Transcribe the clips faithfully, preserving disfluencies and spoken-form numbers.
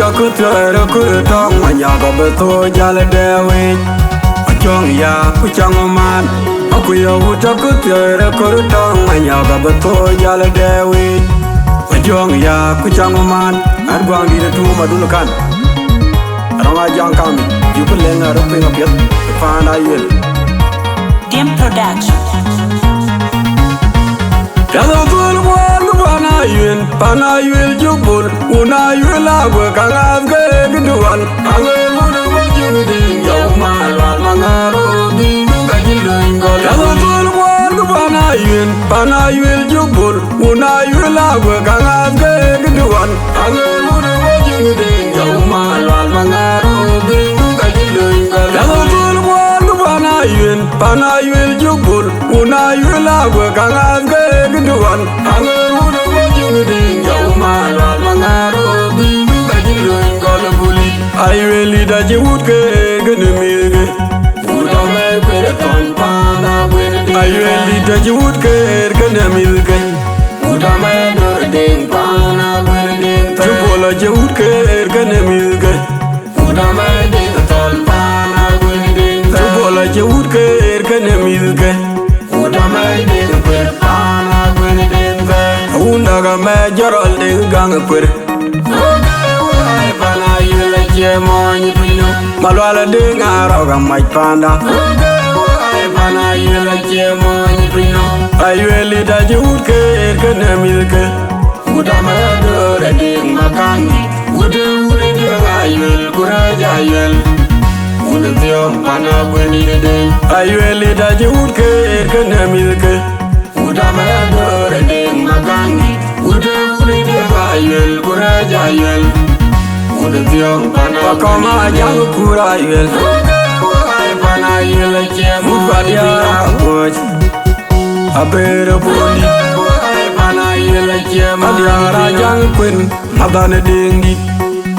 Ku thiɔ̈ɔ̈r ë kɔ̈r tɔŋ, Manyɔk abï thou jäl dɛ̈ɛ̈u yic. Acɔŋ ya ku cäŋ man, aku yɔ̈ɔ̈k ku tɔ̈ ku thiɔ̈ɔ̈r ë kɔ̈r tɔŋ, Manyɔk abï thou jäl dɛ̈ɛ̈u yic. Acɔŋ ya ku cäŋ man, ɣɛn guaŋdït ë tuum adul kan. Rɔŋ Ajaŋ kam, yuk lëŋ arëk piŋ apiɛth, paan Ayuel. Dim Production. Piath ë thöl guɔ̈ɔ̈r pan Ayuel, pan Ayuel cuk bol, wun Ayuel aguë ka ŋath ke këduan. Aŋëër wun ë wä cïn dïn, yɔu ma lual ma ŋaar ë dhïn, du ka cï löny gɔl. Piath ë thöl guɔ̈ɔ̈r pan Ayuel, pan Ayuel cuk bol, wun Ayuel aguë ka ŋath ke këduan. Aŋëër wun ë wä cïn dïn, yɔu ma lual ma ŋaar ë dhïn, du ka cï löny gɔl. Piath ë thöl guɔ̈ɔ̈r pan Ayuel, pan Ayuel cuk bol, wun Ayuel aguë ka ŋath ke këduan. Aŋëër wun ë wä cïn dïn, yɔu ma lual ma ŋaar ë dhïn, du ka cï löny gɔl buli. Ayuel dït acï wut keer kënë mïthke. Wut amɛ̈ɛ̈r kueer ë thɔn paan aguëërdït. Ayuel dït acï wut keer kënë mïthke. Wut amɛ̈ɛ̈r döör ë deŋ paan aguëërdït. Cï Bol acï wut keer kënë mïthke. Wut amɛ̈ɛ̈r deŋ thɔn paan aguëërdït. Cï Bol acï wut keer kënë mïthke. Wut amɛ̈ɛ̈r deŋ kueer paan aguëërdït. Wun däk amɛ̈ɛ̈r jɔt rɔl deŋ gäŋ ë kueer. Wun däk wun ë pan Ayuel acie mɔny pinynhom. Malual ë deŋ arɔk amac panda. Wun däk wun ë pan Ayuel acie mɔny pinynhom. Ayuel dït acï wut keer kënë mïthke. Wut amɛ̈ɛ̈r döör ë deŋ makan dït. Wut ë wun ë deŋ Ayuel ku rɛ̈ɛ̈c Ayuel. Wun ë thiɔ̈k pan aguëërdït ë deŋ. Ayuel dït acï wut keer kënë mïthke. Wut amɛ̈ɛ̈r döör ë deŋ makan dït. Wut ë wun ë deŋ Ayuel ku rɛ̈ɛ̈c Ayuel. Wut ë thiɔ̈k pan Akɔm Ajaŋ kur Ayuel. Wut ë wun ë pan Ayuel acie mɔny pinynhom. Wut Badiaar Aguɔc. Abëër ë Boni. Wut ë wun ë pan Ayuel acie mɔny pinynhom. Adiaar Ajaŋ kuën. Adhan ë deŋ dït.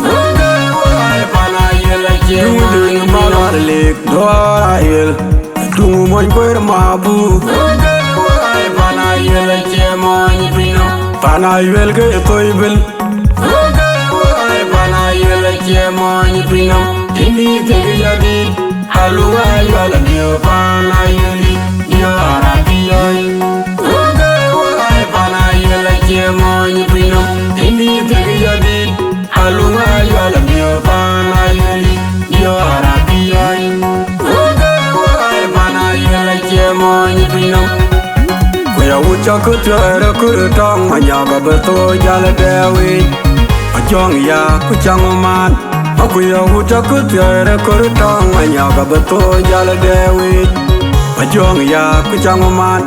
Wun ë wun ë pan Ayuel acie mɔny pinynhom. Duŋ deŋ Malual Lek duɔɔr Ayuel. Duŋ mony kueer Mabur. Wun ë wun ë pan Ayuel acie mɔny pinynhom. Pan Ayuel ke thoi bil. Wun ë wun ë pan Ayuel acie mɔny pinynhom. Tïŋ dït thiek ya dït. Aluŋ Ayuel abiö pan Ayuel dït. Diö arabi yɔi. Wun ë wun ë pan Ayuel acie mɔny pinynhom. Tïŋ dït thiek ya dït. Aluŋ Ayuel abiö pan Ayuel dït. Diö arabi yɔi. Wun ë wun ë pan Ayuel acie mɔny pinynhom. Ku ya wut cä kë thiɔ̈ɔ̈r ë kɔ̈r tɔŋ, Manyɔk abï thou jäl dɛ̈ɛ̈u yic. Acɔŋ ya ku cäŋ man. Aku ya wut cä kë thiɔ̈ɔ̈r ë kɔ̈r tɔŋ, Manyɔk abï thou jäl dɛ̈ɛ̈u yic. Acɔŋ ya ku cäŋ man.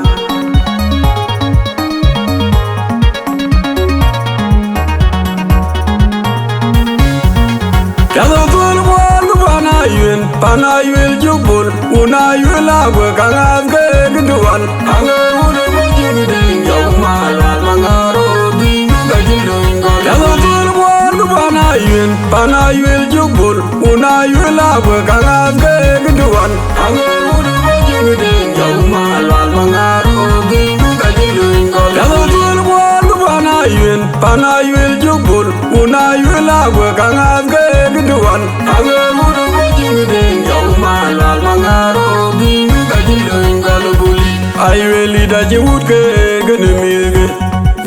Piath ë thöl guɔ̈ɔ̈r pan Ayuel, pan Ayuel cuk bol, wun Ayuel aguë ka ŋath ke këduan. Aŋëër wun ë wä cïn dïn, yɔu ma lual ma ŋaar ë dhïn, du ka cï löny gɔl. Piath ë thöl guɔ̈ɔ̈r pan Ayuel, pan Ayuel cuk bol, wun Ayuel aguë ka ŋath ke këduan. Aŋëër wun ë wä cïn dïn, yɔu ma lual ma ŋaar ë dhïn, du ka cï löny gɔl. Piath ë thöl guɔ̈ɔ̈r pan Ayuel, pan Ayuel cuk bol, wun Ayuel aguë ka ŋath ke këduan. Aŋëër wun ë wä cïn dïn, yɔu ma lual ma ŋaar ë dhïn, du ka cï löny gɔl buli. Ayuel dït acï wut keer kënë mïthke.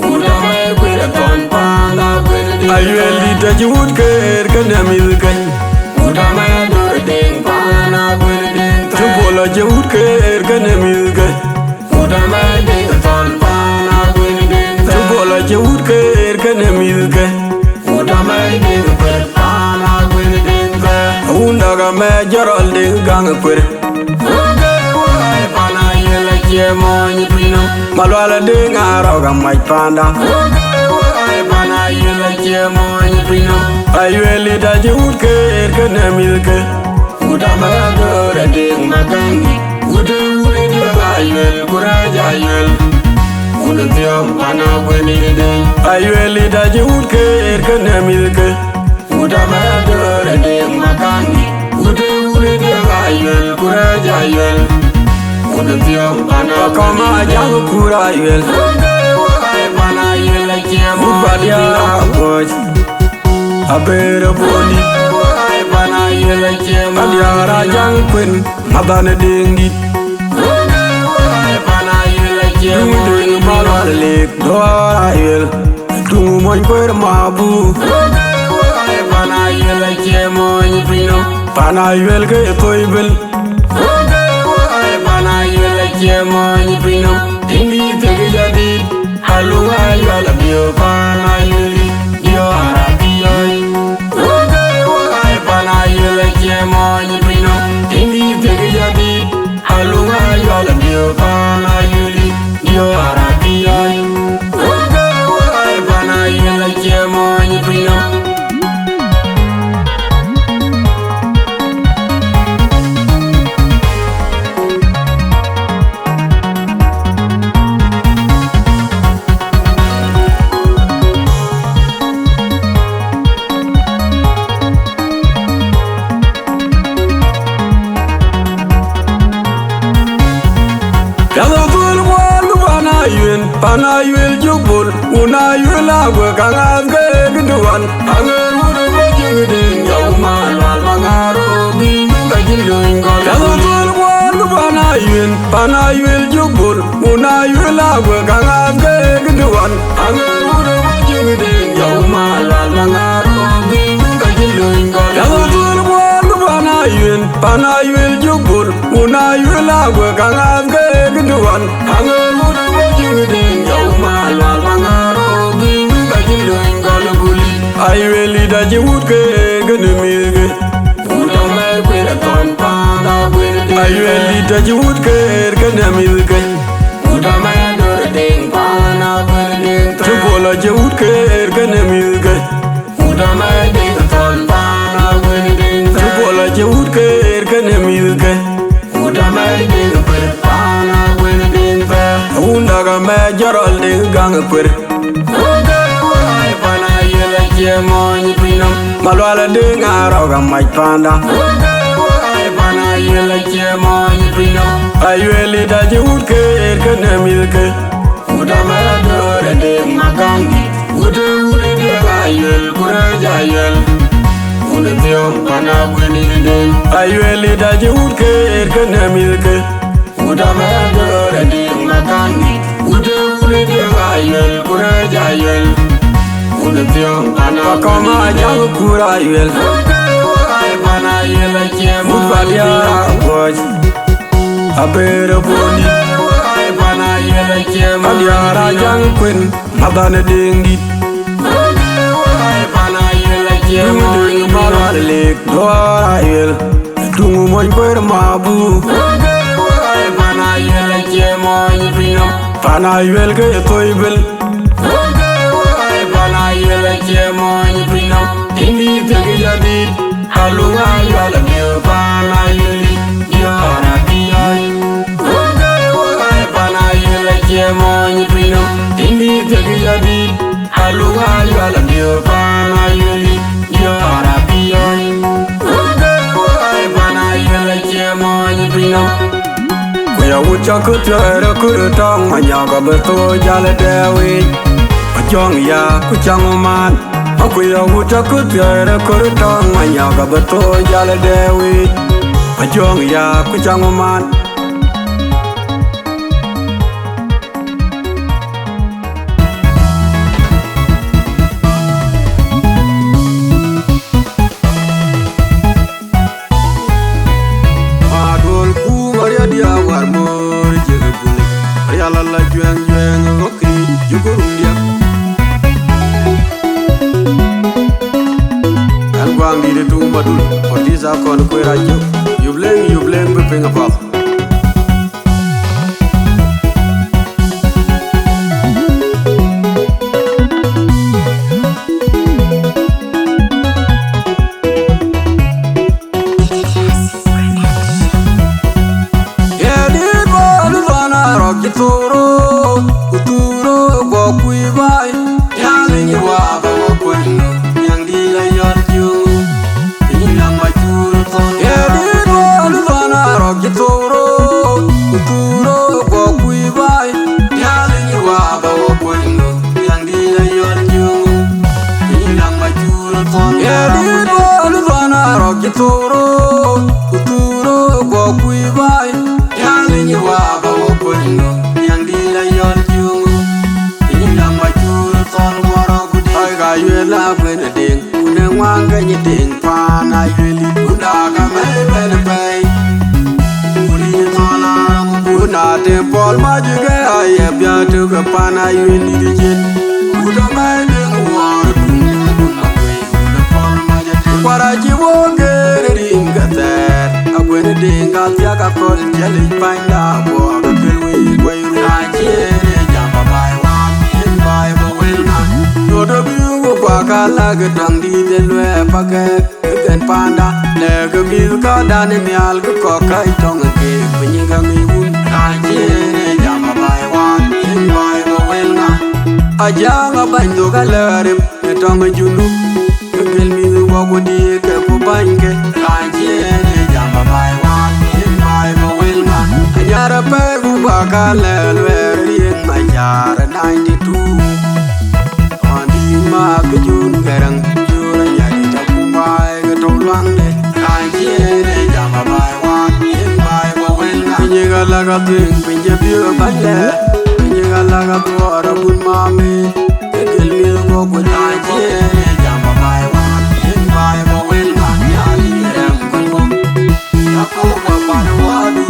Wut amɛ̈ɛ̈r kueer ë thɔn paan aguëërdït. Ayuel dït acï wut keer kënë mïthke. Wut amɛ̈ɛ̈r döör ë deŋ paan aguëërdït. Cï Bol acï wut keer kënë mïthke. Wut amɛ̈ɛ̈r deŋ thɔn paan aguëërdït. Cï Bol acï wut keer kënë mïthke. Wut amɛ̈ɛ̈r deŋ kueer paan aguëërdït. Wun däk amɛ̈ɛ̈r jɔt rɔl deŋ gäŋ ë kueer. Wun ë wun ë pan Ayuel acie mɔny pinynhom. Malual ë deŋ arɔk amac panda. Wun ë wun ë pan Ayuel acie mɔny pinynhom. Ayuel dït acï wut keer kënë mïthke. Wut amɛ̈ɛ̈r döör ë deŋ makan dït. Wut ë wun ë deŋ Ayuel ku rɛ̈ɛ̈c Ayuel. Wun ë thiɔ̈k pan aguëërdït ë deŋ. Ayuel dït acï wut keer kënë mïthke. Wut amɛ̈ɛ̈r döör ë deŋ makan dït. Wut ë wun ë deŋ Ayuel ku rɛ̈ɛ̈c Ayuel. Wun ë thiɔ̈k pan Akɔm Ajaŋ kur Ayuel. Wun ë wun ë pan Ayuel acie mɔny pinynhom. Wut Badiaar Aguɔc. Aber boni. Adiara jang kwen, madane ding dit. Duŋ ding malwal lek, duara yel. Duŋ mony kwer mabu. Pana yuel ke thoi bil. Pana yuel ke mony pino. Tindi tegi jadid. Aluga yual abio pana yueli. Dio arabi yoi. Pana yuel ke mony pino. Tindi tegi jadid. Aluga yual abio pana yueli. Dio arabi yoi. Pana yuel ke mony pino. Yathol kuɔl pana yuel, pana yuel jubul, una yuel agwe kaŋath ke gëdëwan. Aŋer wut ë bɔ̈ jiëŋ dïŋ, yɔu ma lual ma ŋaar röör bï bï ka cï lööny gɔl. Yathol kuɔl pana yuel, pana yuel jubul, una yuel agwe kaŋath ke gëdëwan. Aŋer wut ë bɔ̈ jiëŋ dïŋ, yɔu ma lual ma ŋaar röör bï bï ka cï lööny gɔl. Yathol kuɔl pana yuel, pana yuel jubul, una yuel agwe kaŋath ke gëdëwan. Aŋer wut ë bɔ̈ jiëŋ dïŋ, yɔu ma lual ma ŋaar röör bï bï ka cï lööny gɔl buli. Ayuel ida cï wut keer kënë mïthke. Wut amɛ̈i kuer athɔn paan akuer dïŋ. Ayuel ida cï wut keer kënë mïthke. Wut amɛ̈i ador dïŋ paan akuer dïŋ. Cï puɔl acï wut keer kënë mïthke. Wut amɛ̈i dïŋ athɔn paan akuer dïŋ. Cï puɔl acï wut keer kënë mïthke. Wut amɛ̈i dïŋ kuer paan akuer dïŋ. Wun dak amɛ̈i jɔrɔl dïŋ gaŋ kuer. Wut ë woi pana yuel acie mony pinɔm. Malual adïŋ arɔk amac panda. Wut ë woi pana yuel acie mony pinɔm. Ayuel ida cï wut keer kënë mïthke. Wut amɛ̈i ador adïŋ makamdït. Wut ë wut ë diëk ayuel, kurɛc ayuel. Wut ë thiɔ̈ŋ pana kuën yï dïŋ. Ayuel ida cï wut keer kënë mïthke. Wut amɛ̈i ador adïŋ makamdït. Wut ë wut ë diëk ayuel, kurɛc ayuel. Wut ë thiɔ̈ŋ pana kuën yï dïŋ. Akɔm ajam kur ayuel. Wut ë woi pana yuel acie mony pinɔm. Wut padiara kuɔc. Aber boni. Adiara jang kwen, madane ding dit. Duŋ ding malwal lek, duara yel. Duŋ mony kwer mabu. Pana yuel ke thoi bil. Pana yuel acie mony pinɔm. Tindi tegi jadid. Aluga yual abio pana yueli. Diora dioi. Wut ë woi pana yuel acie mony pinɔm. Tindi tegi jadid. Aluga yual abio pana yueli. Diora dioi. Wut ë woi pana yuel acie mony pinɔm. Ku ya wut cak kë thiɔ̈ɔ̈r ë kërë tɔŋ, ma nyɔk abï thou jäl ë dɛɛu yic. Ajɔŋ ya ku caŋ man. Aku ya wut cak kë thiɔ̈ɔ̈r ë kërë tɔŋ, ma nyɔk abï thou jäl ë dɛɛu yic. Ajɔŋ ya ku caŋ man. Maduol ku Maria dia war mor jël bul. Maria la la juɛŋ juɛŋ, oki jukurum dia. An guaŋ di de tu madul, for this akon kuera juk. Yubleng, yubleng bi piny apath. Yedit bol bana rok ki thoro, ku thuro go kui bai. Nyali ni wa ba wo kwen, nyang di la yol ju. Ni nyang ma churu ton. Yedit bol bana rok ki thoro, ku thuro go kui bai. Nyali ni wa ba wo kwen, nyang di la yol ju. Ni nyang ma churu ton. Tiŋ pan Ayuel dït, ku dak amɛ̈i bɛ̈n pɛ̈i. Ku rin thɔn arɔŋ, ku na të Paul Majiëk aye bia tök pan Ayuel dït cin. Ku tɔ mɛ̈i Deŋ Wuɔɔr tuŋ, ku na kuɛ̈i, ku na Paul Majiëk. Kuar acï wok geer rin ke thɛɛr, akuën Deŋ ka thiak akɔ̈l ciɛlic panyda guɔ ke kër wei kuɛ̈i run. Raan cï en ë jam babai wan, en baai bä wël ŋa. Rot ë biu ku kuak ka lak ë tɔŋ dït ë luɛɛp pakɛɛk. Kën panda, lɛ̈kë mïth ka dan ë nhial, kë kɔ̈k ka tɔŋ ë keek, piny ka ŋic wun. Raan cï en ë jam babai wan, en baai bä wël ŋa. Ajaŋ abany dhok alɛ̈k arem, ë tɔŋ ë Junub, kë gël mïth wɔ ku diëëk ke ku bänyke. Raan cï en ë jam babai wan, en baai bä wël ŋa. Anyar apɛi ku bä ka lɛ̈k luɛɛr, riëŋ Macar ninety two. Ɣɔn dïït Makë Jun Gäräŋ, Jur Anyar dït Akum Baai ke tɔ̈u luaŋde. Raan cï en ë jam babai wan, en baai bä wël ŋa. Piny ë ɣa lak athueŋ, piny cï biök ë bäny lɛ̈k. Piny ë ɣa lak athuɔɔr abun mami. Ke gël mïth guɔ ku raan cï en ë jam babai wan, en baai bä wël ŋa. Nhialic rɛm kɔn guɔ. Yakoba pan wadu.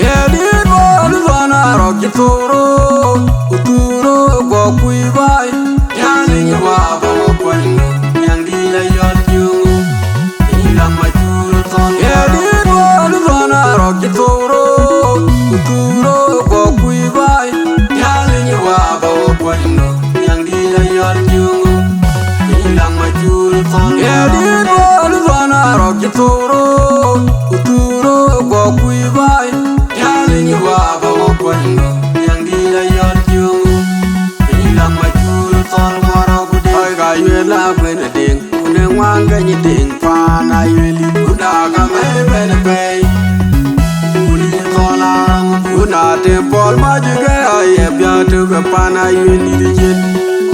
Yedït bɔ̈ në thɔn arɔk cï thoro, ku thoro kɔk kuc baai. Nhialic Wä bä wä kuany, Nhialic la yɔl cuŋ. Piny la macur thɔn. Yedït bɔ̈ në thɔn arɔk cï thoro, ku thoro kɔk kuc baai. Nhialic Wä bä wä kuany, Nhialic la yɔl cuŋ. Piny la macur thɔn. Yedït bɔ̈ në thɔn arɔk cï thoro, ku thoro kɔk kuc baai. Nhialic Wä bä wä kuany, Nhialic la yɔl cuŋ. Piny la macur thɔn, wärä ku dee. Ɣɔ̈i ka Ayuel la kuën ë Deŋ, ku në ŋuan ke nyin Deŋ pan Ayuel dït, ku dak amɛ̈i bɛ̈n pɛ̈i. Ku rin thɔn arɔŋ, ku na të Paul Majiëk aye bia tök pan Ayuel dït cin.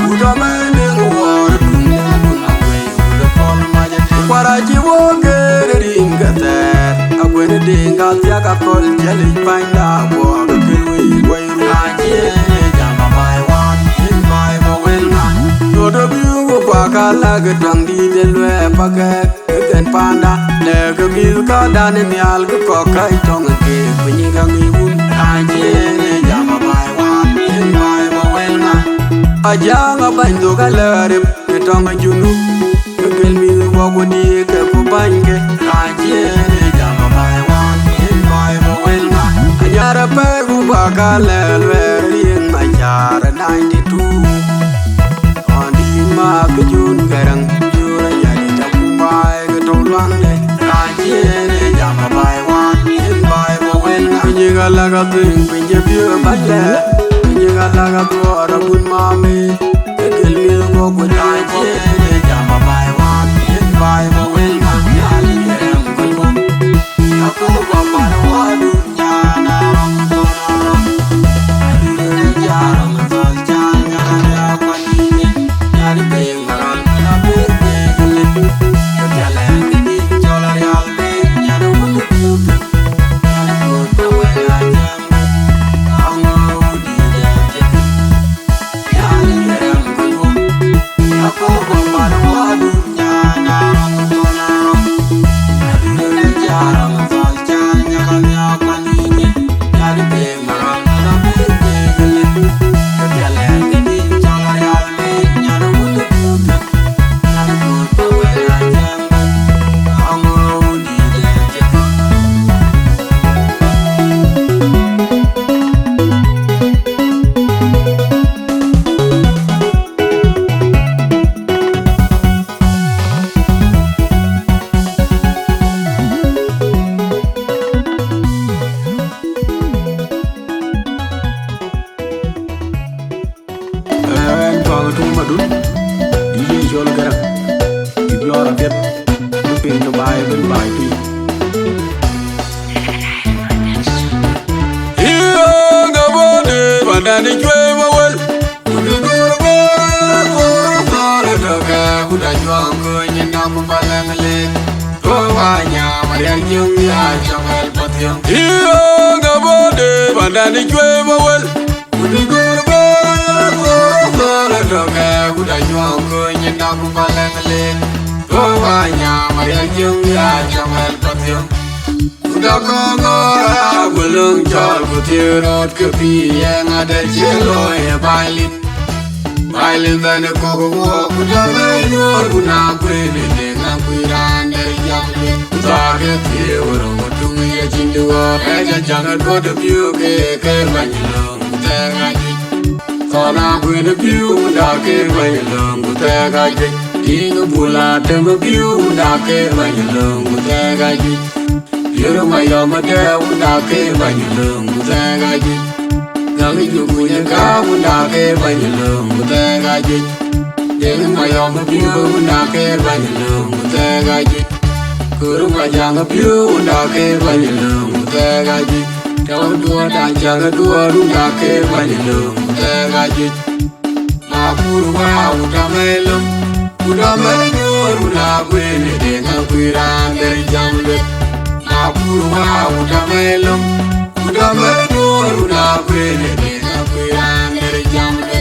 Ku tɔ mɛ̈i Deŋ Wuɔɔr tuŋ, ku na kuɛ̈i, ku na Paul Majiëk. Kuar acï wok geer rin ke thɛɛr, akuën Deŋ ka thiak akɔ̈l ciɛlic panyda guɔ ke kër wei kuɛ̈i run. Raan cï en ë jam babai wan, en baai bä wël ŋa. Rot ë biu ku kuak ka lak ë tɔŋ dït ë luɛɛp pakɛɛk. Kën panda, lɛ̈kë mïth ka dan ë nhial, kë kɔ̈k ka tɔŋ ë keek, piny ka ŋic wun. Raan cï en ë jam babai wan, en baai bä wël ŋa. Ajaŋ abany dhok alɛ̈k arem, ë tɔŋ ë Junub. Ke gël mïth guɔ ku diëëk ke ku bänyke. Raan cï en ë jam babai wan, en baai bä wël ŋa. Anyar apɛi ku bä ka lɛ̈k luɛɛr, riëŋ Macar ninety two. Ɣɔn dïït Makë Jun Gäräŋ, Jur Anyar dït Akum Baai ke tɔ̈u luaŋde. Raan cï en ë jam babai wan, en baai bä wël ŋa. Piny ë ɣa lak athueŋ, piny cï biök ë bäny lɛ̈k. Piny ë ɣa lak athuɔɔr abun mami. Ke gël mïth guɔ ku raan cï en ë jam babai wan, en baai bä wël ŋa. Nhialic rɛm kɔn guɔ. Yakoba pan wadu. Piny ke baai ëbën baai tui. Yïn ɣööŋ abɔ̈ dëër, pandän ë cuëëc bä wël. Ku dï gör bä, ku thɔɔr ë tɔ̈ kɛ, ku da juɔ̈ɔ̈ŋ kööny nyin na ku bä lɛŋ lek. Ku bä nyam ariɛl jiöŋ ya cɔk wɛl bä thiöŋ. Yïn ɣööŋ abɔ̈ dëër, pandän ë cuëëc bä wël. Ku dï gör bä, ku thɔɔr ë tɔ̈ kɛ, ku da juɔ̈ɔ̈ŋ kööny nyin na ku bä lɛŋ lek. Ku bä nyam ariɛl jiöŋ ya cɔk wɛl bä thiöŋ. Ku da kɔŋ ɣɔɔr aa guöl löŋ cɔl ku thiëër rɔt ke pïïr, yɛn ŋa dɛ cï looi ë baai lit. Baai lit dhɛn ë kɔ̈k ë wuɔɔk, ku da bɛ̈ɛ̈i nuɔɔr, ku na kueen ë deŋ akuc raan dɛ̈t jam lit. Ku thaar ke thiëër wär ë wä tuŋ ye cïn dï ɣɔɔk, ë ca cäŋ ë duɔ̈t ë piöök ke ke bäny löŋ, ku thɛɛk ajuëc. Thɔn akueen ë piöök, ku da ke bäny löŋ, ku thɛɛk ajuëc. Tiŋ ë bul atem ë piöök, ku da ke bäny löŋ, ku thɛɛk ajuëc. Yïr mayɔm adɛ̈ wunda ke bäny löŋ ku thɛɛk ajuëc. Gäk jukuny ë kääk wunda ke bäny löŋ ku thɛɛk ajuëc. Deŋ mayɔm ë piöök wunda ke bäny löŋ ku thɛɛk ajuëc. Kör majaŋ ë piöök wunda ke bäny löŋ ku thɛɛk ajuëc. Tɛ̈u duɔ̈ɔ̈t acaŋ ë duɔ̈ɔ̈r wunda ke bäny löŋ ku thɛɛk ajuëc. Makur wa utamelo, utamelo nyoro na kwene de na kwira der jamle. Makur wa utamelo, utamelo nyoro na kwene de na kwira der jamle.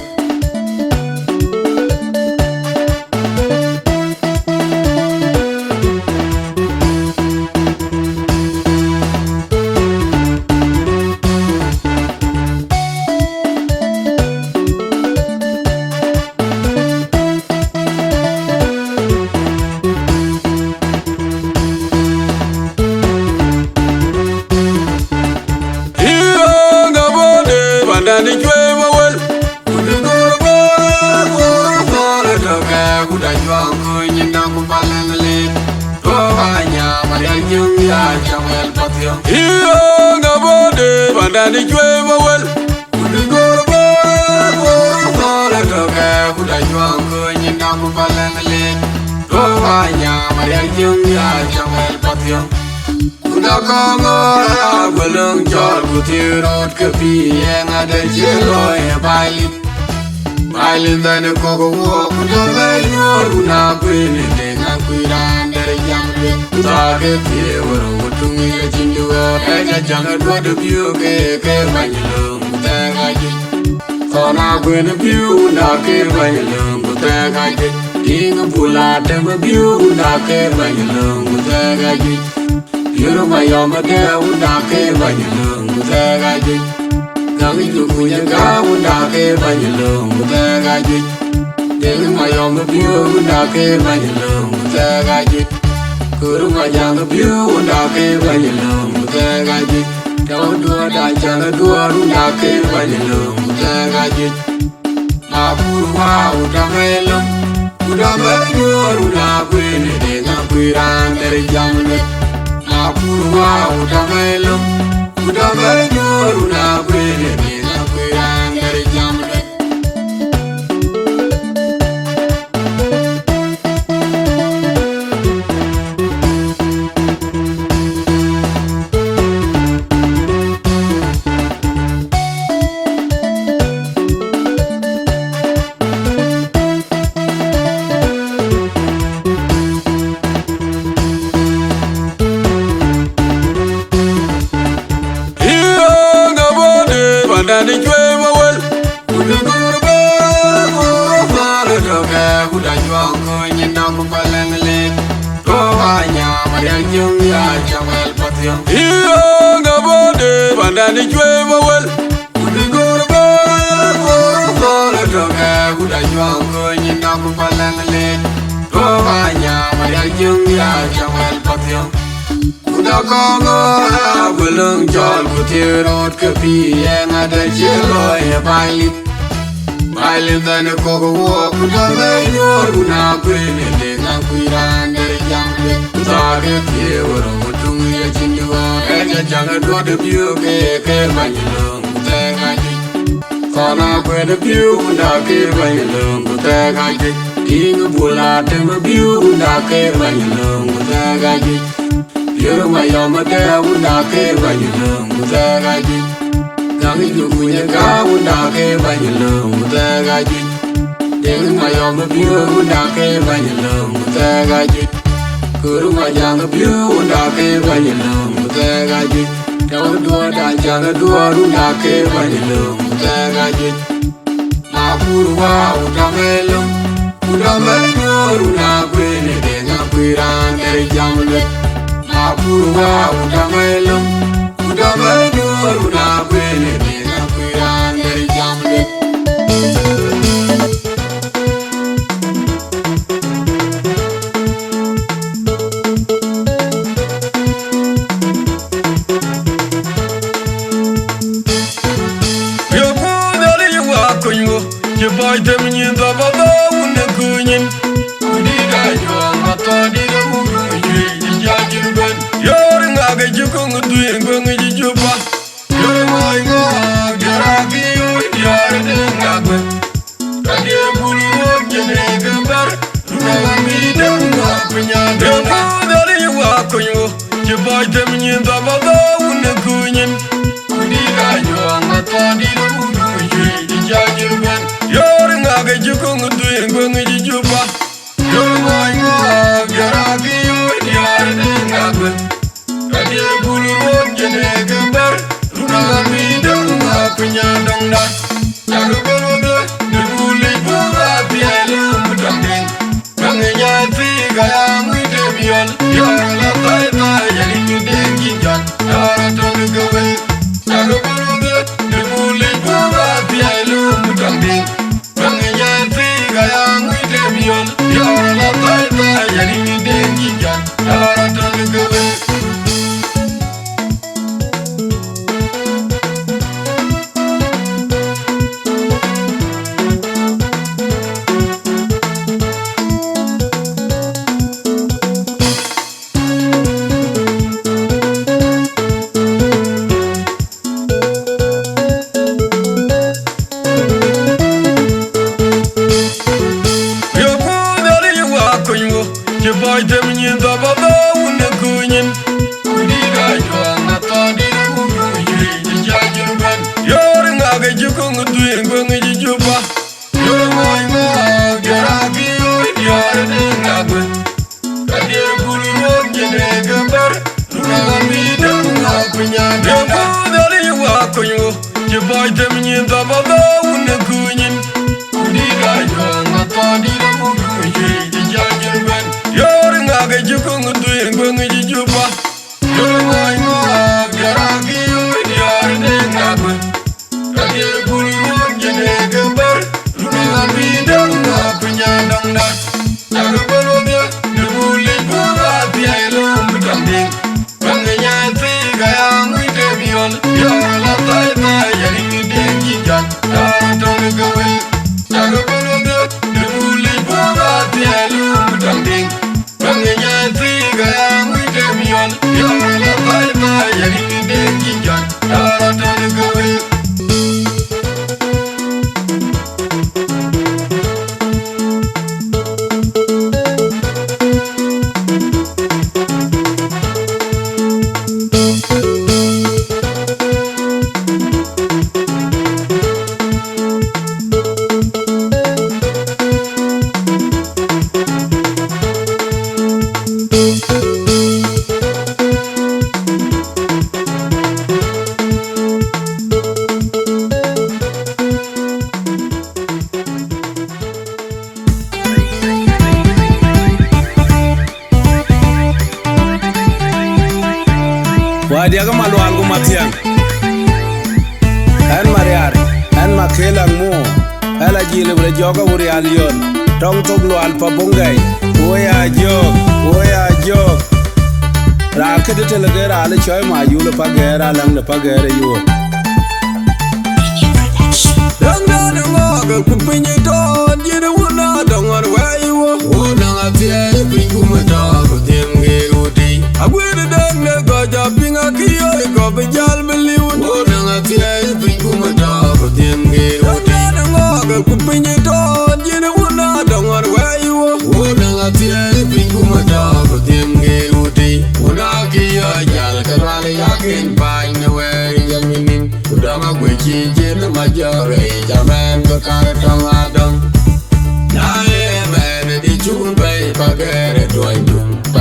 Yïn ɣööŋ abɔ̈ dëër, pandän ë cuëëc bä wël. Ku dï gör bä, ku thɔɔr ë tɔ̈ kɛ, ku da juɔ̈ɔ̈ŋ kööny nyin na ku bä lɛŋ lek. Ku bä nyam ariɛl jiöŋ ya cɔk wɛl bä thiöŋ. Yïn ɣööŋ abɔ̈ dëër, pandän ë cuëëc bä wël. Ku dï gör bä, ku thɔɔr ë tɔ̈ kɛ, ku da juɔ̈ɔ̈ŋ kööny nyin na ku bä lɛŋ lek. Ku bä nyam ariɛl jiöŋ ya cɔk wɛl bä thiöŋ. Ku da kɔŋ ɣɔɔr aa guöl löŋ cɔl ku thiëër rɔt ke pïïr, yɛn ŋa dɛ cï looi ë baai lit. Baai lit dhɛn ë kɔ̈k ë wuɔɔk, ku da bɛ̈ɛ̈i nuɔɔr, ku na kueen ë deŋ akuc raan dɛ̈t jam lueth. Ku thaar ke thiëër wär ë wä tuŋ ye cïn dï ɣɔɔk, ë ca cäŋ ë duɔ̈t ë piöök ke ke bäny löŋ ku thɛɛk ajuëc. Thɔn akueen ë piöök wunda ke bäny löŋ ku thɛɛk ajuëc. Tiŋ ë bul atem ë piöök wunda ke bäny löŋ ku thɛɛk ajuëc. Yïr mayɔm adɛ̈ wunda ke bäny löŋ ku thɛɛk ajuëc. Gäk jukuny ë kääk wunda ke bäny löŋ ku thɛɛk ajuëc. Deŋ mayɔm ë piöök wunda ke bäny löŋ ku thɛɛk ajuëc. Kör majaŋ ë piöök wunda ke bäny löŋ ku thɛɛk ajuëc. Tɛ̈u duɔ̈ɔ̈t acaŋ ë duɔ̈ɔ̈r wunda ke bäny löŋ ku thɛɛk ajuëc. Makur wa utamelo, utamelo nyoro na kwene de na kwira der jamle. Makur wa utamelo, utamelo nyoro na kwene de na kwira der jamle. Yïn ɣööŋ abɔ̈ dëër, pandän ë cuëëc bä wël. Ku dï gör bä, ku thɔɔr ë tɔ̈ kɛ, ku da juɔ̈ɔ̈ŋ kööny nyin na ku bä lɛŋ lek. Ku bä nyam ariɛl jiöŋ ya cɔk wɛl bä thiöŋ. Yïn ɣööŋ abɔ̈ dëër, pandän ë cuëëc bä wël. Ku dï gör bä, ku thɔɔr ë tɔ̈ kɛ, ku da juɔ̈ɔ̈ŋ kööny nyin na ku bä lɛŋ lek. Ku bä nyam ariɛl jiöŋ ya cɔk wɛl bä thiöŋ. Ku da kɔŋ ɣɔɔr aa guöl löŋ cɔl ku thiëër rɔt ke pïïr, yɛn ŋa dɛ cï looi ë baai lit. Baai lit dhɛn ë kɔ̈k ë wuɔɔk, ku da bɛ̈ɛ̈i nuɔɔr, ku na kueen ë deŋ akuc raan dɛ̈t jam lueth. Ku thaar ke thiëër wär ë wä tuŋ ye cïn dï ɣɔɔk, ë ca cäŋ ë duɔ̈t ë piöök ke ke bäny löŋ ku thɛɛk ajuëc. Thɔn akueen ë piöök wunda ke bäny löŋ ku thɛɛk ajuëc. Tiŋ ë bul atem ë piöök wunda ke bäny löŋ ku thɛɛk ajuëc. Yöŋ Mayɔm Adɛ̈ wunda ke bäny löŋ ku thɛɛk ajuëc. Gaŋ Jukuny ë ka wunda ke bäny löŋ ku thɛɛk ajuëc. Deŋ Mayɔm Biöör wunda ke bäny löŋ ku thɛɛk ajuëc. Kör Majaŋ Biöör wunda ke bäny löŋ ku thɛɛk ajuëc. Tɔ̈u Duɔ̈ɔ̈r Ajaŋ Duɔ̈ɔ̈r wunda ke bäny löŋ ku thɛɛk ajuëc. Makur wa utɔmɛlum, utɔmɛnyuɔr una kuene denga kuiran der jamlet. Makur wa utɔmɛlum, utɔmɛnyuɔr una kuene denga kuiran der jamlet. Yöku dhɔ̈l yï wa kony wo, cï bɔc them nyin dhɔ̈p adhɔ̈u në kuny nyin. Ku dït ajuɔŋ athɔ̈ dït awur cuëc cï jɔ cïn bɛ̈n. Yöör ŋak ë cï köŋ dhuëëŋ bɛ̈ŋ cï Juba. Yöör wai ŋɔɔk jɔra kï yöör diäär ë dëŋ ŋak bɛ̈n. Ka diëër bul ruɔ̈ɔ̈k jënë ke bär, run awär mi dëŋ ŋɔɔk piny adëŋ. Yöku dhɔ̈l yï wa kony wo, cï bɔc them nyin dhɔ̈p adhɔ̈u në kuny nyin. Ku dït ajuɔŋ athɔ̈ dït awur cuëc cï jɔ cïn bɛ̈n. Yöör ŋak ë cï köŋ dhuëëŋ bɛ̈ŋ cï Juba. Yöör wai ŋɔɔk jɔra kï yöör diäär ë dëŋ ŋak bɛ̈n. Ka diëër bul ruɔ̈ɔ̈k jënë ke bär, run awär mi dëŋ ŋɔɔk piny adɔŋda. Cakë bɛ̈n wodhie, në bul yic buk athiɛɛi lum tɔŋ diŋ. Bäŋ ë nyaai thii ka ya ŋuc të biɔl, yɔ̈ɔ̈r ala thai thai ya rin dëŋ cïn jɔt, yɔ̈ɔ̈r atɔ̈ në ke wël. Cakë bɛ̈n wodhie, në bul yic buk athiɛɛi lum tɔŋ diŋ. Bäŋ ë nyaai thii ka ya ŋuc të biɔl, yɔ̈ɔ̈r ala thai thai ya rin dëŋ cïn jɔt, yɔ̈ɔ̈r atɔ̈ në ke wël. Yöku dhɔ̈l yï wa kony wo, cï bɔc them nyin dhɔ̈p adhɔ̈u në kuny nyin. Ku dït ajuɔŋ athɔ̈ dït awur cuëc cï jɔ cïn bɛ̈n. Yöör ŋak ë cï köŋ dhuëëŋ bɛ̈ŋ cï Juba. Yöör wai ŋɔɔk jɔra kï yöör diäär ë dëŋ ŋak bɛ̈n. Ka diëër bul ruɔ̈ɔ̈k jënë ke bär, run awär mi dëŋ ŋɔɔk piny adëŋ. Yöku dhɔ̈l yï wa kony wo, cï bɔc them nyin dhɔ̈p adhɔ̈u në kuny nyin. Ku dït ajuɔŋ athɔ̈ dït awur cuëc cï jɔ cïn bɛ̈n. Yöör ŋak ë cï köŋ dhuëëŋ bɛ̈ŋ cï Juba. Yöör wai ŋɔɔk jɔra kï yöör diäär ë dëŋ ŋak bɛ̈n. Ka diëër bul ruɔ̈ɔ̈k jënë ke bär, run awär mi dëŋ ŋɔɔk piny adɔŋda. Cakë bɛ̈n wodhie, në bul yic buk athiɛɛi lum tɔŋ diŋ. Bäŋ ë nyaai thii ka ya ŋuc të biɔl, yɔ̈ɔ̈r ala thai thai ya rin dëŋ cïn jɔt, yɔ̈ɔ̈r atɔ̈ në ke wël. Cakë bɛ̈n wodhie, në bul yic buk athiɛɛi lum tɔŋ diŋ. Bäŋ ë nyaai thii ka ya ŋuc të biɔl, yɔ̈ɔ̈r ala thai thai ya rin dëŋ cïn jɔt, yɔ̈ɔ̈r atɔ̈ në ke wël. Wädiäk ë Malual ku Mathiäŋ, ɛn Mariar, ɛn Makël Aŋmuɔ̈ɔ̈m, ɛn la jil ë bï rɔt jɔ̈ɔ̈k awurial yön, tɔŋ thok Lual pa Buŋgɛi, wo ya jɔ̈ɔ̈k, wo ya jɔ̈ɔ̈k. Raan këdï tëlë ke raan ë cɔɔi ma yul ë pa gɛɛr, aläŋ de pa gɛɛr ë yuöör. Däŋ däŋ ŋɔɔk ku piny tɔɔt, yïn wun adɔŋ ɣɔn wɛɛi wo. Wo naŋ athiɛɛi piny ku më tɔɔk ku dhiem ŋeer wutic. Aguiɛɛr däŋ de kɔc apiŋ akï yoi kɔp bï jäl bï liu. Wo naŋ athiɛɛi piny ku më tɔɔk ku dhiem ŋeer wutic. Däŋ däŋ ŋɔɔk ku piny tɔɔt, yïn wun adɔŋ ɣɔn wɛɛi wo. Wo naŋ athiɛɛi piny ku më tɔɔk ku dhiem ŋeer wutic.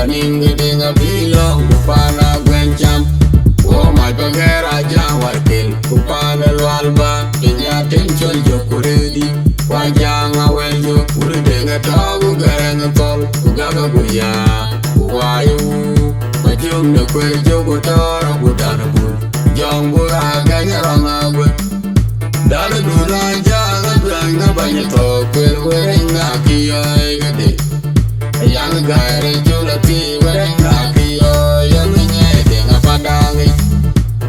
Anin ke deŋ abï lɔ̈ŋ ku paan Aguɛny cam. Wo mac ba gɛ̈ɛ̈r Ajak Warkel ku paan Lual Bä, piny Atem col jök ku rëëdi. Ku Ajak Awɛl jök, wur deŋ ë tɔ̈ ku Gɛrɛŋ ë thɔl, ku Gak Aguya, ku Wai wu. Ku Jom de Kuer jök ku Tɔɔr ku Dan Bul, Jɔŋ Bur Agɛny Rɔŋ Aguek. Dal du la jaŋ a duäny na bany thok kuel wereng na ki yoi gade. Yang gaire chula ti wereng na ki yoi yang nye de na padang.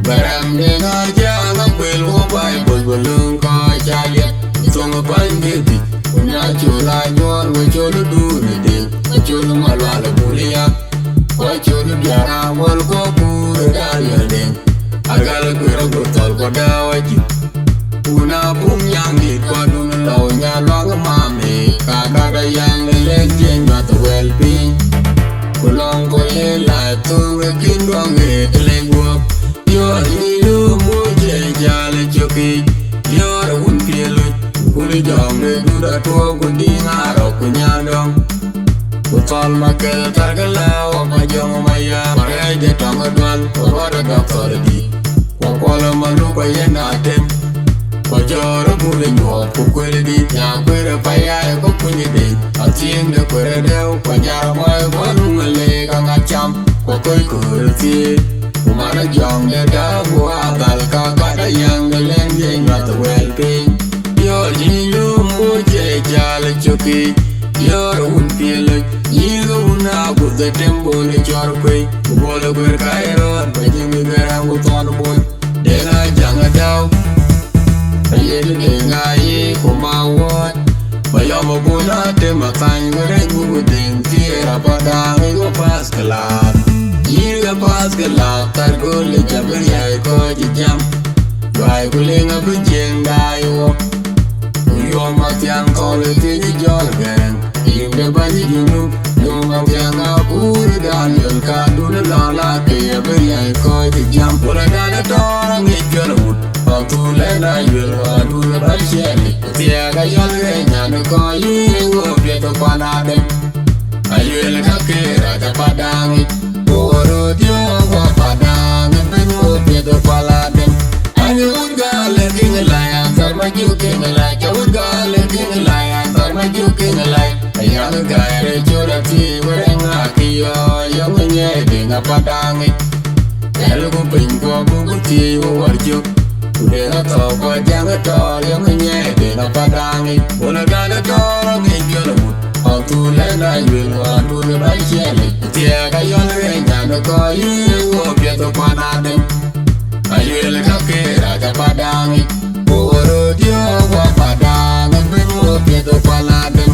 Baram de na jaŋ a kuel wo bai bul bulung ko chalia. Song pan gedi. Una chula nyor wo chulu du ne de. Chulu malwala bulia. Wo chulu biara wol ko bure dal yode. Agal kuero ku thol ku dawa ji. Una pum nyang dit ku adun lou nya luang mami. Ka ka da yang le lek jeng ma the well piny. Ku long ku le la tung kin duang e le guop. Yo ni lu mu je jal choki. Yo ra un pielo. Ku ni jong ne du da to ku di ngaro ku nya dong. Ku thɔl ma keth tarkë lɛ̈ɛ̈u ë ma jɔŋ ma ya, ma rɛɛc de tɔŋ ë dual, ku rɔt ë dɔk thɔl ë dït. Ku kuɔl ë ma luk ë yen atem, ku jɔ̈ɔ̈r ë bul ë nyuɔɔth, ku kuël ë dït, nya kuër ë payai, ku kuny ë dec, athiëëŋ de kuër ë dɛ̈u, ku nyar ë mɔ̈i, ku luŋ ë leek aŋa cam, ku kɔc köör ë thiëëk. Ku man ë jɔŋ de dääu, ku aa dhal ka gat ë yäŋ de lɛ̈ŋ de nyuäth ë wɛl piny. Yo, jï lum ku cie jal ë cökï. Yo, wun piëlë, yï wun a guth ë tem bol ë cɔr kuëi. Ku bol ë guër ka ë rɔɔt, ba jï mi gɛ̈r a ku thɔn bol. Deŋ a jaŋ ë däu. Aye deŋ a yï ku ma wuɔ̈ɔ̈t. Ba yɔm ë bun a tem a thany, wërë gugu deŋ thiëër a pa daŋ ë go pas këlath. Yï ke pas këlath, thar gol ë jabir yai kɔc ë jam. Juai ku liŋ abï jiëŋ daai wok. Ku yuɔm athiaŋ thɔl ë thiëc ë jɔl gɛɛŋ. Yïn de bäny ë junub, yuɔm athiaŋ a kuur ë Daniel ka dun ë lɔ̈ɔ̈r la ke abï riɛl kɔc ë jam. Wala dan ë tɔɔr aŋic piɔl awut. Ɣɔn thul ë na yuel ɣɔn dun ë bäny ciɛɛlic. Thiɛɛk ayɔl ë nyan ë kɔc yï ŋö piɛth ë kuan adem. Ayuel ka ke rac a padaŋic, ku röt yöök wa padaŋ ëbën wo piɛth ë kual adem. Anyë wut gɔl ë kiŋ lɛc, athär ma juk kiŋ lɛc, ca wut gɔl ë kiŋ lɛc, athär ma juk kiŋ lɛc. Ayak gäi rëc col athii wërëŋ akï yɔ̈ɔ̈c, yɔ̈ŋ ë nyiɛɛi deŋ a padaŋic. Kɛ̈lku piny ku abuk thiëëc wo wär cök. Ku deŋ a thɔ̈k ku ajaŋ ë tɔɔr, yɔ̈ŋ ë nyiɛɛi deŋ a padaŋic. Wun ë dan ë tɔɔr aŋic piɔl awut. Ɣɔn thul ë na yuel ɣɔn dun ë bäny ciɛɛlic. Thiɛɛk ayɔl ë nyan ë kɔc yï wo piɛth ë kuan adem. Ayuel ka ke rac a padaŋic. Ku röt yöök wa padaŋ ëbën wo piɛth ë kual adem.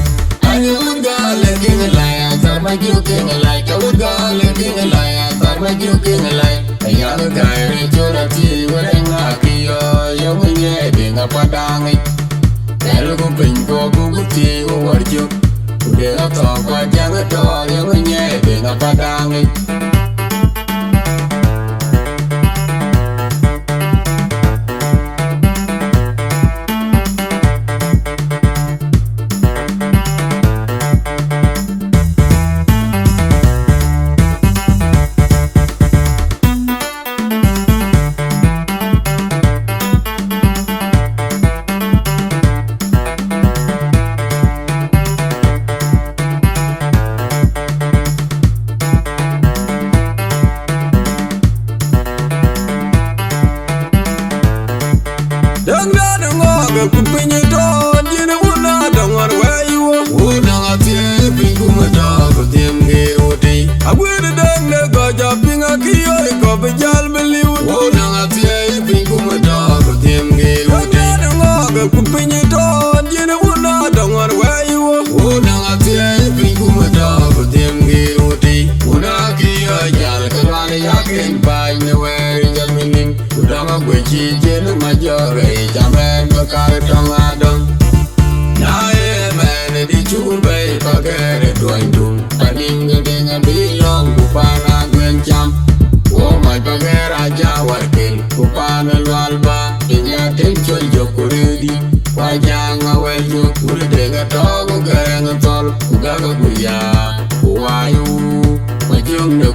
Anyë wut gɔl ë kiŋ lɛc, athär ma juk kiŋ lɛc, ca wut gɔl ë kiŋ lɛc, athär ma juk kiŋ lɛc. Ayak gäi rëc col athii wërëŋ akï yɔ̈ɔ̈c, yɔ̈ŋ ë nyiɛɛi deŋ a padaŋic. Kɛ̈lku piny ku abuk thiëëc wo wär cök. Ku deŋ a thɔ̈k ku ajaŋ ë tɔɔr, yɔ̈ŋ ë nyiɛɛi deŋ a padaŋic.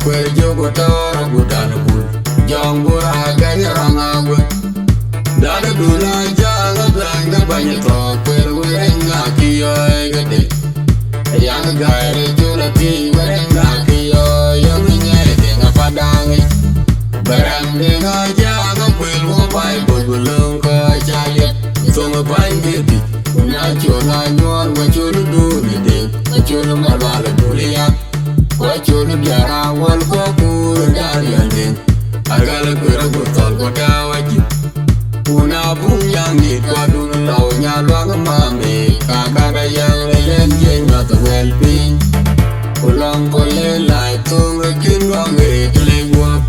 Kuer jök ku tɔɔr ku dan bul, jɔŋ bur agɛc rɔŋ aguëk. Dan dul ajaŋ abɛ̈ny ke bäny thɔɔk, kuer wërëŋ akï yɔɔi kedï. Yak gäi rëc col athii wërëŋ akï yɔɔi, yɔŋ nyiɛɛi deŋ apadaŋic. Bɛ̈rɛm deŋ ajaŋ akuël wɔ Baibul bï löŋ kɔc ca liep. Thoŋ bäny kedï, ku na col anyuɔɔn wä col dun ë deŋ, wä col malual dul yak. Wacol biara wal ko kur dal yandin. Agal kwer ku thol ku dawa ji. Una bung yang ni kwa dun law nya luang mami. Ka ka da yang le len je nya to wel piny. Ku long ko le lai tung kin wang re kle guap.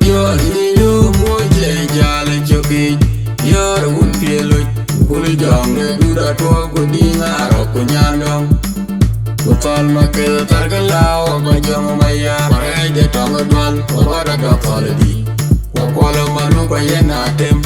Yor ni lu mo je jal choki. Yor un pielo. Kul jong ne du da to ku ding aro ku nyandong. Ku thɔl ma kel thar ke lääu, ba jɔŋ ma ya, ba rɛɛc de tɔŋ dual, ba rɔt adɔk thɔl di. Ku kuɔl ma nu ba yen atem.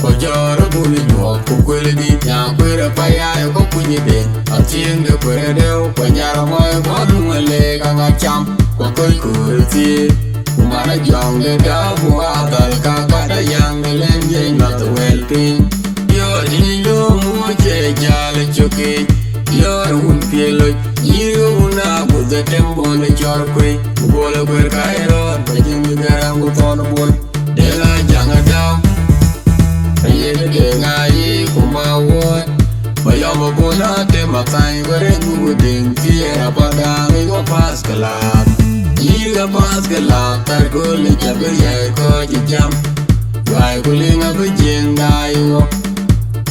Ku jɔɔr bul nyuɔɔk, ku kuel di, nya kuer pa ya, ku kuny den. Athiëŋ de kuer deu, ku nyar mɔi, ku luŋ le ka ŋa cam, ku kɔc kuer thiëëk. Ku man a jɔŋ de dau, ku adhal ka kat a yaŋ de len ye nath wel piny. Yor ni lo mu che jal choki. Yor un pielo. Yir un a bu de tem bol chor kwe. Bol kwe kairo. Ba jin mi garam ku ton bol. De la jang a dau. Aye de de nga yi kuma wo. Ba yom bu na tem a tai were bu ding. Fiera pa dang i go pas kala. Yir ga pas kala. Tar go le jabir ya ko ji jam. Guai ku liŋ abï jiëŋ daai wok.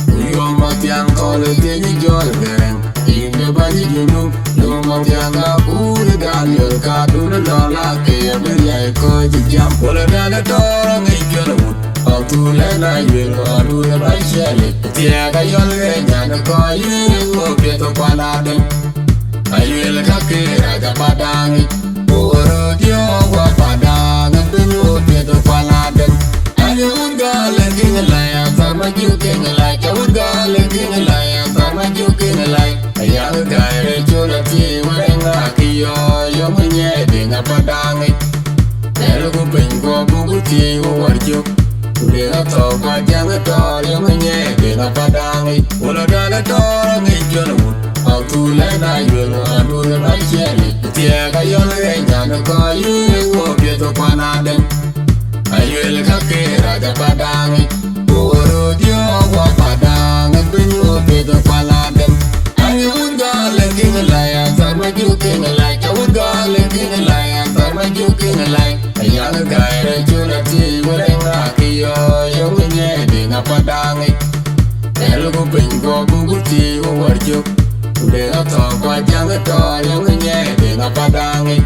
Ku yom athiaŋ thɔl ë thiëc jɔl gɛrɛŋ. Yïn de bäny junub, yom athiaŋ ka kuur Daniel ka dun lɔ la ke abï riɛi kɔc jam. Wala dan ë tɔɔr aŋic piɔl wut. Athul ë na yuel kɔn dun ë bäny ciɛlik. Thiɛɛk ayɔl ë nyan kɔc yïn ë ŋö piɛth kuan adem. Ayuel ka ke raja padaŋic. Ku röt yɔ̈ɔ̈k wa padaŋ piny wo piɛth kuan adem. Aye wut gɔl ë kiŋ lai, athar ma juk kiŋ lai, ca wut gɔl ë kiŋ lai, athar ma juk kiŋ lai. Ayak gäi rëc col athii wërëŋ akï yɔɔi, yɔŋ nyiɛɛi deŋ apadaŋic. Tɛ̈l ku piny ku abuk thii wo wär cök. Ku deŋ athɔɔk ku ajaŋ ë tɔɔr, yɔŋ nyiɛɛi deŋ apadaŋic. Wala dan ë tɔɔr aŋic piɔl wut. Athul ë na yuel adun ë bäny ciɛlik. Thiɛɛk ayɔl ë nyan kɔc yïn ë ŋö piɛth kuan adem. Ayuel ka ke raja padaŋic. Ku röt yɔ̈ɔ̈k wa padaŋ piny wo piɛth kuan adem. Aye wut gɔl ë kiŋ lai, athar ma juk kiŋ lai, ca wut gɔl ë kiŋ lai, athar ma juk kiŋ lai. Ayak gäi rëc col athii wërëŋ akï yɔɔi, yɔŋ nyiɛɛi deŋ apadaŋic. Tɛ̈l ku piny ku abuk thii wo wär cök. Ku deŋ athɔɔk ku ajaŋ ë tɔɔr, yɔŋ nyiɛɛi deŋ apadaŋic.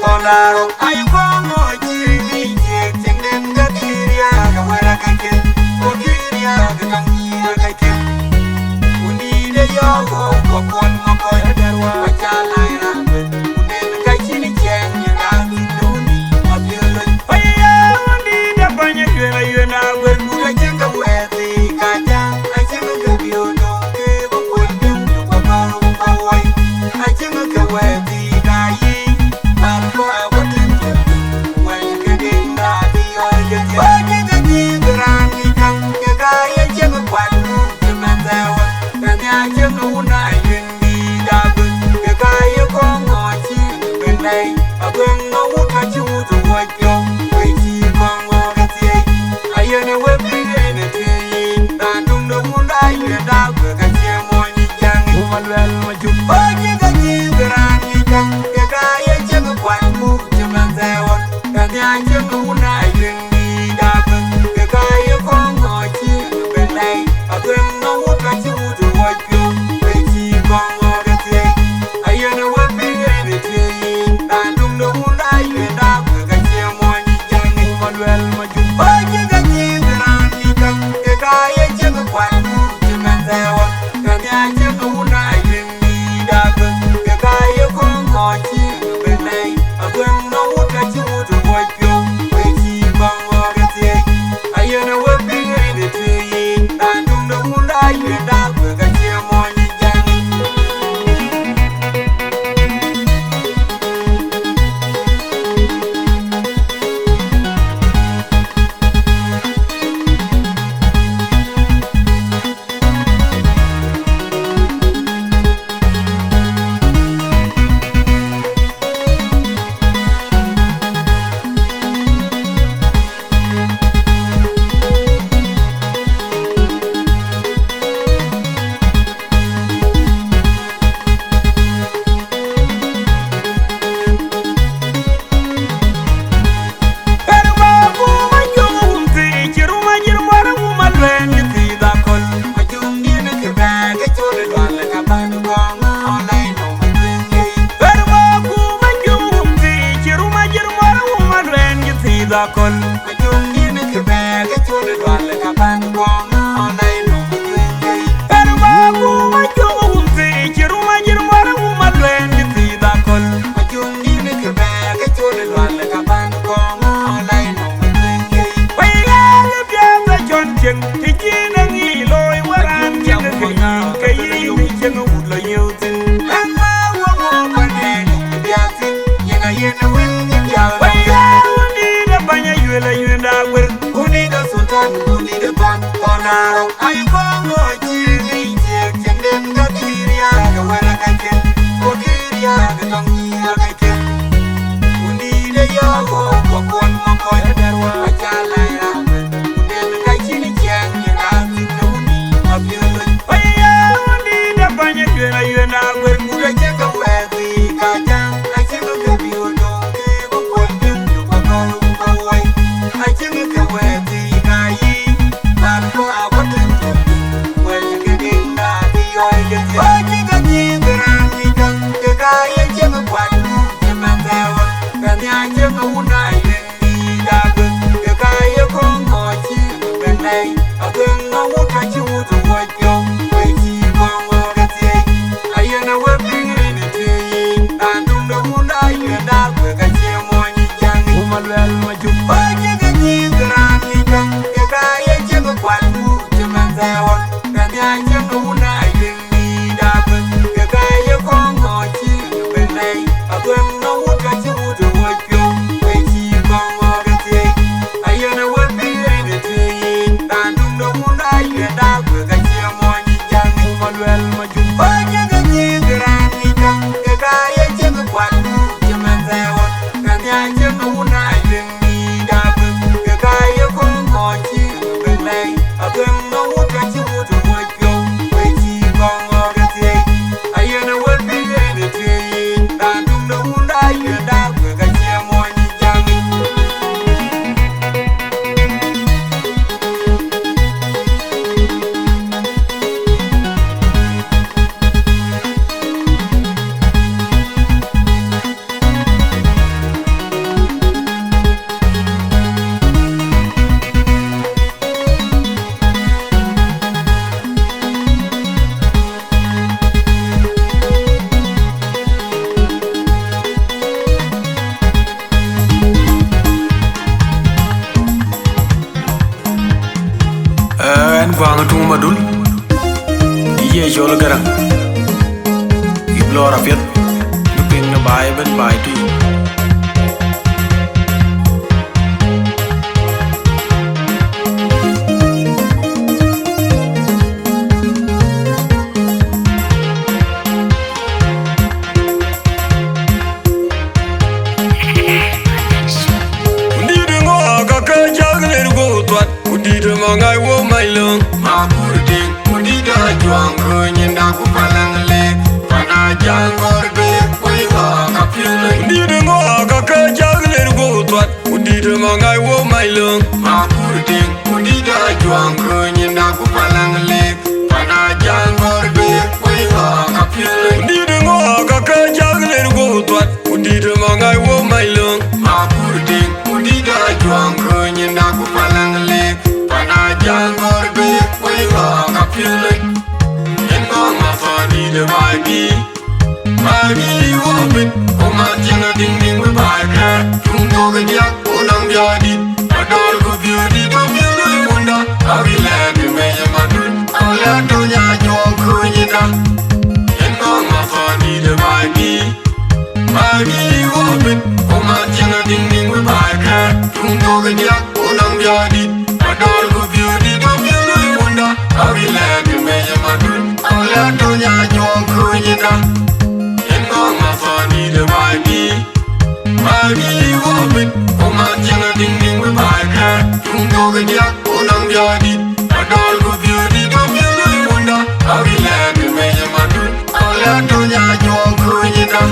Thɔn Arok, aye kɔŋ ŋɔ̈ɔ̈c cï ŋic ciëëk, cieŋden ka kï riääk, awär ka cïn, ku kï riääk, tɔŋ yïn ka cïn. Ku dïït ë yɔ̈ɔ̈k ɣok, ku kuɔn ŋɔ̈k kɔc, ku ca läi raan bɛ̈n, ku den ka cïn ciɛɛŋ, ye raan thïn duni, apiöl lony. Aye wun dïït ë bäny ë yuël, aye na guër, ku ka cïn ke wɛ̈ɛ̈t thii ka jam, acïn ke biööt döŋ, ke bï kuöl döŋ, ku ka bär, ku ka woi. Acïn ke wɛ̈ɛ̈t thii ka yï, man kɔc ku tïŋ tïŋ, wɛ̈ɛ̈t ke diŋ raan bï yɔ̈ɔ̈c ke thiëëc. Wɛ̈ɛ̈t ke dhiëëth raan ŋic käŋ, ke ka ye cieŋ kuat nu cï mɛn thɛɛr wën, ke nhiaar cieŋ wun aa yïn bï dap, ke ka ye kɔŋ ŋɔ̈ɔ̈c cï bï lɛ̈i. Aguëŋ në wut ka cï wut wuɔ̈c piɔ̈u, wek cï kɔŋ ŋɔ̈ɔ̈c ke thiëëc. Ayen ë wek bï yen ë tui yiic, raan duŋ de wun aa yïn dap, ke ka cie mony Wun Maluɛl Majuk. Bä cï ke cï ke raan ŋic käŋ, ke ka ye cieŋ kuat muk cï mɛn thɛɛr wën, ke nhiaar cieŋ wun aa yïn bï dap, ke ka ye kɔŋ ŋɔ̈ɔ̈c cï bï lɛ̈i. Aguëŋ në wut ka cï wut wuɔ̈c piɔ̈u, wek cï kɔŋ ŋɔ̈ɔ̈c ke thiëëc. Ayen ë wek bï yen ë tui yiic, raan duŋ de wun aa yïn dap, ke ka cie mony Wun Maluɛl Majuk. Bä cï ke cï ke raan ŋic käŋ, ke ka ye cieŋ kuat muk cï mɛn thɛɛr wën, ke nhiaar cieŋ wun aa yïn bï dap, ke ka ye kɔŋ ŋɔ̈ɔ̈c cï bï lɛ̈i. Aguëŋ në wut ka cï wut wuɔ̈c piɔ̈u, wek cï kɔŋ ŋɔ̈ɔ̈c ke thiëëc. Ayen ë wek bï yen ë tui yiic, raan duŋ de wun aa yïn dap, ke ka cie mony Jaŋ. Akol. Ajuŋ yïn kë bɛ̈ɛ̈k, ë col ë dual, ka bän kɔŋ ɣɔn ai nɔm ë tueŋ kei. Ënë bä guum ajuŋ wun thii, cï rum ajïr muɔr ë wum aluɛɛn cï thiith akol. Ajuŋ yïn kë bɛ̈ɛ̈k, ë col ë dual, ka bän kɔŋ ɣɔn ai nɔm ë tueŋ kei. Wëi ɣɛɛr ë piɛth ë cɔn cieŋ, të cïn ë ŋic looi wäraan cieŋ ë kë yïn, ke yïn ë cieŋ ë wut lɔ yëu thïn. Ënë bä wä wä bä nɛɛn ë piath thïn, yen ayen ë wël cï piath. Wëi ɣɛɛr wun dït ë bäny ayuël, ayuël ë aguër. Wundït ë Sultan, wundït ë Pan, Pan Arok. Ai kɔŋ ɣöö cï ŋic thiëëk, cieŋden ka kï riääk ë wɛ̈t ë kacke, ku kï riääk ë tɔŋ nyïïr ë kacke. Wundït ë yɔ̈ɔ̈k ɣöö kɔ̈k kuɔn ŋɔ̈k kɔc ë dɛ̈t wä, aca läi raan wën, ku den ka cïn ciɛɛŋ yen raan thïn ë wundït apiöl lony. Wëi ɣɛɛr wundït ë bäny ayuël, ayuël ë aguër. Ku acï ke wɛ̈ɛ̈t thii ka jam, acï ke ke biööt döŋ, ke bï kuɔl piŋ, ku ka kɔ̈u ku ka woi. Acïn kë wɛ̈ɛ̈t thii ka yï, man kɔ̈u abä tïŋ tïŋ, wɛ̈ɛ̈t kë diŋ na bï yɔ̈ɔ̈c ke thiëëk. Bä cï ke cï ke raan ŋic käŋ, ke ka ye cieŋ kuat nu cï mɛn thɛɛr wën, ke nhiaar cieŋ wun aa yïn bï dap, ke ka ye kɔŋ ɣöö cï bï lɛ̈i. Aguëŋ në wut ka cï wut wuɔ̈c piɔ̈u, wëi cï kɔŋ ɣöö ke thiëëc. Ayen ë wë Lɔɔr apiɛth, bï piŋ në baai ëbën baai tui. Kudït ŋɔɔk ka ke cäk ler guɔ thuat, kudït maŋ ŋac wo mac löŋ. Ma kur tiŋ, kudït ajuɔŋ kööny inda ku palaŋ lek. Pana jaŋ gɔr be, wei ŋɔɔk ka piöl. Kudït ŋɔɔk ka ke cäk ler guɔ thuat, kudït maŋ ŋac wo mac löŋ. Ma kur tiŋ, kudït ajuɔŋ kööny inda ku palaŋ lek. Pana jaŋ gɔr be, wei ŋɔɔk ka piöl. Kudït ŋɔɔk ka ke cäk ler guɔ thuat, kudït maŋ ŋac wo mac löŋ. Ma kur tiŋ, kudït ajuɔŋ kööny inda ku palaŋ lek. Pana jaŋ gɔr be, wei ŋɔɔk ka piöl. Yen ŋɔɔk ma thɔn dït ë baai bï. Baai bï wɔ bit, ku ma tiɛŋ adiŋdiŋ bï baai kɛ̈ɛ̈r. Tuŋ duɔ̈k diäk, ku naŋ biɔɔr dït. Adɔl ku biöördït, apiöl wei wunda. Abï lɛ̈ɛ̈t ë mec ë madun. Alɛ̈ɛ̈t tɔ̈ nya juɔŋ kööny inda. Yen ŋɔɔk ma thɔn dït ë baai bï. Baai bï wɔ bit, ku ma tiɛŋ adiŋdiŋ bï baai kɛ̈ɛ̈r. Tuŋ duɔ̈k diäk, ku naŋ biɔɔr dït. Adɔl ku biöördït, apiöl wei wunda. Abï lɛ̈ɛ̈t ë mec ë madun. Alɛ̈ɛ̈t tɔ̈ nya juɔŋ kööny inda. Yen ŋɔɔk ma thɔn dït ë baai bï. Baai bï wɔ bit, ku ma tiɛŋ adiŋdiŋ bï baai kɛ̈ɛ̈r. Tuŋ duɔ̈k diäk, ku naŋ biɔɔr dït. Adɔl ku biöördït, apiöl wei wunda. Abï lɛ̈ɛ̈t ë mec ë madun. Alɛ̈ɛ̈t tɔ̈ nya juɔŋ kööny inda.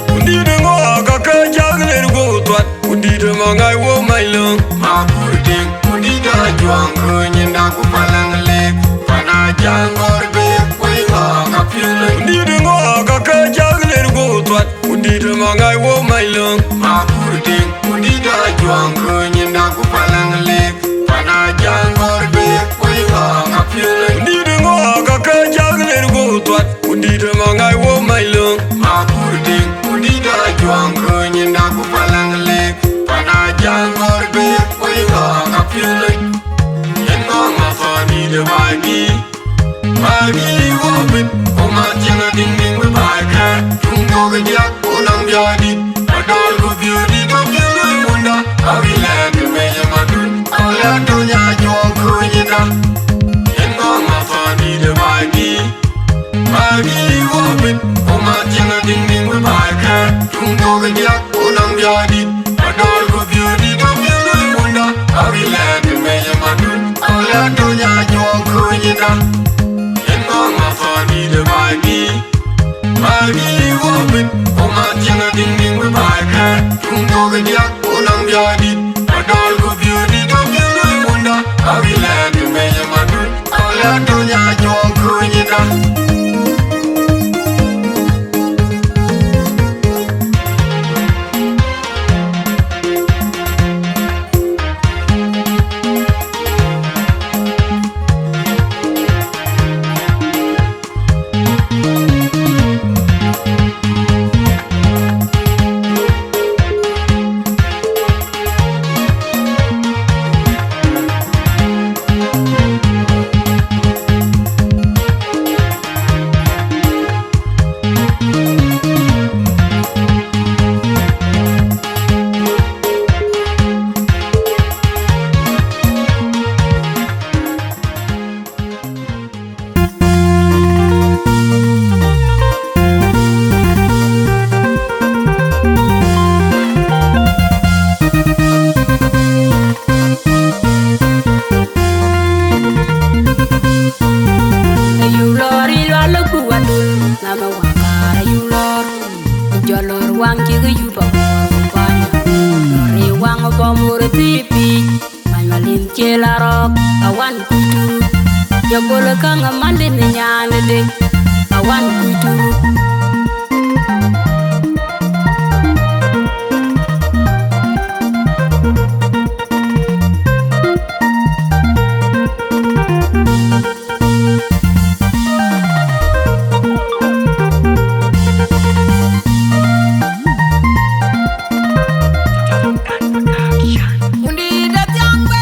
Kudït ŋɔɔk ka ke cäk ler guɔ thuat, kudït maŋ ŋac wo mac löŋ. Ma kur tiŋ, kudït ajuɔŋ kööny inda ku palaŋ lek. Pana jaŋ gɔr be, wei ŋɔɔk ka piöl. Kudït ŋɔɔk ka ke cäk ler guɔ thuat, kudït maŋ ŋac wo mac löŋ. Ma kur tiŋ, kudït ajuɔŋ kööny inda ku palaŋ lek. Pana jaŋ gɔr be, wei ŋɔɔk ka piöl. Kudït ŋɔɔk ka ke cäk ler guɔ thuat, kudït maŋ ŋac wo mac löŋ. Ma kur tiŋ, kudït ajuɔŋ kööny inda ku palaŋ lek. Pana jaŋ gɔr be, wei ŋɔɔk ka piöl. Yen ŋɔɔk ma thɔn dït ë baai bï. Baai bï wɔ bit, ku ma tiɛŋ adiŋdiŋ bï baai kɛ̈ɛ̈r. Tuŋ duɔ̈k diäk, ku naŋ biɔɔr dït. Adɔl ku biöördït, apiöl wei wunda. Abï lɛ̈ɛ̈t ë mec ë madun. Alɛ̈ɛ̈t tɔ̈ nya juɔŋ kööny inda. Yen ŋɔɔk ma thɔn dït ë baai bï. Baai bï wɔ bit, ku ma tiɛŋ adiŋdiŋ bï baai kɛ̈ɛ̈r. Tuŋ duɔ̈k diäk, ku naŋ biɔɔr dït. Adɔl ku biöördït, apiöl wei wunda. Abï lɛ̈ɛ̈t ë mec ë madun. Alɛ̈ɛ̈t tɔ̈ nya juɔŋ kööny inda. Yen ŋɔɔk ma thɔn dït ë baai bï. Baai bï wɔ bit, ku ma tiɛŋ adiŋdiŋ bï baai kɛ̈ɛ̈r. Tuŋ duɔ̈k diäk, ku naŋ biɔɔr dït. Adɔl ku biöördït, apiöl wei wunda. Abï lɛ̈ɛ̈t ë mec ë madun. Alɛ̈ɛ̈t tɔ̈ nya juɔŋ kööny inda. Ayular ilwal ku wadun, nama wakar ayular. Jɔl lɔ̈ɔ̈r waŋ cï ke yup aŋuɔ̈ɔ̈r kuany. Lɔ̈ɔ̈r ë waŋ bɔ̈ mor ë thii piic. Many malin cie la rɔ̈ɔ̈k, awan kuc turut. Jɔ gol käŋ ë malin ë nyan ë dek, awan kuc turut. Wundït athiaŋ we,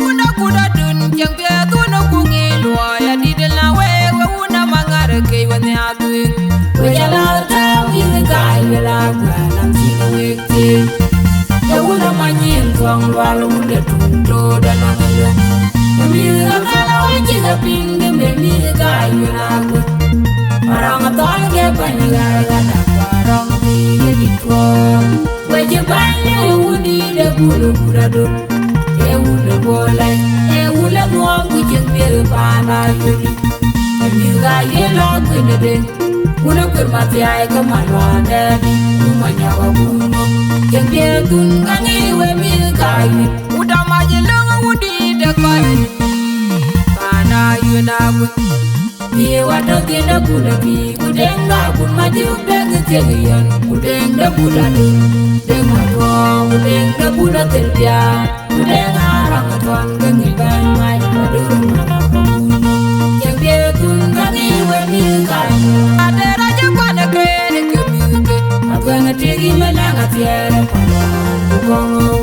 wun akut adun, cieŋ piɛth wun akuŋ ë luɔi adït la we, we wun amaŋar ke we nhial. Wek jɔl a tääu yïn ë kac, wek la guɛ̈ɛ̈r nɔm cïn wek thiëëc. Ye wun ë many yïn thuɔŋ lual, wun de tuŋ toot anɔŋ ë lok. Ë mïth ë kal awä cï ke piŋ, ke me mïth ë kac, wek la guɛ̈ɛ̈r. Arɔŋ athɔl ke bɛ̈ny ɣɛɛr, ka dak arɔŋ bï ke dït tuɔɔk. Wek cï bäny, ë wun dït ë bul ë bul adun. Ë wun ë bol lɛc, ë wun ë ŋuɔɔk, ku cïn piɛth paan ayuël. Ë mïth ka ye lɔ kuën ë deŋ. Wun akuër mathiai ke man luaandɛn, ku manyɔk abun mɔ̈k. Cieŋ piɛth kun ka ŋic we mïth ka yïn. Ku dɔm acï löŋ wundït ë kɔc. Paan ayuël akuën. Bï wat tɔ thiëndë bul abï, ku deŋ da bul ma cï wek dek thiëk yön, ku deŋ de bul adun, deŋ ma tuɔɔk, ku deŋ de bul athil piaat. Ku deŋ araŋ ë thɔn ke ŋic bɛ̈ny mac, ku duru man abun. Cieŋ piɛth kun ka ŋic we mïth ka. Ade rac ë kuan ë kërë ke mïth ke. Akuɛŋ ë tik yï me lɛ̈ŋ athiɛɛr ë kuan wään ku kɔŋ ɣöö.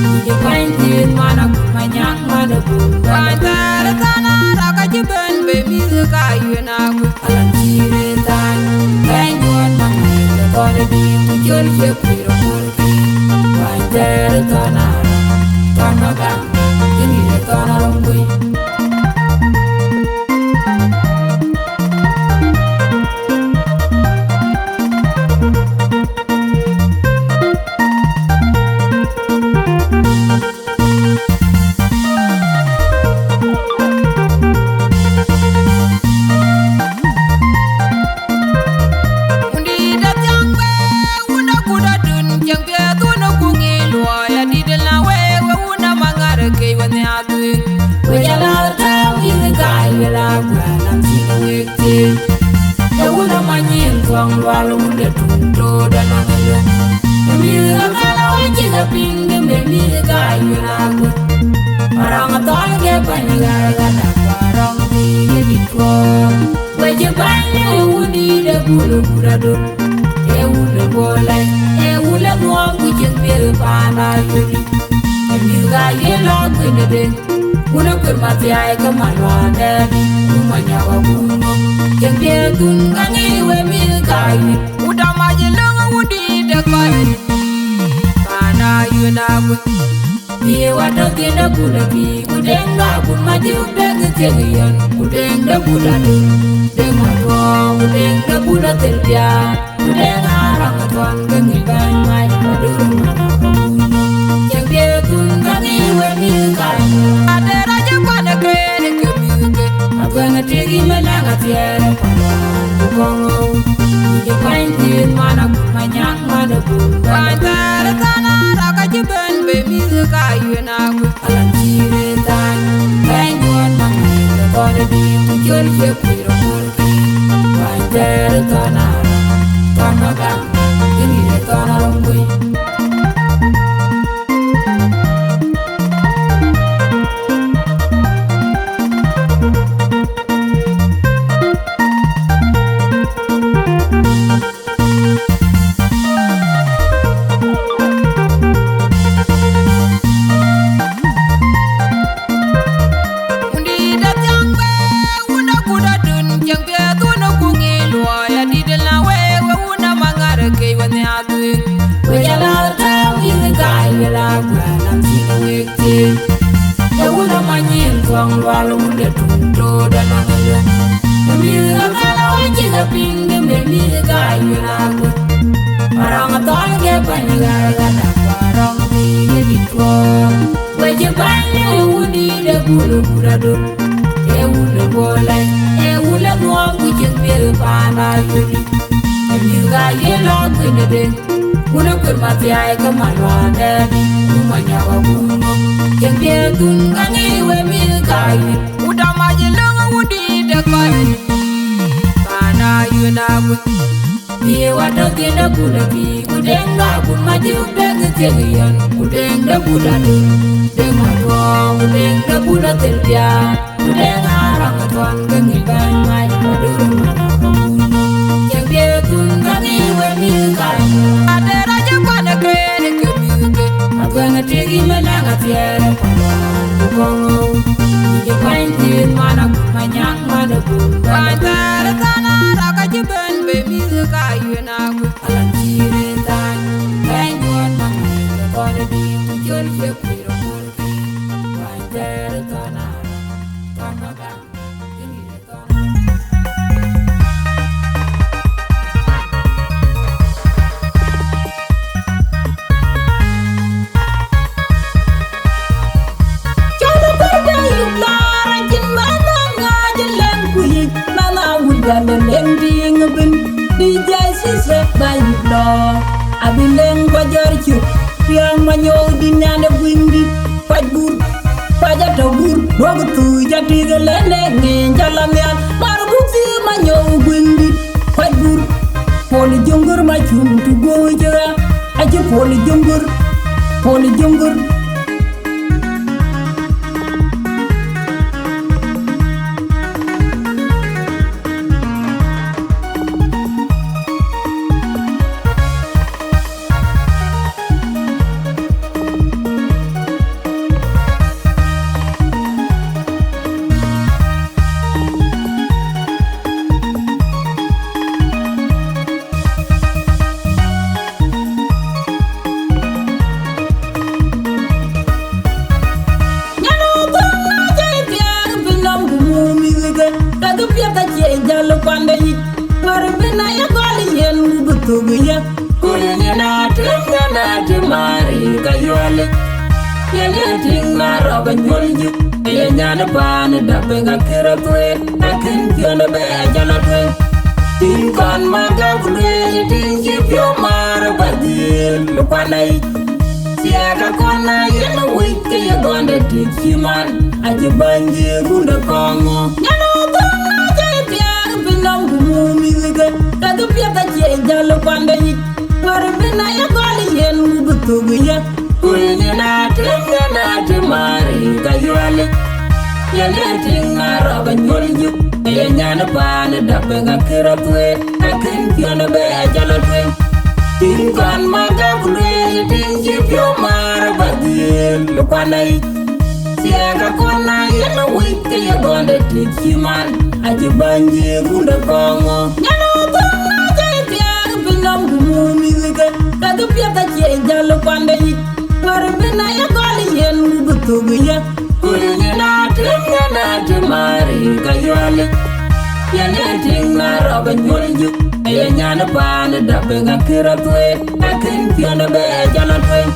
Ku cï kuany thiëëth man akut manyaŋ man abun. Kuany thɛɛr ë thɔn araŋ ka cï bɛ̈n bei mïth ka yuen akut. Alan cï rëër thany, bɛ̈ny duɔ̈n man ŋic ë thɔn ë diim, ku cöl cie kuiir ë kuɔ̈r. Wany thɛɛr thɔn arɔm, thɔn Magam, yïn yï thɔn arɔm kuc. Wundït athiaŋ we, wun akut adun, cieŋ piɛth wun akuŋ ë luɔi adït la we, we wun amaŋar ke we nhial. Wek jɔl a tääu yïn ë kac, wek la guɛ̈ɛ̈r nɔm cïn wek thiëëc. Ye wun ë many yïn thuɔŋ lual, wun de tuŋ toot anɔŋ ë lok. Ë mïth ë kal awä cï ke piŋ, ke me mïth ë kac, wek la guɛ̈ɛ̈r. Arɔŋ athɔl ke bɛ̈ny ɣɛɛr, ka dak arɔŋ bï ke dït tuɔɔk. Wek cï bäny, ë wundït ë bul ë bul adun. Ë wun ë bol lɛc, ë wun ë ŋuɔɔk, ku cïn piɛth paan ayuël. Ë mïth ka ye lɔ kuën ë deŋ. Wun akuër mathiai ke man luaandɛn, ku manyɔk abun mɔ̈k. Cieŋ piɛth kun ka ŋic we mïth ka yïn. Ku dɔm acï löŋ wundït ë kɔc. Paan ayuël akuën. Bï wat tɔ thiëndë bul abï, ku deŋ da bul ma cï wek dek thiëk yön, ku deŋ de bul adun, deŋ ma tuɔɔk, ku deŋ de bul athil piaat. Ku deŋ araŋ ë thɔn ke ŋic bɛ̈ny mac, ku duru man abun. Cieŋ piɛth kun ka ŋic we mïth ka. Ade rac ë kuan ë kërë ke mïth ke. Akuɛŋ ë tik yï me lɛ̈ŋ athiɛɛr ë kuan wään ku kɔŋ ɣöö. Yï cï kuany thiëëth man akut manyaŋ man abun. Wany thɛɛr thɔn araŋ ka cï bɛ̈n bei mïth ka yuen akut. Alan cï rëër thany, bɛ̈ny duɔ̈n man ŋic ë thɔn ë diim, ku cöl cie kuiir ë kuɔ̈r. Wany thɛɛr thɔn arɔm, thɔn Magam, yïn yï thɔn arɔm kuc. Wundït athiaŋ we, wun akut adun, cieŋ piɛth wun akuŋ ë luɔi adït la we, we wun amaŋar ke we nhial. Wek jɔl a tääu yïn ë kac, wek la guɛ̈ɛ̈r nɔm cïn wek thiëëc. Ye wun ë many yïn thuɔŋ lual, wun de tuŋ toot anɔŋ ë lok. Ë mïth ë kal awä cï ke piŋ, ke me mïth ë kac, wek la guɛ̈ɛ̈r. Arɔŋ athɔl ke bɛ̈ny ɣɛɛr, ka dak arɔŋ bï ke dït tuɔɔk. Wek cï bäny, ë wundït ë bul ë bul adun. Ë wun ë bol lɛc, ë wun ë ŋuɔɔk, ku cïn piɛth paan ayuël. Ë mïth ka ye lɔ Kuïn ë deŋ, kun ë kuïn mathiai ke man wään dɛ̈ɛ̈t, ku manyɔk abun mɔ̈k. Cïn dhiëëth kun ka ŋic we mïth ka yïn. Ku dɔm acï löŋ wudït ë kɔc. Paan a yïn a kuïn. Bï wa tɔ thiin de bul abï, ku deŋ da bul ma cï deŋ thiek yön, ku deŋ de bul adun, deŋ ma tuɔɔk, ku deŋ de bul athil biaar. Ku deŋ a raŋ ë tuɔn ke ŋic bɛ̈ny mac, ku dur man a bun. Cïn dhiëëth kun ka ŋic we mïth ka. Ade rac ë kuan ë kërë ke mïth ke. Akuɛŋ ë tik yï me naŋ athiɛɛr ë kuan wään ku kɔŋ ɣöö. Yï cï kuany dhiëëth man akut manyaŋ man ë bun. Kuany thɛɛr ë than a rak acï bɛ̈n be mïth ka yïn akut. Alan cï rëër thany, bɛ̈ny duɔ̈n man ë kɔn ë dïït ku cöl ciek kuiir ë kuur. Abï lëŋ kɔc jɔ̈ɔ̈r cök, riääk ma nyɔu dït nyan de guiŋdït, kuac gur, kuac atɔ̈ gur, duɔ̈k thuc atik ë lënë ŋeeny jɔl amial, mar buk thii ma nyɔu guiŋdït, kuac gur, pol ë jöŋgör ma cum të guööc ë ɣa, acï pol ë jöŋgör, pol ë jöŋgör. Nyan ë thöŋ acï thiaak piny nɔm ku muk mïthke, kakë piɛth acie jäl ë kuande yic. Ŋɔ̈r bï na ye gɔl yen ku bï thök ë ye. Ku rin yen a tëm, yen a tëm, Mari ka yuɔl. Yen ye tïŋ na rɔ̈k anyuɔl jup, ye nyan ë paan ë dap ë ka kër athueer, akën piɔ̈n ë bɛ jɔl atueŋ. Tïŋ kɔn ma gäk lueel, tïŋ cï piɔ̈u maar ë bä dhiëël ë kuan ayic. Thiëëk akɔn na yen wïc ke ye gɔnde tik cï man, acï bäny dhiëëk run de kɔŋ ŋö. Nyan ë thöŋ acï thiaak piny nɔm ku muk mïthke, kakë piɛth acie jäl ë kuande yic. Ŋɔ̈r bï na ye gɔl yen ku bï thök ë ye. Ku rin yen a tëm, yen a tëm, Mari ka yuɔl. Yen ye tïŋ na rɔ̈k anyuɔl jup, ye nyan ë paan ë dap ë ka kër athueer, akën piɔ̈n ë bɛ jɔl atueŋ. Tïŋ kɔn ma gäk lueel, tïŋ cï piɔ̈u maar ë bä dhiëël ë kuan ayic. Thiëëk akɔn na yen wïc ke ye gɔnde tik cï man, acï bäny dhiëëk run de kɔŋ ŋö. Nyan ë thöŋ acï thiaak piny nɔm ku muk mïthke, kakë piɛth acie jäl ë kuande yic. Ŋɔ̈r bï na ye gɔl yen ku bï thök ë ye. Ku rin yen a tëm, yen a tëm, Mari ka yuɔl. Yen ye tïŋ na rɔ̈k anyuɔl jup, ye nyan ë paan ë dap ë ka kër athueer, akën piɔ̈n ë bɛ jɔl atueŋ.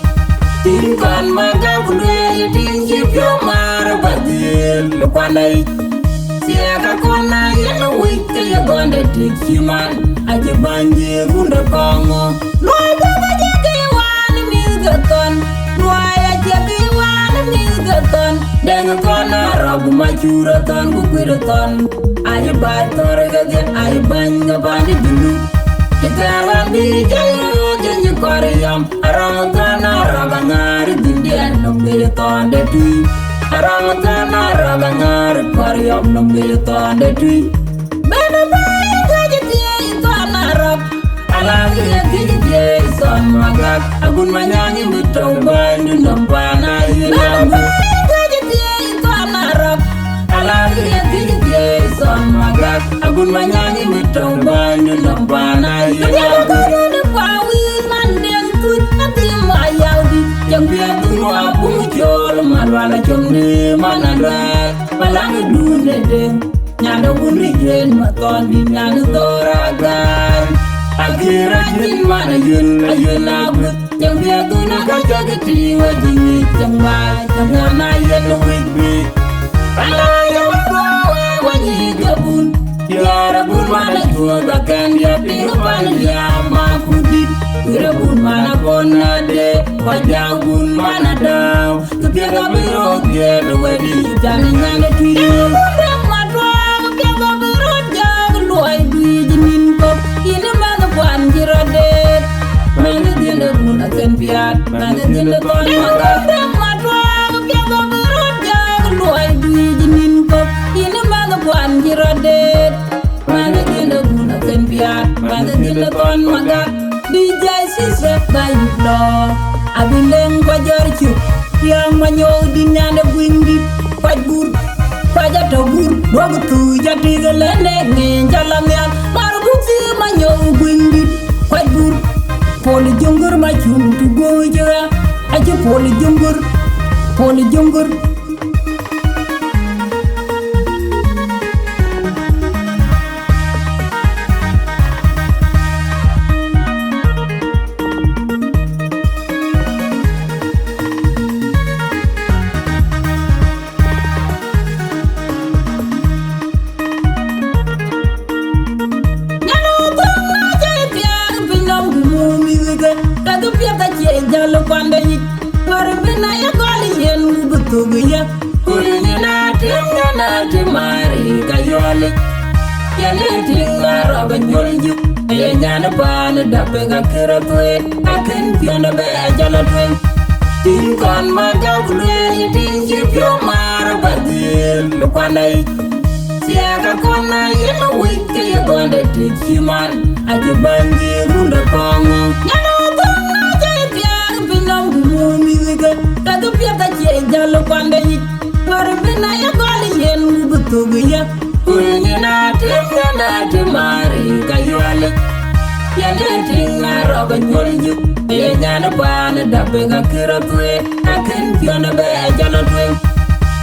Tïŋ kɔn ma gäk lueel, tïŋ cï piɔ̈u maar ë bä dhiëël ë kuan ayic. Thiëëk akɔn na yen wïc ke ye gɔnde tik cï man, acï bäny dhiëëk run de kɔŋ ŋö. Luɔi bä ka jɛ ke ye wään mïthke thɔn, luɔi acï ke ye wään mïthke thɔn. Deŋ thɔn arɔ̈k ku macur thɔn ku kuir thɔn. Acï bäny thɔ̈r kedhie, acï bäny ke paan ë Junub. Cï thɛɛr wään bï jai röt jë nyi kɔr yam. Arɔ̈k thɔn arɔ̈k aŋäär ë dhïndiɛn nɔm ke ye thɔn de tui. Arɔ̈k thɔn arɔ̈k aŋäär ë kɔr yam nɔm ke ye thɔn de tui. Bɛ̈n ë bäny thiëc thiëc thɔn arɔ̈k. Ala ke ye thiëc thiëc thɔn magak. Agun manyaŋ ë mit tɔ̈u bäny du nɔm paan aye. Bɛ̈n ë bäny thiëc thiëc thɔn arɔ̈k. Ala ke ye thiëc thiëc thɔn magak. Agun manyaŋ ë mit tɔ̈u bäny du nɔm paan aye. Diɛl ë bäny ë pa wïïr man deŋ tuc. Athim ayau dït. Cäŋ piɛth dun wa kum col man wala com ni man aluɛɛl. Balang dun de deŋ. Nyan de wun ri juël ma thɔn dït nyan ë thor agar. Akïr a juël man ayuël, ayuël aguëth. Cäŋ piɛth dun aka cak ë tïŋ wa dï ŋic cäŋ baai, cäŋ nyan a yen wec bï. Ala ye wa thua we wa nyic abun. Diäär abun man acuɔth akɛn ya piny pan ya ma kudït. Nade, kɔc dau gun man adau, kë piɛth abï röt dhiɛl wɛ̈t yic, can nyan ë tui. Yen abun dek matwäär, kë piɛth abï röt jäl luɔi duic nïn kɔ̈k, yïn ë mɛnh kuan cï rɔt deet. Mɛnh ë dhiënde gun akën piaat, mɛnh ë dhiënde thɔn magat. Yen abun dek matwäär, kë piɛth abï röt jäl luɔi duic nïn kɔ̈k, yïn ë mɛnh kuan cï rɔt deet. Mɛnh ë dhiënde gun akën piaat, mɛnh ë dhiënde thɔn magat. D J Sisre ba yïk lɔ, abï leŋ kua jɔr cuk. Riääk Manyou dït nyan de guiŋdït, kuac gur, kuac atɔ̈ gur. Duɔ̈k thuc atik ë lënë ŋeny cä la nhial. Mar buk thii Manyou guiŋdït, kuac gur. Pol ë jöŋgör macum tu guööc ɣa, acï pol ë jöŋgör, pol ë jöŋgör. Nyan ë thöŋ acï thiaak piny nɔm ku muk mïthke, ka kë piɛth acie jäl kuande yic. Wär bï na ye gɔl yen ku bï thök ë ye. Ku rin yen a tïŋ, yen a tïŋ Mari ka yɔ̈ɔ̈lic. Yen ë tïŋ Arɔp ë nyuɔl juk, ye nyan ë paan ë dap ë ka kërë thueet, akën piɔ̈n ë bɛ jɔl atueŋ. Tïŋ kɔn ma gäk lueel, tïŋ cï piɔ̈u maar ë bä dhiël ë kuanda yic. Thiaak akɔn na yen wïc ke ye gɔnde tëk cï man, acï bäny dhil rundë kɔŋ. Nyan ë thöŋ acï thiaak piny nɔm ku muk mïthke, ka kë piɛth acie jäl kuande yic. Wär bï na ye gɔl yen ku bï thök ë ye. Ku rin yen a tïŋ, yen a tïŋ Mari ka yɔ̈ɔ̈lic. Yen ë tïŋ Arɔp ë nyuɔl juk, ye nyan ë paan ë dap ë ka kërë thueet, akën piɔ̈n ë bɛ jɔl atueŋ.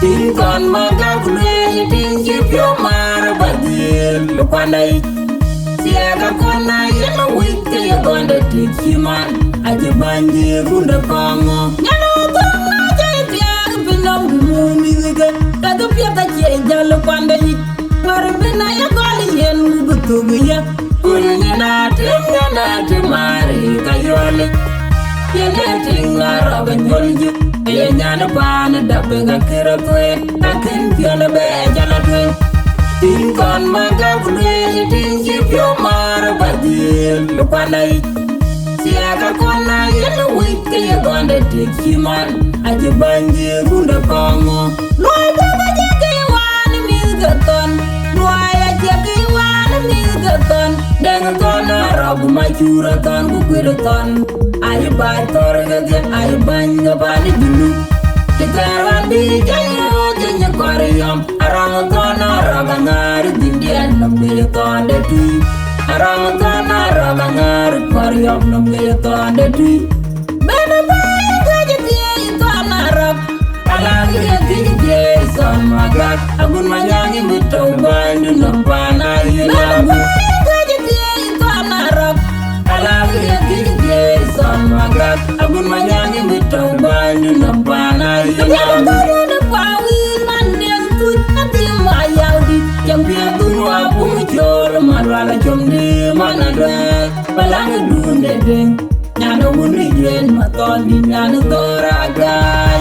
Tïŋ kɔn ma gäk lueel, tïŋ cï piɔ̈u maar ë bä dhiël ë kuanda yic. Thiaak akɔn na yen wïc ke ye gɔnde tëk cï man, acï bäny dhil rundë kɔŋ. Nyan ë thöŋ acï thiaak piny nɔm ku muk mïthke, ka kë piɛth acie jäl kuande yic. Wär bï na ye gɔl yen ku bï thök ë ye. Ku rin yen a tïŋ, yen a tïŋ Mari ka yɔ̈ɔ̈lic. Yen ë tïŋ Arɔp ë nyuɔl juk, ye nyan ë paan ë dap ë ka kërë thueet, akën piɔ̈n ë bɛ jɔl atueŋ. Tïŋ kɔn ma gäk lueel, tïŋ cï piɔ̈u maar ë bä dhiël ë kuanda yic. Thiaak akɔn na yen wïc ke ye gɔnde tëk cï man, acï bäny dhil rundë kɔŋ. Luɔi bɔ̈ acie kë ye wään ë mïthke thɔn, luɔi acie kë ye wään ë mïthke thɔn. Dɛŋ thɔn Arɔp, Macur thɔn ku Kuir thɔn, ayï baai thɔ̈r kedhie, ayï bäny ke paan ë Junub. Cï thɛɛr ɣɔn bï jai röt, jai kɔɔr yɔm. Arɔŋ thɔn Arɔp aŋäär ë dhïndiɛn nɔm ke ye thɔn de tui. Arɔŋ thɔn Arɔp aŋäär ë kɔɔr yɔm nɔm ke ye thɔn de tui. Bɛ̈n ë bäny ë thiëc ë thieei thɔn Arɔp. Ala kë ye thiëc ë thieei thɔn Magak. Agun Manyaŋ yïn bï tɔ̈u bänydu nɔm paan ayen agut. Bɛ̈n ë bäny ë thiëc ë thieei thɔn Arɔp. Ala kë ye thiëc ë thieei thɔn Magak, agun Manyaŋ yïn bï tɔ̈u bänydu nɔm paan ayen agut. Yen agut yen ë paan wïïr man den kuc, adhim ayau dït, cäŋ piɛth dhun wa pum cöl, man rual acom de man aduɛɛr, bä laŋ ë duunde deŋ. Nyan ë wun ë juël ma thɔn dït, nyan ë dhor agai.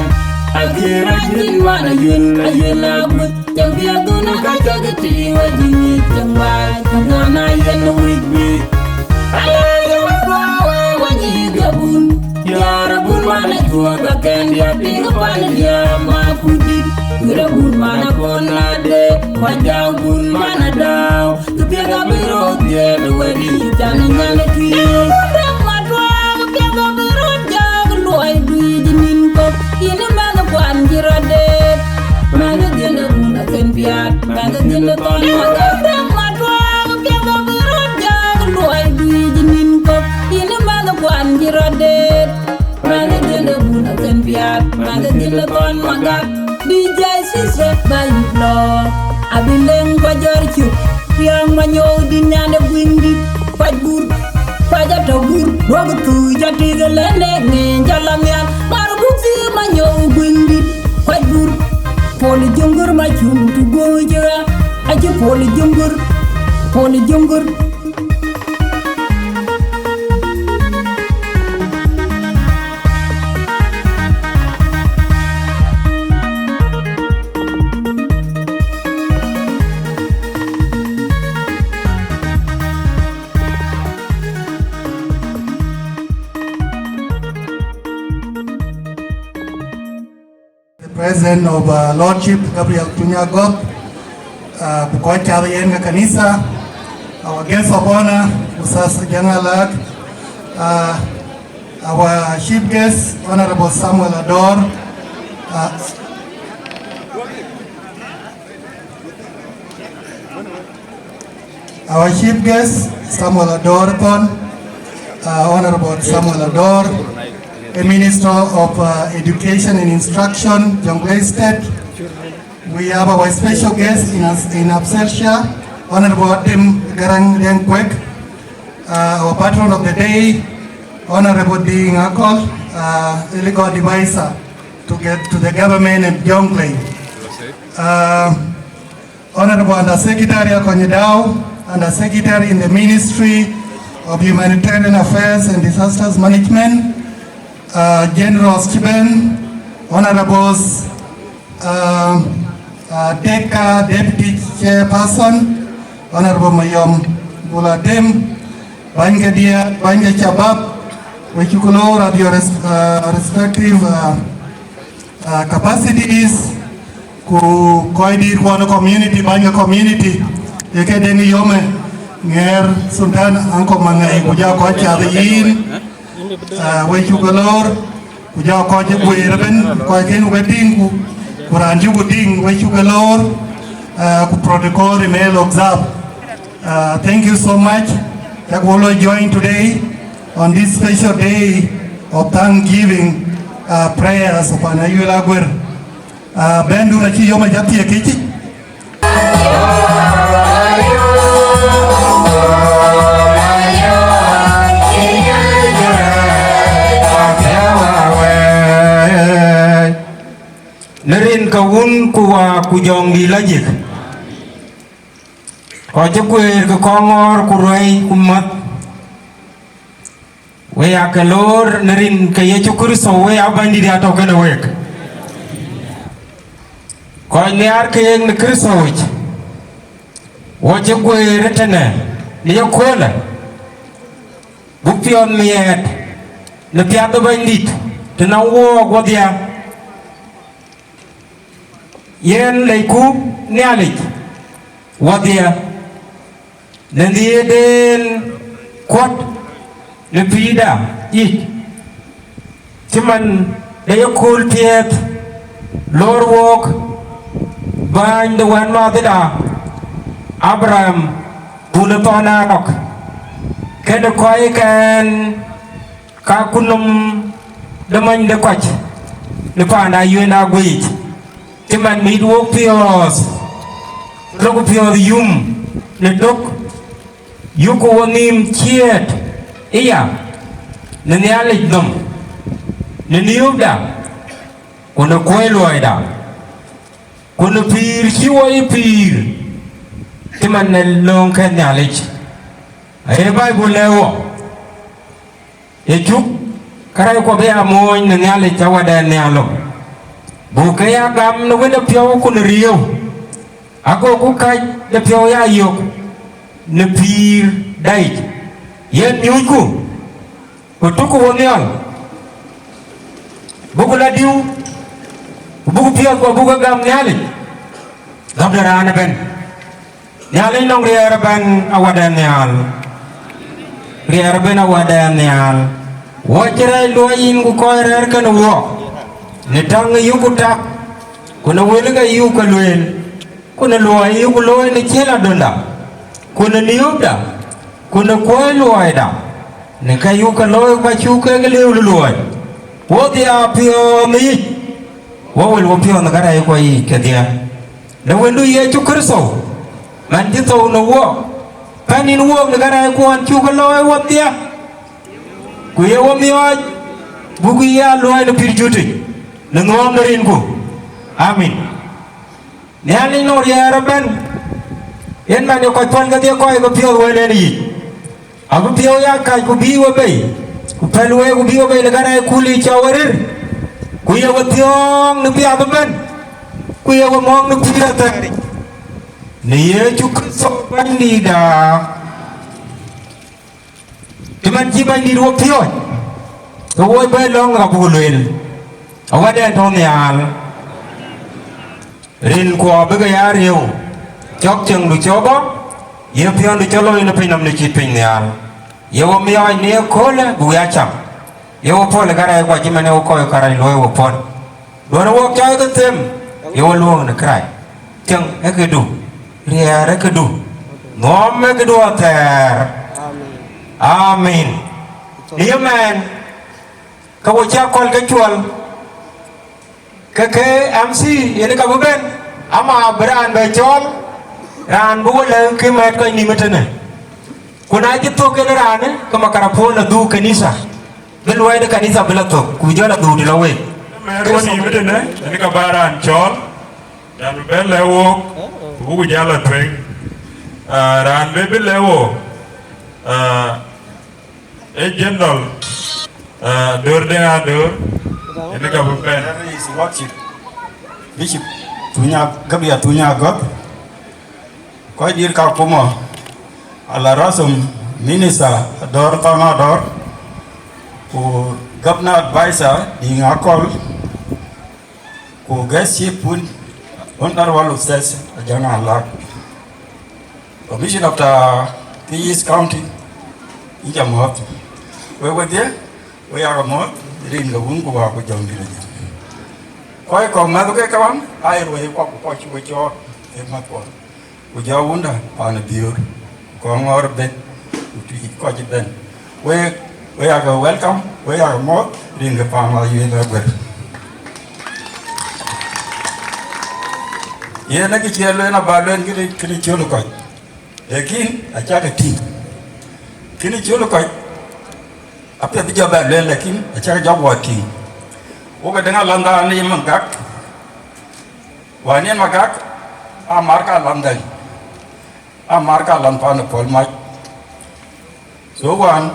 Akïr acït man ayuel, ayuel agut. Cäŋ piɛth dhun ë ka cä ke tïŋ we jï ŋic cäŋ baai, cäŋ ŋuan a yen wïc bï. Ala ye we gɔ̈ɔ̈r we, we nyic abun. Diäär abun man acuɔth akɛn diäk, piŋ pan diäär ma kudït. Wïr abun man akɔn ade, kuac dau abun man adau. Kë piɛth abï röt dhiɛl wɛ̈t yic, can nyan ë tui. Yen abun dek matwäär, kë piɛth abï röt jäl luɔi duic nïn kɔ̈k. Yïn ë mɛnh kuan cï rɔt deet, mɛnh ë dhiënde gun akën piaat, mɛnh ë dhiënde thɔn Magak. Dek matwäär, kë piɛth abï röt jäl luɔi duic nïn kɔ̈k. Yïn ë mɛnh kuan cï rɔt deet, mɛnh ë dhiënde gun akën piaat, mɛnh ë dhiënde thɔn Magak. D J Sisre ba yïk lɔ, abï leŋ kua jɔr cuk. Riääk Manyou dït nyan de guiŋdït, kuac gur, kuac atɔ̈ gur. Duɔ̈k thuc atik ë lënë ŋeny cä la nhial, mar buk thii Manyou guiŋdït, kuac gur. Pol ë jöŋgör macum tu guööc ɣa, acï pol ë jöŋgör, pol ë jöŋgör. President of uh, Lordship Gabriel Tunya Gok, uh, ku kɔc cath yen ke kanitha, our guest of honor, Ustaz Jaŋ Alak, uh, our chief guest, Honorable Samuel Ador, uh, our chief guest, Samuel Ador Thon, uh, Honorable Samuel Ador, a Minister of uh, Education and Instruction, Jonglei State. We have our special guest in, in absentia, Honorable Atem Garang Deng Kwek, uh, our patron of the day, Honorable Ding Akol, uh, legal advisor to get to the government of Jonglei. Uh, Honorable Under Secretary Akony Dau, Under Secretary in the Ministry of Humanitarian Affairs and Disasters Management, uh, General Chiben, Honorables, uh, uh, Teka Deputy Chairperson, Honorable Mayom Bulatem, Bany ke dia, Bany ke Shabab, we cuk lor at your res- uh, respective uh, uh, capacities, ku kɔc dït kuɔn community, bäny ke community, ye ke deŋ yome, ŋɛɛr Sultan Ankɔm Maŋɛi, ku ja kɔc cath yïn, uh, we cuk lor, ku ja kɔc guëër ëbën, kɔc kën we tïŋ, ku, ku raan cuk tïŋ, we cuk lor, uh, ku protocol remain observed. Uh, thank you so much. That we all join today on this special day of thanksgiving uh, prayers of Anayuel Aguer. Uh, ben dun aci yom aja thiek kici. Në rin ke Wun ku Wä ku Jɔŋdït Lajik. Kɔc cï kueer ke kɔŋ ŋɔɔr ku ruɛi ku mäth, we ya ke loor në rin ke Yecu Kërtho, we ya Bɛ̈nydït ya tɔ̈ kenë week. Kɔc nhiaar keek në Kërtho yic, wo cï guëër ëtënë në yeköölë, buk piɔ̈ɔ̈th miɛɛt në piath ë Bɛ̈nydït të nɔŋ wook wodhia. Yen lecku Nhialic wadhia në dhiëëthden kuɔ̈t në pïïrda yic, cï man de yekööl piɛth loor wook bääny de wänmääthda Abraham, bun ë thɔn Enok, kenë kɔckɛn ka ku nöm de many de kɔc në paanda Yuënda guiic, cï man mit wok piɔ̈ɔ̈th, lok piɔ̈ɔ̈th yum në dök, yuku wo nhïïm ciëët ëya në Nhialic nɔm, në niöpda, ku në kuɔ̈i luɔida, ku në pïïr cï wo ye pïïr, cï man në lööŋ ke Nhialic. Aye Baibul lɛ̈k wo. Ye cuk kärɛckuɔ bï aa moony në Nhialic Wäda nhial lɔ, buk ke ya gam në wënde piɔ̈u ku në riëëu, agoku kac de piɔ̈u ya yök në pïïrda yic. Yen nyuucku, ku tukku wo nhial, buku la diu, ku buku piɔ̈ɔ̈th, ku buku gam Nhialic, gam de raan ëbɛ̈n. Nhialic nɔŋ riɛɛr ëbɛ̈n Wäda nhial, riɛɛr ëbɛ̈n Wäda nhial. Wo cï rɛɛc luɔi yïn ku kɔc rɛ̈ɛ̈r kenë wook, në täŋ ë yuku tak, ku në wël ke yuku ke lueel, ku në luɔi ë yuku looi në ciël adunda, ku në niöpda, ku në kuɔ̈i luɔida, në ka yuku ke looi ku acuk kek liu luɔi. Wodhia piɔ̈ɔ̈th yic, wo wël wo piɔ̈ɔ̈th në kärɛckuɔ yiic kedhie. Në Wëndu Yecu Kërtho, man cï thou në wook, pɛ̈n yïn wook në kärɛckuɔn cuk ke looi wodhia, ku ye wo miɔɔc, buk ya luɔi në pïïr jutic, në ŋɔ̈ɔ̈m de rinku. Amin. Nhialic nɔŋ riɛɛr ëbɛ̈n, yen man ye kɔc päl kedhie kɔc ke piɔ̈ɔ̈th wël en yic. Abï piɔ̈u ya kac ku bïï we bei, ku pɛ̈l week ku bïï we bei në kärɛc kul yic cɔu we rïr, ku ye we thiɔ̈ɔ̈ŋ në piath ëbɛ̈n, ku ye we mɔ̈ɔ̈ŋ në pïïr athɛɛric, në Yecu Kërtho Bɛ̈nydïïtda. Cï man cï Bɛ̈nydït wo piɔ̈ɔ̈c, ke wo bɛ̈n lɔ̈ŋ abuk lueel, Wäda tɔ̈ nhial. Rin ku abï ke ya riëëu, cɔk cieŋdu cɔk bɔ̈, ye piɔ̈ndu cɔk looi në piny nɔm në cït piny nhial. Ye wo miɔɔc në ye köölë buk ya cam, ye wo pɔ̈l ë kärɛc kuac cï man ye wo kɔc kärɛc luɔi wo pɔ̈l. Duɔ̈në wok cɔɔi ke them, ye wo luɔ̈ɔ̈k në kërac. Cieŋ ë këdu, riɛɛr ë këdu, nhuɔm ë këdu athɛɛr. Amin. Në ye mɛɛn, ke wo cï akɔ̈l ke cuɔl, ke ke M C yen ka bï bɛ̈n, ama bï raan bɛ cɔɔl, raan bï wo lɛ̈k kë mɛt kɔc nïm ëtënë. Ku na cï thök en raanë, ke makarapon adhuk kanitha, bï luɔi de kanitha bï la thök, ku jɔl adhuk të la week. Mɛt kɔc nïm ëtënë, yen ka bä raan cɔɔl, raan bï bɛ̈n lɛ̈k wook, ku buk jäl a tueŋ. Ah, raan bï bï lɛ̈k wook, ah, Ee General, ah, Döör Deŋ Adöör, yen ka bï bɛ̈n. His Lordship, Bishop Tunya, Gabriel Tunya Gɔ̈th, kɔc dït ka kumɔ, ala rasum Minister Adöör Thɔn Adöör, ku Governor Advisor Diŋ Akɔl, ku guest chief pun Honorable Ustaz Ajang Alak. Commissioner of the East County, inca mɔ̈ɔ̈th. Wek wedhie, we yak mɔ̈ɔ̈th, rin ke wun ku wa ku jɔŋdït ajä. Kɔc kɔ̈k mäth ke kawan, ai ruɔi kuak ku kɔc cï we cɔɔt, ke mäth kuɔth. Ku jɔ wunda pan ë biöör, ku ŋɔɔr ëbɛ̈n, ku tïc kɔc ëbɛ̈n. Wek, we yak welcome, we yak mɔ̈ɔ̈th, rin ke pan wa yuël aguer. Yen ë kë cie lueel aba lueel kënë, kënë cöl kɔc. Lakin acäkë tïŋ. Kënë cöl kɔc, apiɛth bï jɔ bɛ lueel, lakin acäkë jɔ guɔ tïŋ. Wok ë dëŋ alanda në ye magak, wään yen magak, amar ka alan dhɛl, amar ka alan pan ë pɔ̈l mac. So wään,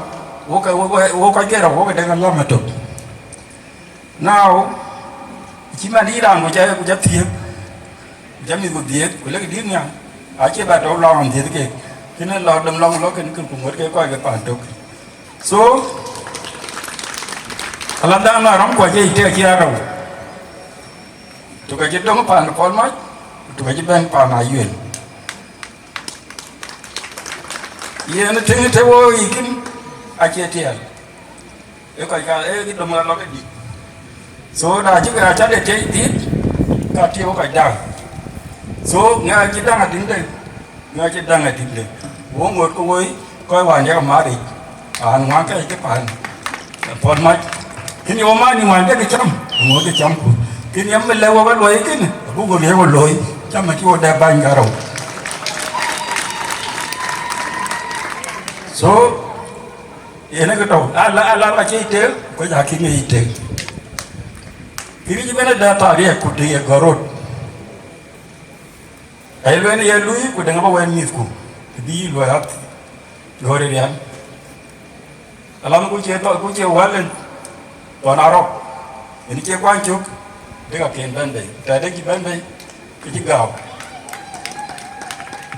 wok, wok, wok kɔc ke rɔt, wok ë dek alam ëtök. Now, cï man dït raan ku ca, ku ca thiëëk, ku ca mïth ku dhiëëth, ku lek dït nhial, acie bɛ tɔ̈u lɔŋ dhiëëth keek. Kënë lɔ dom lɔŋ lɔ kën kën ku ŋuɔ̈t ke kɔc ke pan tök. So, alandan na rɔm kuac ë tek cï arou. Tök acï döŋ pan pɔl mac, ku tök acï bɛ̈n pan ayuel. Yen tïŋ të wo yiic kïn acie tiɛɛl. Ee kɔc ka, ee, kï döŋ alɔ ke dït. So, na cï ke aca de tiɛc dït, ka tiɛɛu kɔc daŋ. So, ŋɛk acï daŋ adïŋde. Ŋɛk cï daŋ adïŋde, wo ŋot ke woi, kɔc wään yak mat yic, an, ŋuan ke cï paan, pɔt mac. Kën ye wo man ni ŋuan ke cam, ŋot ke cam ku. Kën ye mi lɛ̈k wok aluɔi kënë, abuk wo liëk wo looi, cam acï wo dɛ bany karou. So, yen ë ke tɔ̈u, ala, ala, ala cï tek, kɔc akï ŋic tek. Kën cï bɛ̈n ë dɛ thar ye ku të ye gɔ̈t rot. Aye lueel ye luui, ku dëŋ abä wɛn mïthku, të bï yï luɔi ath, ɣööt ë riän. Alam ku cie tɔ-, ku cie wäl en, thɔn arɔp, en cie kuany cök, dek aken bɛ̈n bei, tɛ̈ dek cï bɛ̈n bei, ke cï gääu.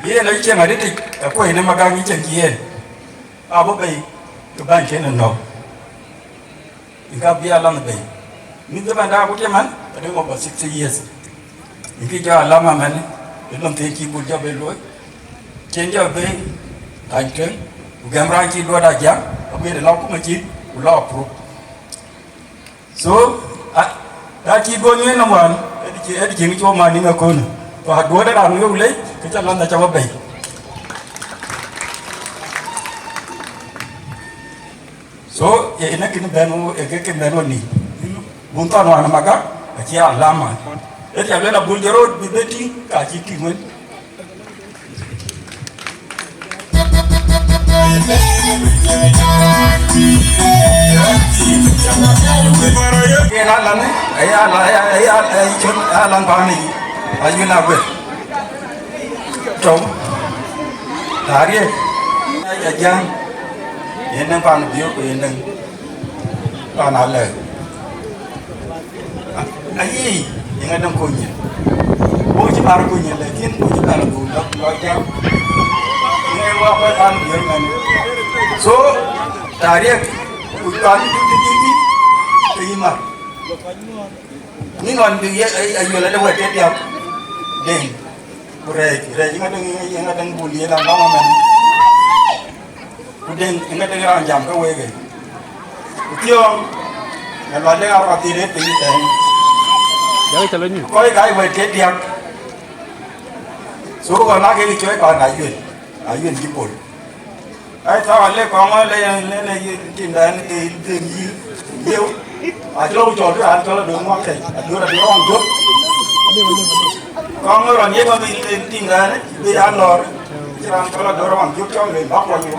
Yen acï cieŋ arëtic, akuɔ̈i në magaŋ cï cieŋ cï yen, abä bei, ke bäny cïn ë nɔ̈k. Yïn ka bï alam bei. Mïth ëbɛ̈n daa ku cï man, adï over sixty years. Yïn kï jɔ alam amɛn, ë lɔn thïn cï bul jɔ bei luɔi. Cïn jɔ bei, kany tueŋ, ku gɛm raan cï duɔt a jam, aguiɛt ë lɔ kum acï, ku lɔ apuk. So, a, da cï duɔt nyuɛɛn nɔm wään, ëdï cï, ëdï cï ŋic wok man yïn ë köölë. Ku a duɔt ë raan wek lec, kë cä lɔn acä wä bei. So, ye ënë kën bɛ̈n wo, ye ke kën bɛ̈n wo ni. Bun thɔn wan magak, acï alama. Ë tiap lël abul jɔt rot bï bɛ tïŋ, ka cï tïŋ wën. Yen alan, ë, ë, ë, ë, ë, cön, alan pani. Ayun aguer. Tɔ̈u, taariëk, Ajaŋ, yen nɛŋ pan biök, yen nɛŋ pan alɛ̈k. Ayï, yen ŋa däŋ kony nyin. Wo cï bar kony nyin, lakin wo cï bar dhuk lɔ, lɔ jam. Yen wa kɔc pan biök mɛn. So, taariëk, ku pan dït, dït, dït, ke yï mar. Ni nɔn bï ye, ay, ay, yuɛl ade wɛ̈t ke diäk. Deŋ, ku rɛɛc, rɛɛc ŋa deŋ, ŋa deŋ bul ye la lɔŋ amɛn. Ku deŋ, ŋa deŋ raan jam ke wek e. Ku thiɔŋ, ŋa lual deŋ arɔt dhil rëët piny tɛ̈ɛ̈n. Jam cä lɔ nyuc. Kɔc ka wɛ̈t ke diäk. So, ɣɔn na ke cɔɔc paan Ayuel, Ayuel Jibol. Ai, thawa le kɔŋ le, le, le, ye, tim dan, e, tim yi, yeu. A jɔ cɔl, a jɔ do mo ke, a jɔ do mo jɔ. Kɔŋ ron ye ma bi, e, tim dan, bi a lor. Jiran kala do ron jɔ cɔl le, ba ko jɔ.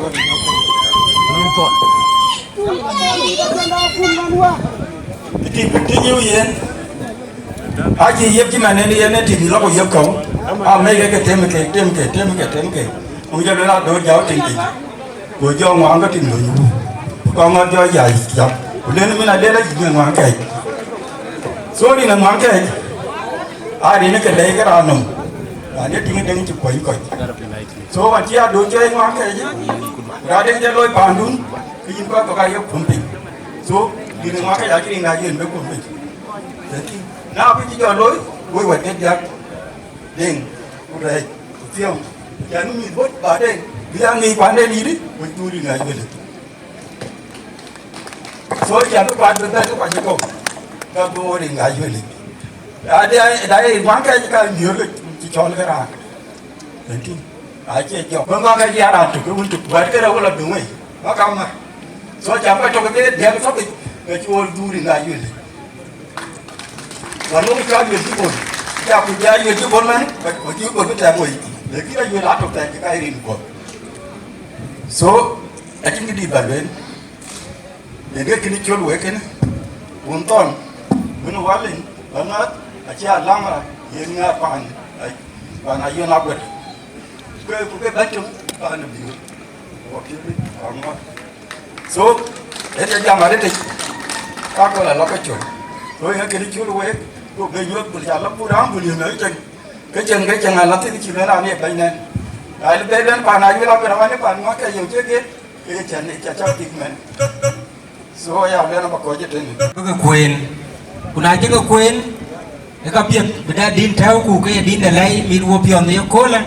Tim, tim yu yen. A cï yiëp cï man en yen e tim lɔ ku yiëp kɔ̈u. A mec ke, ke tem ke, tem ke, tem ke, tem ke. Ku jɔ lɔ do jɔ tim tim. Go jɔ ŋuan ke tim lɔ yu. Kɔŋ ŋɔt jɔ ya ya. Ku len min a len a cï ŋuan kɛc. So rin ŋuan kɛc. A rin ke lɛc ke raan nɔm. Raan ye tim deŋ cï kuɔny kɔc. So wan cï a do jɔ ŋuan kɛc. Raan deŋ jɔ loi pandun. Ke yin kɔc kɔ̈k a ye kum piny. So rin ŋuan kɛc a cï rin a yen be kum piny. Thank you. Na bï cï jɔ looi, woi wɛ̈t ke diäk, deŋ, ku rɛɛc, ku thiɔ̈ŋ, ku jɔ nu mïth bɔ̈ baden, bï a ŋic kuanden yïdï, woi dhuk rin ŋac wëlë. So cä bï kuat bï bɛ̈n ke kuac ë kɔ̈u, ka bï woi rin ŋac wëlë. Ade, ade, ŋuan kɛc ka miöör ke cï cɔl ke raan. Ëntï, acie jɔk. Bä ŋɔk ke diaar atök, ke wun tök, wɛ̈t ke rɛ̈u lɔ duŋ wei, bä kam ŋa? So, cam ka tök ke diäk tök, ke cï wol dhuur ë ŋa yuel. Wan wok cä yuel cï bol, cä ku ja yuel cï bol man, ku cï bol bï tɛ̈k wei. Lakin a yuel atök thɛɛr cï ka rin kuɔth. So, acïn kë dït bä lueel. Yen ke kën col wek kënë, wun thɔn, wun wal in, bä ŋäth, acï alama, yen ŋa paan, ai, paan Ayuel Aguet. Ku ke, ku ke bɛ̈c töŋ, paan ë biöör. Wɔ piööc, wɔ ŋɔ̈ɔ̈th. So, ë ke jam arëtic, ka kɔl alɔ ke col. So, yen ke kën col wek, ku be nyuɔ̈th bul ca lɔ pur raan bul yöŋ ë cieŋ. Ke cieŋ, ke cieŋ ala thïn cï bɛ̈n raan ye bɛ̈ny nɛn. Ai, be bɛ̈n paan Ayuel Aguet, aman ë paan ŋɔ̈ɔ̈th ke yöŋ cï ke, ke cän ë ca cak tik mɛn. So, ya lueel abä kɔc ëtënë. Bï ke kueen. Ku na cï ke kueen, ë ka piɛth bï dɛ din tɛ̈ɛ̈uku ke ye din de lɛi mit wo piɔ̈n ye köölë.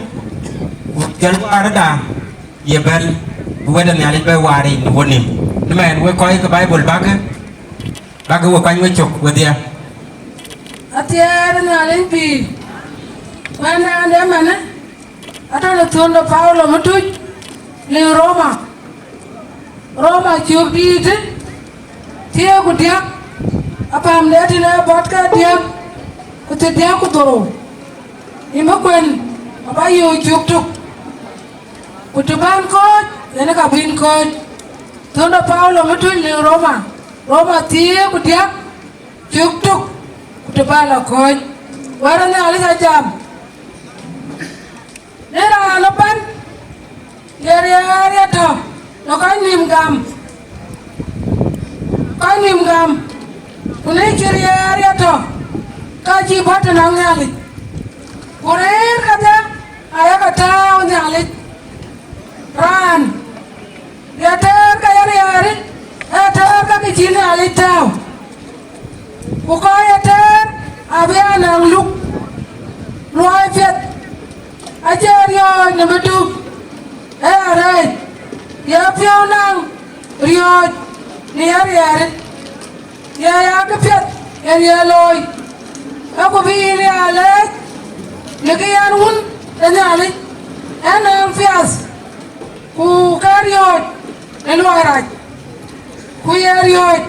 Ku jɔl waarda ye bɛ̈l, bï wɛ̈t de Nhialic bɛ waar yic në wo nïm. Në mɛn wek kɔc ke Baibul bakë, bakë we kuany wecök wedhie. Athiɛɛr Nhialic bï, wɛ̈n raan de manë, atɔ̈ në thön de Paulo Matuc, liu Roma. Roma cök dïïtë, thiëër ku diäk, apamde tënë bɔt ke diäk, ku thiërdiäk ku dhorou. Yïn bï kuën, abä yöök cök tök. Ku të bän kɔ̈ɔ̈c, yen ka bïn kɔ̈ɔ̈c. Thön de Paulo Matuc liu Roma, Roma thiëër ku diäk, cök tök, ku të bä lɔ kɔ̈ɔ̈c. Wɛ̈t ë Nhialic ajam. Në raan ëbɛ̈n, ye riɛɛr ye tɔ̈, në kɔc nïïm gam, kɔc nïïm gam, ku në cï riɛɛr ye tɔ̈, ka cï bɔ̈ tënɔŋ Nhialic. Ku rëër kedhie ayek tääu Nhialic. Raan ye tëër ke ye riɛɛr, ee tëër ke kë cï Nhialic tääu. Ku kɔc ye tëër abï anaŋ luk luɔi piɛth, acie riɔ̈ɔ̈c në bï tuk, ee arɛɛc, ye piɔ̈u naŋ riɔ̈ɔ̈c në ye riɛɛr. Ye ya këpiɛth yen ye looi, ee ku bï yïn ya leec në kë yɛn Wun de Nhialic, ënɔɔŋ piath, ku ke riɔ̈ɔ̈c në luɔi rac, ku ye riɔ̈ɔ̈c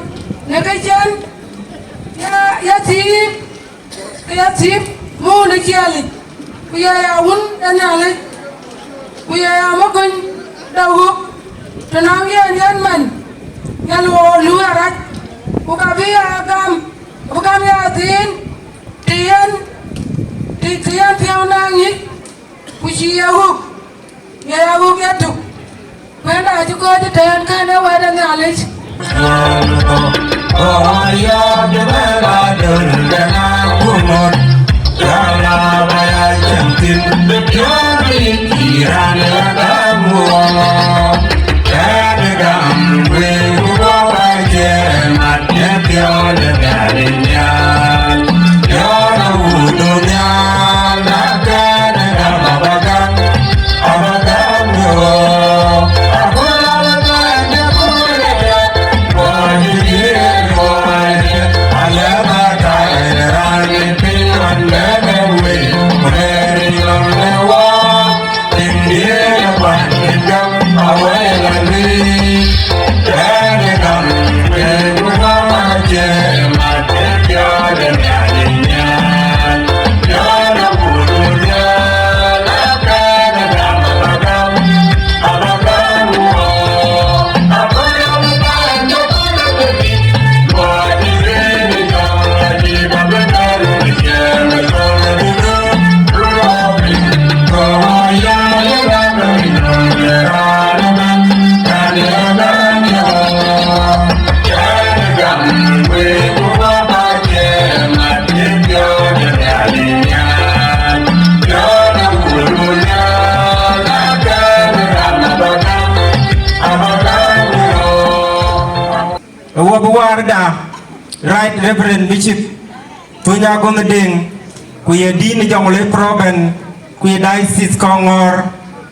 në kë cïn ya, ya thiim, ke ya thiim muk në ciɛɛlic, ku ye ya Wun de Nhialic, ku ye ya Makuny de Ɣöök, tënɔŋ yen yen man, yen luɔɔi luui arac, ku ka bï ya gam, ku bï gam ya thiin, të yen, të, të yen piɔ̈u naŋ yic, ku cï ye ɣöök, ye ya ɣöök yetök. Kuɛ̈nda acï kɔ̈ɔ̈c ëtɛ̈ɛ̈n, kɛ̈n ee wɛ̈t de Nhialic. Ë wɔ bï waarda, Right Reverend Bishop Thuny Agɔnh Deŋ, ku ye Dean Jonglei Province, ku ye Diocese Kɔŋɔɔr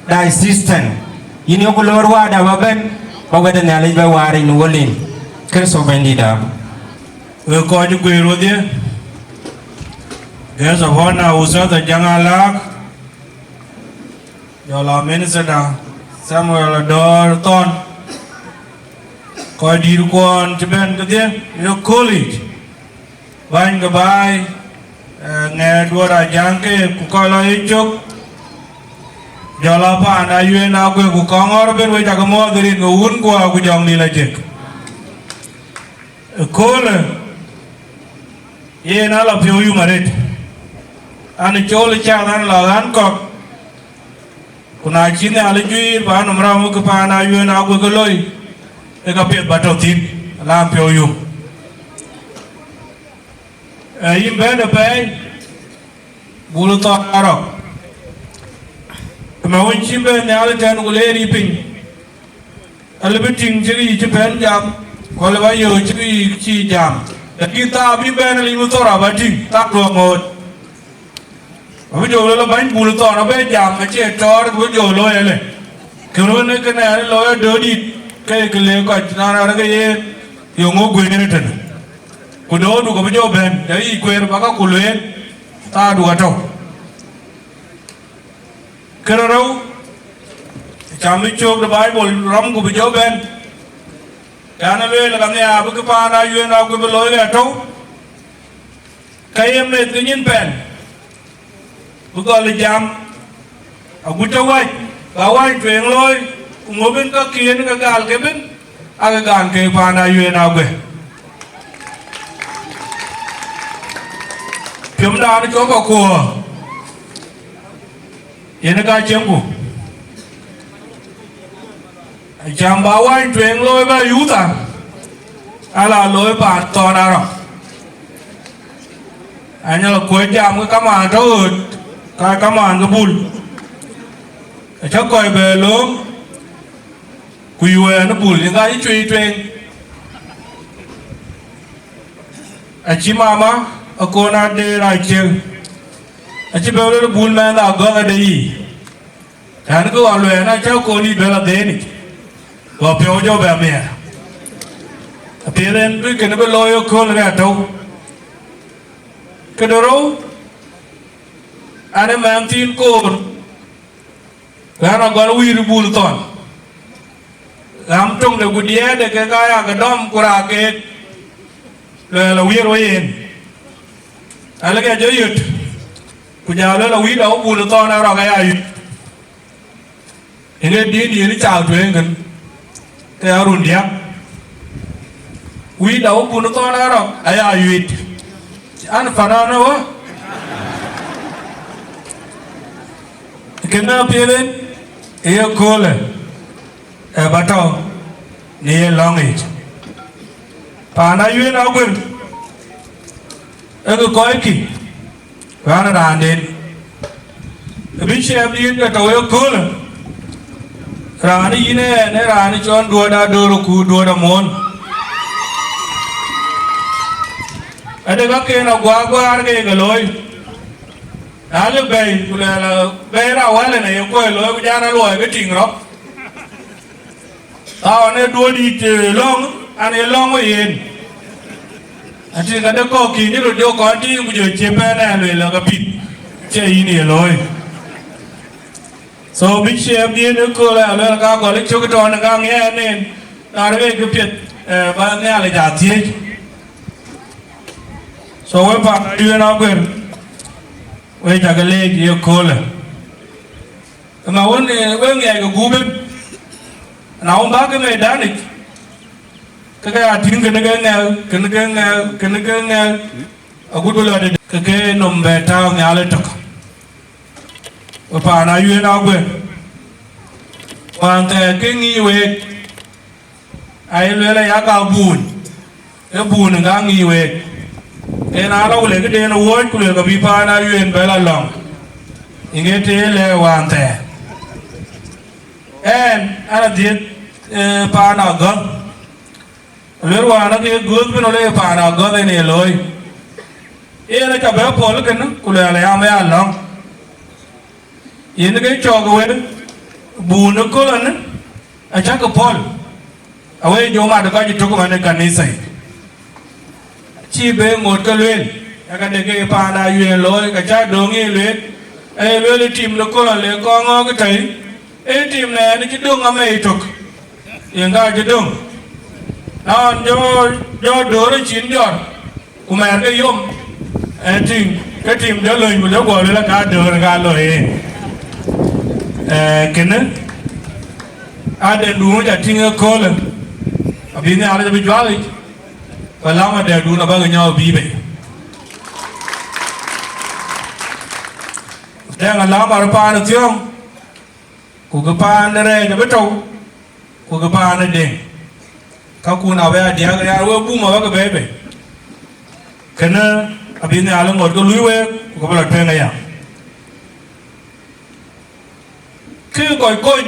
Diocesan. Yïn yeku lor waarda ba bɛ̈n, ba wɛ̈t ë Nhialic bɛ waar yïn wöl yïn. Kërtho Bɛ̈nydïïtda. Wek kɔc ë guëër wodhie, Guest of Honor, Ustadh Ajaŋ Alaak, jɔl a Minister da Samuel Ador Thɔn, kɔc dït kuɔn cï bɛ̈n kedhie ë kööl yic, bäny ke baai, eh, ŋɛɛr duɔ̈t Ajaŋ ke ku kɔc lɔ ye cök, jɔl a paan Ayuen Aguek ku Kɔŋɔɔr ëbën, wek cakë muɔɔth rin ke wun kuɔ ku jɔŋdït lɔ jek. Ëköölë, yen ala piɔ̈u yum arëët. An, col ë cath an, la ɣän kɔ̈k, ku na cï Nhialic juiir ba nɔm ram ke paan Ayuen Aguek ke loi, ke ka piɛth ba tɔ thïn, ala piɔ̈u yum. Ee, yïn bɛ̈n ë pɛɛi, Bul Thɔn Arɔk. Ëmɛ wën cï bɛ̈n nhial ëtɛ̈n ku leer yï piny, alë bï tïŋ cï yic cï pɛ̈n jam, ku alë ba yöök cï yic cï jam. Lakin thaa bï bɛ̈n alïm thɔ̈r aba tïŋ, thaa duɔ̈k ŋoot. Abï jɔ lɔ bäny Bul Thɔn abë jam acie tɔɔr, ku bï jɔ looi ëlë. Kë röt në kënë ë looi adöödït, ke kë le kɔc na rɔt ke yen, yöŋö guëër ëtënë. Ku döödu ke bï jɔ bɛ̈n, të yic kueer ba ka ku lueel, thaadu atɔ̈u. Kërë rou, cam bï cök de Baibol rɔm ku bï jɔ bɛ̈n, yan ë lueel ka nhiaar bï kë paan Ayuen Aguek bï looi ke atɔ̈u, ka ye meth ke nyin pɛn, bï gɔl ë jam, agut cä wäc, ba wäc tueŋ looi, ku ŋö bïn kakiën ke gal ke bïn, ake gan ke paan Ayuen Aguek. Piɔ̈mdan cɔk akuɔɔr, yen ë ka ciëŋku. Acam ba wäc tueŋ looi ba yutha, ala looi paan Thɔn Arɔk. Anyal kuɔ̈c jam ke kamaan tɔ ɣööt, ka kamaan ke Bul. Acä kɔc bɛ lööm, ku yuɛɛn ë Bul, yen ka cï cuëëc tueŋ. Acï mama akon adeer acieŋ, acï bɛ rɔt Bul mɛnh agɔ̈th ade yiic. Ɣɛn kë ɣɔn luɛɛn acä kɔn yï bɛ lɔ dhëënic, ɣɔn piɔ̈u jɔ bɛ miɛɛr. Apiɛth en bï kënë bï looi ëkööl rɛ̈ɛ̈r tɔ̈u. Këde rou, an, ë mɛnh thiin koor, ku ɣɛn agɔl wïïr Bul Thɔn. Ɣam töŋde ku diɛɛrde kek aa yakë dɔm ku raak keek, luɛɛl awiɛɛr we yen. Alë ke jɔ yöt, ku jɔ luɛɛl awïïrda wo Bul Thɔn Arɔk aya yöt. Ënë dïn yen cak tueŋ kën, ke ya run diäk. Wïïrda wo Bul Thɔn Arɔk aya yuit. An, fanana wä. Kënë apiɛth en ë ye köölë, ë ba tɔ në ye lɔ̈ŋ yic. Paan Ayuen Aguek, ee kë kɔckï, raan raanden. Bï ciɛɛm yïn ke tɔ wek köölë, raan yïn ëën ë raan cɔn duööt adoor ku duööt amuɔ̈ɔ̈n. Ade kaken aguaar guaar ke ke looi. Na lë bɛ̈i, ku lɛɛl bɛ̈i ra wälë në ye kuɔi looi, ku jan aluɔi ke tïŋ rɔt. Thaau an, ee duööt dït, eh, lɔ̈ŋ, an, ee lɔ̈ŋ we yen. Ati ka de kɔ̈k kïn cï röt jɔ kɔn tïŋ, ku jɔ cie pɛn ɛ lueel, ka pith, cie yïn ye looi. So, bï ciɛɛm diën ëkööl ë lueel ka gɔl ë cök tɔn ë ka ŋiɛɛn en, na rëk ke piɛth, eh, ba Nhialic a thiëëc. So, we paan Ayuen Aguek, we cakë leec ye köölë. Ëmɛ wën, eh, wek ŋiɛc ke gup en, na wën bäk ke mɛ̈cdanic, ke ke ya tïŋ kënë ke ŋɛk, kënë ke ŋɛk, kënë ke ŋɛk, agut bï lɔ tëde ke ke nɔm bɛ tääu nhial ëtök. We paan Ayuen Aguek, wään thɛɛr ke ŋic week, aye lueel aya ka buny, ee buny ë ka ŋic week. Yen aa lɔ ku le këden ë wuɔ̈ɔ̈c, ku lueel ka bï paan Ayuen bɛ lɔ lɔ̈ŋ, yen ke tëë lɛ̈k wään thɛɛr. Ɛn, an, adhiëth, eh, paan Agɔ̈th, Luel wään ake gööth bïn le paan agɔ̈th en ye looi. Yen aca bɛ pɔ̈l kënë, ku luɛɛl aya me alɔ̈ŋ. Yen ke cɔk wël, buun ë köl ënë, acäkï pɔ̈l. Awëë jɔ mat kɔc ë tök ëmën ë kanitha yic. Cï be ŋot ke lueel, ë ka de ke paan ë Ayuɛɛn looi, ka cä döŋ ye lueel, ee lueel ë tim de köl le kɔŋ ŋɔɔk ë tɛ̈i, ee tim nɛɛn cï döŋ amei tök, yen ka cï döŋ. Na ɣɔn jɔ, jɔ döör ë cin jɔt, ku mɛɛr ke yom, ë tim, ke tim jɔ löny, ku jɔ guɔ lueel ka döör ka loi en. Ee, kënë, aden duŋ ca tïŋ ëköölë, abï Nhialic abï juak yic, ku alam adɛ̈kdun abäk nyɔk bï bei. Dɛŋ alam arë paan ë thiɔ̈ŋ, ku kë paan ë rɛɛc abï tɔ̈u, ku kë paan ë deŋ. Ka kun abï adiäk rial wek bum abäk bɛ̈ɛ̈i bei. Kënë abï Nhialic ŋot ke luui week, ku ke bï lɔ tueŋ aya. Kë kɔc kony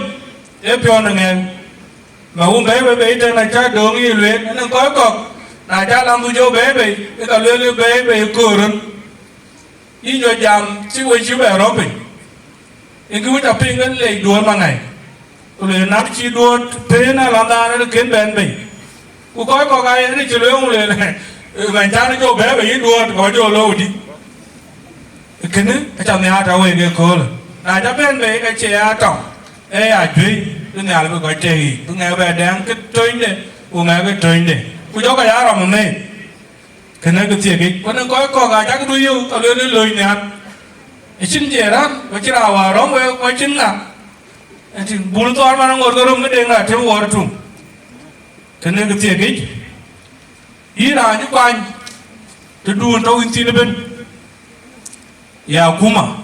ee piɔ̈n ë ŋɛk, ma wun bɛ̈ɛ̈i bei bei tën acä döŋ yï lueel, ënɔŋ kɔc kɔ̈k, na cä lam du jɔ bɛ̈ɛ̈i bei, ke ka lueel bɛ̈ɛ̈i bei ë köör röt. Yïn jɔ jam cï we cï bɛ rɔ̈p piny, ë kë wïc apiŋ ë lec duööt maŋai, ku le nak cï duööt pëën alɔnhdaan ë kën bɛ̈n bei. Ku kɔc kɔ̈k aa yen cï lueel ŋu le, mɛn cän jɔ bɛ̈ɛ̈i bei yï duööt, kɔc jɔ lou dï? Kënë aca nhiaar tɔ wek ëköölë. Na cä bɛ̈n bei, ke cie ya tɔŋ, ee ya juëc, bï Nhialic bï kɔc tëëk yiic, bï ŋɛk bɛ dɛŋ kë tönyde, ku ŋɛk kë tönyde, ku jɔkë ya rɔm ë meeth. Kënë kë thiekic, ku ënɔŋ kɔc kɔ̈k aa cäk du yök, ka lueel ë lööny nhial. Acïn je raan, ku acïn raan wäär rɔ̈m wek, ku acïn ŋa. Ëtïŋ, bul thɔɔr man aŋot ke röm ke deŋ raan tëm wɔɔr tuŋ. Kënë kë thiekic, yïn raan cï kuany, të duun tɔ̈u yïn thïn ëbën, ya akuma,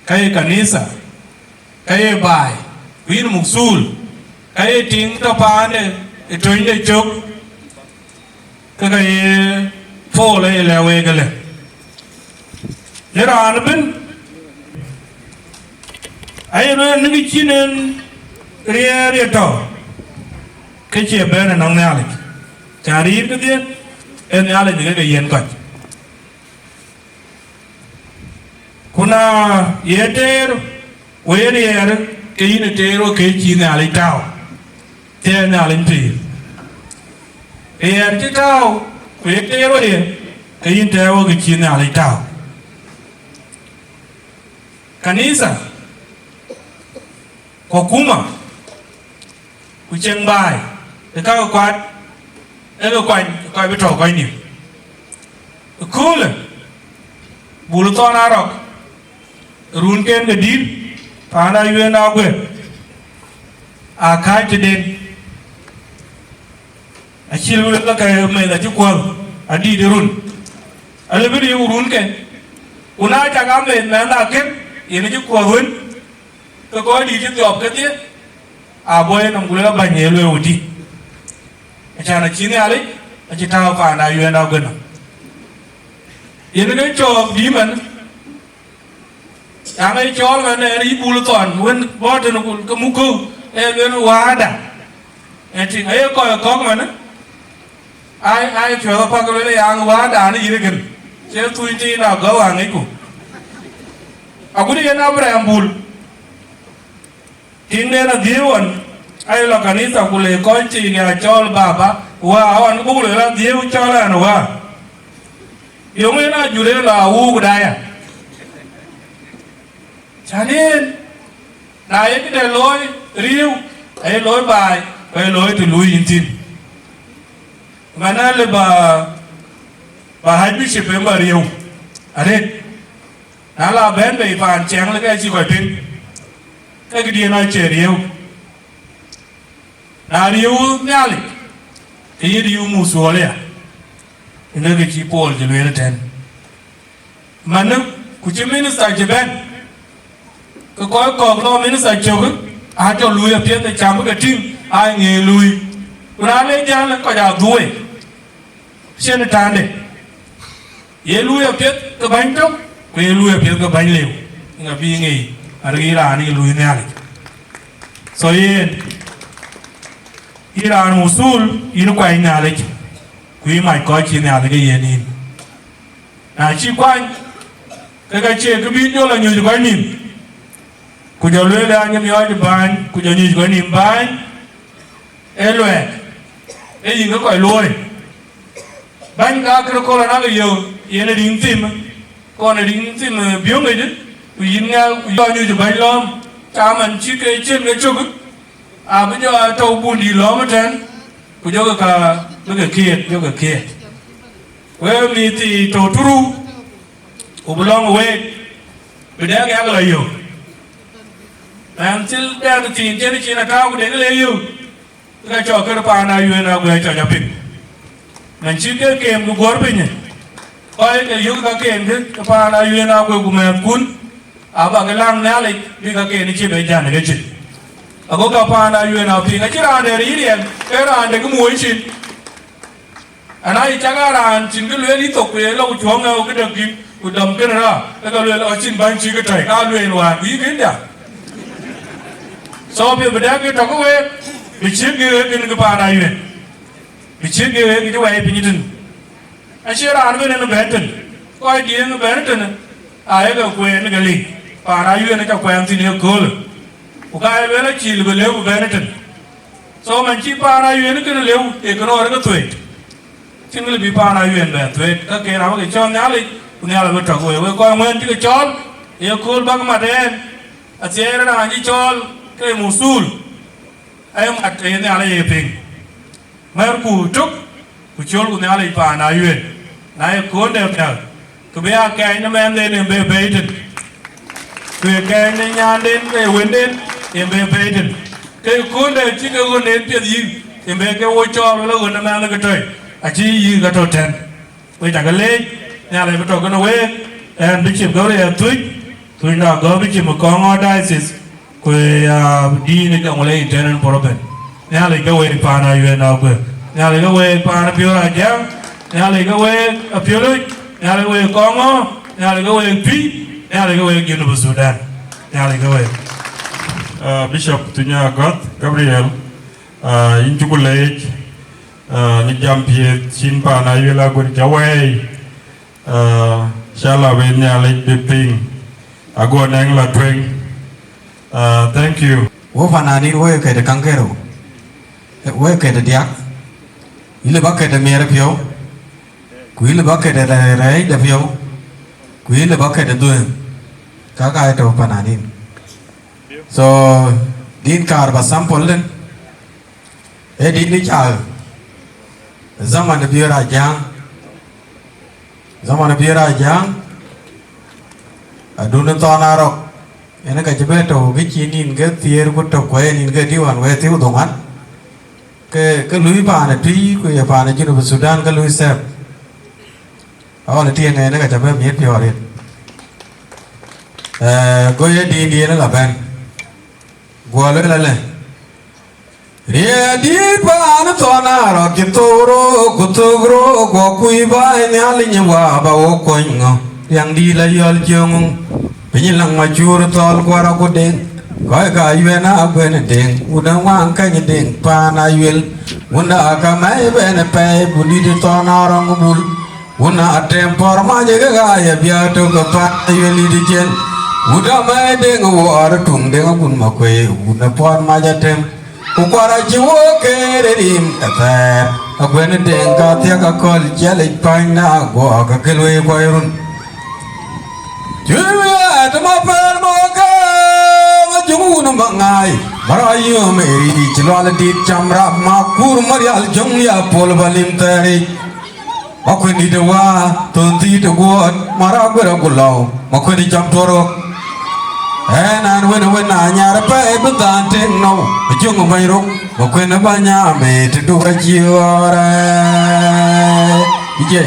ka ye kanitha, ka ye baai, ku yïn mukthul, ka ye tiŋ tɔ paande ë tönyde cök, ke ka ye Paul aye lɛ̈k week ëlë. Në raan ëbën, aye lueel në kë cïn en riɛɛr ye tɔ, ke cie bɛ̈n ënɔŋ Nhialic, cä riir kedhie, ee Nhialic ke ke yiɛ̈n kɔc. Ku na ye teer, ku ye riɛɛr, ke yïn ë teer wek kë cï Nhialic tääu, thɛɛr Nhialic pïïr. Riɛɛr cï tääu, ku ye teer wek ye, ke yïn tɛ̈ɛ̈u wek kë cï Nhialic tääu. Kanitha, ku akuma, ku cieŋ baai, ë ka ke kuat, ee ke kuany, ke kɔc bï tɔ̈u kɔc nïïm. Ëköölë, bul thɔn arɔk, runken ke dït, paan Ayuɛɛn Aguek, aa kääc tëden. Acï lueel ke meth acï kuɔ̈th, adït ë run. Alë bï riëëu runken, ku na cak aa meth mɛnh akën, yen acï kuɔ̈th wën, ke kɔc dït cï dhiɔp kedhie, aa bɔ̈ yenɔm ku lueel abäny ye lueel wëdï. Acän acï Nhialic, acï tääu paan Ayuɛɛn Aguek nɔm. Yen ke cɔɔk dïït man, Yaŋ ë cɔɔl man ë yï bul thɔn wën bɔ̈ tënë ku ke muk kɔ̈u, ee lueel wääda. Ëtïŋ, aye kɔc kɔ̈k man, ai, ai piɔ̈ɔ̈th apak lueel yaŋ wääda në yïn ëgën, cie thuny thiin agɔ̈u aŋicku. Agut yen Abraham bul. Tiŋden adhiëëu ɣɔn, aye lɔ kanitha ku le kɔc cï ya cɔɔl baba, wää ɣɔn, buk lueel adhiëëu cɔɔl ɛn wää. Yöŋ en ajur en lɔ awuuk daya. Cän en, na ye këde looi riëëu, aye looi baai, ku aye looi të luui yïn thïn. Mɛn alë ba, ba Archbishop en ba riëëu arëët. Na la bɛ̈n bei paan ciɛɛŋ lë ke cï kɔc piŋ, ke këdiën acie riëëu. Na riëëu Nhialic, ke yïn riëëu muk thuɔɔl aya, ënë kë cï Paul cï lueel ëtɛ̈n. Manë, ku cï minister cï bɛ̈n, ke kɔc kɔ̈k lɔ minister cök, aa jɔ luui apiɛth ë cam ke tïŋ, aa ŋiɛc luui. Ku na le jäl, kɔc aa dhuöi. Cïn ë tande. Ye luui apiɛth ke bäny tök, ku ye luui apiɛth ke bäny lëu. Ŋa bï ŋic, arëk yï raan ye luui Nhialic. So yen, Yïn raan muthul, yïn kuany Nhialic, ku yï mac kɔc cï Nhialic ke yen yïn. Na cï kuany, ke ka cie kë bï jɔ lɔ nyuc kɔc nïïm, ku jɔ lueel an, miɔɔc bäny, ku jɔ nyuc kɔc nïïm bäny, ee luɛɛk, ee yïn ke kɔc luɔ̈ɔ̈i. Bäny ka kërë kɔl anakë yök, yen riŋ thim, kɔn riŋ thim, eh, biöŋic, ku yïn ŋɛk, ku jɔ nyuc bäny lɔ̈ɔ̈m, caman cï ke cïn ke cök, abï jɔ tɔ̈u bun dïït lɔ̈ɔ̈m ëtɛ̈n, ku jɔkï ka bï ke kiët, jɔkï kiët. Wek mïth thii tɔ̈u turu, ku bï lɔ̈ŋ week, bï dɛk yak lɔ yök. Mɛn thil dɛn thiin cïn cïn atäu ku dek le yök, ke ka cɔk kër paan Ayuen Aguek cɔc apiŋ. Mɛn cï ke kem ku guɔ̈r piny, kɔc ke yök ka kem kë ke paan Ayuen Aguek ku mɛ̈thkun, abak ke läŋ Nhialic bï ka kem cï bɛ jän ke cï. Ago ka paan Ayuen apiŋ, acï raan dɛ̈ riɛl, ke raan dɛ̈ kë muɔɔc cin. Ana yï cak aa raan cïn kë lueel yï thok, ku ye lɔ ku cuɔ̈ŋ ë ku däk kïn, ku dɔm kënë raar, ke ka lueel ɣɔn cïn bäny cï kë tɛ̈i, ka lueel wään, ku yï kën diäk. So, piɛth bï dɛ̈k kë tɔ̈ ke week, bï ciëk kë ɣet kën kë paan Ayuen, bï ciëk kë ɣet kë cï wɛɛi piny tën. Acie raan bën en bɛ̈n tën, kɔc diëëŋ bɛ̈n tën, ayeke kueen ke lik, paan Ayuen aca kuɛɛn thïn ëköölë, ku ka ye lueel acïï lë bï lëu bï bɛ̈n tën. So man cï paan Ayuen kënë lëu, ee kënë ɣɔn ke thuëët. Cïn kë lë bï paan Ayuen bɛ thuëët, ka ken abï ke cɔl Nhialic, ku Nhialic abï tɔ̈ ke wek. Wek kɔc wën cï ke cɔl, ye kööl bäk mat ɛn, athiɛɛi raan cï cɔl ke muthul, aye mat, ee Nhialic ye piŋ. Mɛ̈rku tök, ku cöl ku Nhialic paan Ayuen. Na ye kööl dɛ pial, ke bï aa kɛɛc në mɛnhden en bï bɛ̈i tën, ku ye kɛɛc në nyanden ke ye wënden en bï bɛ̈i tën. Ke kööl dɛ cï ke ɣönden piɛth yïk, en bï ke wo cɔɔl wala ɣön ë mɛnhë ke tɔ̈i, acï yïk ke tɔ̈ tɛ̈n. Wek cakë leec, Nhialic bï tɔ̈ kenë week, ɛn Bishop Gabriel Thuc, Thuc na gɔ̈k Bishop Kɔŋɔ̈ɔ̈r Diocese, ku ya dïïn ë Jonglei Internal Province. Nhialic ke week paan Ayuen Aguek. Nhialic ke week paan Piöör Ajaŋ. Nhialic ke week Apiöluc. Nhialic ke week Kɔŋɔ̈ɔ̈r. Nhialic ke week Tui. Nhialic ke week Junub Sudan. Nhialic ke week. Ah, Bishop Thuc na gɔ̈k Gabriel, ah, yïn cuk leec, ah, në jam piɛth cïn paan Ayuen Aguek ca wɛɛi. Ah, inshallah bï Nhialic bï piŋ, ago nɛŋ la tueŋ. Ah, thank you. Wo fananin, wo ye kete kaŋ kerou, wo ye kete diäk, yïn lë ba kete miɛɛr piɔ̈u, ku yïn lë ba kete rɛɛc de piɔ̈u, ku yïn lë ba kete dhuëëŋ, ka ka ye tɔ̈ fananin. So, din kaar ba sample den, ee din ë ca zaman ë Biöör Ajaŋ, zaman ë Biöör Ajaŋ, adun ë Thɔn Arɔk, en ka cï bɛ tɔ̈u ke cï nïn ke thiëër ku tök, ku ee nïn ke diu wan wëë thiëër ku dhoŋuan, ke, ke lui paan ë Tui, ku ye paan ë Junub Sudan, ke lui sɛp. Awal ë tiëŋ en ka cï bɛ miɛt piɔ̈ɔ̈r yen. Eh, go ye din diën la bɛ̈n. Guɔ lueel alë, riɛɛrdït paan Thɔn Arɔk cï thok röök ku thök röök, guɔ kuc bä ë Nhialic ë Wä bä wo kuɔny ŋö? Riɛŋdït la yɔl cieŋ ŋö? Piny läŋ macur thɔl kuar aku deŋ, kɔc ka Ayuen Aguek deŋ, wun ë ŋuaŋ kɛny deŋ paan Ayuel, wun ë akamɛi bɛn ë pɛɛi, bun dït Thɔn Arɔk bul. Wun atem pɔ̈r mac ë kek aya bia tök ke paan Ayuel yït cen. Wun amɛi deŋ wuɔɔr tuŋ deŋ agun makuëë, wun ë pɔ̈r mac atem. Ku kuar acï wo keer ë rim ke thɛɛr. Aguek deŋ ka thiäk akɔ̈l ciɛlic panyna guɔ ke kël wei kuɔc run. Cuëëc wei atem apɛɛr mɔ ke ma juŋ wun maŋaai. Mara yom ë riic lual dït cam rap ma kur marial juŋ ya pol ba lim thɛɛric. Makuën dït ë Wä, thon thïït ë guɔ̈ɔ̈t, mär aguër agu lɔu, makuën ë cam tuɔrok. Ɛn an, wën ë wën a nyar ë pɛɛi bï dhan teŋ nou, ë cöŋ ë bɛ̈ny rok, makuën ë bä nyam ë të duk acï ɣɔɔr ë. Ije.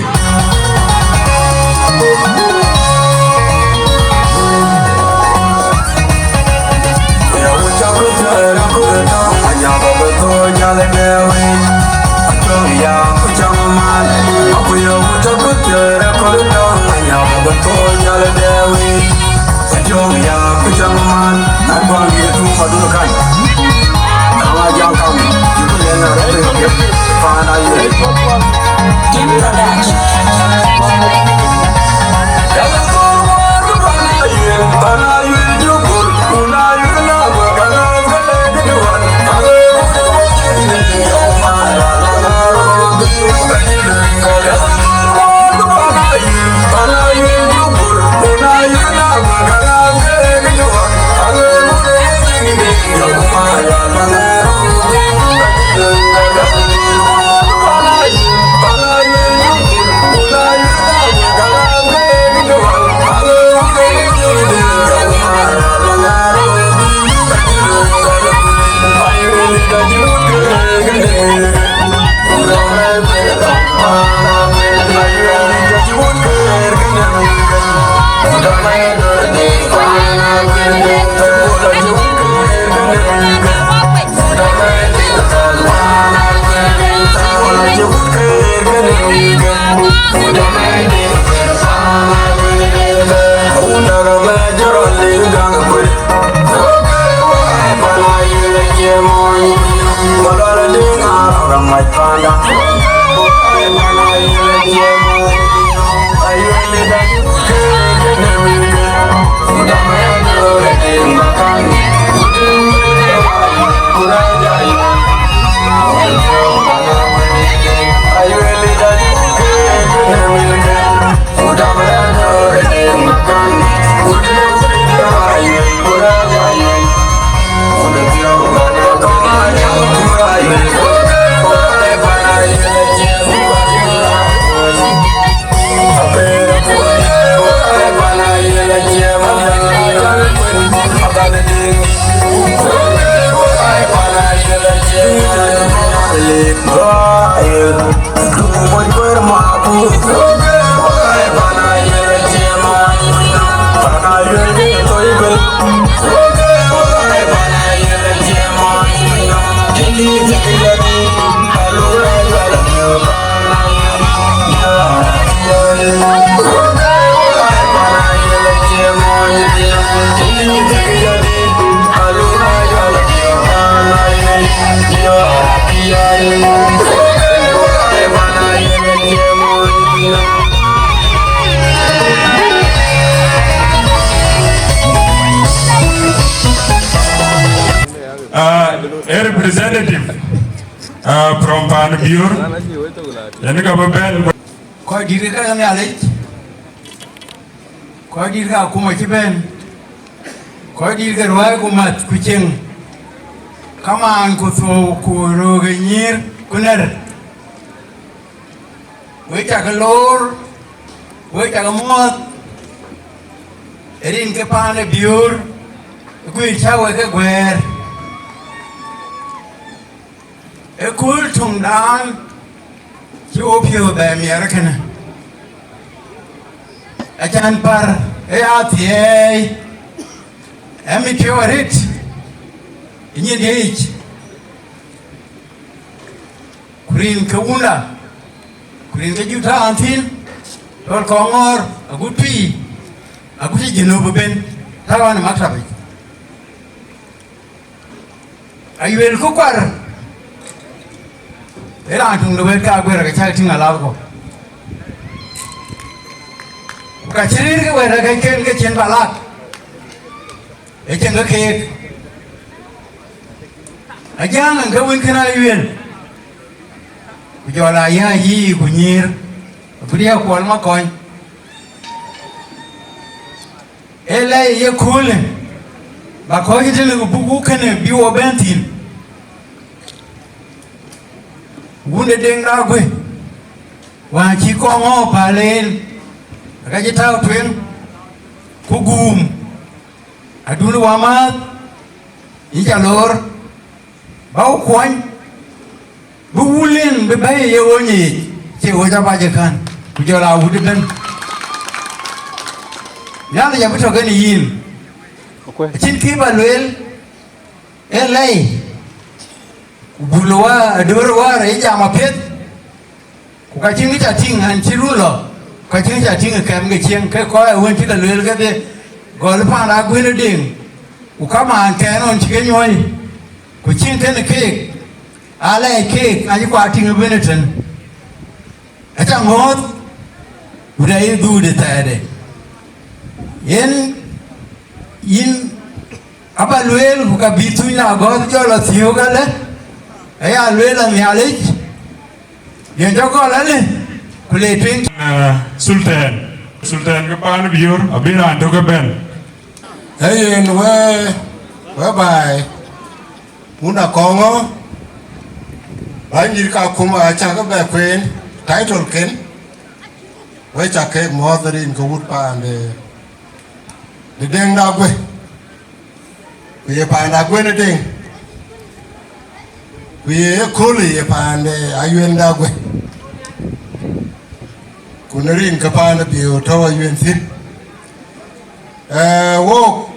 Uh, a representative uh, from Pan Bior, yani ka ba ben. Kɔc dït ke ka Nhialic, kɔc dït ke akuma cï bɛ̈n, kɔc dït ke ruääi ku math ku cieŋ, kamaan ku thou ku röök ë nyïïr ku nɛ̈r. Wek cakë loor, wek cakë muɔ̈ɔ̈th, rin ke paan ë Biöör, ë guiir cä wek ke guɛ̈ɛ̈r. Ë kööl töŋdan cï wo piɔ̈ɔ̈th bɛ miɛt kënë, acan pär ë ya thiɛɛi, ë mit piɔ̈u arëët ë nyin diëc, ku rin ke wunda, ku rin ke jur tɔ̈ ɣɔn thïn, tɔ̈l kɔŋ ŋɔ̈ɔ̈r agut tui, agut cï Junub ëbën tɔ̈ ɣɔn ë maktabic. Ayuel ku kuar, ë raan töŋ de wɛ̈ɛ̈t ka guɛ̈ɛ̈r ke cäk tïŋ alathkɔ. Ku ka cï rëër ke wɛ̈ɛ̈t ke ken ke cïn ba lak, ë cïn ke keek. Ajäŋ ke wën kën Ayuel, ku jɔl aa yääc yï ku nyïïr, agut ya Kuɔl Makɔny. Ee lɛc ye köölë, ba kɔc tënë ku buk kënë bï wo bɛ̈n thïn. Wun de Deŋ Daguëë, wään cï kɔŋ ŋɔ̈ɔ̈k päl en, ka cï tääu tueŋ, ku guum, adun wamääth, yïn ca loor. Ba wo kuɔny, bï wulin bï bɛ̈i ye ɣööc yiic, cie ɣööc abac ë kän, ku jɔl aa wut ëbën. Nhialic abï tɔ̈ kenë yïn. Acïn kë ba lueel, ee lɛi, ku bul wäär, aduöör wäär ë jam apiɛth. Ku ka cïn kë ca tïŋ, ɣɛn cï run lɔ, ka cïn kë ca tïŋ ë kɛm ke cieŋ, ke kɔc ë wën cï ke lueel kedhie, gɔl paan Aguël ë Deŋ, ku kamaan kɛn ɣɔn cï ke nyuɔ̈ɔ̈i, ku cïn kënë keek, Alɛɛc keek acï kuat tïŋ ëbën ëtën. Aca ŋɔ̈ɔ̈th, ku dɛ ye dhuude thɛɛrde. Yen yïn aba lueel, ku ka bï thuny la gɔ̈th jɔl la thiöök alë, aya lueel a Nhialic, yen jɔ gɔl alë, ku le tueŋ. Eh, Sultan, Sultan ke paan Biöör, abï raan tök ëbɛ̈n. Ee yen wë, whereby wun akɔŋɔ, bänydït ka kum acä ke bɛ kueen title ken, we cä ke mɔ̈ɔ̈th rin ke wut paan de, de Deŋ da Guë, ku ye paan da Guë në Deŋ, ku ye ëkööl ye paan de Ayuel da Guë, ku në rin ke paan de Biöör tɔ̈u Ayuel thïn. Eh, wok,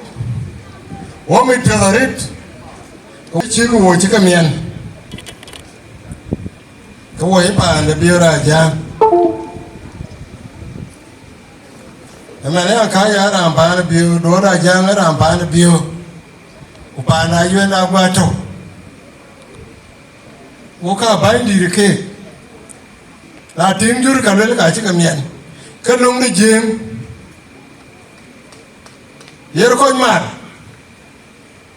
wo mit piɛth arët, ku cïk wo cï ke miɛn, ke wo ye paan de Biöör Ajäŋ. Ëmɛn ë ka ya raan paan Biöör, duɔ̈ɔ̈r Ajäŋ ë raan paan Biöör, ku paan Ayuel aguɔ tɔ̈u. Wo ka bänydït keek, na tïŋ jur ka luel ka cï ke miɛn, ke löŋ de Jiëëŋ, yen kɔc mar,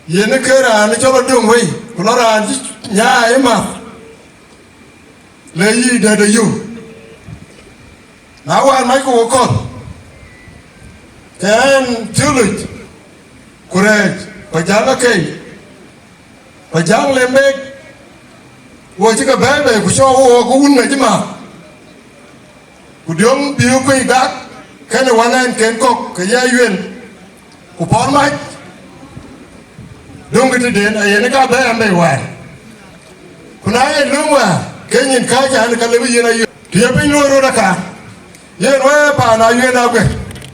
yen ke raan cɔl adöŋ wei, ku lɔ raan cï nyaai ë math, le yï dɛ̈t ë yum. Na wään mac ku wo kɔ̈th, ke ɛn thiölic, ku rɛɛc, ku jäŋ akei, ku jäŋ le mek, wo cï ke bɛ̈ɛ̈i bei, ku cɔɔk wo ke wun ŋäc ë math. Ku diöŋ bï kuc gak, kënë wänɛnken kɔ̈k ke ye Ayuel, ku pɔ̈l mac, döŋkï tëden, ayen ka bɛ̈ɛ̈i bei wäär. Ku na ye löŋ wäär, ke nyin kääc an, ka lëbï yen Ayuel. Të ye piny luɔi röt aka, yen wë paan Ayuel aguë,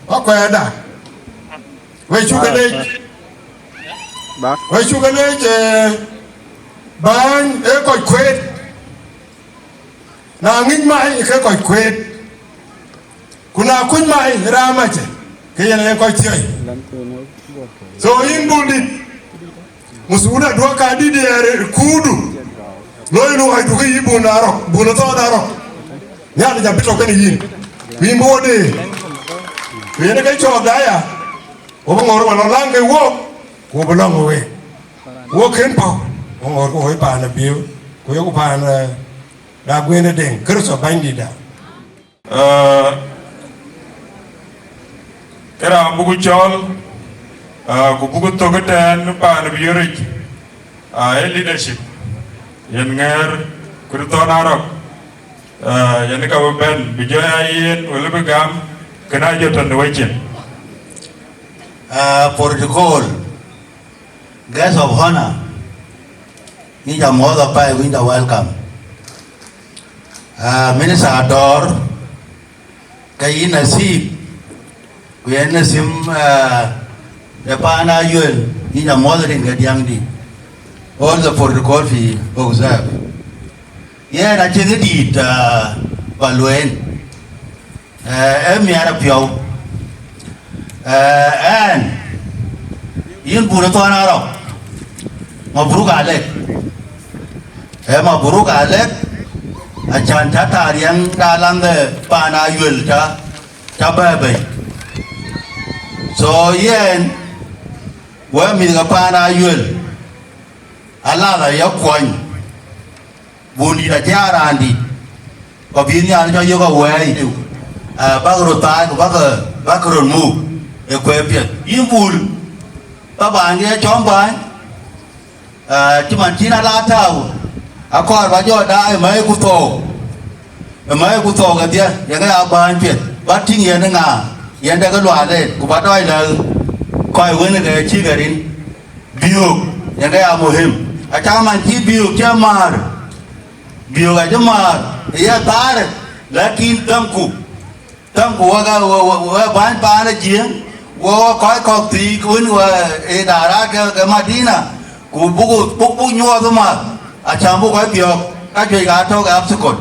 wa kuɛɛrda. We cuk ke leec, we cuk ke leec, eh, bäny ee kɔc kueet. Na ŋic mai ke kɔc kueet, ku na kuc mai raan macë, ke yen ee kɔc thiɔ̈i. So yïn Bul dït, masuula duɔ̈k ka dït ë kuurdu, loi luɔidu ke yï Bul Arɔk, Bul Thɔn Arɔk. Nhialic abï tɔ̈ kenë yïn, ku yïn bï wo deer. Ku yen ke cɔɔk da ya, wo bï ŋɔ̈ɔ̈r wä lɔ läŋ ke wook, ku wo bï lɔ̈ŋ we week. Wo kën pɔ̈k, wo ŋɔ̈ɔ̈r ke woi paan ë Biöör, ku yoku paan, eh, da Guënë Deŋ, Kërtho Bänydïtda. Eh, ke raan buku cɔl, eh, ku buku thök ëtɛ̈ɛ̈n paan ë Biööric, ah, ee leadership, yen ŋɛɛr Kërtho Arɔk, eh, yen ka bï bɛ̈n, bï jɔ ya yen, wël bï gam, kënë ajɔ tɔ̈ në wecin. Ah, protocol, guest of honor, yïn ca muɔ̈ɔ̈th apɛi, yïn ca welcome. Ah, Minister Adɔɔr, ke yïn nasib, ku yen nasib, ah, de paan Ayuel, yïn ca muɔ̈ɔ̈th rin ke diäŋdï. All the protocol fi observe. Yen acïn kë dït, ah, ba lueel. Eh, ee miɛt apiɔ̈u. Eh, ɛn, yïn Bul Thɔn Arɔk, mabruk alek. Eh, mabruk alek, acan ca taariɛŋ da laŋ de paan Ayuel ca, ca bɛ̈ɛ̈i bei. So, yen, wek mïth ke paan Ayuel, alath aya kuɔny. Bul dït acï aa raan dït, ku bï Nhialic cɔk yök awɛɛi, eh, bäk röt thaai, ku bäk, bäk röt muk ë kuɛɛr piɛth. Yïn Bul, ba bäny ke cɔm bäny, eh, cï man cïn ala tääu, akɔɔr ba jɔ daai ë mäi ku thou, ë mäi ku thou kedhie, yen ke ya bäny piɛth, ba tïŋ yen ë ŋa, yen de ke luaal en, ku ba dɔc lɛ̈k kɔc wën ke cïk rin. Biök, yen ke ya muhim. Acaman cï biök cï määr. Biök acï määr, ye thaar, lakin thaŋku. Thaŋku wek, wek, wek, wek bäny paan ë Jiëëŋ, wek, wek kɔc kɔ̈k thiik wën wek ë daara ke, ke Madina, ku buk, buk, buk nyuɔɔth ë mäth, acan buk kɔc biɔ̈ɔ̈k, ka juëc ka tɔ̈u ke obstacle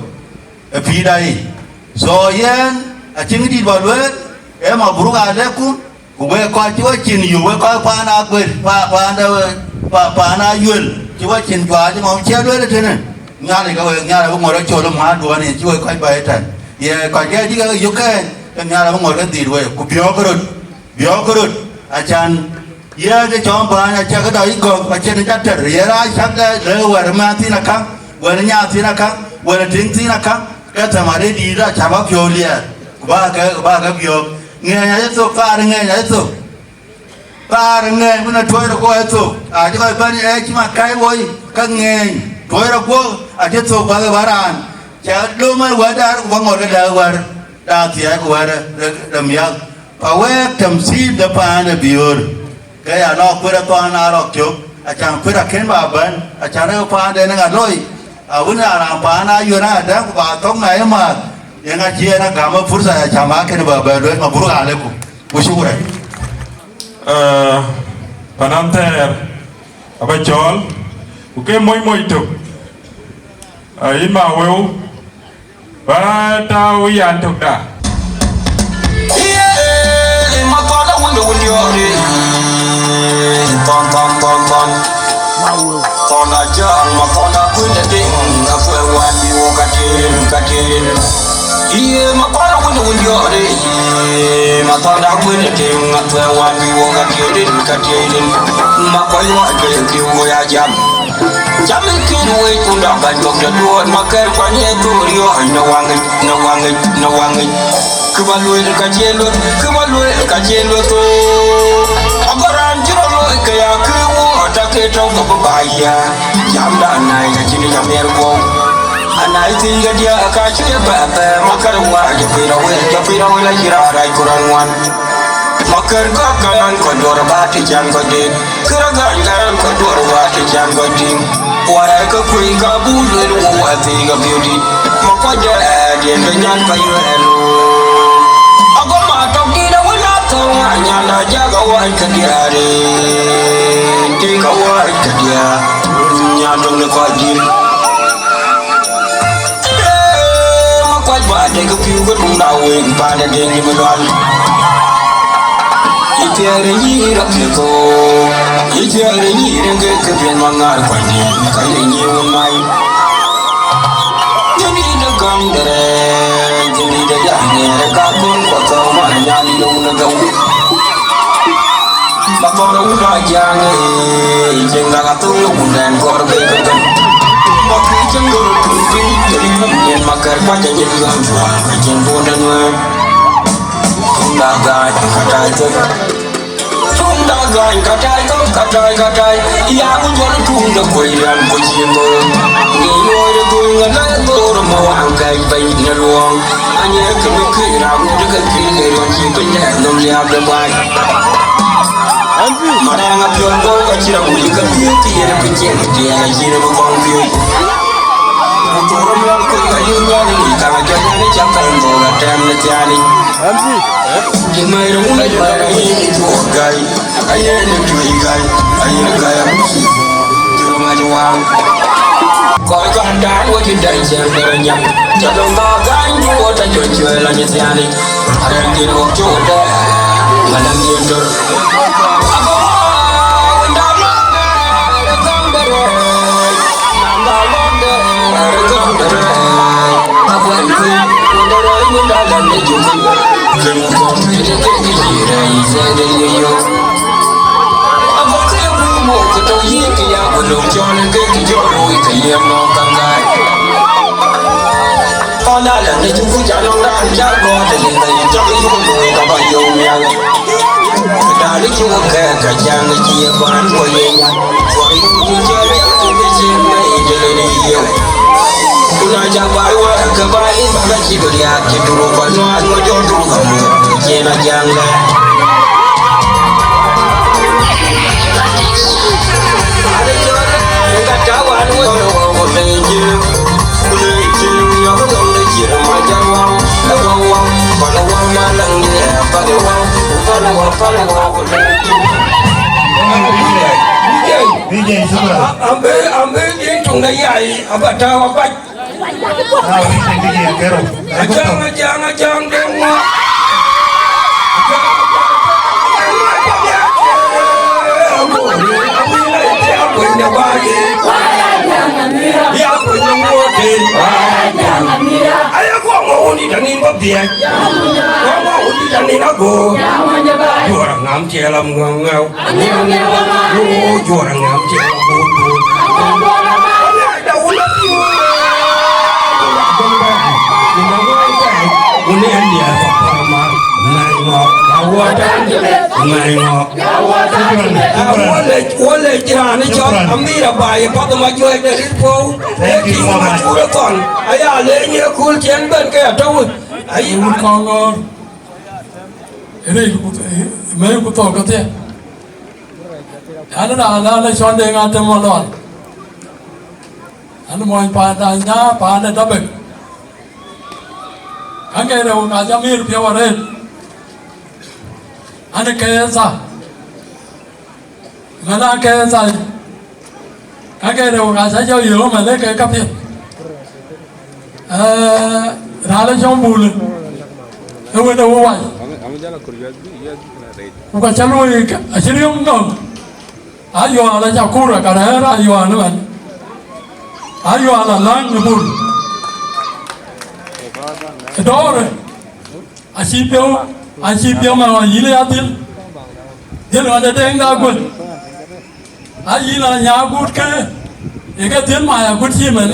ë pïïrda yic. So yen, acïn dït ba lueel, ee mabruk alaikum, Ku wek kɔc cï we cin yök, wek kɔc paan Aguer, pa-, paan de, pa-, paan Ayuel, cï we cin juaar cï ŋɔm cï lueel tënë. Nhialic ke wek, Nhialic abï ŋot acol ë määt duɔ̈n yen cï wek kɔc bɛ̈ɛ̈i tɛ̈n. Ye kɔc ke cï ke yök kɛ̈ɛ̈ny, ke Nhialic abï ŋot ke dhil wek, ku biɔ̈ɔ̈k röt, biɔ̈ɔ̈k röt. Acan ye ke cɔm bääny acä ke dɔ yï gɔ̈k, acïn ë ca tɛ̈r, ye raan cäk dɛ lëu wɛ̈t ë mɛnh thïn akäŋ, wɛ̈t ë nyan thïn akäŋ, wɛ̈t ë tiŋ thïn akäŋ, ke thɛm arëët dïït acä bä piɔ̈u liɛɛr, ku bä ke, bä ke biɔ̈ɔ̈k. Ŋeeny acï thök, thaar ŋeeny acï thök. Thaar ŋeeny wën ë tuɔɔc rɔt guɔ ë thok, acï kɔc bɛ̈n ë cï makai woi, ke ŋeeny tuɔɔc rɔt guɔ, acï thok bäk ë bä raan. Cä lom ë wɛ̈tdan ku bä ŋɔt ke däk wär, däk thiɛɛk ku wär de, de miäk. Pa wɛɛk tamthil de paan ë biöör. Ke ya nɔɔk kuet ë thɔn aa rɔk cök, acan kuet akën bä bɛ̈n, acan ë paanden ë ŋa loi. Awën aa raan paan aa yuɛ̈n adäŋ ku bä thok na ë määth. Yen acï en a gam ë pursa ya cam akën bä bɛ luel, mabruk alaikum. Ku shukran. Eh, panan thɛɛr aba cɔɔl, ku ke moc moc tök. Eh, yïn ma wëu, ba tääu yan tök da. Thɔn, thɔn, thɔn, thɔn. Thɔn ajäŋ, ma thɔn akuc adïŋ, akuɛ̈ wän bï wok katin, katin. Ye ma kɔn awun wun yɔɔri, ma kɔn awun tiŋ, ma tuɛ wan bi wo ka tiedin, ka tiedin. Ma kɔn wa ke piu go ya jam. Jam in kin wei kun da ban tok da duot, ma ker kwa nye tur yo, na wangi, na wangi, na wangi. Kiba luel ka jelo, kiba luel ka jelo to. Agoran jiro lo ke ya ki wo ta ke to ko ba ya. Jam da nai ka jini ya mer go. Anai thïn ke diäk ka cï ke bɛ̈ɛ̈r, bɛ̈ɛ̈r ma kär wac, jɔ piny awël, jɔ piny awël acï raan rac ku raan ŋuan. Ma kär gɔ̈k ka raan kɔc duɔ̈r bä të can kɔc dït, kërë gäny ka raan kɔc duɔ̈r bä të can kɔc tïŋ. Warɛɛr ke kuëny ka buk lueel wo wäthii ke piöödït, ma kɔc dɛɛt yen ke nyan ka yuɛɛr looi. Ago ma tɔ̈k dït awën a thɔ̈u anyan na jak awac ke diäär, tik awac ke diäär, nyan töŋ de kɔc dït. Makuac ba dek piu ke tum da weng ba de deng ni melwal. Itiere yira piko. Itiere yira ke ke bien mangar kwani. Kai ni won mai. Jini de gam dere. Jini de ya ne ka kon ko to ma ya ni lo na gau. Ba kɔn wun la jaŋ, eh, cieŋ la ka thok wun dɛn kɔr ke ke gam. Ma ku cieŋ gor ku bi, ke ni wun yen ma kär kwa ja nyin yɔn jua, ke cieŋ bun dɛn wɛ. Tum da gaany ka tai thok. Tum da gaany ka tai thok, ka tai, ka tai. Ya ku jɔl tum da kuɔi ran ku cieŋ gor. Ni yoi de gor ŋa la gor mo an kai bai na luɔŋ. Anyɛ ke mi kë ra ŋut ke kë le ruɔn ci piny dɛ nom liap de bai. Madaŋ a piɔl bɔ ka ci ra ŋut ke piu ki yɛn piny cieŋ tiɛɛl a ci ra bi kɔŋ piu. Ku thok rom lɔl koi ka yï nyɔl ni ka jɔ nyani cam ka ndo la tɛm ni tiani. Di mai rum la jɔ ra yï ni tuɔ gai. Ayen tui gai, ayen gai abusi. Juru ma juang. Koi kan dan wo ti dai chen dara nyam. Jadong ba gan ju wo ta jo jo la ni tiani. Aran din wo jo da. Malang yin dur. Ago wanda ma. Ago wanda ma. Kuna ca bai wä ke bai ba ka cï bï riääk cï duru kɔc nuan ŋö jɔl duru ka mu cien a jaŋ lɛ. Ade cɔl ë ka ta wan wä wä wä le jiëu. Ku le jiëu yɔk ë ŋɔm de jiëu ma jal wä ë wä wä pal wä ma läŋ diɛ pal wä pal wä pal wä ku le jiëu. D J, shukran. Ambe, ambe din tuŋ de yai aba tääu abac. Ah, D J, D J, kero. Ajaŋ, ajaŋ, ajaŋ, deng wa. Ajaŋ, ajaŋ, ajaŋ, ajaŋ, ajaŋ, ajaŋ, ajaŋ, ajaŋ, ajaŋ, ajaŋ, ajaŋ, ajaŋ, ajaŋ, ajaŋ, Anin ba biɛc. Wama wudi anin ago. Juɔr aŋam ciɛl am ŋɔŋ ŋɛw. Wo juɔr aŋam ciɛl am ŋɔŋ ŋɛw. Da wula piu. Wuni en dia pa ma. Ngai ŋɔ. Awuɔtan. Ngai ŋɔ. Wole, wole jirani cɔl Amira Baye, padhë ma juɛc de rit puɔu. Thank you so much. Aya le nyie kul cien ben ke atɔu. Ayi wut kɔŋ ŋɔɔr. Ënë ku, mɛ̈i ku thɔɔk kedhie. An, raan, raan ë cɔl Deŋ Atem Malɔl. An, mony paan da nya, paan de Dabek. Ka ke reu ka jam ir piɔ̈u arëët. An, ke tha. Mana ke thai. Ka ke reu ka ca jɔ yöö mɛn le ke ka piɛth. Eh, raan ë cɔm Bul. Ë wën ë wä wai. Ku ka ca luɔi ka, acï riɔm nɔm. Ayual aca kur ë ka rɛ̈ɛ̈r Ayual ëmɛn. Ayual aläŋ ë Bul. Ë dɔɔrë. Acï piɔ̈u, acï piɔ̈u man ɣɔn yïn ë ya dhil. Dhil ɣɔn de Deŋ da guël. A yïn a nya agut ke, ye ke dhil mai agut cï mɛn.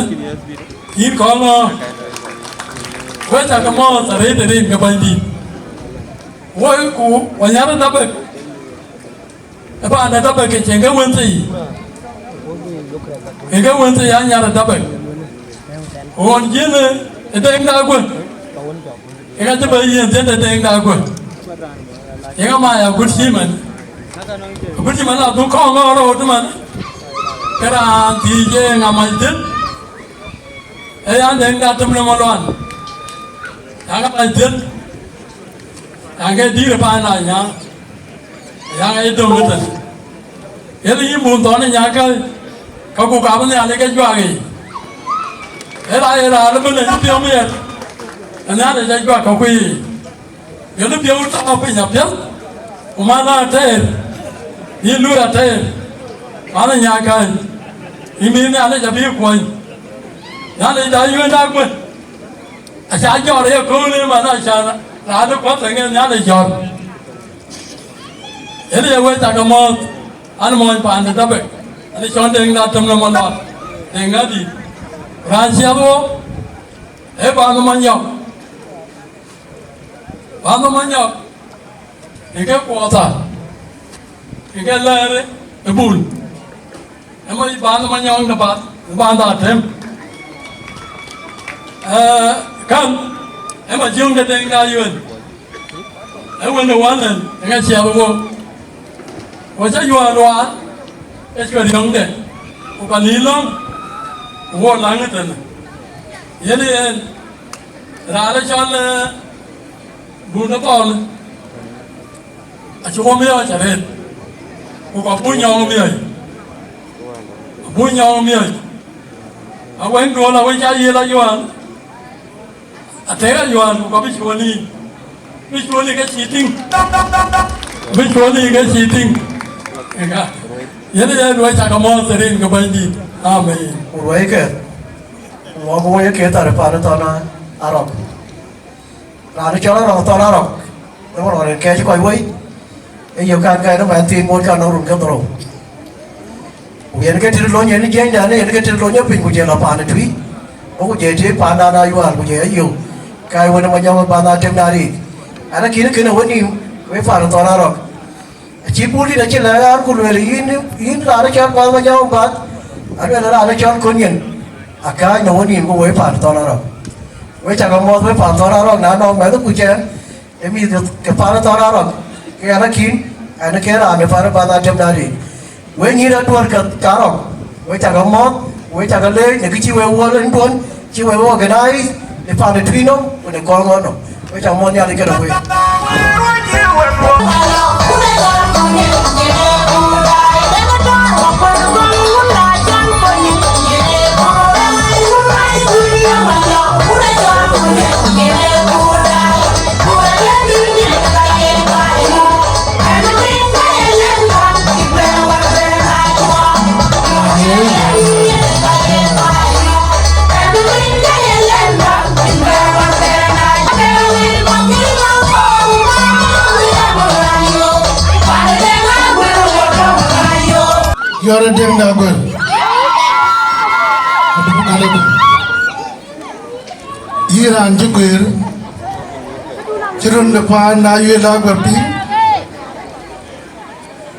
Yïn kɔn ŋɔ. Wek cakë mɔ̈ɔ̈th arëët ë rin ke Bɛ̈nydït. Woi ku, wa nyar ë Dabek. Ë paan de Dabek ke cieŋ ke wën thii. Ë ke wën thii anyar ë Dabek. Ɣɔn jiënë ë Deŋ da guël. Ë ka cï bɛ yiën thiëndë Deŋ da guël. Ë ka mac agut cï mɛn. Agut cï mɛn la dhuk kɔɔŋ ŋɔɔr röt mɛn. Ke raan thiic ë ŋa mac thiëth. Ë yan Deŋ da tem në Maluan. Yan ka mac thiëth. Yan ke dïïr ë paan da nya. Yan ë döŋ ëtën. Yen yïn bun thɔn ë nyakäi, ka ku kap Nhialic ke juak yiic. Ë la ye raan ëbën ë piɔ̈u miɛt, ë Nhialic ë juak ka kuic yiic. Yen piɔ̈u tɔ̈ piny apiɛth, ku man atɛɛr, yïn luui atɛɛr, man ë nyakäi, yïn bï Nhialic abï kuɔny. Nhialic da yuënda guël, aca jɔr ye kööl ë man aca raan ë kuɔth ë ŋen Nhialic jɔr. Yen ye wek cakë mɔ̈ɔ̈th, an, mony paan de Dabek, an, cɔn Deŋ da tem në Malual, Deŋ adït. Raan ciɛth wo, ee Bath Manyɔk. Bath Manyɔk, ë ke kuɔɔth tha, ë ke lɛɛr ë Bul. Ë mony Bath Manyɔk de Bath, Bath Atem. Ee, kan, ë ma jiöŋ de Deŋ da yuën. Ë wën ë wälën ë ŋa ciɛth wo. Ku cä Yual luaar ë cuɛ riɔ̈ŋde, ku ka lïï lɔ̈ŋ, ku wo läŋ ëtënë. Yen yen, raan ë cɔl, ee, Bun ë Thɔɔl, acï wo miɔɔc arëët, ku ka buk nyɔɔŋ miɔɔc, abuk nyɔɔŋ miɔɔc. Awɛ̈ŋ duɔ̈l awën cä yiël Ayual. Atek Ayual, ku ka bï cuɔ̈l yiic, bï cuɔ̈l yiic ke cïï tïŋ, bï cuɔ̈l yiic ke cïï tïŋ. Ëka, yen ë ye luɔi cakë mɔ̈ɔ̈th ë rin ke Bɛ̈nydït. Amen. Ku luɔikë, ku wɔ ku woi ë ke thar ë pan ë Thɔn Arɔk. Raan ë cɔl Arɔk Thɔn Arɔk, ë ɣɔn ɣɔn rin kɛɛc kɔc woi, ë yök kan kɛn ë mɛn thiin ŋoot kan nɔŋ run ke dhorou. Ku yen ke tëde lony yen jiɛnydan, yen ke tëde lony ë piny, ku jɛ lɔ paan ë tui, ku jɛ tëë paandan Ayual, ku jɛ yök, ka wën ë Manyɔk ë Bath Atem na riik. An, akïn kënë wën nïïm, wek paan ë Thɔn Arɔk. Acï Bul dït acï lɛ̈k an, ku lueel, yïn, yïn raan ë cɔl Bath Manyɔk Bath, alueel raan ë cɔl Kony yen, akääc në wën nïïm, ku wek paan ë Thɔn Arɔk. Wek cakë mɔ̈ɔ̈th, wek paan ë Thɔn Arɔk, na nɔŋ mɛnh ku cɛɛn, ë mïth ke, ke pan ë Thɔn Arɔk, ke ɣɛn akïn, ɣɛn ke raan ë pan ë Bath Atem na riik. Wek nyïïr aduɔ̈r ke Arɔk, wek cakë mɔ̈ɔ̈th, wek cakë leec në kë cï wek wɔ rinduɔ̈n, cï wek organize në pan ë tui nɔm, ku në kɔn ŋɔn nɔm. Wek cakë mɔ̈ɔ̈th Nhialic këde wek. Jɔt Deŋ de Aguer. Abï kalëku. Yïn raan cï guëër, cï run de paan na Ayuel Aguer piŋ,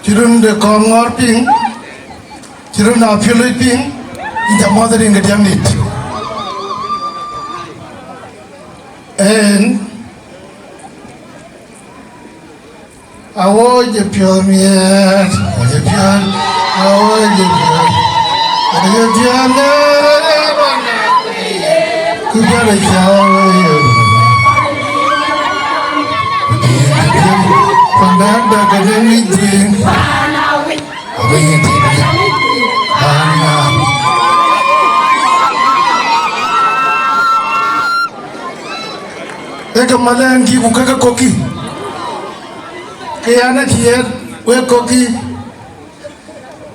cï run de Kɔŋŋɔɔr piŋ, cï run de Apiölic piŋ, yïn ca muɔ̈th rin ke diɛ̈m dït. Ëën, Awɔc ë piɔ̈ɔ̈th miɛt, awɔc ë piɔ̈ɔ̈th, awɔc ë piɔ̈ɔ̈th, awɔc ë piɔ̈ɔ̈th miɛt, ku piɔ̈ɔ̈th ë cä wëë. Pandakda ke de ŋic dhuëëŋ, awëë yen tïŋ. Ana. Ee ke malɛɛŋkï ku ke ke kɔ̈kkï. Ke an, ë tiɛɛt wek kɔ̈kkï,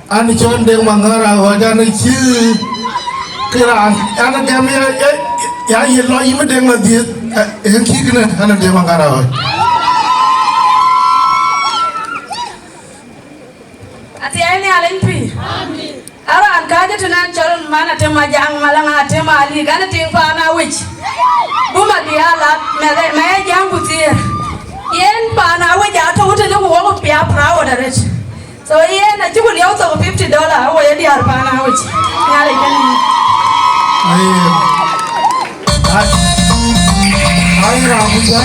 an, cɔl Deŋ Maŋar Aɣɔc, an, cï ke raan, an, gɛm ya, ya, ya ye lɔ yï mi Deŋ la dhiëth, eh, en kï kënë, an, Deŋ Maŋar Aɣɔc. Athiɛɛi Nhialic pïïr. Araan kääc ë tënë an, cɔl man Atem Ajaŋ, Malaŋ Atem Alik, an, ë tiŋ paan Awec. Bum adï ala, mɛth, mɛth ë Jaŋ ku thiëër. Yen paan Awec atɔ̈u tënë ku wok pia proud arëët. So yen acï ku liɛu thok fifty dollar, awo ye diäär paan Awec. Nhialic kenë yïn. Aye. Ai, ai, Rabuja.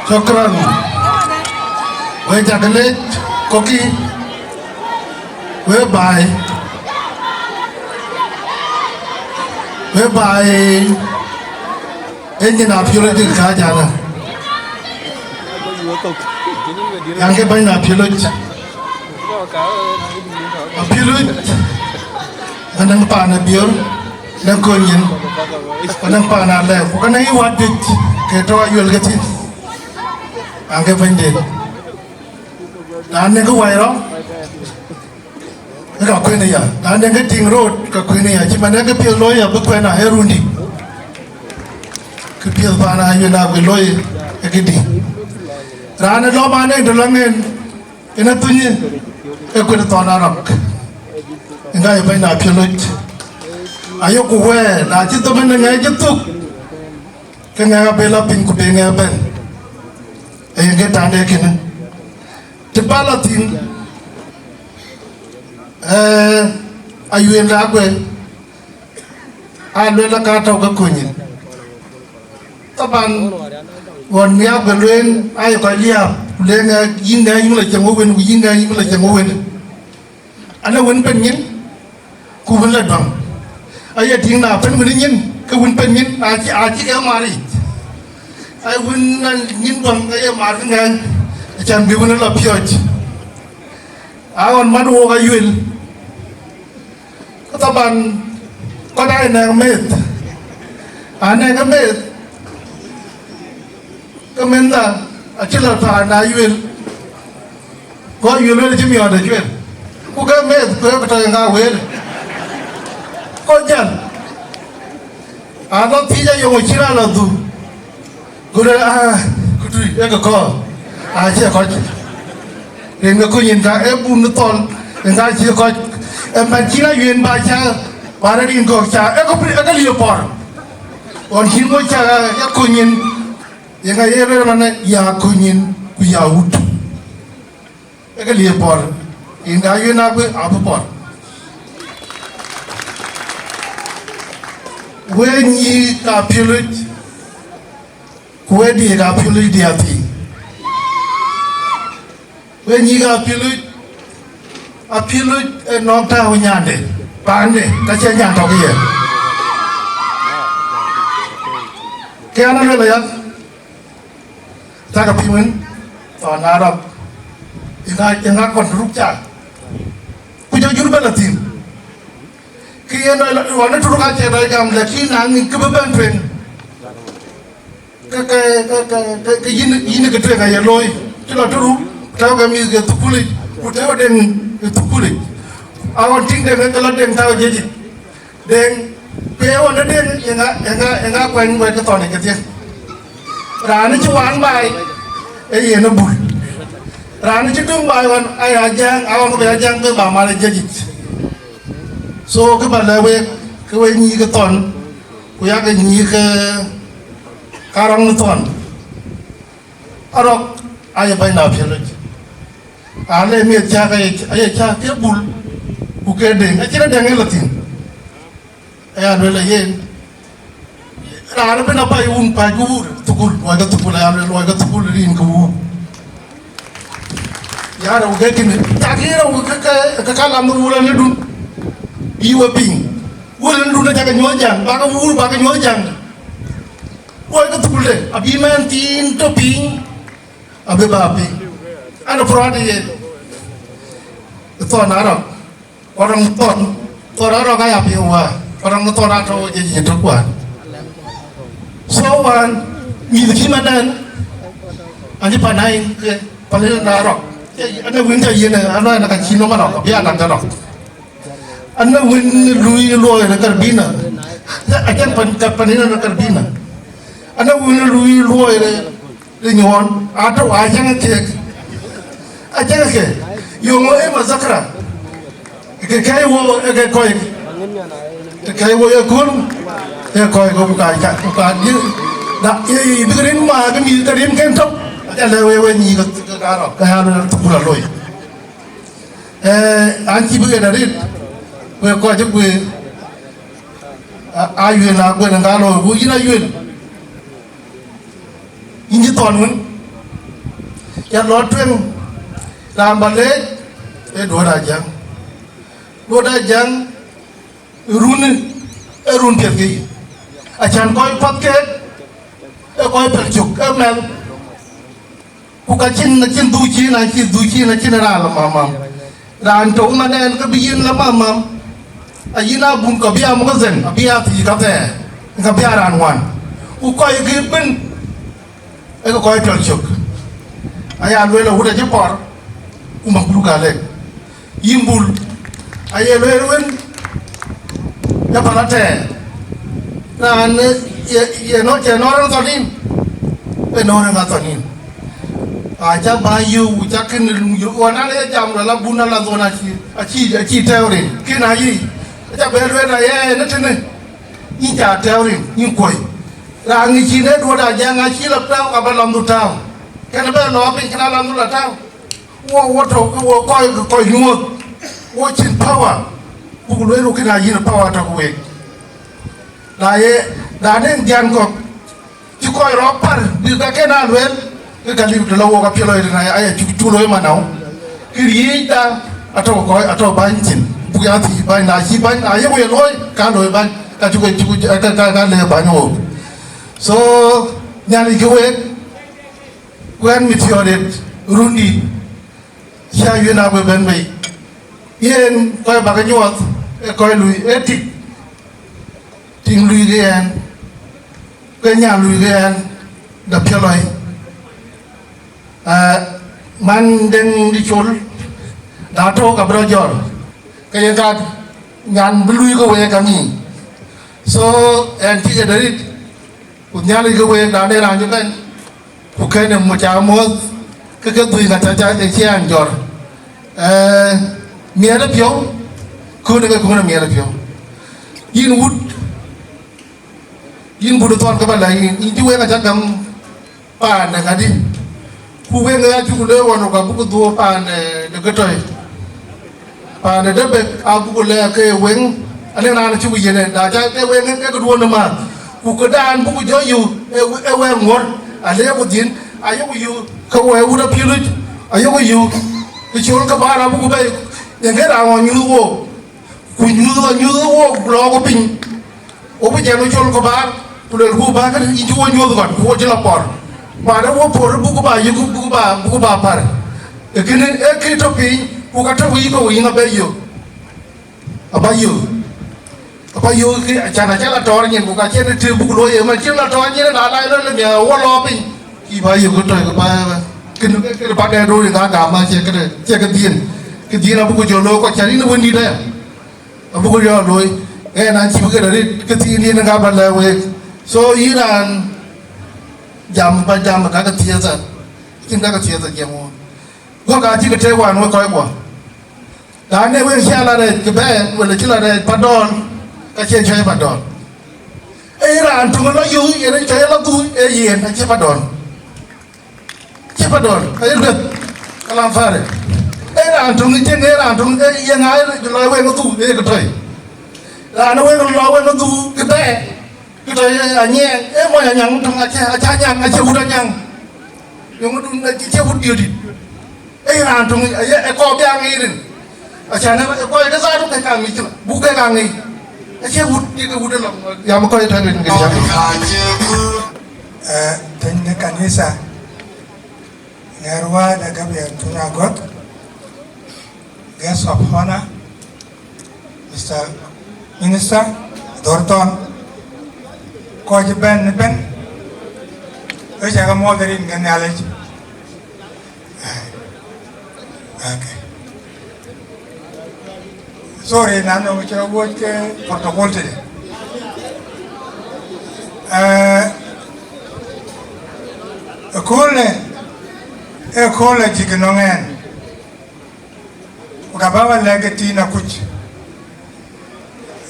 Shukran. Wek cak leec kɔ̈kkï. Wek baai. Wek baai. Ee nyin Apiölic dït ka jana. Yan ke bɛ̈ny Apiölic. Apiölic. Anäŋ paan ë Biöör, anäŋ kony nyin, anäŋ paan alɛɛu, ku ka nɛŋ yï wät juëc ke tɔ̈ Ayuel ke thïn. Yan ke bɛ̈nyden. Raan nɛŋ kë wai rɔt, ke ka kuën aya. Raan nɛŋ kë tiŋ rot, ka kuën aya. Cï man ë kë piɛth looi abï kuɛn a ë run dït. Kë piɛth paan Ayuel abï looi ë kë dït. Raan ë lɔ man ë döl aŋen, yen ë thuny ë kuën thɔn arɔk. Ë ŋa ye bɛ̈ny Apiölic? Ayoku wɛɛr, na cï thok ënë ŋɛk cï thuk, ke ŋɛk abï lɔ piny ku bï ŋɛk bɛ̈n. Ee yen ke tande kënë. Të bä lɔ thïn, ee, Ayuel Aguer, a luel ka tɔ̈u ke kony nyin. Taban, ɣɔn miak bï lueel, aye kɔc liääp, ku le ŋɛk, yïn ŋɛk yïn la cieŋ wën, ku yïn ŋɛk yïn la cieŋ wën. Ana wën pɛ̈n nyin, ku wën la dɔm. Aye tïŋ na pɛ̈n wën nyin, ke wën pɛ̈n nyin, acï, acï ke mar yic. Aye wën na nyin dɔm, aye mar ke ŋɛk, acan bï wën la piɔ̈ɔ̈c. A ɣɔn mat wok Ayuel. Taban, kɔc aa nɛ̈k meth. A nɛ̈k meth, ke mɛnhda acï lɔ paan Ayuel. Go Ayuel wël cï miɔɔt ë cuel. Ku ke meth, ku ke tɔc ŋa wël. Go jäl. A lɔ thiëc ayoŋ cï raan lɔ dhuk. Ku le, ah, këtui, ee ke kɔɔr. Acie kɔc. Rin ke kuny yen ka, ee bun ë thɔl, yen ka cie kɔc. Ee man cïn Ayuel ba ca, ba rɛ̈t rin kɔ̈k ca, ee ke, ee ke liep pɔr. Ɣɔn cïn ŋö ca, ee kuny yen, yen ka ye rɛ̈t man, ya kuny yen, ku ya wut. Ee ke liep pɔr, yen ka Ayuel abï, abï pɔr. Wek nyïïk Apiölic, ku wek diëëk Apiölic diäär thii. Wek nyïïk Apiölic, Apiölic ë nɔɔk tääu nyande, paande, ka cie nyan tɔ̈ ke ye. Ke an, aluel aya, cakë piŋ wën, thɔn arɔk, ë ŋa, ë ŋa kɔn ruk ca, ku jɔ jur bɛ lɔ thïn. Ke yen ɣɔn ë Turuk acie dɔc gam, lakin na ŋic kë bï bɛ̈n tueŋ, ke, ke, ke, ke, ke, ke yïn, yïn ke tueŋ aye looi. Cï lɔ Turuk, tɛ̈ɛ̈u ke mïth ke thukulic, ku Ku tëu Deŋ ë thukul yic. Aɣɔn tïŋ Deŋ ke lɔ Deŋ tääu jiëc yic. Deŋ, ku ye ɣɔn ë Deŋ, yeŋa, yeŋa, yeŋa kuɛny wɛ̈t ke thɔn yic kedhie. Raan ë cï waan baai, ee yen ë Bul. Raan ë cï döŋ baai ɣɔn, aya Ajäŋ, aɣɔn ke bï Ajäŋ ke ba mal ë jiëc yic. So, kë ba lɛ̈k wek, ke wek nyïïk ke thɔn, ku yak nyïïk ke karɔŋ në thɔn. Arɔk aye bɛ̈ny na piɛl yic. Aa le miɛt cäk aye, aye cäk ke Bul, ku ke Deŋ, acïn Deŋ ë lɔ thïn. Aya luel ayen, raan ëbën apai wun päc ku wuur thukul, luɔi ke thukul, aya luel luɔi ke thukul rin ke wuur. Ya rou ke kën, cak ye rou ke, ke, ke kalam de wuur anëdun. Bï we piŋ, wuur anëdun acak ke nyuɔɔth Ajäŋ, bak ke wuur, bak ke nyuɔɔth Ajäŋ. Luɔi ke thukul de, abï mɛn thiin tɔ piŋ, abï ba piŋ. An, ë puɔ̈u adï yen. Thɔn Arɔk, ku rɔŋ thɔn, thɔn Arɔk aya piŋ wä, ku rɔŋ thɔn atɔ̈ jiëc yic tök wään. So wään, mïth cï man dɛn, an cï pan ain ke pan ë Arɔk. An, ë wën cä yen, an, ë ka cï nɔm Arɔk, abï anaŋ ke Arɔk. An, ë wën lui luɔi ë Karbina. Acän pan, ka pan ë Karbina. An, ë wën lui luɔi ë, ë Nyuɔɔn. Atɔ̈, acäŋ keek. Acäŋ keek. Yöŋö ë mazakra. Ke kɛ̈i wo ë ke kɔc. Ke kɛ̈i wo ye köl. Ë kɔc, ku ka, ku ka, ku ka di. Da, ye, ye, bïk rin ma, ke mïth ke rin ken tök. Aca lɛ̈k we, we nyïïk ke, ke, ke Arɔk. Ka ya lɔ thukul aloi. Eh, an cï bï ɣet arëët, ku ë kɔc ë guëër, a, a yuel, a guëër ë ŋa looi, ku yïn a yuel. Yïn cï thɔn wën, ya lɔ tueŋ, raan ba leec, ee Duɔ̈t Ajäŋ. Duɔ̈t Ajäŋ, run, ee run piɛth ke yï. Acän kɔc path keek, ee kɔc pɛl cök, ee mɛl. Ku ka cïn, acïn dhuk cïn, acïn dhuk cïn, acïn raan la mamam. Raan tɔ̈u man ɛn ke bï yïn la mamam. Ayïn abun ka bï a mukazin, abï a thii ka thɛɛr, ka bï a raan wan. Ku kɔc kë bën, ee ke kɔc tɔl cök. Aya lueel awut acï pɔr, ku mabruk alek. Yïn Bul, aye lueel wën, ë pala tɛɛr. Raan, eh, ye, ye nɔ-, cɛ nɔɔr ë thɔn yïn, ë nɔɔr ë ŋa thɔn yïn. Acä bä yöök, cä kën luŋ yök, ɣɔn an, ee jam rɔt la bun ala dhon acï, acï, acï tɛ̈ɛ̈u rin, kën ayï. Acä bɛ lueel na ye, në tënë, yïn ca tɛ̈ɛ̈u rin, yïn kuɔi. Raan ŋic cïn ee Duɔ̈t Ajäŋ acï la tääu, ka bä lamdu tääu. Kën bɛ lɔ piny, kën a lamdu la tääu. Wo, wo tɔ̈u ke wo kɔc, kɔc nyuɔɔth, wo cïn power, buk lueel wo kën a yïn power tɔ̈ ke week. Na ye, na den dhian kɔ̈k, cï kɔc rɔt par, bï ka kën a lueel, ke ka liu të lɔ wo ka piɛl lɔ yen, aya cuk, cuk looi manau. Kë riëëcda, atɔ̈ kɔc, atɔ̈ bäny cin, buk ya thii bäny, na cï bäny, na ye ku ye looi, ka looi bäny, ka cuk, cuk, ka, ka, ka le bäny wo. So, Nhialic ke week, Kuɛ̈n mit thiɔ̈ɔ̈det rundït, cä yïn a we bɛ̈n bei. Yen kɔc bä ke nyuɔɔth, ee kɔc lui, ee tik, tiŋ lui ke yɛn, ke nyan lui ke yɛn, da piɔlɔi. Aa, man Deŋ de Col, da tɔ̈u ka bï rɔt jɔl, ke yen ka nyan bï lui ke week aŋic. So, ɛn tik ë därit, ku Nhialic ke week, da de raan cï bɛ̈n. Ku kënë muk ca muɔ̈th, ke ke dhuk ka ca, ca, ca ciɛɛŋ jɔr. Eh, miɛt ë piɔ̈u, köönë ke köönë miɛt ë piɔ̈u. Yïn wut, yïn wut ë thɔn ke bä la yïn, yïn cï wek acä gäm paan de ŋadï. Ku wek ë acuk le ɣɔn, ka buk dhuɔ̈k paan de, de ke tɔ̈i. Paan de Debek abuk lɛɛr ke weŋ, ane raan cï ku yiɛn ë, na ca ke weŋ ke ke duɔ̈n ë määth. Ku këdan buk jɔ yök ë, ë wɛɛr ŋuɔ̈t, ale ku dhiën, ayeku yök ke wɛɛr wut apiölic, ayeku yök ke col ke bäär abuk bɛ̈i, yen ke raan ɣɔn nyuuth wook, ku nyuuth ɣɔn nyuuth wook lɔɔk piny. Wo bï jɛn wo col ku bäär, ku luelku bäär kënë, yïn cï wo nyuɔ̈th ɣɔn, ku wo cï lɔ pɔ̈r. Bä de wo pɔ̈r, buk bä yïk, buk bä, buk bä pär. Ee kënë, ee kë tɔ̈ piny, ku ka tɔ̈ wïïk, ku yïn abä yök. Abä yök. Abä yök kë, acan acä la tɔɔr nyin, ku ka cïn të buk looi ë man cïn la tɔɔr nyin, na la rɔt le miɛt, wo lɔ piny. Kï bä yök kë tɔ̈ kë bä, kënë, kënë bä dɛ dööri ŋa gam ma cie këde, cie kë dhiën. Këdhiën abuk jɔ looi, kɔc cän yïn ë wëndït aya, abuk jɔ looi. Ɣɛn an cï bï këde arët, këthiin yïn ë ka ba lɛ̈k week. So yïn raan jam ba jam ka ke thiëëth, acïn ka ke thiëëth jiɛɛm woon. Guɔ̈k acï ke tëëk wään wek kɔc guɔ. Raan ë wek cï la rɛɛc ke bɛ̈ɛ̈r, wala cï la rɛɛc Padɔl, ka cie cuɛ̈i Padɔl. Ee raan töŋ lɔ yöu, yen cuɛ̈i lɔ dhuu, ee yen, acie Padɔl. Acie Padɔl, aye lueth, kalam farik. Ee raan töŋ ë cieŋ, ee raan töŋ, ee yen aa lɔ wek dhuu, ee ke tɔ̈i. Raan ë wek lɔ wek dhuu, ke bɛ̈ɛ̈r. Kë tɔ̈ ye Anyiɛɛŋ, ee mɔc Anyaŋ töŋ, acie, acie Anyaŋ, acie wut Anyaŋ. Yöŋ dun acie wut diöt dït. Ee raan töŋ, aye, ee kɔɔr bï aŋic rin. Acie na, ee kɔc ke thaadu ke ka ŋic, buk ke ka ŋic. Acie wut, ye ke wut ë lɔ, yam kɔc tɔ̈ rin ke jam. Eh, piny de kanisa, ŋɛɛr wääda Gabriel Tuny Agɔth, guest of honor, Mister Minister, Dhorthon, kɔc bɛ̈n ëbɛ̈n, wek cä ke muɔ̈th rin ke Nhialic. Okay. Sorry, na nɔŋ cï rɔt wuɔ̈c ke protocol tëde. Eh, ëköölë, ëköölë cï ke nɔŋ ɛn. Ku ka bä bä lɛ̈k ë Tin Akuc,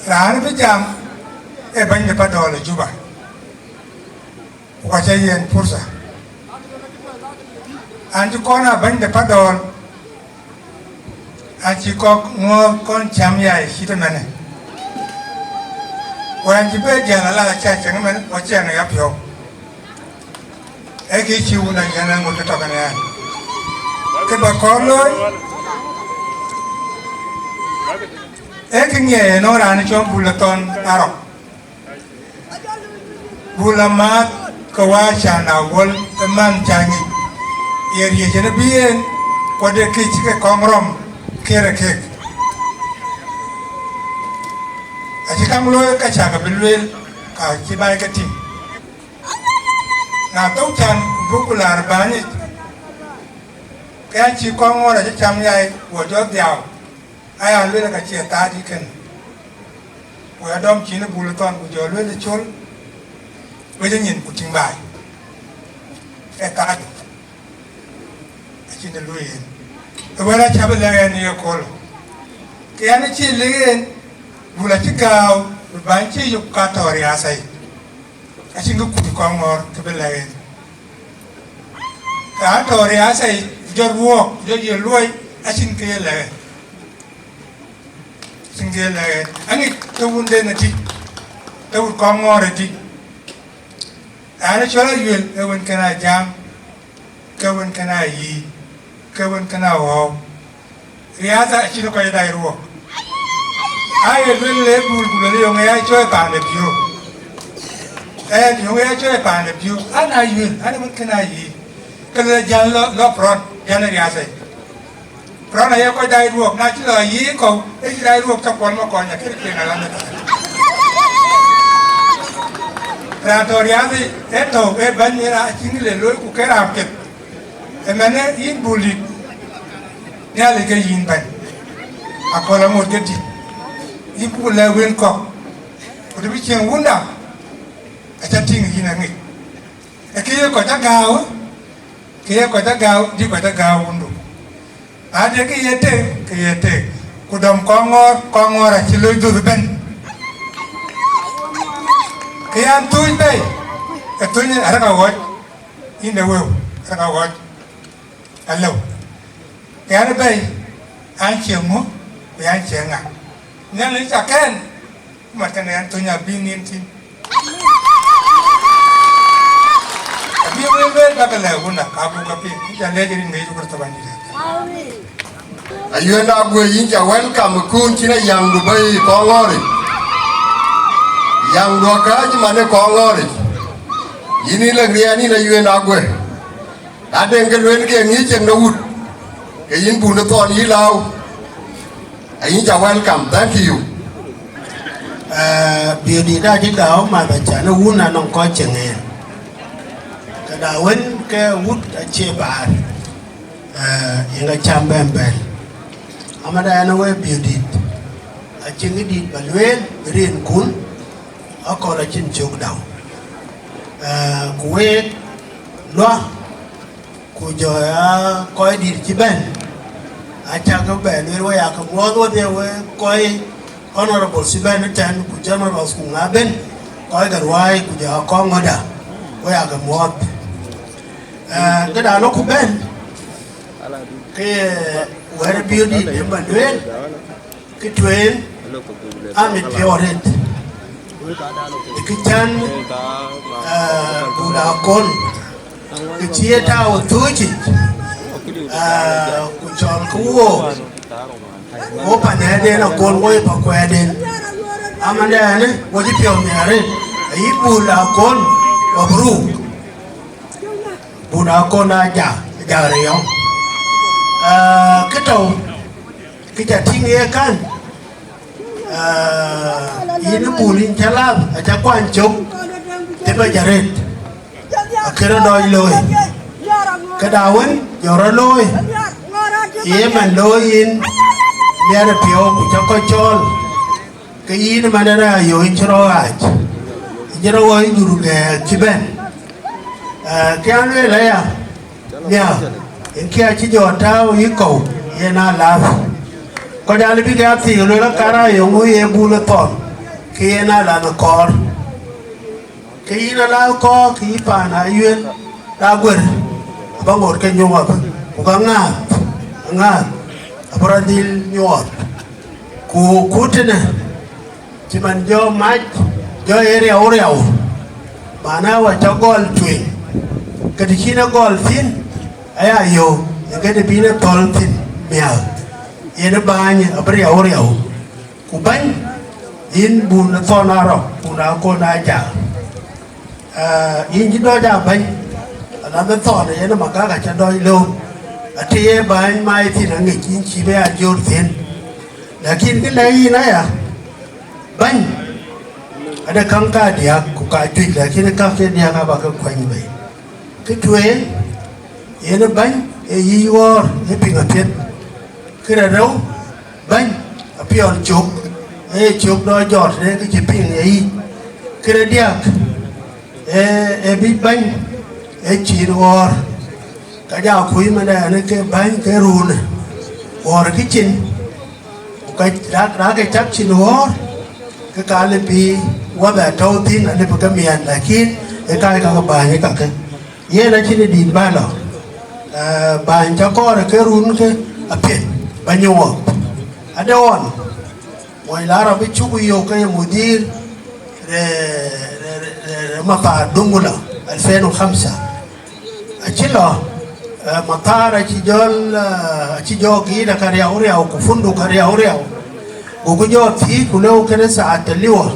raan bï jam ee bɛ̈ny de Padɔl ë Juba, ku ka cä yiɛ̈n pursa. An cï kɔn aa bɛ̈ny de Padɔl, an cï kɔk ŋɔ̈ɔ̈th kɔn cam yai cït ëmɛnë. Ku an cï bɛ jäl ala cä cieŋ ëmɛnë, ku cieŋ ë yapiɔ̈u. Ee kë cï wun a yɛn aŋot ke tɔ̈ kɛn ɛn. Kë bä kɔn looi, ee kë ŋiɛc ënɔɔnë raan cɔl Bul ë Thɔn Arɔk. Bul amääth ke Wäär Can Awuɔl ë man cä ŋic, ye riëëc en bï en, ku de kë cï ke kɔŋ rɔm kërë kek. Acï käŋ looi ka cäkë bï lueel, ka cï baai ke tïŋ. Na thou can ku buk ku laar bäny yic, ke an cï kɔŋ ŋɔɔr acï cam yai, guɔ jɔ dhiau, aya lueel ka cie thaat yï kënë. Ku ya dɔm cin ë Bul ë Thɔn, ku jɔ lueel ë col, wec ë nyin ku tïŋ baai. Ee thaat, acïn të luöi yen. Ë wɛ̈t acä bï lɛ̈k ɛn ye kööl. Ke an, acï lëk en, Bul acï gääu, bï bäny cï yök ka tɔ̈ riath yic. Acïn kë kuc kɔŋ ŋɔɔr kë bï lɛ̈k en. Ka tɔ̈ riath yic, jɔ ruɔɔk, jɔ ye luɔi, acïn kë ye lɛ̈k en. Acïn kë ye lɛ̈k en. Aŋic të wun den ëtï, të wut kɔŋ ŋɔɔr ëtï. Raan ë cɔl Ayuel, ee wën kën a jam, ke wën kën a yï, ke wën kën a ɣɔ̈ɔ̈u. Riatha acïn kɔc ë dac ruɔ̈k. Aye luel le Bul ku luel yöŋ ë ya cɔɔi paan de piöök. Ɛn yöŋ ë ya cɔɔi paan de piöök. An Ayuel, an ë wën kën a yï. Ke luel jän lɔ, lɔ prɔt, jän ë riatha. Rɔn aye kɔc daai ruɔk, na cï lɔ yï kɔ̈u, ë cï daai ruɔk cä kuɔl makɔny akënë piŋ alam ëtök. Raan tɔ̈ riääth ë tɔ̈u ë bɛ̈ny ë raan cïn le looi ku ke raan piɛth. Ëmɛnë yïn Bul dït, Nhialic ke yïn bɛ̈ny. Akɔl aŋot ke dït, yïn buk lɛ̈k wël kɔ̈k, ku të bï cieŋ wunda, acä tïŋ yïn aŋic. Ë kë ye kɔc agääu, kë ye kɔc agääu, dï kɔc agääu wundu. Ade kë ye tek, kë ye tek, ku dɔm kɔŋ ŋɔɔr, kɔŋ ŋɔɔr acï loc dhuth ëbɛ̈n. Kë yan thuc bei, ë thuny arëk aɣɔc, yïn de wëu, arëk aɣɔc, alëu. Kë yan bei, an cieŋ ŋö, ku yan cieŋ ŋa? Nhialic akɛn, ku mat kënë yan thuny abï nin thïn. Abï wël lueel bäk lɛ̈k wunda, ka buk ke piŋ, ku jɔ lɛc rin ke Yecu Kërtho Bɛ̈nydït. Ayuɛn Aguë, yïn ca welcome kun cïn a yaŋdu bɛ̈i kɔŋ ŋɔ̈ric. Yaŋdu akääc man ë kɔŋ ŋɔ̈ric. Yïn ë lëk riɛɛn yïn Ayuɛn Aguë. Na deŋ ke lueel ke ŋic ceŋ de wut, ke yïn bun ë thɔn yï lääu. Ayïn ca welcome, thank you. Eh, biödït acï gääu math acan ë wun anɔŋ kɔc ceŋ en. Këda wën ke wut acie baar, eh, yen acam bɛ̈n bɛ̈n. Amada ɛn we biödït, acïn dït ba lueel, rinkun akɔl acïn cök dau. Eh, ku week luak, ku jɔ ya kɔc dït cï bɛ̈n, acäk bɛ lueel we ya ke muɔɔth wedhie we kɔc honorable cï bɛ̈n ëtɛ̈n, ku generals ku ŋa bɛ̈n, kɔc ke ruääi ku jɔ akɔŋ ŋöda, we ya ke muɔɔth. Eh, këda lɔ ku bɛ̈n, ke wɛ̈ɛ̈r biödït ë ba lueel, kë tueŋ amit piɔ̈u arëët. Kë cän, eh, bul akɔn, kë cï ye tääu ë thööc yic, eh, ku cɔl kë wook, wo pan ëden akɔn, wo ye pa kuɛɛden. Amandɛɛnë, wo cï piɔ̈u nhiaar arëët, ayï bul akɔn, wa bï ruu. Bul akɔn aa jak, jak riɔ̈ŋ. Ah, kë tɔ̈u, kë ca tïŋ ye kan, ah, yïn bul yïn cä lath, acä kuany cök, të bä jä rëët, akërë dɔc looi. Këda wën, jɔ rɔt looi, ye man looi yïn, miɛt ë piɔ̈u, ku cä kɔc cɔɔl. Ke yïn man ë rɛ̈ɛ̈r ayö yïn cï rɔt ɣaac, yïn cï rɔt ɣɔ̈c jur gɛ̈ɛ̈k cï bɛ̈n. Eh, kë an lueel aya, nhiaar, yen kë acï jɔ tääu yï kɔ̈u, yen aa lath. Kɔc aa lë bï ke a thiëëk lueel akar ayö ŋö ye bul ë thɔn, ke yen aa lath ë kɔɔr. Ke yïn ala kɔɔr, ke yï paan Ayuel la guër, abä ŋot ke nyuɔɔth, ku ka ŋääth, ŋääth, abä rɔt dhil nyuɔɔth. Ku, ku tënë, cï man jɔ mac, jɔ ye riau riau, mana wa cä gɔl tueŋ, ke të cïn e gɔl thïn, aya yöök, ye ke të bïn e thɔl thïn miäk, yen ë bäny abï riau riau. Ku bɛ̈ny, yïn bun ë thɔn arɔ̈k, bun akɔn aa jak. Ah, yïn cï dɔc aa bɛ̈ny, alam ë thɔn yen ë magak acä dɔc lëu. Atë ye bäny mai thïn aŋic, yïn cï bï aa jör thïn. Lakin kë lɛ̈k yïn aya, bɛ̈ny, ade käŋ ka diäk, ku ka juëc, lakin käk ke diäk aba ke kuany bei. Kë tueŋ, yen ë bäny, ee yic ɣɔɔr, ee piŋ apiɛth. Kë rɛ̈ɛ̈r rɛ̈u, bäny, apiɔl cök, ee cök dɔ jɔt, ee kë cï piŋ ë yic. Kë rɛ̈ɛ̈r diäk, ee, ee bï bäny, ee cin ɣɔɔr. Ka ja kuc mënde ɛn ke bäny ke ruunë, ɣɔɔr kë cin. Ku ka rak, rak ke cak cin ɣɔɔr, ke ka lë bï wädhɛ tɔ̈u thïn, alë bï ke miɛɛn, lakin ee ka, ka ke bäny kakë. Yen acïn ë dït bä lɔ, eh, bäny cä kɔɔr ë ke run ke apiɛth bä nyuɔɔth. Ade ɣɔn, mony la rɔt bï cuk yök ke ye mudhir re, re, re, re, re mathar Duŋgula, alfen u khamsa. Acï lɔ, eh, mathar acï jɔl, eh, acï jɔ giit ë ka riau riau, ku funduk ka riau riau. Goku jɔ thiëëc, ku lëu kënë saat të liwa.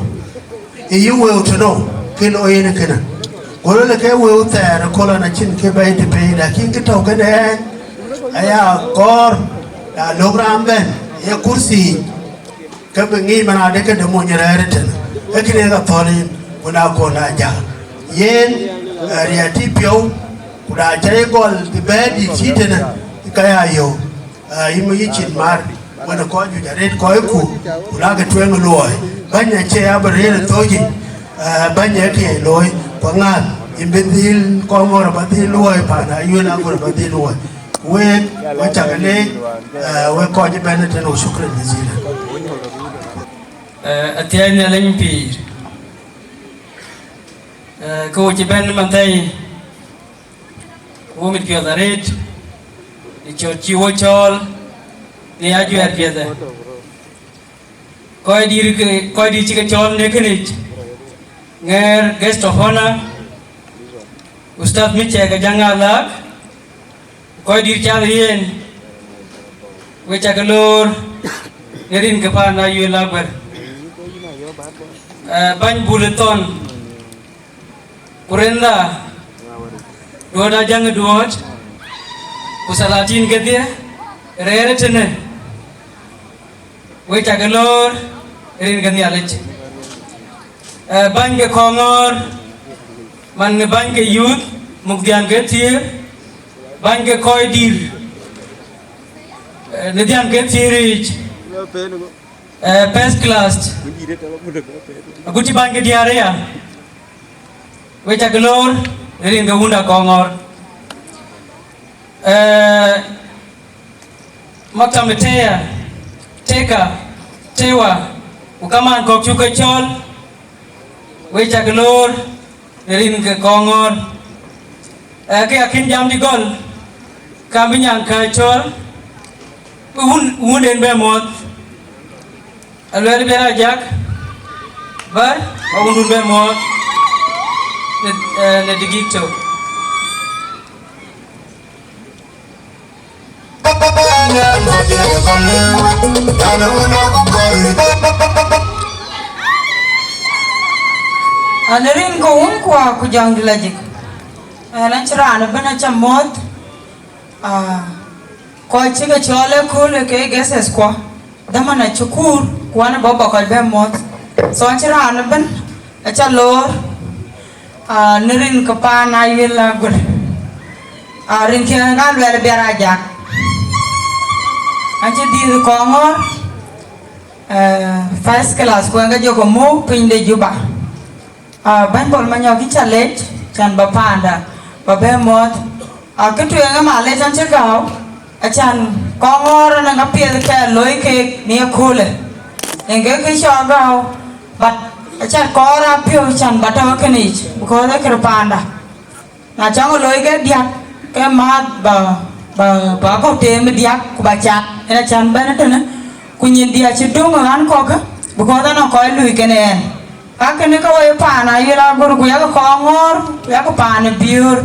Ë yï wëu tënou, kë looi yen kënë. Go lueel ke wëu thɛɛr ëköl an, acïn kë bɛ̈ɛ̈i të pei, lakin kë tɔ̈u kënë ɛn, aya kɔɔr, na lök raan bɛ̈n, ye kursi yic, ke bï ŋic man adï këde mony rɛ̈ɛ̈r ëtënë. Ee kënë ye ka thɔ̈l yïn, ku na kɔn na jak. Yen, eh, riɛt tï piɔ̈u, ku na cä ye gɔl bï bɛ̈ɛ̈i dït cï tënë, ka ya yöök. Ah, yïn yï cin mar, wën ë kɔc juëc arëët kɔcku, ku la ke tueŋ luɔi. Bäny acie abï rëër ë thööc yic, ah, bäny ee kë ye looi, ku aŋäth, yïn bï dhil kɔŋ ŋɔ̈r abä dhil luɔi, paan Ayuel aŋɔ̈r abä dhil luɔi. Ku week, we cak leec, ah, wek kɔc ëbɛ̈n ëtënë, ku shukran jazilan. Eh, athiɛɛi Nhialic pïïr. Eh, ke wo cï bɛ̈n man thɛi, wo mit piɔ̈ɔ̈th arëët, ë cɔ̈t cï wo cɔɔl, në ajuɛɛr piɛthë. Kɔc dïïr ke, kɔc dïïr cï ke cɔɔl në kënic, ŋɛɛr guest of honor, Ustadh Michel ke Jaŋ Alaak, kɔc dïïr cath yen, we cak loor në rin ke paan Ayuel Aguer. Eh, bäny bul ë thɔn, ku rinda, duɔ̈ɔ̈t Ajaŋ ë duɔ̈ɔ̈t, ku salatin kedhie, rɛ̈ɛ̈r ëtënë, we cak loor rin ke Nhialic. Eh, bäny ke kɔŋɔ̈ɔ̈r, man ë bäny ke youth, muk dhiän ke thiëër, bäny ke kɔc dïïr, Eh, në dhiän ke thiëëric, eh, first class, agut cï bäny ke diäär aya, we cak loor në rin ke wunda Kɔŋɔɔr. Eh, maktam ë tëya, teka, tewa, ku kamaan kɔ̈k cuk ke cɔɔl, we cak loor në rin ke Kɔŋɔɔr. Eh, ke akïn jam dï gɔl, kam bï nyan kääc cɔɔl, bï wun, wunden bɛ muɔɔth. Aluɛɛl Biɛr Ajak, bär, bä wundun bɛ muɔɔth në, eh, në digik tök. An rin ko wun kua ku jɔŋ di la jik. An acï raan ëbën aca muɔɔth. Ah, kɔc cï ke cɔɔl ë kööl ë ke guests kuɔ. Dhaman acï kuur, ku an bɔ̈ bä kɔc bɛ muɔɔth. So acï raan ëbën aca loor, ah, në rin ke paan Ayuel Aguer. Ah, rin kiɛ̈ ka Luɛɛl Biɛr Ajak. Acï dhiëëth Kɔŋɔɔr, eh, first class, ku en ke jɔ ke muk piny de Juba. Ah, Bɛ̈ny Bol Manyɔk, yïn ca lec, can bä paanda, bä bɛ muɔɔth. Ah, kë tueŋ ë malec an cï gääu, acan Kɔŋɔɔr ënɔŋ apiɛth kɛ looi keek në ëköölë. Yen ke kë cɔk gääu, but acan kɔɔr apiɔ̈u can bä tɔ̈ kënic, because ee kërë paanda. Na cäŋ looi ke diäk, ke määth bä, bä, bä kɔ̈k teem ë diäk, ku bä cak, yen acan bɛ̈n ëtënë, ku nyin diɛɛr cï döŋ ë ɣän kɔ̈kë, because anɔŋ kɔc lui kenë ɛn. Ka kënë ke woi paan Ayuel Aguer, ku yak Kɔŋɔɔr, ku yak paan ë Biöör,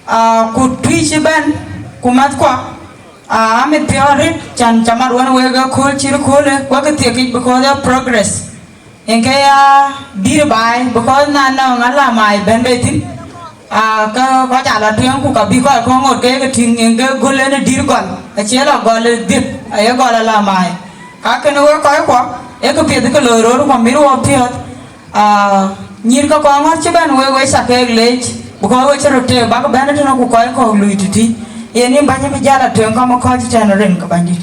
ah, ku Tuic ëbɛ̈n, ku mäthkua, ah, amit piɔ̈ɔ̈th arëët, can cä mat wën wek ë kööl cït köölë, wek ë thiekic because of progress. Yen ke ya dït baai, because na nɔŋ alamai bɛ̈n bei thïn, ah, ke kɔc aa lɔ tueŋ, ku ka bï kɔc kɔ̈k ŋot ke ke tïŋ, yen ke göl en ë dït gɔl, acie lɔ gɔl ë dhiëth, aye gɔl alamai. Ka kënë wek kɔckuɔ, ee këpiɛth ke loi röör, ku amit wɔ piɔ̈ɔ̈th. Ah, nyïïr ke Kɔŋɔɔr cï bɛ̈n wek, we ca keek leec, because we cï röt teek bäk bɛ̈n ëtënë, ku kɔc kɔ̈k lui tëtï. Yen yïn bäny bï jäl a tueŋ kamë kɔc tɛ̈n rin ke bänydït.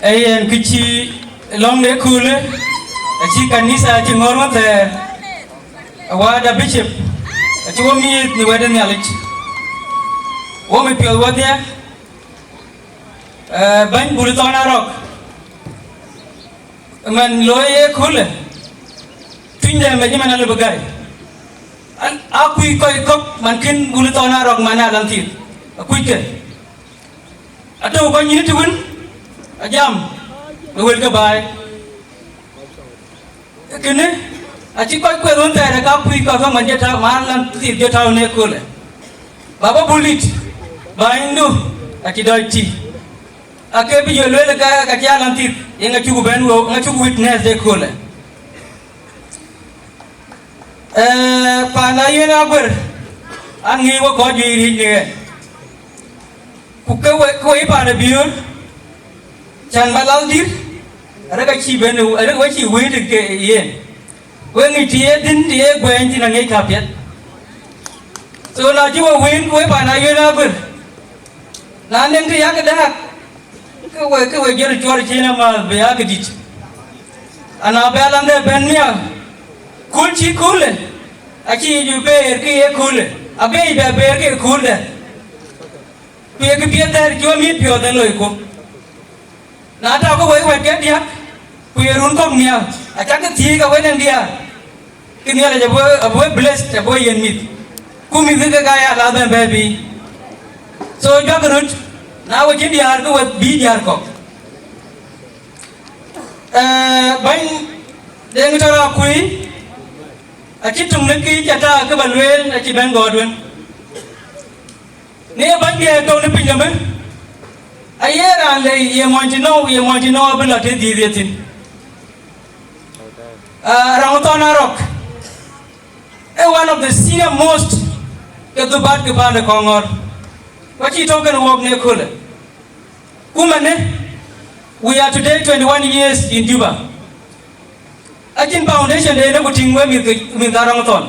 Ee yen kë cï lɔ̈ŋ de köölë, acï kanitha cï ŋɔ̈ɔ̈r wën thɛɛr, awääda bishop, acï wɔ miëth në wɛ̈t de Nhialic. Wɔ mit piɔ̈ɔ̈th wɔdhie, eh, bɛ̈ny Bul Thɔn Arɔ̈k, man looi ye köölë, tuny de mec man alë bï gäi. An, akuc kɔc kɔ̈k man kën Bul Thɔn Arɔ̈k man alanthith, akuckë. Atɔ̈u kɔc nyïn të wën, ajam, në wël ke baai. Kënë, acï kɔc kueth wën thɛɛr ë ka kuc kɔc kɔ̈k man jɔ tääu, man lan thith jɔ tääu në köölë. Baba Bulit, bänydu, acï dɔc tï. Ake bï jɔ lueel ka, ka cï alanthith, yen acuk bɛ̈n wëu, yen acuk witness de köölë. Eh, paan Ayuel Aguer, an ŋic wek kɔc juëc riëc në ɣɛn. Ku ke we, ke we paan ë Biöör, can bä lal dït, arëk acï ben, arëk we cï wëët ke yen. We ŋic të ye dhïn, të ye guɛɛny thïn aŋic ka piɛth. So na cï we wëët, we paan Ayuel Aguer, na nɛŋ të yak dääk, ke we, ke we jɔt cuɔr cin amääth bï yak dït. Ana bɛ alanhde bɛ̈n nhial, kööl cï köölë, acï yic bï beer ke ye köölë, abï yic bɛ beer ke kööldɛ. Ku ye kë piɛth dɛ̈t cï wɔ mit piɔ̈ɔ̈th en loiku. Na tɔ̈ ke wek wɛ̈t ke diäk, ku ye run kɔ̈k nhial, acäk ke thiëëc ke wek en diäär, ke Nhialic abï, abï we blessed, abï we yiën mïth. Ku mïth ke ka ya la bɛ̈n bɛ̈ɛ̈i biic. So juak röt, na we cïn diäär ke we bï diäär kɔ̈k. Eh, bäny Deŋ Tɔ̈r Akuëi, acï töŋ në kë ca tak ke bä lueel, acï bɛ̈n gɔɔt wën. Në ye bäny diɛɛr tɔ̈u në piny nɔm ë, aye raan lei ye muɔny tënou, ye muɔny tënou abï lɔ të dhiëëth ye thïn. Ah, Raŋ Thɔn Arɔ̈k, ee one of the senior most ke dhubat ke paan de Kɔŋɔɔr. Ku acï tɔ̈u kën wok në köölë. Ku manë, we are today twenty-one years in Juba. Acïn foundation de në ku tïŋ we mïth ke, mïth Araŋ Thɔn.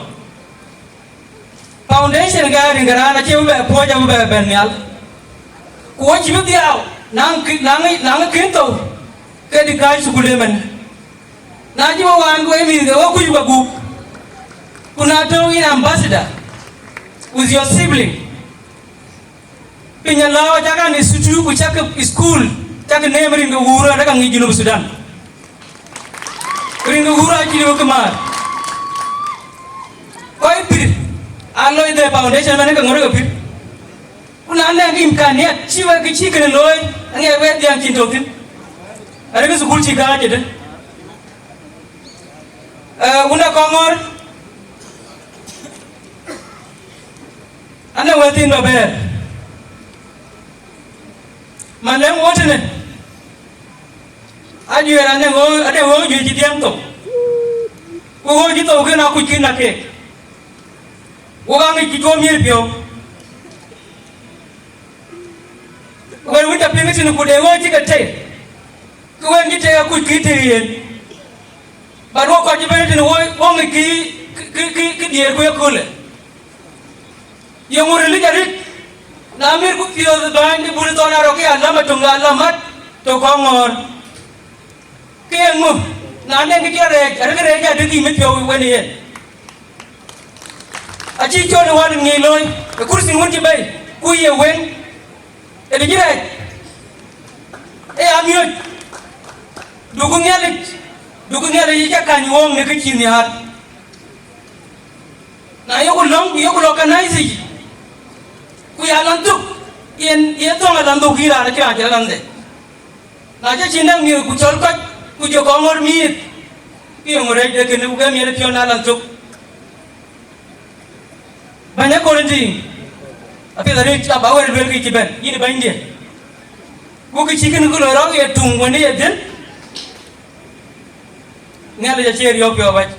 Foundation ke rin ke raan acï bï bɛ puɔ̈c abï bɛ bɛ̈n nhial. Ku wɔ cï bï dhiau, naŋ kë, naŋ, naŋ kën thou, ke dï kääc thukul ëmën. Na cï wɔ wään ku ë mïth, ke wɔ kuc wɔ gup. Ku na tɔ̈u yïn ambassador with your sibling, piny alɔɔc, cak an institute, ku cak school, cak neem rin ke wuur, adaka ŋic Junub Sudan. Rin ke wuur acï lëu kë maar. Kɔc pïr, a loi the foundation man ke ŋɔ̈rë ke pïr. Ku na nɛŋ imkaniat, cï wek kë cï kënë looi, aŋiɛc wek dhiäŋ cïn tök thïn. Arëk thukul cï gääc ëdë. Eh, wun ë Kɔŋɔ̈ɔ̈r, anɔŋ wël thiin bä bɛ̈ɛ̈r. Man lɛ̈ŋ wɔ tënë, ajuɛɛr anɔŋ ɣöö, anɔŋ ɣöö juëc cï dhiɛm thou. Ku ɣöö cï thou kënë akuc kënë akeek. Wok aŋic cï cuɔ̈ɔ̈m miëër piɔ̈u. Wën wïc apiŋ tënë ku de ɣöö cï ke tëë. Kë wën cï tëë akuc kï tëë yen. But wok kɔc cï bɛ̈n tënë wok, wok ŋic kï, kï, kï, kï diëër ku ye köölë. Yeŋö rilic arït, na mïïrku piɔ̈ɔ̈th bäny de bul thɔn arɔ̈k ke alam atöŋ alam mat tök Kɔŋɔ̈ɔ̈r. Ke yeŋö, na nɛŋ kë cï rɛɛc, arëk rɛɛc adï kï mit piɔ̈u wën yen. Acï cɔl ë wal ŋic looi, ë kurthin wën cï bɛ̈i, ku ye wëŋ, ë dï cï rɛɛc, ë ya miöc, dukï Nhialic, dukï Nhialic ë cä kany woŋ në kë cï nhiaar. Na yoku lɔ̈ŋ, ku yoku lɔ kanaithi, ku ya lɔn thuk, yen, yen thɔŋ alɔn thuk yïn raan acï raan cï raan de. Na cä cïn däŋ miëër ku cɔl kɔc, ku jɔ Kɔŋɔ̈ɔ̈r miëth, ke yeŋö rɛɛc de kënë, ku ke miëët piɔ̈n alɔn thuk. Bɛ̈ny ë Korinthi, apiɛth arëët aba wɛ̈t lueel kë cï bɛ̈n, yïn bɛ̈nydiɛ̈. Ku kë cï kënë kë loi rɔ̈k ye tuŋ wën ye dhil. Nhialic acie riɔ̈ɔ̈k piɔ̈u abac.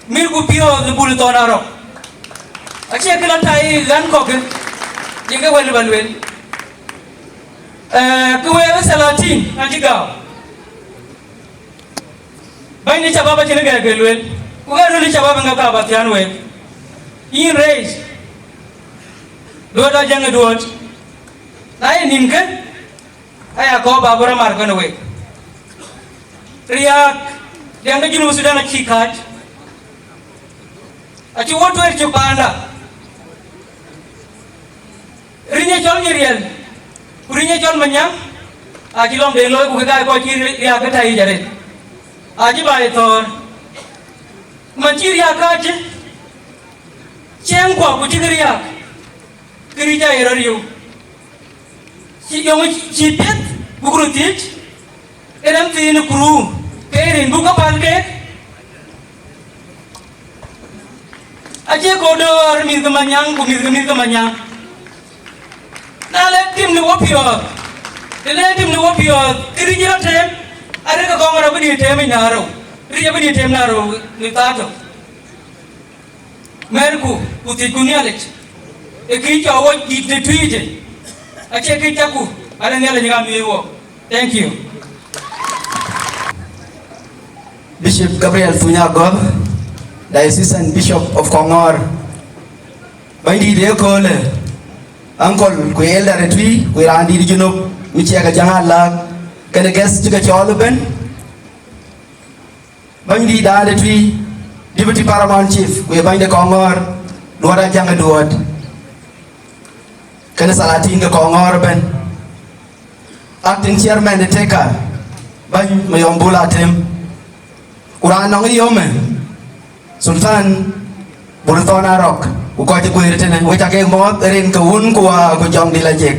Mïïrku piɔ̈ɔ̈th ë bul thɔn arɔ̈k. Acie kë lɔ tai ɣän kɔ̈kë, ye ke wël bä lueel. Eh, kë wëë ë thelathïn acï gääu. Bäny de cabab acïn kë ke lueel. Ku ke röl ë cabab ŋa ka bä thiaan week. Yïn reis. Duöt Ajaŋ ë Duöt. Na ye nïnkë, aya kɔ̈u bä bɔ̈ rɔt mar kɔn ë week. Riääk, riääk de Junub Thudan acï kääc. Acï wɔ tueer cök paanda. Rinyë cɔl Nyiriɛl, ku rinyë cɔl Manyaŋ, acï lɔŋden looi, ku ke ka kɔc cï riääk ke tɛ̈ yic arëët. Acï bä ye thɔ̈ɔ̈r. Man cï riääk kääc, ciɛɛŋkuɔ ku cïk riääk. Kë ric aye rɔt riëëu. Cï yɔŋ cï piɛth buk röt thiëëc, ë rɛm thiin ë kuru, ke rin buk ke päl keek. Acie kɔ̈u dɔ̈ɔ̈r mïth ke Manyaŋ ku mïth ke mïth ke Manyaŋ. Na le tim në wopiɔ̈ɔ̈th, të le tim në wopiɔ̈ɔ̈th, kë ric rɔt teem, arëk ke kɔŋ rɔt bï diëër teem yic na rou, ric abï diëër teem na rou në thaa tök. Mɛ̈ɛ̈rku, ku thiëcku Nhialic, ë kï cɔk wɔ dït në Tuïc, acie kë cakku, ale Nhialic ë ɣam ye wɔ. Thank you. Bishop Gabriel Thunya Gɔ̈th, Diocesan Bishop of Kɔŋɔ̈ɔ̈r. Bɛ̈nydït ë köölë, uncle ku elder ë Tuïc, ku raandït Junub, mi ciɛk ë Jaŋ Alaak, kënë guest cï ke cɔɔl ëbën. Bɛ̈nydït dan de Tuïc, Deputy Paramount Chief, ku ye bɛ̈ny de Kɔŋɔ̈ɔ̈r, Duöt Ajaŋ ë Duöt. Kënë Salatin ke Kɔŋɔ̈ɔ̈r ëbën. Acting Chairman de Teka, bɛ̈ny Mayɔm Bul Atem. Ku raan nɔŋ ë yom ë, Sultan Bul Thɔn Arɔk, ku kɔc ë guëër tënë, wek ca ke mɔ̈ɔ̈th rin ke wun ku wäär ku jɔŋdït lajik.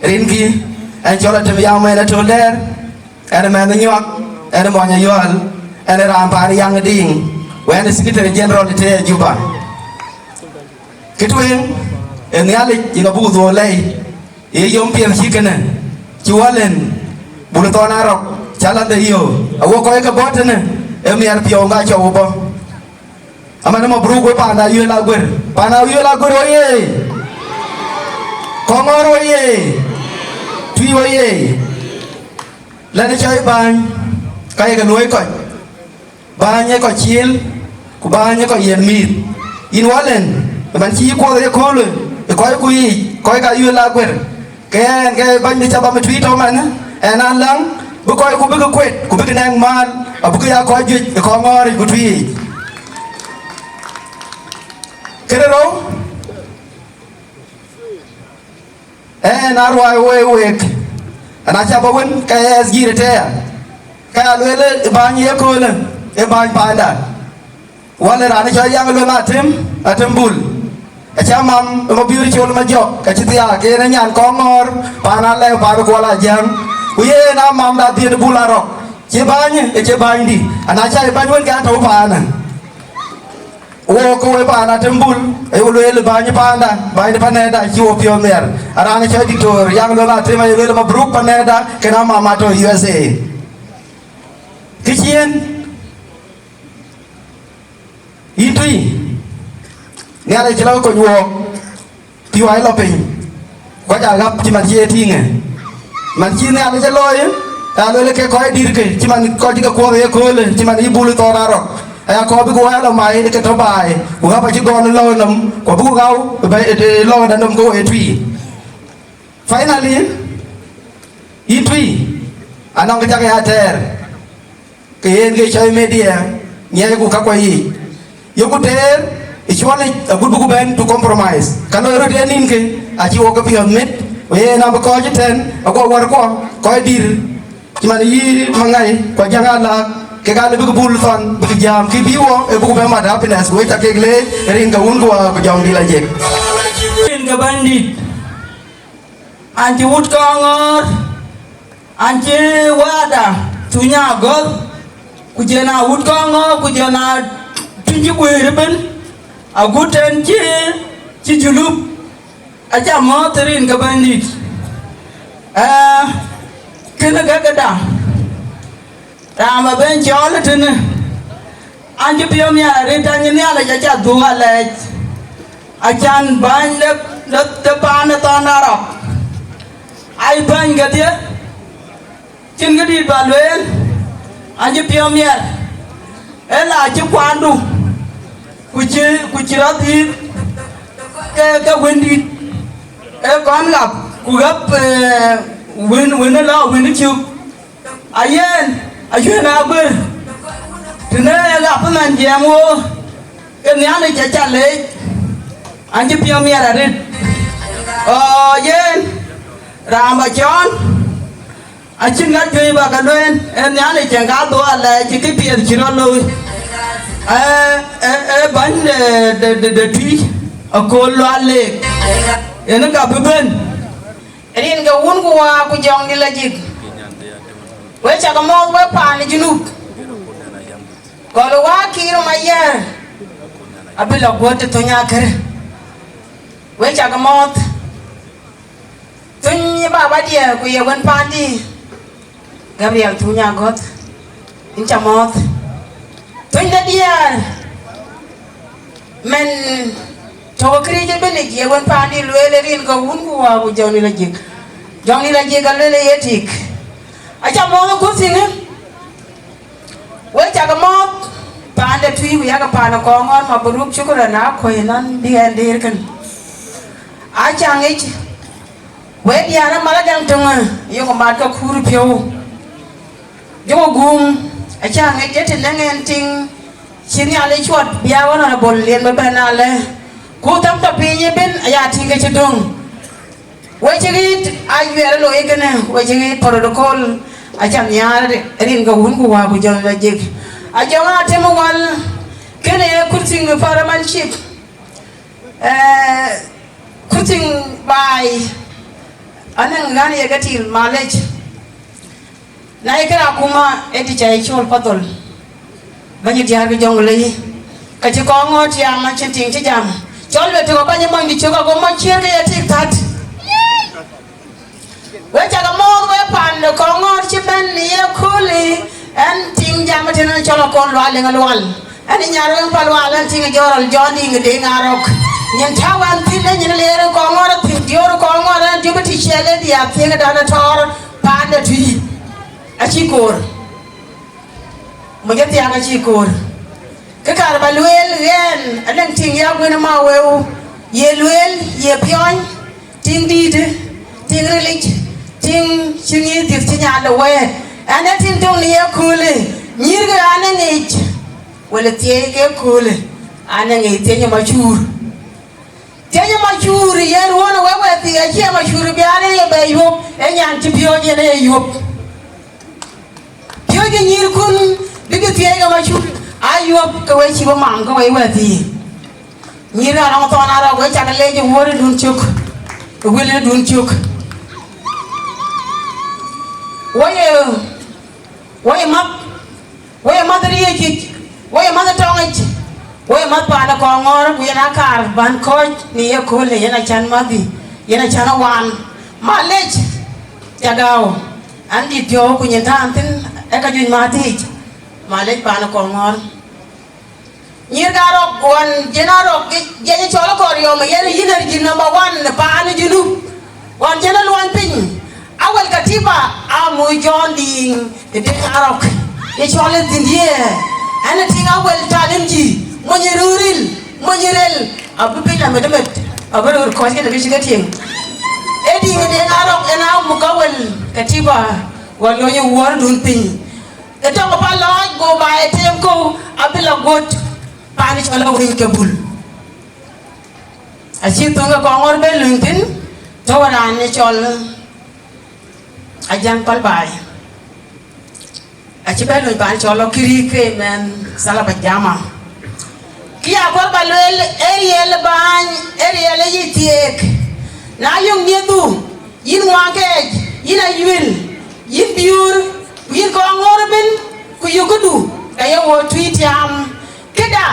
Rinkï, ɛn cɔl Atem Yam, ɛn ë Tol Dɛɛr, ɛn ë mɛnh ë Nyuak, ɛn ë mɔny ë Yual, ɛn ë raan paan ë Yaŋ ë Diŋ, ku ɛn ë Secretary General ë tëë Juba. Kë tueŋ, ë Nhialic yen abuk dhuɔ̈ɔ̈r lɛi, ye yom piɛth cï kënë, cï wal en, Bul Thɔn Arɔk, cä landhë yöö, awo kɔc ke bɔ̈ tënë, ë miɛt piɔ̈u ŋa cɔu bɔ̈. Aman, mabruk we panda Ayuel Aguer. Panda Ayuel Aguer oyee! Kɔŋɔ̈ɔ̈r oyee! Tuïc oyee! Lɛn cɔi bäny, ka ye ke luɔi kɔc. Bäny ee kɔc ciël, ku bäny ee kɔc yiɛ̈n mïïth. Yïn wal en, ëmën cï yï kuɔth ye köölë, ë kɔc ku yiic, kɔc ka Ayuel Aguer. Ke ɣɛn ke bäny de cabam ë Tuï tɔ̈ man, ɣɛn a läŋ bï kɔc ku bï ke kuet ku bï ke nɛŋ määr, abï ke ya kɔc juëc ë Kɔŋɔ̈ɔ̈r yic ku Tuï yic. Këde rou, ɣɛn a ruääi wei week, ɣɛn a cabam wën ke ɣɛn S G rëtëë, ke ya lueel ë bäny ye köölë, ë bäny paanda. Wälë raan cɔl Yaŋ Luel Atem, Atem Bul. Acä mam ë Mabiöör Col Majɔk, ka cï thiaak, yen ë nyan Kɔŋɔ̈ɔ̈r, paan Alɛu, paan Kuɔl Ajäŋ. Ku yen a mam da dhiën Bul Arɔk. Cï bäny, ë cï bänydï. Ana cä bäny wën ke atɔ̈u paanë. Wo ke we paan Atem Bul, aye lueel bäny paanda, bäny panɛɛda, cï wo piɔ̈ɔ̈th nhiɛɛr. Araan cɔl Diktor Yaŋ Luel Atem, aye lueel mabruk panɛɛda, kën a mam atɔ̈ U S A. Kë ciëën, Yïn Tuï, Nhialic cï lɔ kony wook, pïu aa lɔ piny, kɔc aa ɣäp cï man cï ye tïŋë. Man cï Nhialic ë looi, aa lueel ke kɔc dït ke, cï man kɔc ke kuɔth ë köölë, cï man yï Bul Thɔn Arɔk. Aya kɔɔr bï ku wɛ̈ɛ̈r lɔ mai ke tɔ̈ baai, ku ɣäp acï gɔl ë lɔ̈u nɔm, ku bï ku ɣau ë lɔ̈u nɔm ke wo ye Tuï. Finally, yïn Tuï, anɔŋ kë cak ya tɛɛr, ke yen ke cɔl media, ŋiɛcku kakuɔ yiic. Yeku teer ë cuɔlic agut bï ku bɛ̈n to compromise. Ka loi röt ë nïnkë, acï wok ke piɔ̈ɔ̈th mit, ku yen abï kɔc ëtɛ̈n, aguɔ wärkuɔ, kɔc dït, cï man yï Maŋai, ku Ajäŋ Alaak, kek aa lë bïk Bul Thɔn, bïk jääm, kë bï wɔ, ë bï ku bɛ̈n mat happiness, ku wek ca kek leec, rin ke wun ku wäär ku jɔŋdït la jek. Rin ke Bɛ̈nydït. An cï wut Kɔŋɔ̈ɔ̈r, an cï wada Thuny Agɔ̈th, ku jɔn a wut Kɔŋɔ̈ɔ̈r, ku jɔn a Tuny cï guëër ëbën, agut tɛ̈n cï, cï Julup, acä mɔ̈ɔ̈th rin ke Bɛ̈nydït. Ee, kënë ke këda. Raan bä ben cɔɔl ë tënë, an cï piɔ̈u miɛt arëët, an cï Nhialic acä dhuk alɛɛc, acan bäny de, de, de paan ë Thɔn Arɔk, ai bäny kedhie, cïn këdït bä lueel, an cï piɔ̈u miɛt, ë la cï kuandu, ku cï, ku cï rɔt dhiëëth ke, ke wëndït, ee kɔn ɣap, ku ɣap, ee, wën, wën ë lɔ, wën ë cök. Ayen, ayuën aguër, tënë ɣap ëmɛn jiɛɛm wo, ke Nhialic acä leec, an cï piɔ̈u miɛt arëët. Ɣɔɔ, yen, raan bä cɔɔl, acïn ŋa juëc bä ke lueel, ee Nhialic cïn ka dhuk alɛɛc cï këpiɛth cï rɔt looi. Ee, ee, ee bäny de, de, de, de Tuï, akööl Lual Leek, yen ka bï bɛ̈n. Rin ke wun ku wäär ku jɔŋdït la jik. We cak mɔ̈ɔ̈th we paan ë Junub. Gɔl wä Kiir Mayɛɛr abï lɔ guöt ë Thony Akër. We cak mɔ̈ɔ̈th. Thony baba diɛɛr ku ye wën paandï. Gabriel Thuny Agɔ̈th, yïn cä mɔ̈ɔ̈th. Thony de diäär, mɛn tɔ̈u këriëëc ëbën yic, ye wën paandï lueel ë rin ke wun ku wäär ku jɔŋdït la jik. Jɔŋdït la jik alueel ë ye tik. Acä mɔ̈ɔ̈th ë kurthinë. We cak mɔ̈ɔ̈th, paan de Tuï ku yak paan ë Kɔŋɔ̈ɔ̈r, mabruk, shukran, akuɔ̈c nɔn bï ɣɛn dëër kën. Acä ŋic, we diäär amal adäŋ töŋë, yeku mat ke kuur piɔ̈u. Jɔku guum, acä ŋic ë të nɛŋ en tiŋ cï Nhialic cuɔt bï a honorable yen bï bɛ̈n alë. Ku thäm tɔ̈ piny ëbën aya tïŋ ke cï döŋ. We cï ɣet ajuɛɛr looi kënë, we cï ɣet protocol, acä nhiaar rin ke wun ku wäär ku jɔŋdït la jik. Ajɔŋ Atem Wal, kënë ye kurthi paramantship. Eh, kurthi baai, anɛŋ ɣän ye ke til malec. Na ye kërë akuma ë të cä ye cɔl padhol, bäny diäär ke jɔŋ lei, ka cï Kɔŋɔ̈ɔ̈r tiaam acïn tiŋ cï jam. Cɔl we tök abäny ë mony dï cök ago mony ciëër ke ye tik thät. We cak mɔ̈ɔ̈th we paan de Kɔŋɔ̈ɔ̈r cï bɛ̈n në ye kööl, ɛn tiŋ jam ëtënë cɔl Akɔl Lual Leek Alual. Ɛn ë nyar weŋ pa Lual, ɛn tiŋ jɔrɔl Jɔn Diŋ Deŋ Arɔk. Nyin tääu ɛn thïn, ë nyin leer ë Kɔŋɔ̈ɔ̈r, ë thïn diöör ë Kɔŋɔ̈ɔ̈r, ɛn diöp ë tïc ciɛl ë diaar thiëŋ ë dan ë tɔɔr paan de Tuï. Acï koor. Mony ë thiaak acï koor. Kë kaar bä lueel ɣɛn, anɛŋ tiŋ ya wën ë ma wëu, ye lueel, ye piɔ̈ny, tiŋ dïïtë, Tiŋ rilic, tiŋ cï ŋic dhiëth cï nyan de wɛɛt. Ɛn ee tiŋ töŋ në ye köölë, nyïïrkë an, ee ŋic, wël thiëëc ke köölë, an, ee ŋic thiëëc ë macuur. Thiëëc ë macuur yen ruɔ̈n ë wek wɛ̈ɛ̈t thii, acie macuur bï an, ee ye bɛ yuöp, ee nyan cï piööc yen ee yuöp. Piööcë nyïïrkun bïk thiëëc ke macuur, aa yuöp ke we cï bï mam ke we wɛ̈ɛ̈t thii. Nyïïr Arɔŋ Thɔn Arɔk, we cak leec ë wuöördun cök, ë wëldun cök. Wo ye, wo ye mäth, wo ye mäth riëëc yic, wo ye mäth tɔŋ yic, wo ye mäth paan ë Kɔŋɔ̈ɔ̈r, ku yen akaar bän kɔ̈ɔ̈c në ye köölë, yen acan mäthë, yen acan ë wan. Malec, ca gääu, an dït piɔ̈u ku nyin tään thïn, ee ka juëc mäth yic. Malec paan ë Kɔŋɔ̈ɔ̈r. Nyïïr ke Arɔk, ɣɔn jɛn Arɔk, jiɛc cɔl Kɔriɔm, yen yïn energy number one në paan ë Junub. Ɣɔn jɛn ë luɔny piny, awel katiba, amu Jɔn Diiŋ ë Deŋ Arɔk, ye cɔl ë dhïndië. Ɛn ë tïŋ awel talimji, mony ë rööril, mony ë rel, abï piny la medemed, abï röör kɔc kënë kë cï ke tieŋ. Ee Diiŋ ë Deŋ Arɔk, ɛn amuk awel katiba, ɣɔn lony ë wuɔ̈ɔ̈rdun piny. Ë tɔŋ ë Palɔɔc go ba ë teem kou, abï la guöt paan cɔl Awiny ke Bul. Acï thöŋ ë Kɔŋɔ̈ɔ̈r bɛ luny thïn, tɔ̈u raan ë cɔl Ajaŋ Pal Baai. Acï bɛ luny paan cɔl Akïrï ke mɛnh Thalaba Jama. Kë ya kɔɔr ba lueel, ee riɛl ë bääny, ee riɛl ë yic thiëëk. Na yök miëthdu, yïn Ŋuaŋkɛɛc, yïn Ayuël, yïn Biöör, ku yïn Kɔŋɔ̈ɔ̈r ëbën, ku yökëdu, ke ye wo tui tiaam. Këda,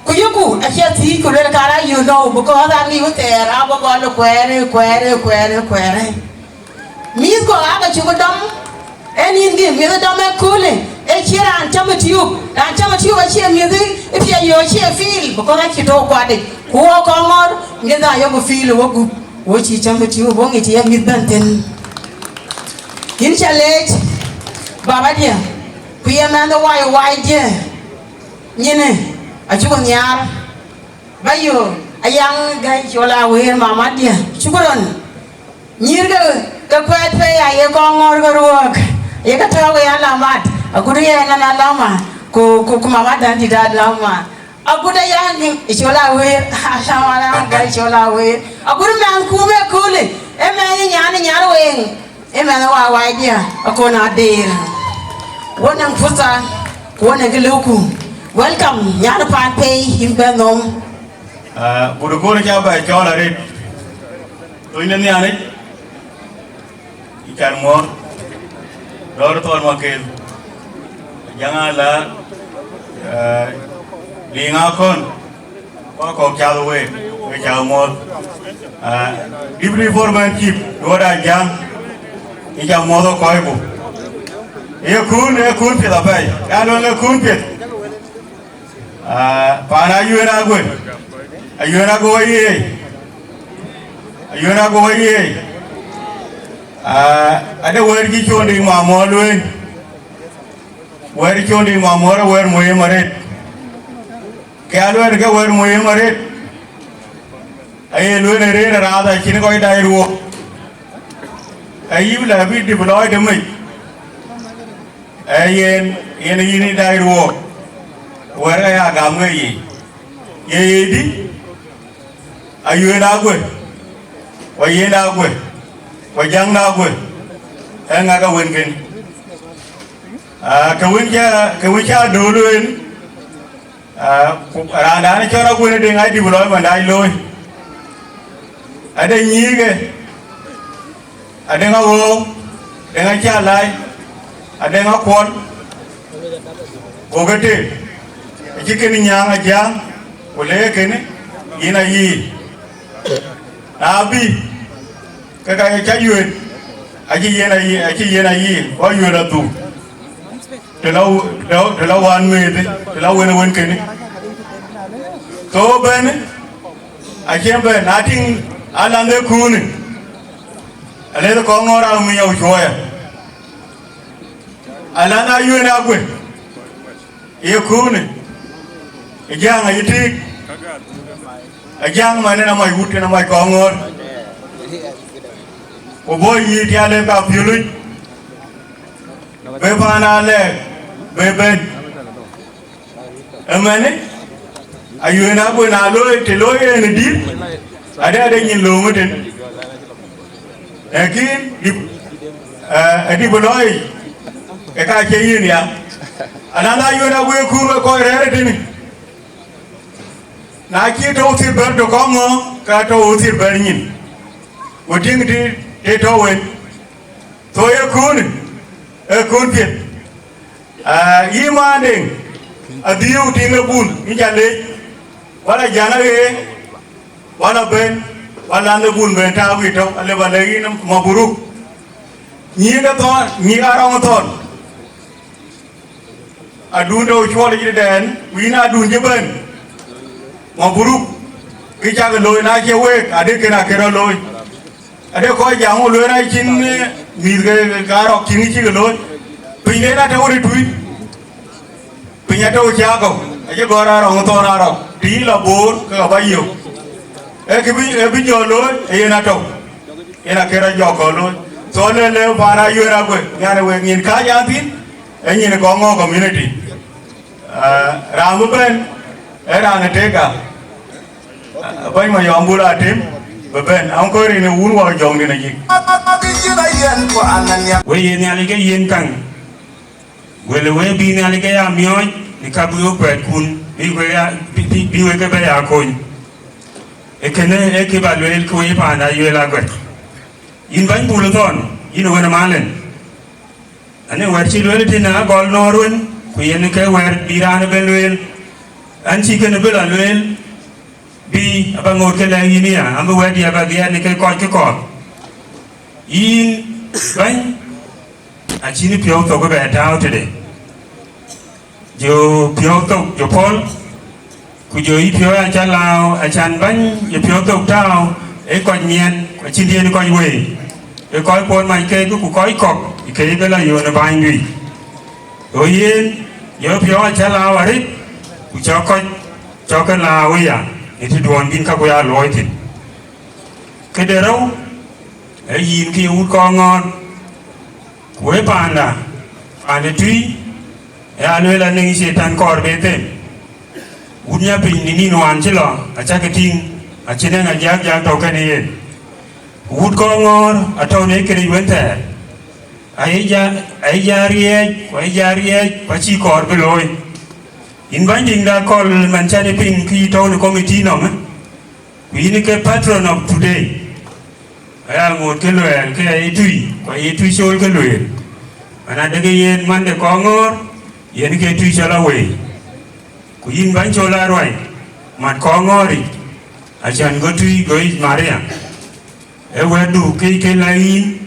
ku yöku acie thiëëc ku luel, kara, you know, because aŋic wëthɛɛr abä gɔl kuɛɛr, kuɛɛr, kuɛɛr, kuɛɛr. Mïthkuɔ aake cuk dɔm, ee nïn gim mïth dɔm ë köölë, ee cie raan cam ë tiup, raan cam ë tiup acie mïth ë piɛc yo, acie feel, because acï tɔ̈u kuat yic. Ku wo Kɔŋɔ̈ɔ̈r, mïth aa yok feel ë wo gup, wo cï cam ë tiup, wo ŋic ye mïth bɛ̈n thïn. Yïn ca leec, babadiɛ̈, ku ye mɛnh ë wai waicdiɛ̈, nyinë acuk nhiaar. Ba yo, Ayaŋ Gäi Col Awëër, mamadiɛ̈, cukran. Nyïïr ke, ke kuɛɛt pei, aye Kɔŋɔ̈ɔ̈r ke ruɔ̈ɔ̈k, ye ke tɔ̈ɔ̈k ë alamat, agut yen an alama, ku, ku, ku mama dan dït alama. Agut Ayaŋ Col Awëër, alama Ayaŋ Gäi Col Awëër. Agut mɛnhkum ë köölë, ee mɛnh nyan, nyan weŋ, ee mɛnh ë wai waicdiɛ̈, akon adeer. Wo nɛŋ purtha, ku wo nɛŋ kë lëuku. Welcome, nyan paan pei, yïn bɛ̈n nhom. Ah, ku dukuri ca bɛ cɔl arëët. Thöny de Nhialic, yï can muɔ̈ɔ̈th, dɔ̈ɔ̈r thɔn Makel, Ajaŋ Alaar, ah, Liŋ Akɔn, kɔc kɔ̈k cath week, we ca muɔ̈ɔ̈th. Ah, Deputy Foreman Chief, Duɔt Ajaŋ, yï ca muɔ̈ɔ̈th ë kɔcku. Ee kun, ee kun piɛth apɛi, ya luɛŋ ee kun piɛth. Ah, paan Ayuëër Aguë, Ayuëër Aguë ayiëëc, Ayuëër Aguë ayiëëc. Ah, ade wɛ̈ɛ̈r cï Cɔndiŋ Mamuɔ̈ɔ̈r lueel, wɛ̈ɛ̈r cï Cɔndiŋ Mamuɔ̈ɔ̈r ee wɛ̈ɛ̈r muhiim arëët. Kë ya luɛ̈ɛ̈r ke wɛ̈ɛ̈r muhiim arëët, aye lueel ë rëër ë raath acïn kɔc dac ruɔ̈ɔ̈k. Ayï la bï dip lɔɔc de mec. Ee yen, yen yïn ë dac ruɔ̈ɔ̈k, wɛ̈ɛ̈r aya gam ke yic. Ye yedï, Ayuëër Aguë, ku Ayen Aguë, ku Ajaŋ Aguë, ee ŋa ke wën kën? Ah, ke wën ca, ke wën ca dööl wën, ah, ku raandan cɔl Aguën Deŋ adï bï lɔc man dac looi. Ade nyïïke, Adeŋ Aɣɔ̈ɔ̈u, Adeŋ Acalai, Adeŋ Akuɔl, gokë tëk, acï kënë nyääŋ Ajaŋ, ku le kënë, yïn ayï. Na bï, ke ka ye cä yuëët, acï yen ayï, acï yen ayï, ku ayuëët adhuk. Të lɔ, të lɔ, të lɔ wään mëëth, të lɔ wën ë wën kënë. Thou bɛ̈n, acïn bɛ̈n, na tïŋ alanhde kuuni, alëth kɔŋ ŋɔ̈ɔ̈r amiɔu cuɔɔya. Alanhde Ayuëën Aguë, ye kuuni, ë Jäŋ ayï tïïk, ë Jäŋ man en amac wut, en amac kɔŋ ŋɔ̈ɔ̈r. Ku bɔ̈ yï tial ë ka piölic, bï paan alɛɛk, bï bɛ̈n. Ëmënë, ayuën abï na looi, të looi en ë dït, adɛ adɛ nyin lööŋ ëtën. Lakin dïp, eh, ë dïp ë lɔɔi, ë ka cie yïn ya. Ananda ayuën abï kuur we kɔc rɛ̈ɛ̈r ëtënë. Na cï tɔ̈u thil bɛ̈r të kɔŋ ŋö, ka tɔ̈u thil bɛ̈r nyin. Ku tïŋ të, të tɔ̈u en. Thou ye köönë, ee köön piɛth. Ah, yï maandeŋ, adhiëëu tiŋ ë bun, yïn ca leec, wala jana ɣee, wala ben, wala në bun ben tääu yï tɔ̈u, alë ba lɛ̈k yïn maburuk. Nyïïk ë thɔn, nyïïk arɔŋ ë thɔn. Adun tɔ̈u cuɔl ë jidɛɛn, ku yïn adun cï ben. Maburuk, kë cak looi na cie week, adï kën akën rɔt looi. Ade kɔc jam ŋö lueel acïn, eh, mïth ke, ke Arɔk cïn cïk looi. Piny den atɔ̈u ë tui. Piny atɔ̈u cä kɔ̈u. Acï gɔ̈ɔ̈r Arɔk ŋö thɔn Arɔk. Të yï lɔ Boor ke ka bä yök. Ee kë bï, ee bï jɔ looi, ee yen atɔ̈u. Yen akën rɔt jɔ kɔ̈u looi. So le, le paan ayuën akuë. Nyan ë wek nyin kääc an thïn, ee nyin kɔŋ ŋö community. Ah, raan bï bɛ̈n, ee raan ë tëëk ka. Ah, bɛ̈ny Mayɔm Bul Atem, bï bɛ̈n. An kɔc rin ë wun wɔ jɔŋdïn ajik. We ye Nhialic ke yen kaŋ. Wël we bï Nhialic ke ya miɔɔc, në ka bï we kuɛɛtkun, bï we ya, bï, bï, bï we ke bɛ ya kony. Ee kënë, ee kë ba lueel ke we paan ayuël aguɛt. Yïn bɛ̈ny Bul thɔn, yïn wën ë malën. Anë wɛ̈t cï lueel tënë agɔl nɔ̈ɔ̈r wën, ku yen ke wɛ̈t bï raan ëbën lueel. An cï kënë bï lɔ lueel, bï aba ŋoot ke lɛ̈k yïn aya, an bï wɛ̈tdiɛ̈ aba dhiɛɛt në ke kɔc ke kɔɔth. Yïn bɛ̈ny, acïn piɔ̈u thok ëbɛ̈n tääu tëde. Jɔ piɔ̈u thok jɔ pɔ̈l, ku jɔ yï piɔ̈u aca lääu, acan bäny yï piɔ̈u thok tääu, ee kɔc miɛt, ku acïn diɛ̈n kɔc wei, ee kɔc kuɔn mac keek, ku kɔc kɔ̈k, ke ye ke lɔ yöön ë bäny dui. Go yen, jɔ piɔ̈u aca lääu arëët, ku cɔk kɔc, cɔk ke lääu aya, në tëduɔ̈n bïn käku ya luɔi thïn. Këde rou, ee yïn ke ye wut kɔŋ ŋɔ̈ɔ̈r, ku ee paanda, paande tui, ee alueel anëŋ Catan kɔɔr be them. Wut nya piny në nïn wään cï lɔ, acäkï tïŋ, acïn eeŋa jiääk jiääk tɔ̈u kenë yen. Wut kɔŋ ŋɔ̈ɔ̈r atɔ̈u në këric wën thɛɛr. Ayï ja, ayï ja riɛɛc, ku ayï ja riɛɛc, ku acï kɔɔr bï looi. Yïn bäny diŋda kɔl man cän ë piŋ kë yï tɔ̈u në committee nɔm, ë? Ku yïn ke patron of today. Aya ŋoot ke luɛɛl ke aye tui, ku aye tui cool ke lueel. Mana dek yen mande kɔŋ ŋɔ̈ɔ̈r, yen ke tui cɔl awei. Ku yïn bäny cɔl aruai, mat kɔŋ ŋɔ̈ɔ̈ric, acän go tui go yic Maria. Ee wɛ̈tdu ke ke la yïn,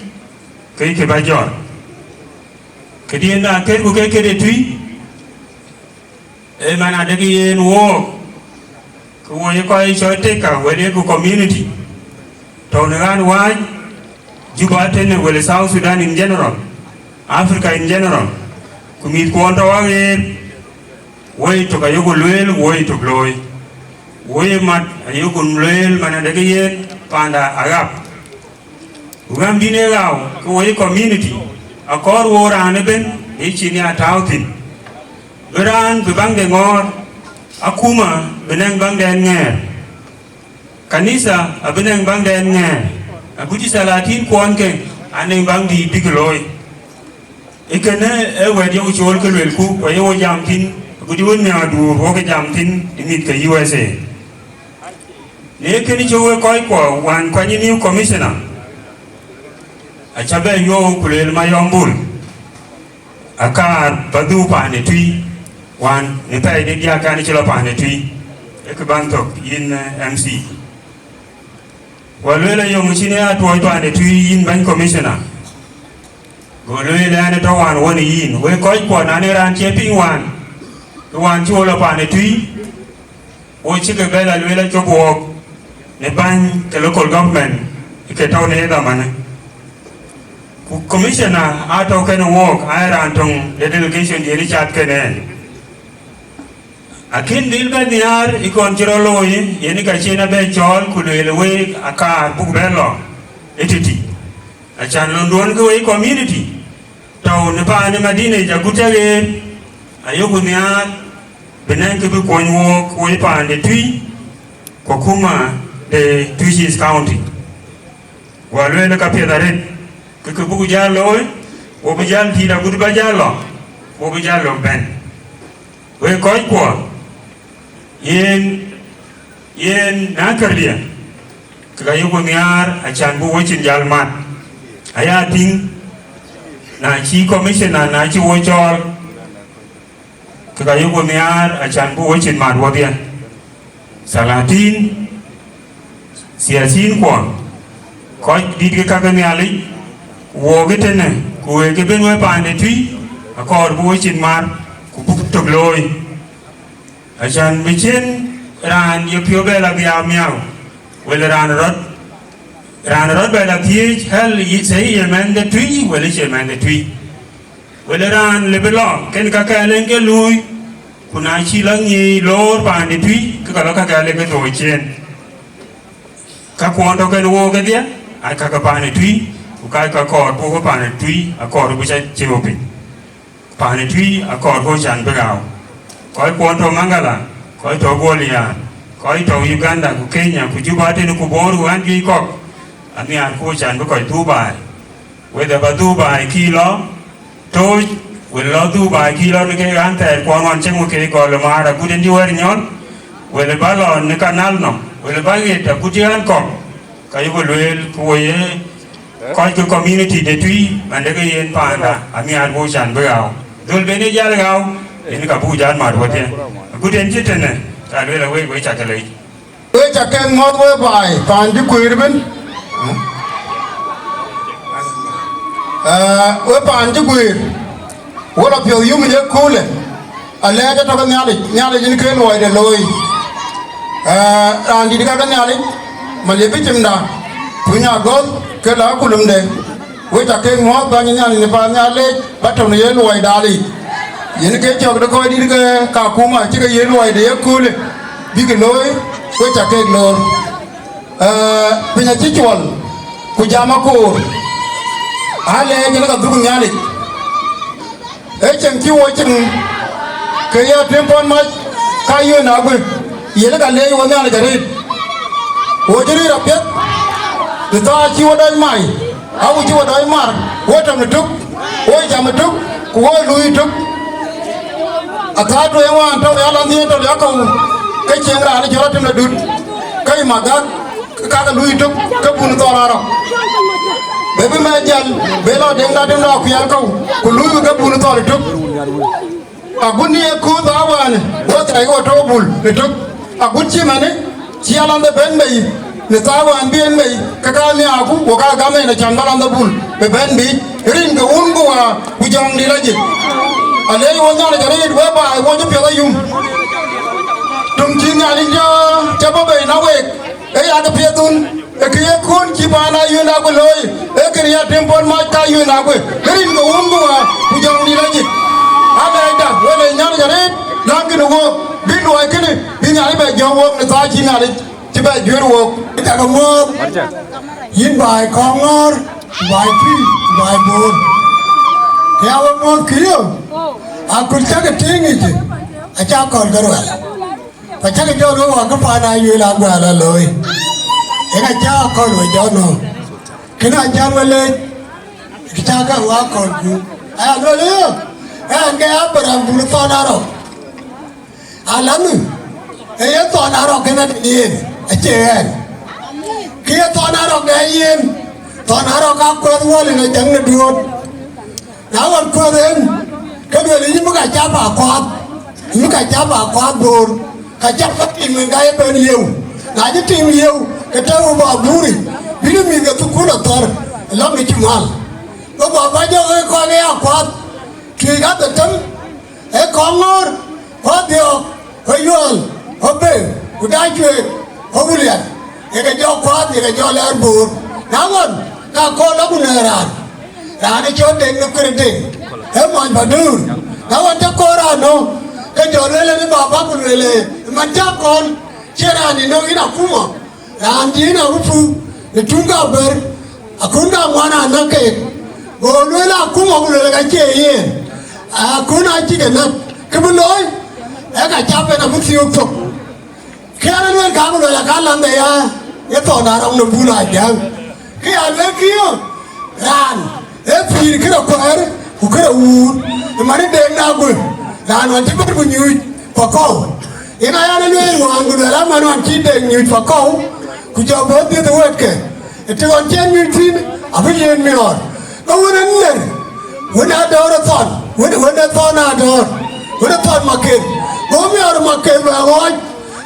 ke ke ba jɔt. Këdiɛ̈n da kërku ke këde tui, ee man adek yen wook, ke wo ye kɔc cɔl tëk ka wël yeku community, tɔ̈u në ɣän wääc, Juba tënë wël South Sudan in general, Africa in general, ku mïth kuɔn tɔ̈u aɣeer, woi tök ayeku lueel, woi tök looi. Woi mat ayeku lueel man adek yen paanda aɣap. Ku ɣän bïn ee ɣau, ke woi community, akɔɔr wo raan ëbën, ë cïn ya tääu thïn. Bï raan bï baŋde ŋɔ̈ɔ̈r, akuma bï nɛŋ baŋdɛn ŋɛɛr. Kanitha abï nɛŋ baŋdɛn ŋɛɛr, agut cï thalathin kuɔn ke, anɛŋ baŋ dïït bïk looi. Ee kënë ee wɛ̈t yeku cool ke luelku, ku aye wo jam thïn, agut cï wën nhiaarduur wok jam thïn ë mïth ke U S A. Në kënë cï wek kɔckuɔ wään kuany new commissioner, acä bɛ yuɔ̈ɔ̈u ku lueel Mayɔm Bul, akaar bä dhuk paande tui, wään në pɛɛi de diäk kan cï lɔ paande tui, ee kë bäny thök yïn, eh, M C. Ku lueel ayöŋ cïn ë atuɔɔc paande tui yïn bäny commissioner. Go lueel ɛn ë tɔ̈ wään wën ë yïn, wek kɔckuɔ, na në raan cie piŋ wään, ke wään cï wo lɔ paande tui, wo cï ke bɛ la lueel acop wook në bäny ke local government ke tɔ̈u në ye dhamanë. Ku commissioner aa tɔ̈u kenë wook, aa raan töŋ de delegation diën ë cath kenë ɛn. Akïn dhil bɛ nhiaar ë kɔn cï rɔt looi, yen ka cïn abɛ cɔɔl ku lueel week akaar buk bɛ lɔ ë tëtï. Acan lon duɔ̈n ke wei community tɔ̈u në paan ë Madina yic agut cä ɣeer, ayoku nhiaar bï nɛ̈ŋ kë bï kuɔny wook wei paan de Tui, ku akuma de Twic East County. Guɔ lueel ka piɛth arëët, ke kë buku jäl looi, wo bï jäl tït agut ba jäl lɔ, wo bï jäl lɔ bɛ̈n. Wek kɔckuɔ, yen, yen na kërdiɛ, ke ka yoku nhiaar acan bï wo cin jäl mat. Aya tïŋ, na cï commissioner, na cï wo cɔɔl, ke ka yoku nhiaar acan bï wo cin mat wodhie. Salatin, siasin kuɔ, kɔc dït ke ka ke Nhialic, wook ëtënë, ku wek ke ben we paan de Tui, akɔɔr bï wo cin mat, ku buk tök looi. Acan bï cïn raan ye piɔ̈u bɛ la dhiaau miau, wël raan rɔt, raan rɔt bɛ la thiëëc, hɛl, ye, thëi ye mɛnh de Tui, wël cie mɛnh de Tui. Wël raan le bï lɔ, kën ka kɛɛl en ke luui, ku na cï lɔ ŋiëc loor paan de Tui, ke ka lɔ ka kɛɛl en ke thou ciëën. Ka kuɔn tɔ kën wook kedhie, aa ka ke paan de Tui, ku ka ka kɔɔr buk paan de Tui, akɔɔr bï ca ciëu piny. Paan ë Tui akɔɔr ku can bï ɣau. Kɔc kuɔn tɔ Mangala, kɔc tɔ Goliath, kɔc tɔ Uganda ku Kenya ku Juba tënë ku Bor ku ɣän juëc kɔ̈k, anhiaar ku can bï kɔc dhuk baai. Whether ba dhuk baai kï lɔ Tooc, wël lɔ dhuk baai kï lɔ në ke ɣän thɛɛr kuɔn ɣɔn cï ŋö ke gɔl ë maar agut en cï wɛ̈ɛ̈r nyɔl, wël ba lɔ në kanal nɔm, wël ba ɣet agut cï ɣän kɔ̈k, ka yï ku lueel ku wo ye kɔc ke community de Tui, man de ke yen paanda, anhiaar ku can bï ɣau. Dhöl ben ë jäl ɣau, yen ka buk jäl mat wodhie. Agut en cï tënë, ka lueel awek, wek ca ke lec. Wek ca ke ŋɔ̈th we baai, paan cï kuëër ëbën. Ee, we paan cï guëër, wo lɔ piɔ̈u yum ë ye köölë, alɛɛc atɔ̈ ke Nhialic, Nhialic yen ke luɔide looi. Ee, raan dït ka ke Nhialic, Maliep bï cimda, Puny Agɔ̈th, ke la akulumde, we ca ke ŋuɔ̈ɔ̈th bäny Nhialic në paannhial leec, ba tɔ̈u në ye luɔi daal yic. Yen ke cɔk de kɔc dït ke Kakuma cï ke ye luɔi de ye köölë, bïk looi, we ca keek loor. Ee, piny acï cuɔl, ku jam akoor. Alɛɛc yen ka dhuk Nhialic. Ee cieŋ cï wo cieŋ, ke ya tim pɔ̈n mac, ka yön aguë, yen ka leec wo Nhialic arëët. Wo cï rëër apiɛth, në thaar cï wo dɔc mai, awu cï wo dɔc mar, wo tɔ̈ në tök, wo jam ë tök, ku wo luui ë tök. Athaar tueŋ wään tɔ̈u ya lɔ nhiëër tɔ̈ ya kɔ̈u, ke cieŋ raan cï rɔt tim në dut, ke yï magak, ke kakë luui tök, ke bun thɔɔr arɔk. Be bï mɛc jäl, be lɔ deŋ datim lɔ kuiɛɛl kɔ̈u, ku luui ke bun thɔɔr ë tök. Agut në ye kuuth awään, wo thɛɛr ke wo tɔ̈u bul ë tök. Agut cï mɛnë, cï alanhde bɛ̈n bei, në thaar wään bï en bei, ke ka nhiaaku, wo ka gam en acan bä alanhde bul, bï bɛ̈n biic, rin ke wun ku waa, ku jɔŋdït ajik. Alɛɛc wo Nhialic arëët, we baai, wo cï piɛth ayum. Töŋ cï Nhialic jɔ, cä bɔ̈ bei na week, ee yak piɛth thun, ee kë ye kun cï paan a yön akuë looi, ee kën ya tim pɔ̈n mac ka yön akuë, ke rin ke wun ku waa, ku jɔŋdït ajik. Alɛɛcda, we le Nhialic arëët, läŋkï në wook, bï luɔi kënë, bï Nhialic bɛ jɔ̈ɔ̈k wook në thaar cï Nhialic cï bɛ juëër wook. Cak muɔ̈ɔ̈th, yïn baai Kɔŋɔ̈ɔ̈r, baai Tui, baai Boor. Ke ya we muɔ̈ɔ̈th kï yö, akut cak tïŋ yic, acä kɔ̈l ke ruɛl. Ku cäkï jɔ luɔ̈k wä ke paan a yueel a guɛɛl a looi. Yen acä akɔ̈l we jɔ nööm. Kënë acän we leec, kë cä ke wä akɔ̈l gup. Aya lueel ë, ɣɛn ke Abraham bun thɔn arɔ̈k. Alami, ee ye thɔn arɔ̈k kën adï yen, acie ɣɛn. Kë ye thɔn arɔ̈k de yen, thɔn arɔ̈k ka kuɛth wal yen ajäŋ në duööt. Na ɣɔn kuɛth en, ke lueel, yïn bï ka cap akuath, yïn bï ka cap akuath Boor, ka cap ka tim en ka ye bɛ̈n yeu. Na cï tim yeu, ke tɛ̈u bä buri, bï de mïth ke thukul athɔ̈r, lɔ̈k de cï mal. Ke bä bä jɔ ke kɔn ë akuath, tuëëc ka dhetem, ee Kɔŋɔ̈ɔ̈r, ku Adhiɔ̈ɔ̈k, ku Yuɔl, ku Bek, ku Dacueek, ku Wulian, ye ke jɔ kuath, ye ke jɔ lɛɛr Boor. Na ɣɔn, ka kɔn lɔ ku lɛɛr raan, raan ë cɔl Deŋ në Kuëër Deŋ, ee mɔny Paduur. Na ɣɔn, cä kɔn raan nɔ̈k, ke jɔ lueel ë baba, ku lueel ë man cä kɔn, cie raan ë nɔ̈k yïn akuma. Raan dïït Arupu në tuŋ ka bɛ̈r, Akun ka ŋuan anäk keek, go lueel akun ɣɔ̈k lueel ka cie yen. Akun acï ke näk, kë bï looi, ee ka cap en abï thiöök thok. Kë an, lueel ka bï lueel aka lam de ya, ye thɔn arɔŋ në bul ajäŋ. Kë ya lueel kï yo, raan ee pïïr kërë kuɛɛr, ku kërë wuur, ë man ë deŋ na guël, raan ɣɔn cï bɛ̈n ku nyuc pa kɔ̈u. Yen aya në lueel wään, ku lueel aman ɣɔn cï deŋ nyuc pa kɔ̈u, ku jɔ bɔ̈ dhiëth ë wɛ̈tke, ë të ɣɔn cï en nyuc thïn, abï yen miɔɔr. Ke wën ë ner, wën ë adɔ̈ɔ̈r ë thɔn, wën, wën ë thɔn adɔ̈ɔ̈r, wën ë thɔn Maketh. Go miɔɔr Maketh bɛ ɣɔɔc,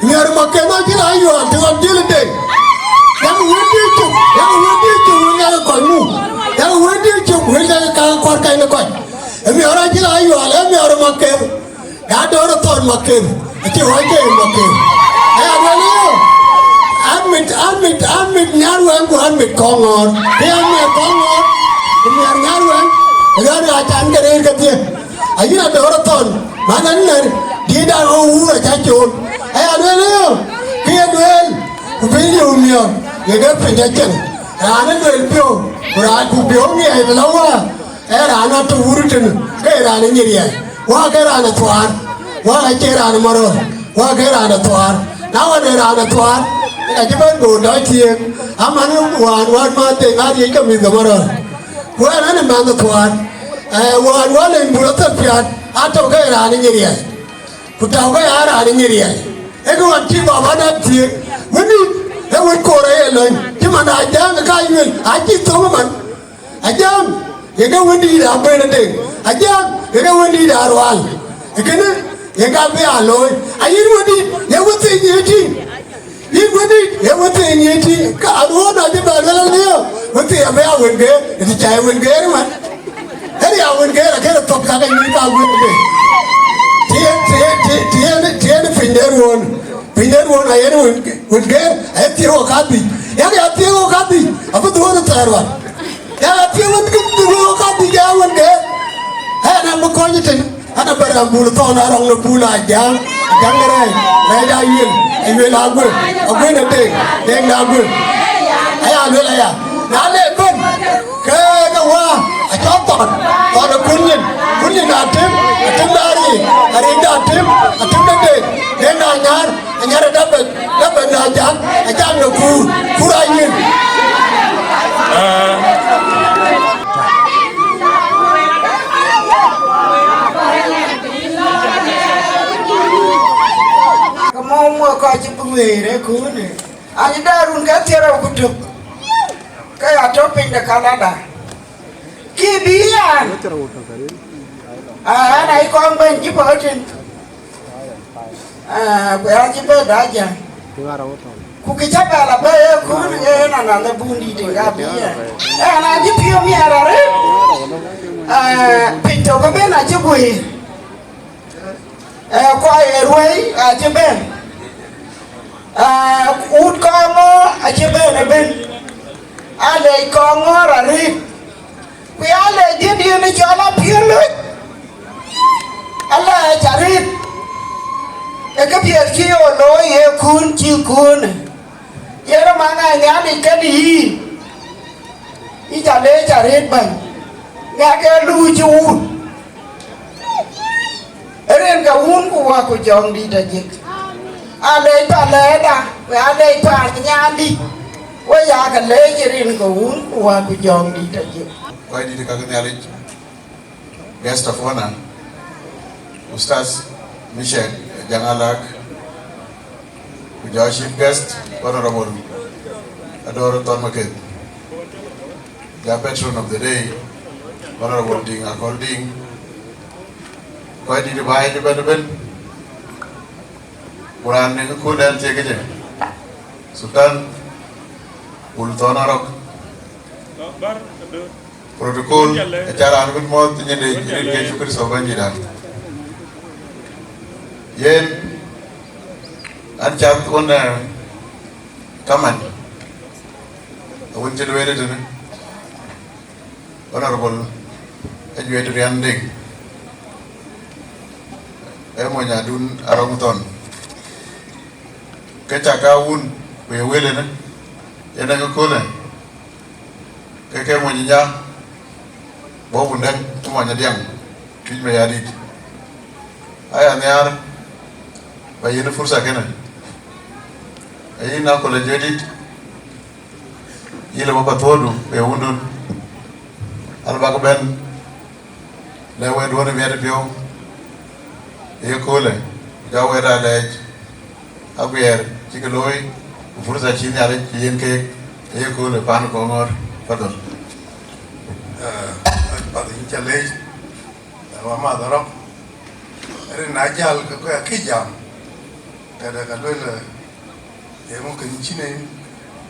miɔɔr Maketh acï la yual të ɣɔn dhil ë deŋ. Yak wëndï cök, yak wëndï cök, wën yak kɔc muk, yak wëndï cök, wën yak ka kuar kany në kɔc. Ë miɔɔr acï la yual, ë miɔɔr Maketh. Ya dɔ̈ɔ̈r ë thɔn Maketh, acï ɣɔc ke Maketh. Aya lueel yo, an mit, an mit, an mit Nyarweŋ ku an mit Kɔŋɔ̈ɔ̈r. Kë an miɛt Kɔŋɔ̈ɔ̈r, ku miɛt Nyarweŋ, ë ɣän ɣa can ke rëër kedhie. Ayïn adɔ̈ɔ̈r ë thɔn, man an ner, dïït an ɣöö wuur acä cool. Aya lueel yo, kë ye lueel, ku bï yï miɔɔr, ye ke piny acieŋ. Raan ë lueel piɔ̈u, ku raan ku piɔ̈u ŋiɛc bï la wäär. Ee raan atɔ̈ wur tënë, ke raan ë nyiriɛl, wä ke raan ë thuaar, wä acie raan ë marɔ̈ɔ̈r, wä ke raan ë thuaar. Na wën, ee raan ë thuaar, ka cï bɛ̈n goor dɔc thiëëk, aman wään wän ma dheŋ ŋaat yic ke mïth ke marɔ̈ɔ̈r. Ku ɛn, ɛn ë mɛnh ë thuaar, ee, wään wä leny bur athek piaat, atɔ̈ ke raan ë nyiriɛl, ku tɔ̈u ke ya raan ë nyiriɛl. Ee kë ɣɔn cï baba dap thiëëk, wënï, ee wën koor aye lony, cï man aa jääŋ ë ka yuel, acï thöŋ ëman. Ajam, ye ke wëndït Aguën Adeŋ. Ajam, ye ke wëndït Arual. Ee kënë, ye ka bï aa looi. Ayïn wëndït, ye wëthii nyiëë tïŋ. Yïn wëndït, ye wëthii nyiëë tïŋ. Ka Aruɔ̈n acï bɛ luel aliu, wëthii abï aa wën geer, ë të ca ye wën geer ëman. Ënë ya wën geer, akënë thok ka ke nyïïn ka Aguën Adeŋ. Tiɛn, tiɛn, tiɛn, tiɛn, tiɛn piny de ruɔ̈ɔ̈n. Piny de ruɔ̈ɔ̈n ayen wën, wën geer, aye thiëëk wɔ kadhïc. Yak ya thiëëk wɔ kadhïc, abï dhuɔ̈ɔ̈n ë thɛɛr wan. Yak ya thiëëk wën, wën wɔ kadhïc, ya wën geer. Aya na bï kɔc tënë, an, abï raan bul thɔn arɔŋ në bul ajäŋ, ajäŋ ë rɛɛc, rɛɛc ayuel, ayuel aguël, aguël ë deŋ, deŋ de aguël. Aya luel aya. Na le bɛ̈n, ke ke wä, acɔl thɔn, thɔn ë kun nyin, kun nyin atem, atem de ariik, ariik de atem, atem de deŋ, deŋ de anyar, anyar ë dapɛc, dapɛc de ajak, ajak de kuur, kuur ayuel. Ke mɔ̈u mɔ̈u kɔc cï bï wëër ë kunë. Acï dɛ run ke thiërrou ku tök, ke ya tɔ̈ piny de Canada. Kï bï an, ah, ɛn aye kɔn bɛ̈n cï bɔ̈ tïn. Ah, ku ya cï bɛ̈n da jam. Ku kë cä bɛ la bɛ̈n ë kun, ë, na, na, na bun dït ë ka bï an. Ɛn acï piɔ̈u miɛt arëët. Ah, piny tök ëbɛ̈n acï guëër. Ee, kɔc ë ruëi acï bɛ̈n, ee, wut Kɔŋɔ̈ɔ̈r acï bɛ̈n ëbɛ̈n, alec Kɔŋɔ̈ɔ̈r arëët, ku ya lec dhiëndiën ë cɔl Apiöl Loc, alɛɛc arëët, ë këpiɛth cï ɣo looi ye kun cï kun, yen ë man aa Nhialic kën yïn, yï ca lec arëët bɛ̈ny, ŋɛk ee luui cï wun. Rin ke wun ku wä ku jɔŋdït ajik. Alec pa lɛɛrda, we alec pa nyandï. We ya ke lec rin ke wun ku wä ku jɔŋdït ajik. Kɔc dït ka ke Nhialic, guest of honor, Ustaz Michel Jaŋ Alak, ku jɔ chief guest, Honorable Ador Thon Maketh. Ja patron of the day, Honorable Ding Akol Ding. Kɔc dït baai ëbɛ̈n ëbɛ̈n. Ku raan në kööl ɛn thiëk ëcë. Sultan, Bul Thon Arɔ̈k. Protocol, aca raan bï muɔ̈th nyin de rin ke Yecu Kërtho Bɛ̈nydïtdan. Yen, an cath ɣön, eh, kaman, awën cï lueel ëtënë. Honorable Ajuet Rian Deng, ee mony adun Arɔŋ Thɔn. Ke cak aa wun, ku ye wël ënë, yen ee köölë. Ke ke mony nya, bɔ̈ wun dɛ̈ŋ, ë mony Adiaŋ, Tuic Mayardit. Aya nhiaar ba yiën fursa kënë. Ayïn akölë Jɔ̈ɔ̈dït, yïn lë bɔ̈ ba thuɔ̈ɔ̈du ë wundun, an bäk bɛ̈n lɛ̈k wɛ̈tduɔ̈n ë miɛt piɔ̈u ë yeköölë, ku jɔ wɛ̈t aa lɛɛc aguiɛɛr cï ke looi, ku fursa cï Nhialic cï yiën keek ë yeköölë paan Kɔŋɔ̈ɔ̈r. Fadhal. Aa, path yïn ca leec, ama madharok. Rin na jäl ke kɔc akï jam, tëde ka luel, ee, eeŋö kën cïn en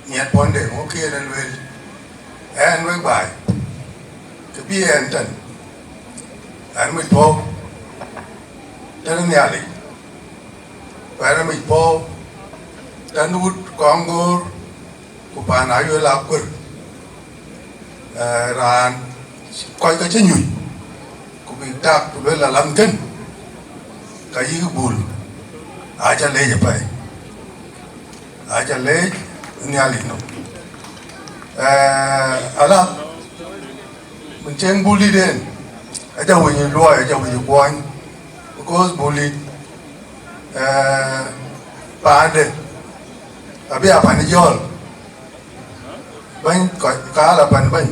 miɛt puɔ̈nde, eeŋö kë yen e lueel? Ɛn wek baai, ke bï ɛn tɛ̈n, ɛn mic puɔ̈u tënë Nhialic, ku ɛn mic puɔ̈u tënë wut Kɔŋgöör, ku paan Ayuel akuër, ee, raan kɔc ke cï nyuc, ku bïk tak, ku luel alam kën, ka yïk Bul, aca leec apɛi, aca leec Nhialic nɔm. Ee, ala, min cieŋ Buldït en, aca wïc luɔi, aca wïc kuɔny, because Buldït, ee, paande, abï a pan jɔ̈ɔ̈l. Bɛ̈ny, ka, ka la pan bɛ̈ny,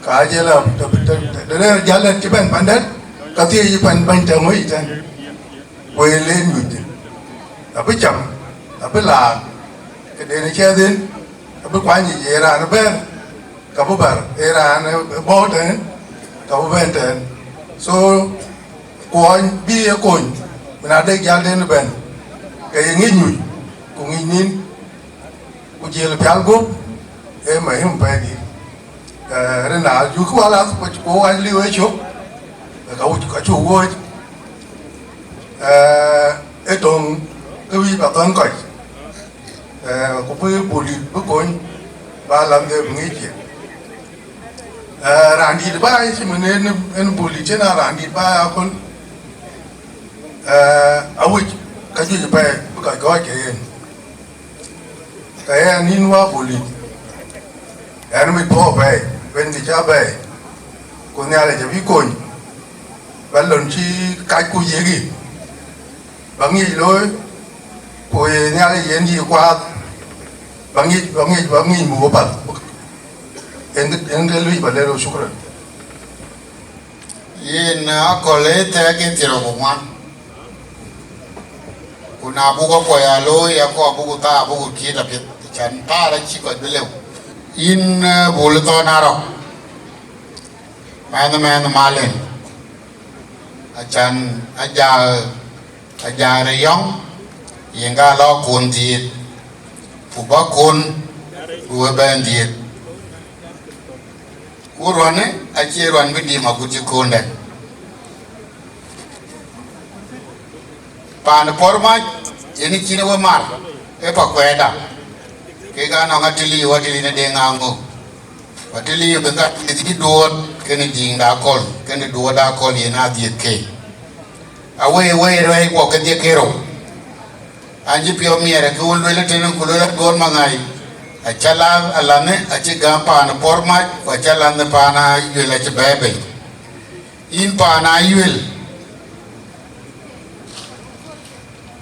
ka jël a, të, të, të, të rɛ̈ɛ̈r jäl ënë cï bɛ̈n pan dɛ̈t, ka thiëëc pan bɛ̈ny të ŋö yic tɛ̈n, ku ë len nyuc thïn. Abï cam, abï laak, këden ë ciɛth en, abï kuany yic, ee raan ë bɛ̈ɛ̈r, ka bï bɛ̈r, ee raan ë bɔ̈ tɛ̈n, ka bï bɛ̈n tɛ̈n. So, kuɔny bï ye kony, min adek jäl den bɛ̈n, ke ye ŋic nyuc, ku ŋic nïn, ku jiël pial guɔ̈p, ee muhim apɛidït. Ee, rin na jukï wal ath, ku, ku wac liu ë cök, ka wuc, ka cuk wööc, ee, ë töŋ ke wïc ba thɔ̈n kɔc, ee, ku bï Buldït bï kony, ba lam de bï ŋic ye. Ee, raandït baai, cï min en, en Buldït cïn a raandït baai aköl, ee, awïc ka juëc apɛi bï kɔc gɔ̈ɔ̈c ke yen. Ka ɣɛn yïn wä Buldït, ɣɛn mic puɔ̈u apɛi, wën kë cä bɛ̈ɛ̈i, ku Nhialic abï kony, ba lon cï kacku yiëk yic, ba ŋic looi, ku ye Nhialic yen yï kuaath, ba ŋic, ba ŋic, ba ŋic muk ë path. En, en ke luc ba lël, shukran. Yen akɔ̈l ë thɛɛk ë thiërrou ku ŋuan, ku na buk akuɔc aa looi, akɔ̈l abuk thaar, abuk kiit apiɛth, can thaar acï kɔc bï lëu. Yïn, ee, Bul Thɔn Arɔk, mɛnh, mɛnh Malin, acan aja, aja reyɔŋ, yen ka lɔ kun dhiëëth, ku ba kun, ku we bɛ̈n dhiëëth. Ku ruɔnë acie ruɔn bï dim agut cï kööndɛn. Paan Pɔ̈rmac yen cïn we mar, ë pa kuɛɛrda, kek anɔŋ Atili, Atili në Deŋ Aŋö, Atili bï ka dhiëth cï duɔɔt, kënë diiŋda akɔ̈l, kënë duɔɔtda akɔ̈l yen adhiëth ke. Awei, wei ruɛɛi kuɔ kedhie kerou. An cï piɔ̈u miɛɛr, ke wun lueel tënë, ku lueel aduɔ̈ɔ̈r maŋai, acä la alanë acï gäm paan Pɔ̈rmac, ku acä lanë paan Ayuel acï bɛ̈ɛ̈i bei. Yïn paan Ayuel,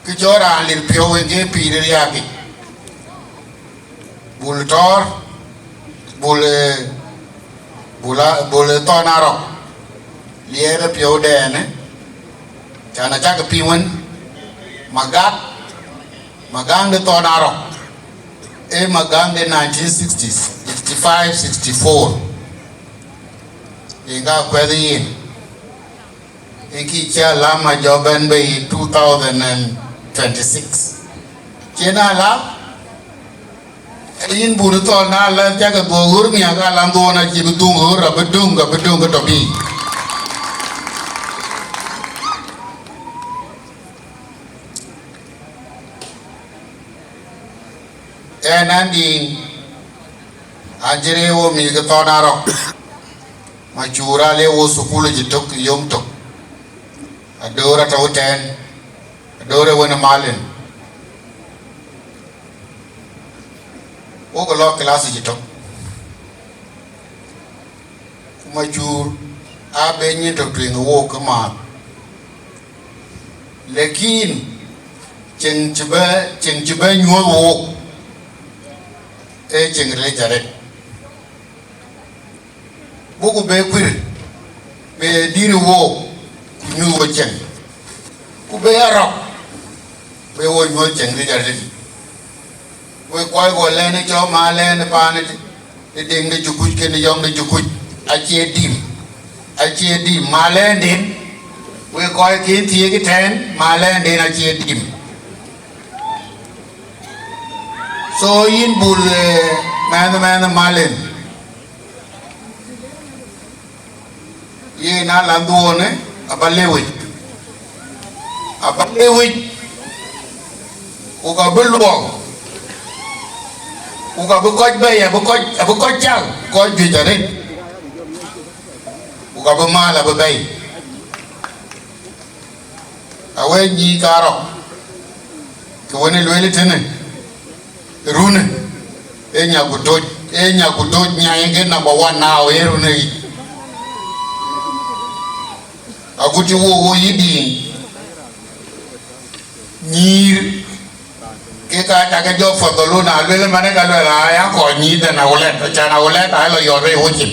kë cɔl raan lir piɔ̈u en ke pïïr ë riääk yic. Bul Tɔ̈ɔ̈r, Bul, ee, Bul a, Bul Thɔn Arɔk, liɛɛr ë piɔ̈u dɛɛnë, can acäkï piŋ wën, Magak, Magaŋ de Thɔn Arɔk, ee Magaŋ de nineteen sixties, sixty-five, sixty-four. Yen ka kuɛth yen. Ë kï cï alam ajɔ bɛ̈n bei two thousand and twenty-six. Cïn alam, yïn Bul Thɔn, na alam cä ke dhuɔ̈k ɣör miäk, alam dhuɔ̈n acï bï dhuŋ ɣör, abï döŋ, abï döŋ ke tɔ bï. Ɣɛn Andiŋ, an cï rëër wo mïth ke Thɔn Arɔk, Macur, ale wo thukul cï tök yom tök. Adoor atɔ̈u tɛ̈ɛ̈n, Adoor ë wën ë Malin. Wok lɔ class cï tök. Macur, abe nyin tök tueŋ ë wook ke maath. Lakin ceŋ cï bɛ, ceŋ cï bɛ nyuɔ̈th wook, ee ceŋ rilic arëët. Buku be kuir, be dïïr wook, ku nyuth wo ceŋ. Ku be arɔk, be wo nyuɔ̈th ceŋ rilic arëët. Wek kɔc kɔ̈k lɛ̈n ë cɔk ma lɛ̈n ë paan ë deŋ de jukuc kën yɔŋ de jukuc, acie dim, acie dim ma lɛ̈n den. Wek kɔc kën thiëëk ëtɛ̈ɛ̈n ma lɛ̈n den acie dim. So yïn bul, eh, mɛnh mɛnh malin. Yen alan dhuɔɔnë aba lewic, aba lewic, ku ka bï luɔk, ku ka bï kɔc bɛ̈i, abï kɔc, abï kɔc cak, kɔc juëc arëët, ku ka bï mal abï bɛ̈i. Awek nyïïn karɔk, ke wën ë lueel tënë, runë, ee nyaku toc, ee nyaku toc nyai ke number one now, ee runë yic. Agut cï wo wo yï diiŋ, nyïïr, ke ka cak ke jɔ fadhalu, na lueel man ka lueel, aa, ya kɔc nyïïr de na wulɛt, acan awulɛt, aa lɔ yɔt rei wocin.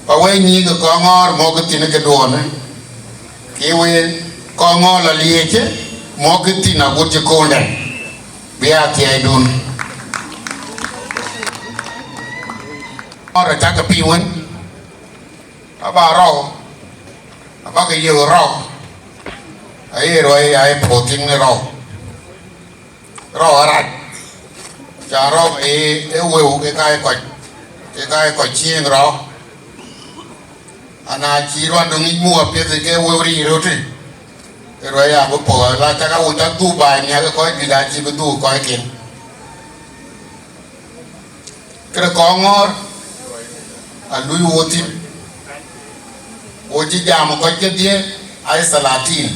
Pa wek nyïïn ke kɔŋɔɔr mɔ̈k thïn ke duɔɔnë, ke wek kɔŋɔɔr lɔ liëëcë mɔ̈k thïn agut cï koondɛn, bï aa thiɛɛidun. Ŋɔɔr acak ke piŋ wën, aba rɔu, aba ke yiëk rɔu, aye ruɔi, aye puɔ̈u thïn në rɔu. Rɔu arac, ca rɔu ee, ee wëu ke ka ye kɔc, ke ka ye kɔc cieŋ rɔu. Ana cï ruandu ŋic muk apiɛth ke wëu riir röt, ke ruɔi abï puɔ̈u, la cak awuc cak dhuk baai miäk ë kɔc juëc, acï bï dhuk kɔcken. Këde kɔŋɔɔr, alui wo thïn, wo cï jam kɔc kedhie, ai salatin,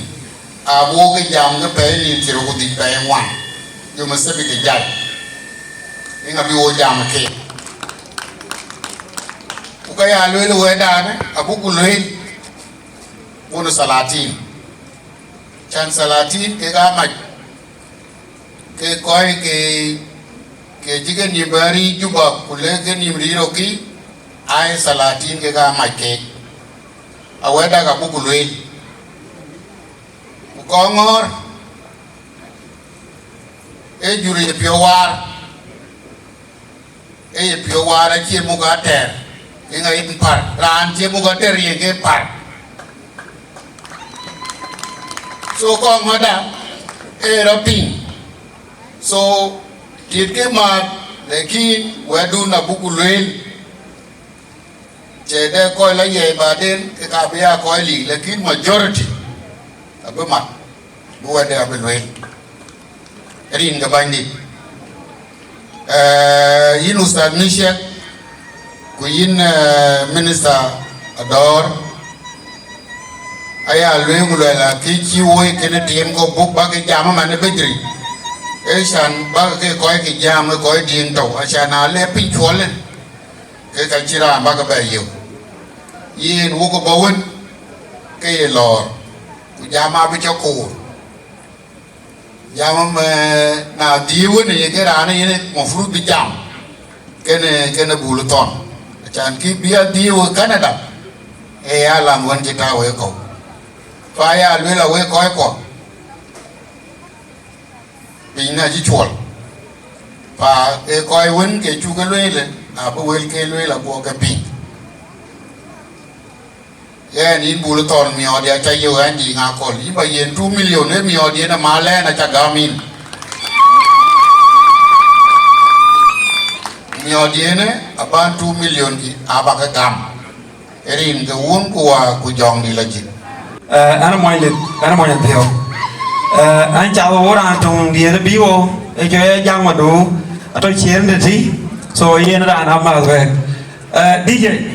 abï wo ke jam ke pɛɛi nïn thiërrou ku dhïc pɛɛi ŋuan, yom ë thabit ë jai, ëŋa bï wo jam keek? Ku ka ya lueel wɛ̈tdaanë, abuku lueel, wun salatin, can salatin kek aa mac, ke kɔc ke, ke cï ke nïm bɛ̈n riic Juba, ku lek ke nïm riic rökï, ai salatin kek aa mac keek. Awɛ̈tda ka buku lueel. Ku kɔŋɔɔr, ee jur ye piɔ̈u waar, ee ye piɔ̈u waar acie muk atɛ̈r, ke ŋa yïn par, raan cie muk atɛ̈r ye ke par. So kɔŋɔɔrda ee rɔt piŋ. So tiit ke maath, lakin wɛ̈tdun abuku lueel, cë de kɔc la yiɛi baden, ke ka bï ya kɔc lik, lakin majority abï mat, bï wɛ̈tde abï lueel. Rin ke bänydït. Eh, yïn Ustadh Mishek, ku yïn, eh, Minister Ador, aya lueel ku lueel, akë cï woi kënë tiɛm kɔ̈k buk bäk jam ëmɛn ë bejri. Ee can bäk ke kɔc ke jam, ke kɔc diëŋ tɔ̈u, acan na le piny cuɔlë, ke ka cï raan bäk bɛ yök. Yen wok bɔ̈ wën, ke ye lɔɔr, ku jam abï cɔk koor. Jam, eh, na dhie wën ye ke raan yen mafrut bï jam, kënë, kënë bul thɔn. Acan kï bï a dhie wë Canada, ee ya lam wën cï tääu wek kɔ̈u. Fa ya lueel a wek kɔc kuɔ, piny na cï cuɔl. Fa ee kɔc wën ke cuk ke lueel, abï wël ke lueel aguɔ ke piny. Ɣɛn yïn bul thɔn miɔɔt ya ca yök ɣɛn diiŋ akɔl. Yïn ba yen two million, ee miɔɔt yen ë mal ɣɛn aca gam yïn. Miɔɔt yen ë aban two million kï aba ke gam. Rin ke wun ku wa ku jɔŋdï la jik. Eh, an mɔny lit, an mɔny dhiau. Eh, an ca wo ran tong dien bi wo, e jo ya jang ma do, ato chier de ti, so yen ran ama we. Eh, D J.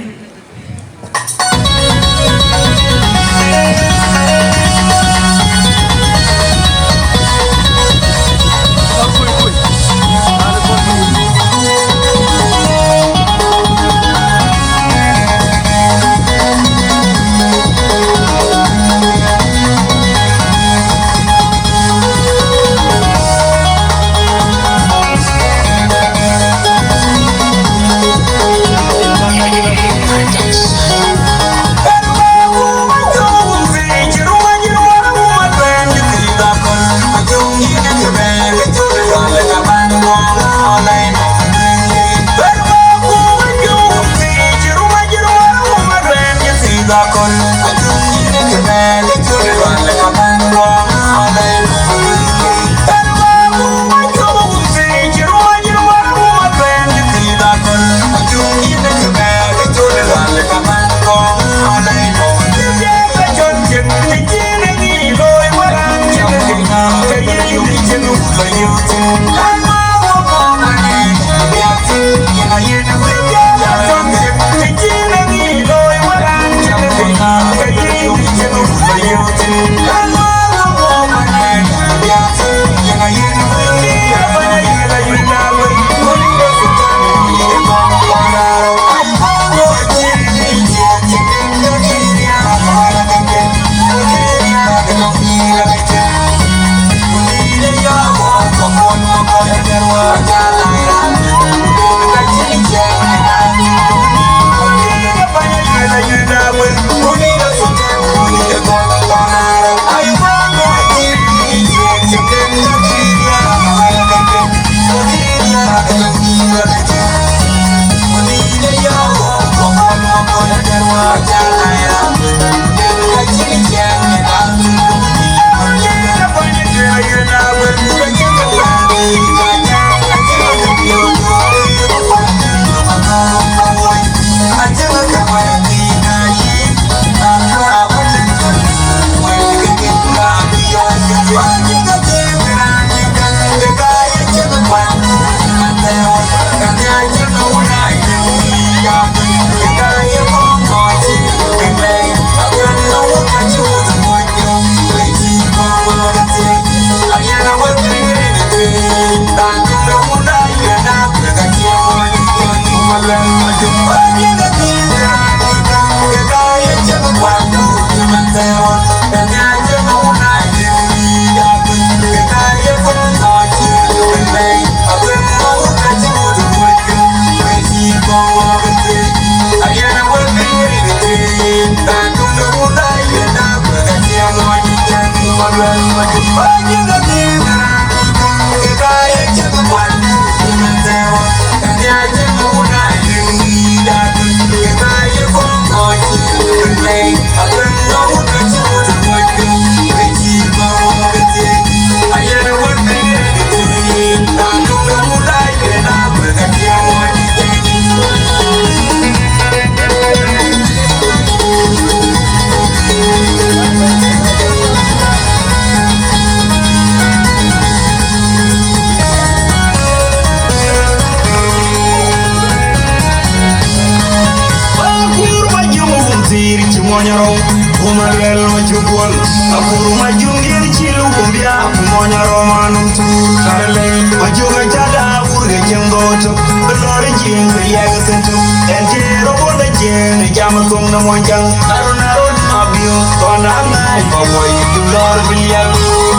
Akur ma jum wun thir ci mony arou, wun aluel ma ci guol. Akur ma jum dier ci lugum bia, ku mony arou ma num tuur. Kar lei ma jum a jada wur ke cieŋ dhoto, bi lɔr cieŋ bi liɛk thin tuk. Ɛn ci robot a cieŋ jam thoŋ na mony jaŋ. Arun arun ma biu, kɔn a ŋaany ma woi, bi lɔr bi liɛk.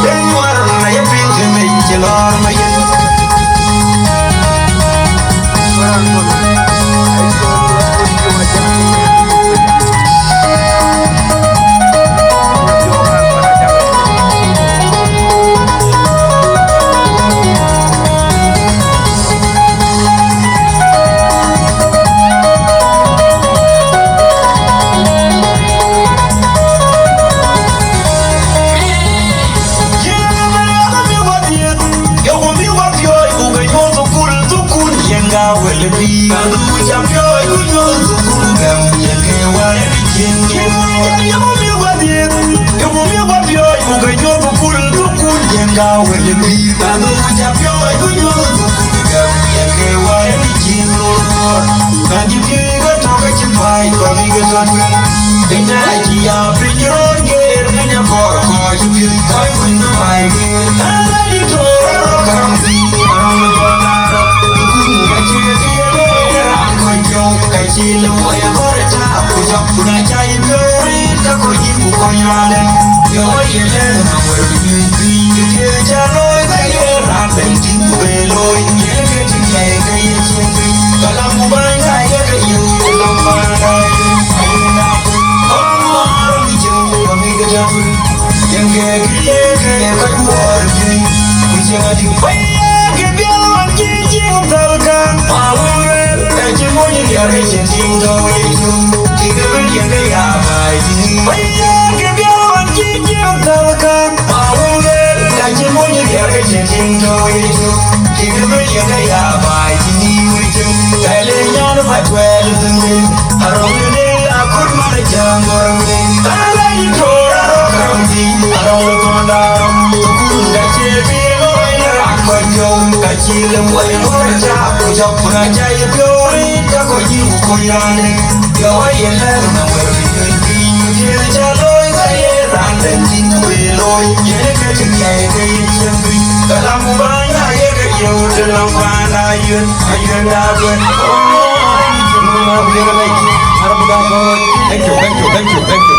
Ben war na ye piny ke mec ci lɔr ma yen. Thank you, thank you, thank you, thank you.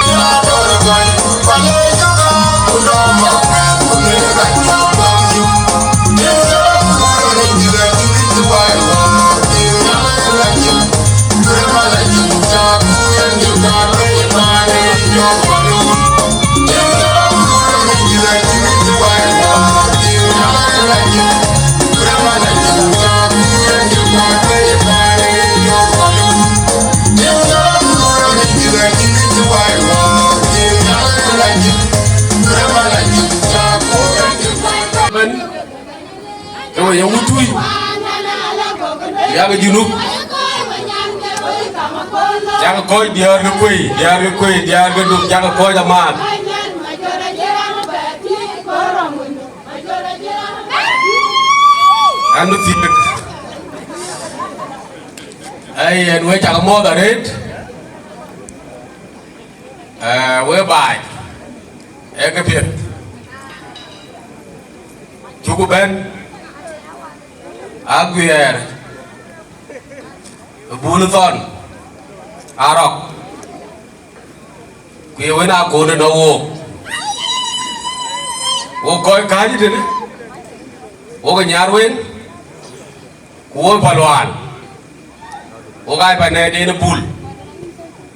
Ke we ye wut tui, yak Junub, yak kɔc diäär ke kuei, diäär ke kuei, diäär ke duk, yak kɔc amaath. An bï thiëëk, ai, ɛn we cak muɔ̈th arëët, eh, we baai, ee ke piɛth. Cuku bɛ̈n, aguiɛɛr, ë Bul Thɔn Arɔk, ku ye wën akon ënɔ wook. Wok kɔc kääc tënë, wok ë Nyarweŋ, ku wok Palual, wok aa panɛɛrden ë Bul,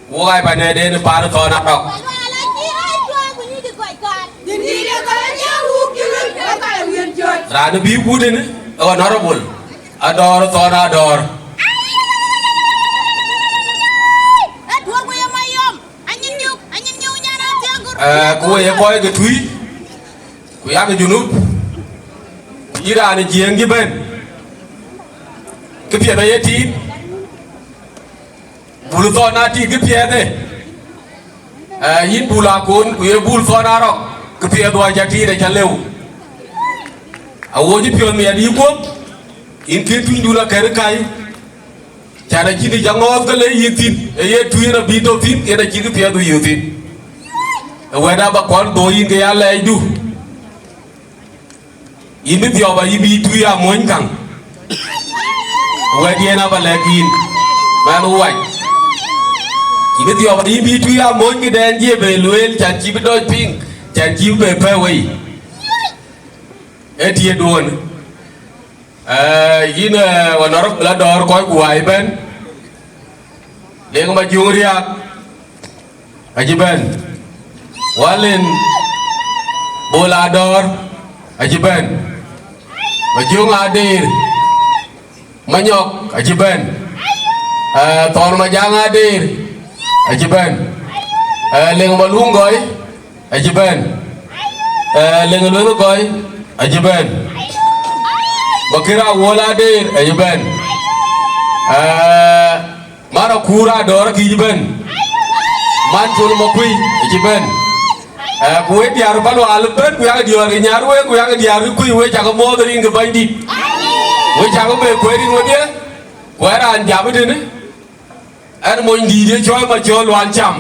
ku wok aa panɛɛrden ë paan ë Thɔn Arɔk. Raan ë bï kut tënë, honorable Adɔɔr Thɔn Adɔɔr. Eh, ku we ye kɔc ke tui, ku yak Junub, ku yïn raan ë Jiëëŋ cï bɛ̈n, kë piɛth aye tiit, Bul Thɔn aa tiit kë piɛth ë, eh, yïn Bul Akon, ku ye Bul Thɔn Arɔk, kë piɛth wä ca tiit acä lëu. Awo cï piɔ̈ɔ̈th miɛt yï guöp, yïn kën tunydun akɛ̈n ë kai, can acïn ë ca ŋɔɔth ke le yïk thïn, ee ye tui en abï tɔ̈ thïn, yen acïn kë piɛth bï yök thïn. Ë wɛ̈t aba kɔn dhoi yïn ke ya lɛɛcdu. Yïn bï dhiɔp ayï bï tui aa mony käŋ. Ë wɛ̈t yen aba lɛ̈k yïn, mɛnh wac. Yïn bï dhiɔp ayï bï tui aa mony këdɛn cie be lueel, can cï bï dɔc piŋ, can cï bï be pɛ̈i wei. Ee tiëëtduön. Eh, yïn, eh, honorable Adɔɔr, kɔc ku wai bɛ̈n, Leŋ Majuŋ Riak acï bɛ̈n, Walin Bol Adɔɔr acï bɛ̈n, Majuŋ Adeer Manyɔk acï bɛ̈n, eh, Thɔn Majaŋ Adeer acï bɛ̈n, eh, Leŋ Maluŋ Gɔi acï bɛ̈n. Eh, Leŋ Lueŋ Gɔi acï bɛ̈n. Bakir Awuɔl Adeer acï bɛ̈n. Eh, Mar Akuur Adɔɔr acï bɛ̈n. Man Col Makuei acï bɛ̈n. Eh, ku wek diäär Palual ëbɛ̈n, ku yak diäär Nyarweŋ, ku yak diäär Kuei, wek cak muɔɔth rin ke Bɛ̈nydït. Wek cak be kueer rin wedhie, ku ë raan jam tënë. Ɛn monydït ye cɔl Macɔl Lual Cam,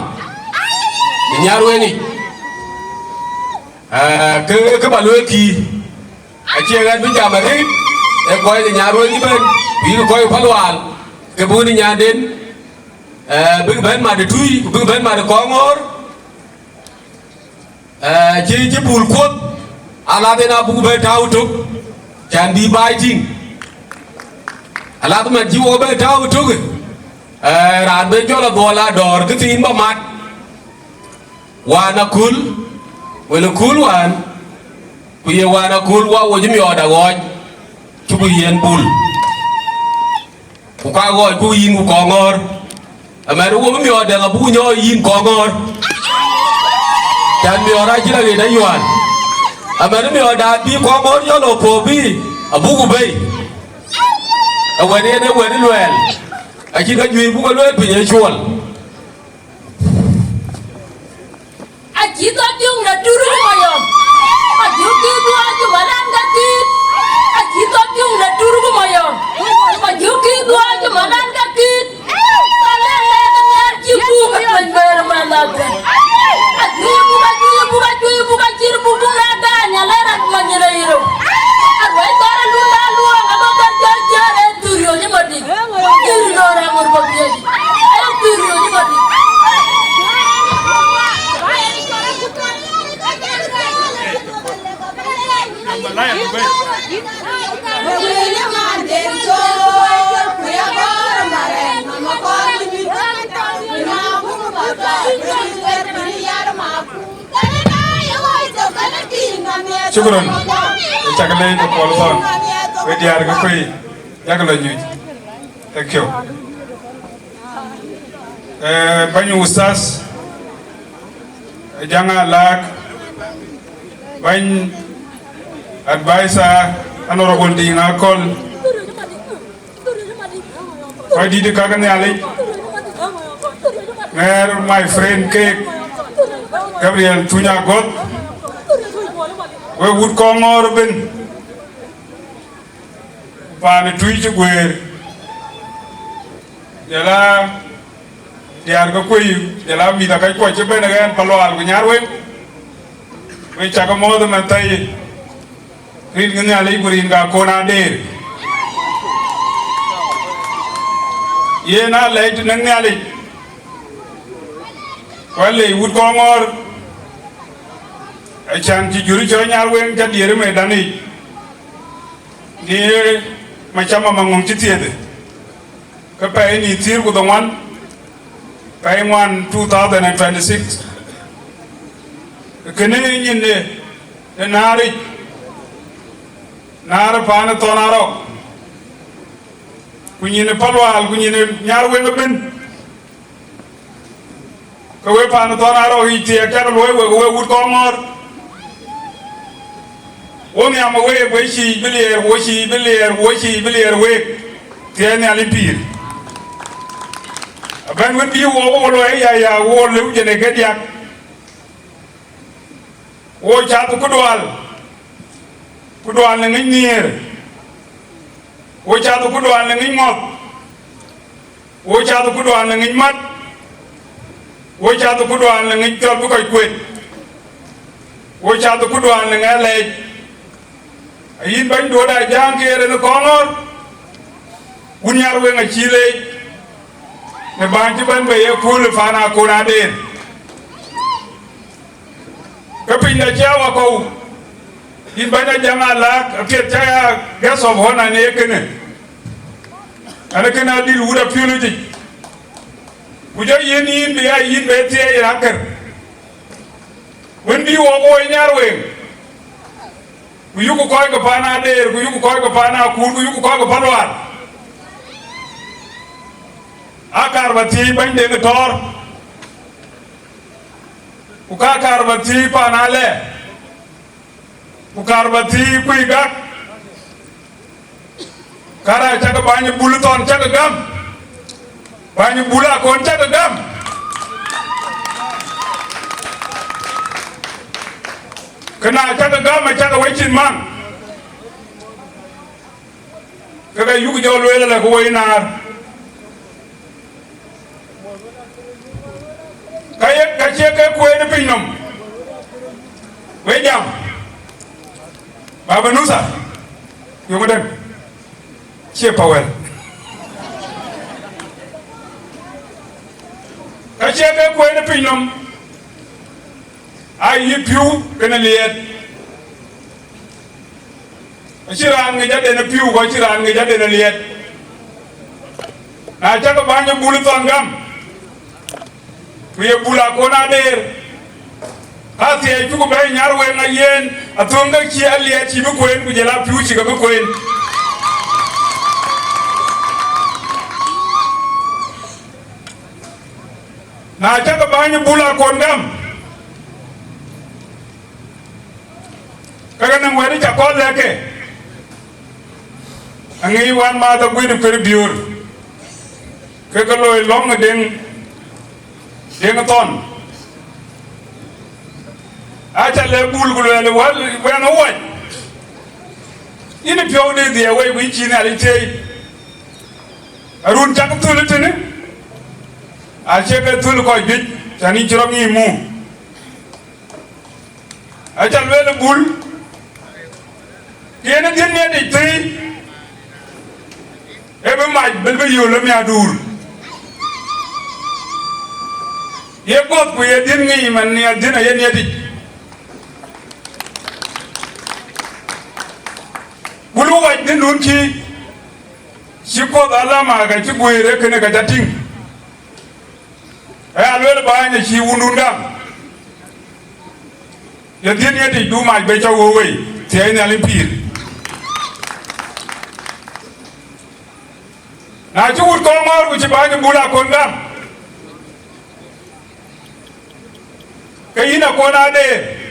ë Nyarweŋic. Aa, ke, ke ba lueel kï, acie ɣɛn bï jam arëët, ee kɔc de Nyarweŋ ëbɛ̈n, ku yïn kɔc Palual, ke buk në nyanden, aa, bïk bɛ̈n mat ë tui, ku bïk bɛ̈n mat ë kɔŋ ŋɔ̈ɔ̈r. Eh, cï, cï Bul kuɔth, alath en abuk bɛ tääu tök, can bï baai tïŋ. Alath man cï wok bɛ tääu tök, eh, raan bɛ jɔl adhuɔl adɔɔr kë thiin bä mat. Wään aköl, wël aköl wään, ku ye wään aköl wa wo cï miɔɔt aɣɔɔc, cuku yiɛn Bul. Ku ka ɣɔɔc ku yïn ku kɔŋ ŋɔ̈ɔ̈r. Amɛn wo bï miɔɔt dɛŋ abuk nyɔɔc yïn kɔŋ ŋɔ̈ɔ̈r. Can miɔɔt acïn aɣet ayuan. Amɛn miɔɔt daat bï kɔŋ ŋɔ̈ɔ̈r jɔl lɔ puɔ̈u bï abuk ku bei. Awɛn yen ë wɛn ë luɛɛl. Acïn ka juëc buk e lueel piny ë cuɔl. Acï dhɔ̈k diöŋ në Turuk Mayom. Acï kï dhuɔɔc cï wä ram ke thïn. Shukran. Cak leec de Paul Thon. We diäär ke kuei, yak lɔ nyuc. Thank you. Eh, bany Ustaz, Jaŋ Alak, bany advisor, Honorable Diŋ Akol, kɔc dït ka ke Nhialic, ŋɛɛr my friend keek, Gabriel Tuny Agoth, we wut Kɔŋɔɔr ëbën, paan ë Tuic cï guëër, jɔl a diäär ke kuei, jɔl a mïth akac kuɔc cï bɛ̈n ë ɣɛn Palual ku Nyarweŋ, we cak mɔ̈ɔ̈th ëmɛn thɛi, rin ke Nhialic ku rin ke Akon Adeer. Yen aa lɛc të nɛ̈ŋ Nhialic, ku aa lɛc wut Kɔŋɔɔr, acan cï jur cɔl Nyarweŋ ca diëër ë medan yic, në macam amaŋɔŋ cï thiëëth, ke pɛɛi nïn thiëër ku dhoŋuan, pɛɛi ŋuan two thousand and twenty-six. Kënë nyin de, de Naaric, Naar paan ë Thɔn Arɔ̈k, ku nyin ë Palual, ku nyin ë Nyarweŋ ëbën, ke we paan ë Thɔn Arɔ̈k yic thiɛɛk cak luɔi wek, we wut Kɔŋɔɔr. Wo nhiam ë week, we cïï bï liɛɛr, wo cïï bï liɛɛr, wo cïï bï liɛɛr week, thiɛɛi Nhialic pïïr. Abɛ̈n wën bï wo, wo luɔi aya ya, wo lëu jënë ke diäk. Wo cath kudual, kudual në ŋic nhiëër, wo cath kudual në ŋic ŋɔ̈th, wo cath kudual në ŋic mat, wo cath kudual në ŋic cɔl bï kɔc kuet, wo cath kudual në ŋɛk lɛɛc. Ayïn bɛ̈ny duööt Ajaŋ ke rin ë Kɔŋɔɔr, wun Nyarweŋ acï leec në bäny cï bɛ̈n bei ye kööl ë paan Akon Adeer. Ke piny da cä wakɔ̈u, yïn bɛ̈ny Ajaŋ Alak, apiɛth cä ya guest of honor në ye kënë. Ɛn kënë adil wut apiöl yic, ku jɔ yïn yïn bï ya yïn bɛ thiëëc ë akër. Wën bï wok woi Nyarweŋ, ku yuk kɔc ke paan Adeer, ku yuk kɔc ke paan Akuur, ku yuk kɔc ke Palual. Aa kar bä thiëëc bɛ̈ny Deŋ Tɔ̈ɔ̈r, ku ka kar bä thiëëc paan Alɛ, ku kar bä thiëëc kuc gak, kara cakë bäny Bul Thɔn cakë gam, bäny Bul Akon cakë gam. Këna cakë gam, acakë wecin maŋ. Ke ka yuk jɔ lueel alɛ ke woi naar. Ka ye, ka cie ke kueen ë piny nɔm. We jam. Baba Nusa. Yöŋ dɛn. Cie Pawɛl. Ka cie ke kueen ë piny nɔm. Aa yï piu kënë liɛɛt. Acï raan ŋic aden ë piu, ku acï raan ŋic aden ë liɛɛt. Na cakë bäny ë Bul Thɔn gam, ku ye Bul Akon Adeer, ka thiɛɛc cuk bɛ̈ɛ̈i Nyarweŋ ayen, athöŋ ke cï aliɛɛt cï bï kueen, ku jël apiu cï ke bï kueen. Na cakë bäny ë Bul Akon gam, ke ke nɔŋ wɛ̈t ca kɔn lɛ̈k ke, aŋic wänmääth Aguëër Kuër Biöör, ke ke loi lɔ̈ŋ ë Deŋ, Deŋ Thɔn. Aca lɛ̈k Bul ku luɛɛl, wɛ̈l wɛ̈ŋ ë wac, yïn ë piɔ̈u de dhiɛɛu wei, ku yïn cïï Nhialic thieei. Arun cak thöl tënë, acie ke thöl kɔc juëc, cän yïn cï rɔt ŋic muk. Aca lueel ë Bul, ke yen ë dhiën miɛt yic thëi, ee bï mac bï bï yöl ë miäkduur. Ye guɔ̈th ku ye dhiën ŋic man, nia dhiën aye miɛt yic. Bulu wac në nun cï, cï Kuoth alama ka cï guëër ee kënë ka ca tïŋ. Aya lueel bäny acï wundun gam. Ye dhiën ye tic du mac be cä wëu wei, thiɛɛi Nhialic pïïr. Na cï wut kɔŋ ŋɔ̈ɔ̈r ku cï bäny Bul Akon gam, ke yïn Akon adeer.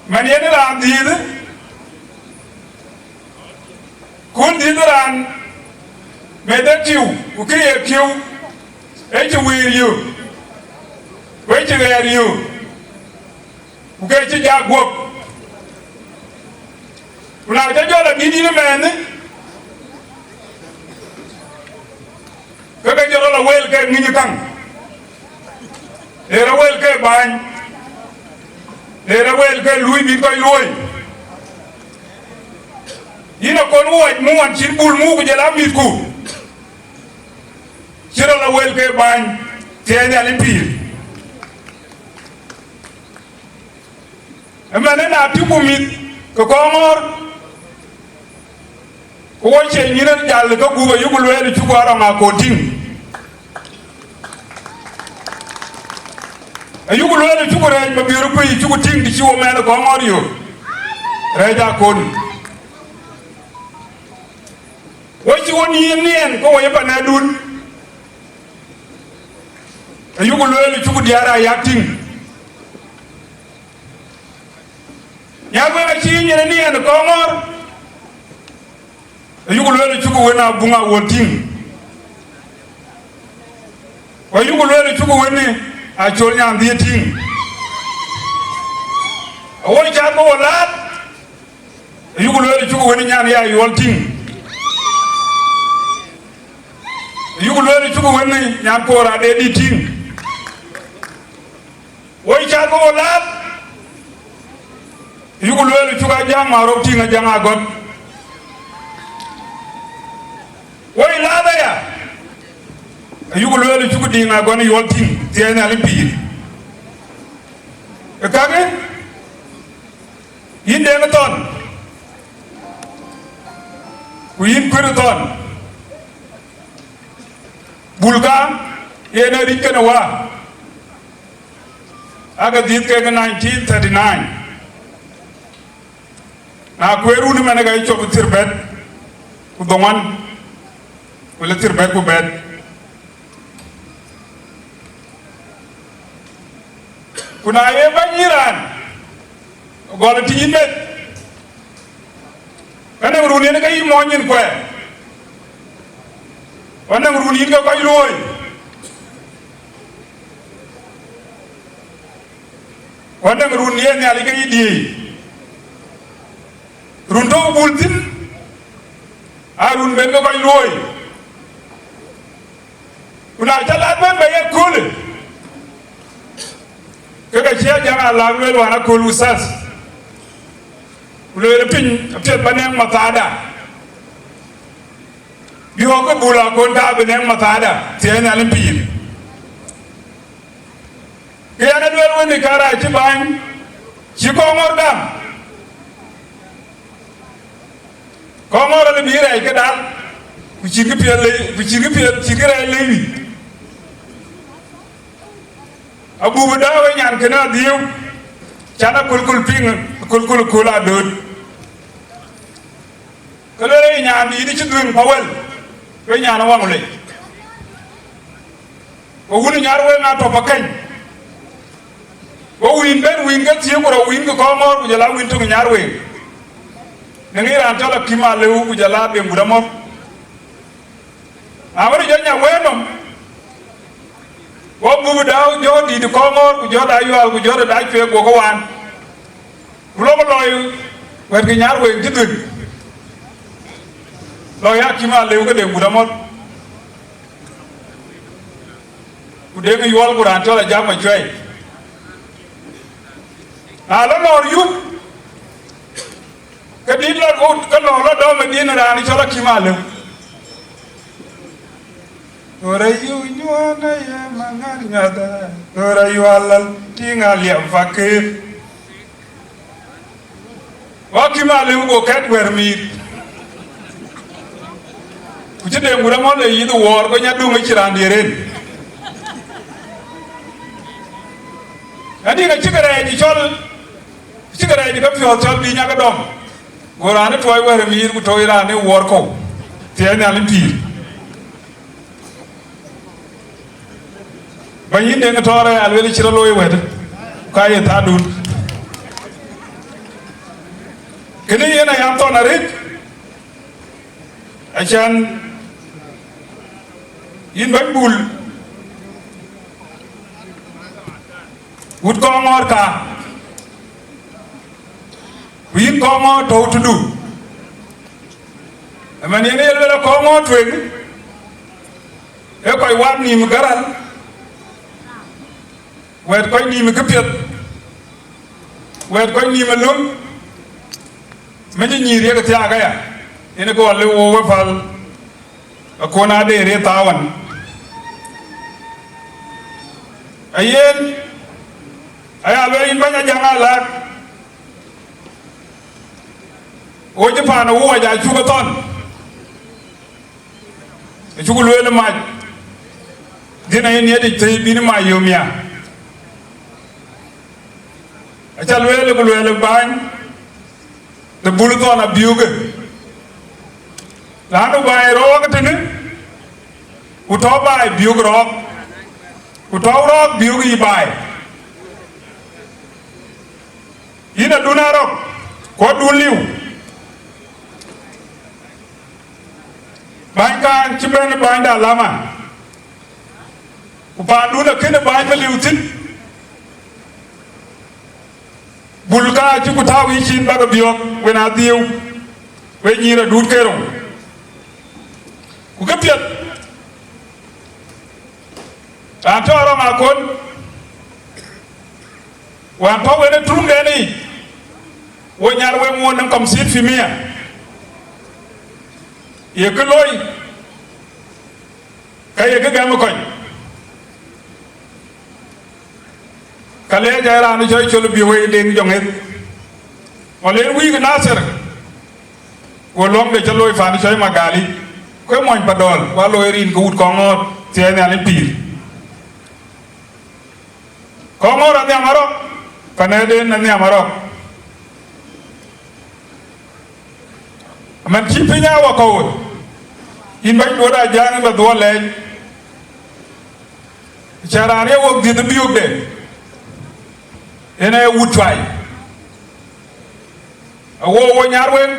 Man yen raan dhiëëth, kun dhiëëth raan meth e kiu, ku kë ye kiu, e cï wëër yök, ku e cï ɣɛɛr yök, ku ke cï jak guɔ̈p. Ku na cä jɔl adït yïn ëmɛɛnë, ke ke jɔl awël ke ŋic käŋ, le rɔ wël ke bäny, le rɔ wël ke luui bï kɔc luöi. Yïn Akon wuɔc muɔn cït Bul muk ku jɔl a mïthku, cï rɔ la wël ke bäny, thiɛɛi Nhialic pïïr. Ëmɛnë na tïŋku mïth ke kɔŋ ŋɔ̈ɔ̈r, ku wo cie nyïn en jal ke gup, ayuku lueel cuku Arɔŋ Akon tïŋ. Ayuku lueel cuku rɛɛc Mabiör Kuei cuku tïŋ, të cï wo mɛɛn ë kɔŋ ŋɔ̈ɔ̈r yök, rɛɛc Akon. Wo cï wo niɛn niɛn ke wo ye panɛɛdun, ayuku lueel cuku diäär aa yak tïŋ. Nyakueŋ acï nyin ë niɛn ë kɔŋ ŋɔ̈ɔ̈r, ayuku lueel cuku wën Abuŋ Awuɔl tïŋ, ku ayuku lueel cuku wën ë Acol Nyan Dhiëëth tïŋ. Awoi cath bï wo laat, ayuku lueel cuku wën ë Nyan Yayuɔl tïŋ, ayuku lueel cuku wën ë Nyan Koor Adedït tïŋ. Woi cath bï wo laat, ayuku lueel cuku Ajaŋ Marok tïŋ, Ajaŋ Agɔt. Woi laat aya, ayuku lueel cuku Diŋ Agɔn Yuɔl tïŋ, thiɛɛi Nhialic pïïr. Ë kakë, yïn Deŋ Thɔn, ku yïn Kuër Thɔn, Bul ka yen ë ric kënë wä, ake dhiëth kek nineteen thirty-nine. Na kueer wun ëmɛn, ka yï cop ë thiërbɛ̈t ku dhoŋuan, wala thiërbɛ̈t ku bɛ̈t. Ku na ye bäny yïn raan, gɔl ë tïc yïn meth, ka nɔŋ run yen ke yï mɔny nyin kuɛɛr, ku anɔŋ run yïn ke kɔc luööi, ku anɔŋ run ye Nhialic ke yï diëëi. Run tɔ̈u Bul thïn, aa run ben ke kɔc luööi. Ku na cä lath bɛ̈n bɛ ye köölë, ke ke cï Ajaŋ Alaak lueel wään akööl Uthath, ku lueel piny apiɛth ba nɛŋ mathaada, bï ɣɔ̈k ke Bul Akon ka bï nɛŋ mathaada, thiɛɛi Nhialic pïïr. Ke yɛn ë lueel wën ë karɛc cï bäny, cï kɔŋ ŋɔ̈ɔ̈r gam. Kɔŋ ŋɔ̈ɔ̈r alë bï rɛɛc ke dal, ku cïn kë piɛth lei, ku cïn kë piɛth, cïn kë rɛɛc lei wïc. Abup ë dääu ë nyan kënë adhiëëu, can aköl köl piŋ, aköl köl aköl adööt. Ke lueel ë nyan dïït cï dhuëëŋ Pawel, ke nyan ë waŋ lei. Ku wun ë Nyarweŋ aa tɔ̈ Pakeny. Go wïn ben, wïn ke thiëëk, ku rɔ wïn ke kɔŋ ŋɔ̈ɔ̈r, ku jɔl a wïn tök ë Nyarweŋ. Në ŋic raan cɔl Akïm Alëu, ku jɔl a Deŋ Gut Amɔ̈r. Awën jɔ nya wëë nɔm, go bup dääu jɔ dïït kɔŋ ŋɔ̈ɔ̈r, ku jɔ da yual, ku jɔ da cueek, go ke waan. Ku lok lɔi wɛ̈t ke Nyarweŋ cï dhuëëŋ, lɔi Akïm Alëu ke Deŋ Gut Amɔ̈r, ku Deŋ Yuɔl, ku raan cɔl Ajak Macuɛi. Na lɔ nɔɔr yup, ke dït lɔ, ke lɔ lɔ dɔm ë dïn raan cɔl Akïm Alëu. Tora yu nyuɔɔn aye maŋar nyuäthë, tora yual lal tïŋ aliɛm fakir. Wa kïm alëu go kɛt wɛ̈t mïïth. Ku cï Deŋ Gurɛmɔl ë yith wuɔɔr, go nya döŋ ë cï raan diëër en. Adï, acï kërɛɛc cɔl, acï kërɛɛc ke piɔ̈ɔ̈th cɔl bï nya ke dɔm. Go raan ë tuɔɔc wɛ̈t mïïth, ku tɔ̈u raan ë wuɔɔr kɔ̈u, thiɛɛi Nhialic pïïr. Bɛ̈ny, yïn Deŋ Tɔɔr, aya lueel cï rɔt looi wɛ̈t, ka ye thaadun. Kënë yen aya thɔn arëët, acän yïn bɛ̈ny Bul, wut Kɔŋɔɔr ka, ku yïn Kɔŋɔɔr tɔ̈u tëdu. Ëmën yen ye lueel Kɔŋɔɔr tueŋ, ee kɔc wat nïïm ë gäräl, wɛ̈ɛ̈t kɔc nïïm ë këpiɛth, wɛ̈ɛ̈t kɔc nïïm ë löŋ, mëc ë nyïïr yek thiaak aya, yen ë ke ɣɔn lëu wo we päl, akon adeer ye thaau wan. Ayen, aya lueel yïn bɛ̈ny Ajaŋ Alaak, wo cï paan ë wuɔc acuk ë thɔn, acuk lueel ë mac, dhïn aye nhiëëtic thëi bïn mac yom ya. Aca lueel ku lueel ë bäny de Bul thɔn abiökë, laanu baai rɔɔk tënë, ku tɔ̈u baai biök rɔɔk, ku tɔ̈u rɔɔk biök yï baai. Yïn adun arɔk, ku adun liu. Bänykan cï bɛ̈n bäny de alama, ku paandun akënë bäny bï liu thïn. Bul ka cï ku tääu yïcin bä ke biɔ̈ɔ̈k, wën adhiëëu, wën nyïïr adut ke rou. Ku këpiɛth, raan tɔ̈ rɔŋ akon, wään tɔ̈ wën ë tuŋden yic, wo nyar wek ŋuɔ̈t nɔm kɔm thïn pï mia, ye kë loi, ka ye kë gɛm ë kɔc. Ka leec ë raan cɔl Col bï wei Deŋ Jɔŋ ëth, ɣɔn len wïïk Nathir, ku luɔŋde cä looi paan cɔl Magali, ku ë mony Padɔl, ku alooi rin ke wut Kɔŋɔɔr thiɛɛi Nhialic pïïr. Kɔŋɔɔr anhiam arɔk, panɛɛden anhiam arɔk. Man cï piny aa wakɔ̈u, yïn bɛ̈ny duɔ̈t Ajaŋ bä dhuɔl lɛɛc, cä raan ye wok dhiëth ë biökde, yen ee wut cuai. Awo wo nyar weŋ,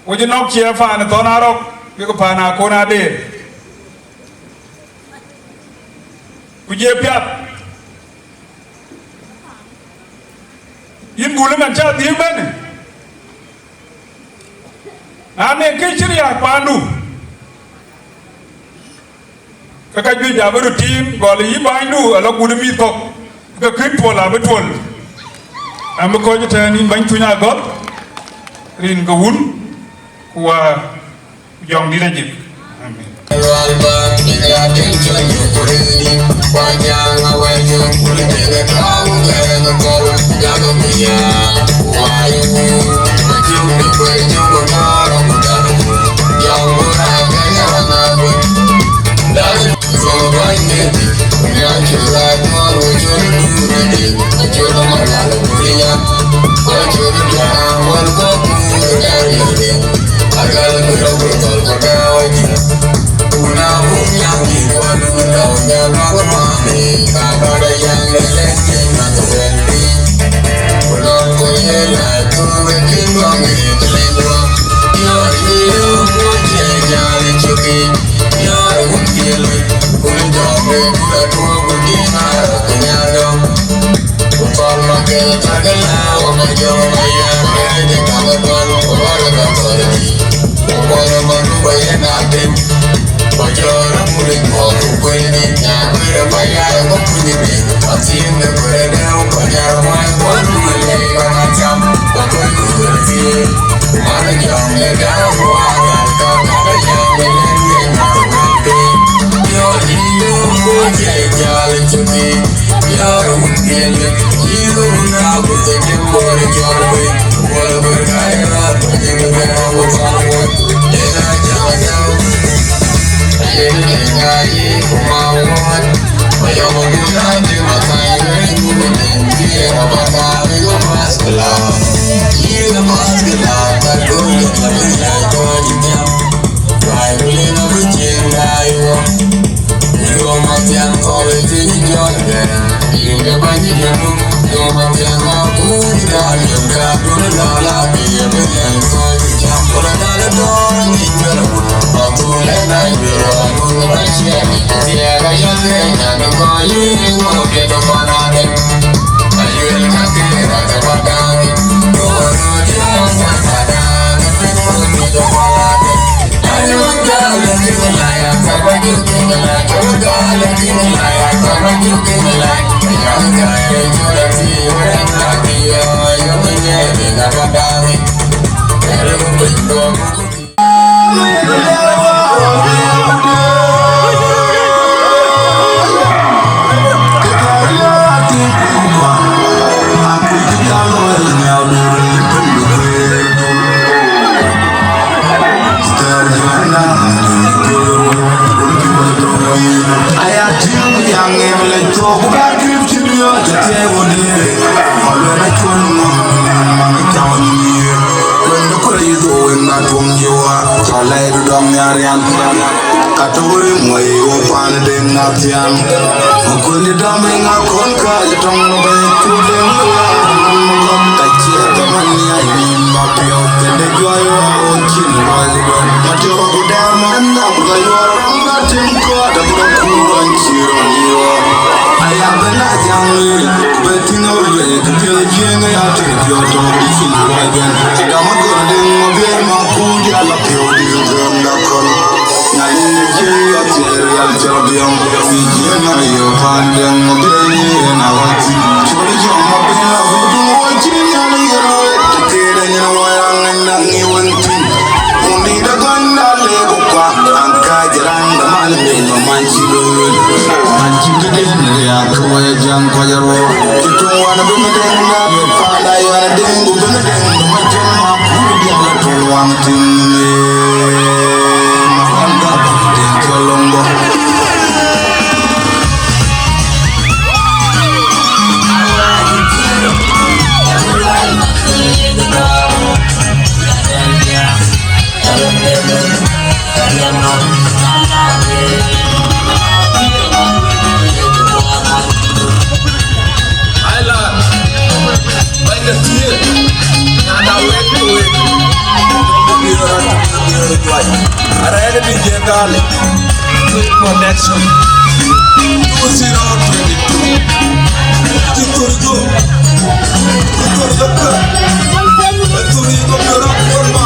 wo cï nɔ̈k ciɛɛ paan ë thɔn arɔk, bïk paan akon adeer, ku jie piath. Yïn Bul ëmën cä dhiëëu bɛ̈në, na ne kë cï riääk paandu, ke ka juëc abï röt tiim, gɔl yï bänydu ala gut mïth kɔ̈k, ke kën tuɔl abï tuɔl. Ɛm bï kɔc tɛ̈ɛ̈n yïn bäny Tuny Agɔth, rin ke wun, ku wa Jɔŋdït ajik. Amen. Katori muɔi wo pan den na thiaŋ. Kuni dam ŋa kon ka tɔŋ bei ku den la. Ka cie ka man ya ni ma pio kende jua yo chin wa. Ma tio ku dam man na ku yo ram na tim ko da ku ku ran chi ro ni wa. Aya bena jang ni be tin o ye ku pio jeng ya te pio to di chin wa ben. Dam ko den ma be ma ku dia la pio di den da kon. Arɛ̈ɛ̈r D J Gali, Quick Connection, two zero twenty-two. Ti thurgo, ti thurgo kë, ti thurgo kë rɔt kuɔl ma.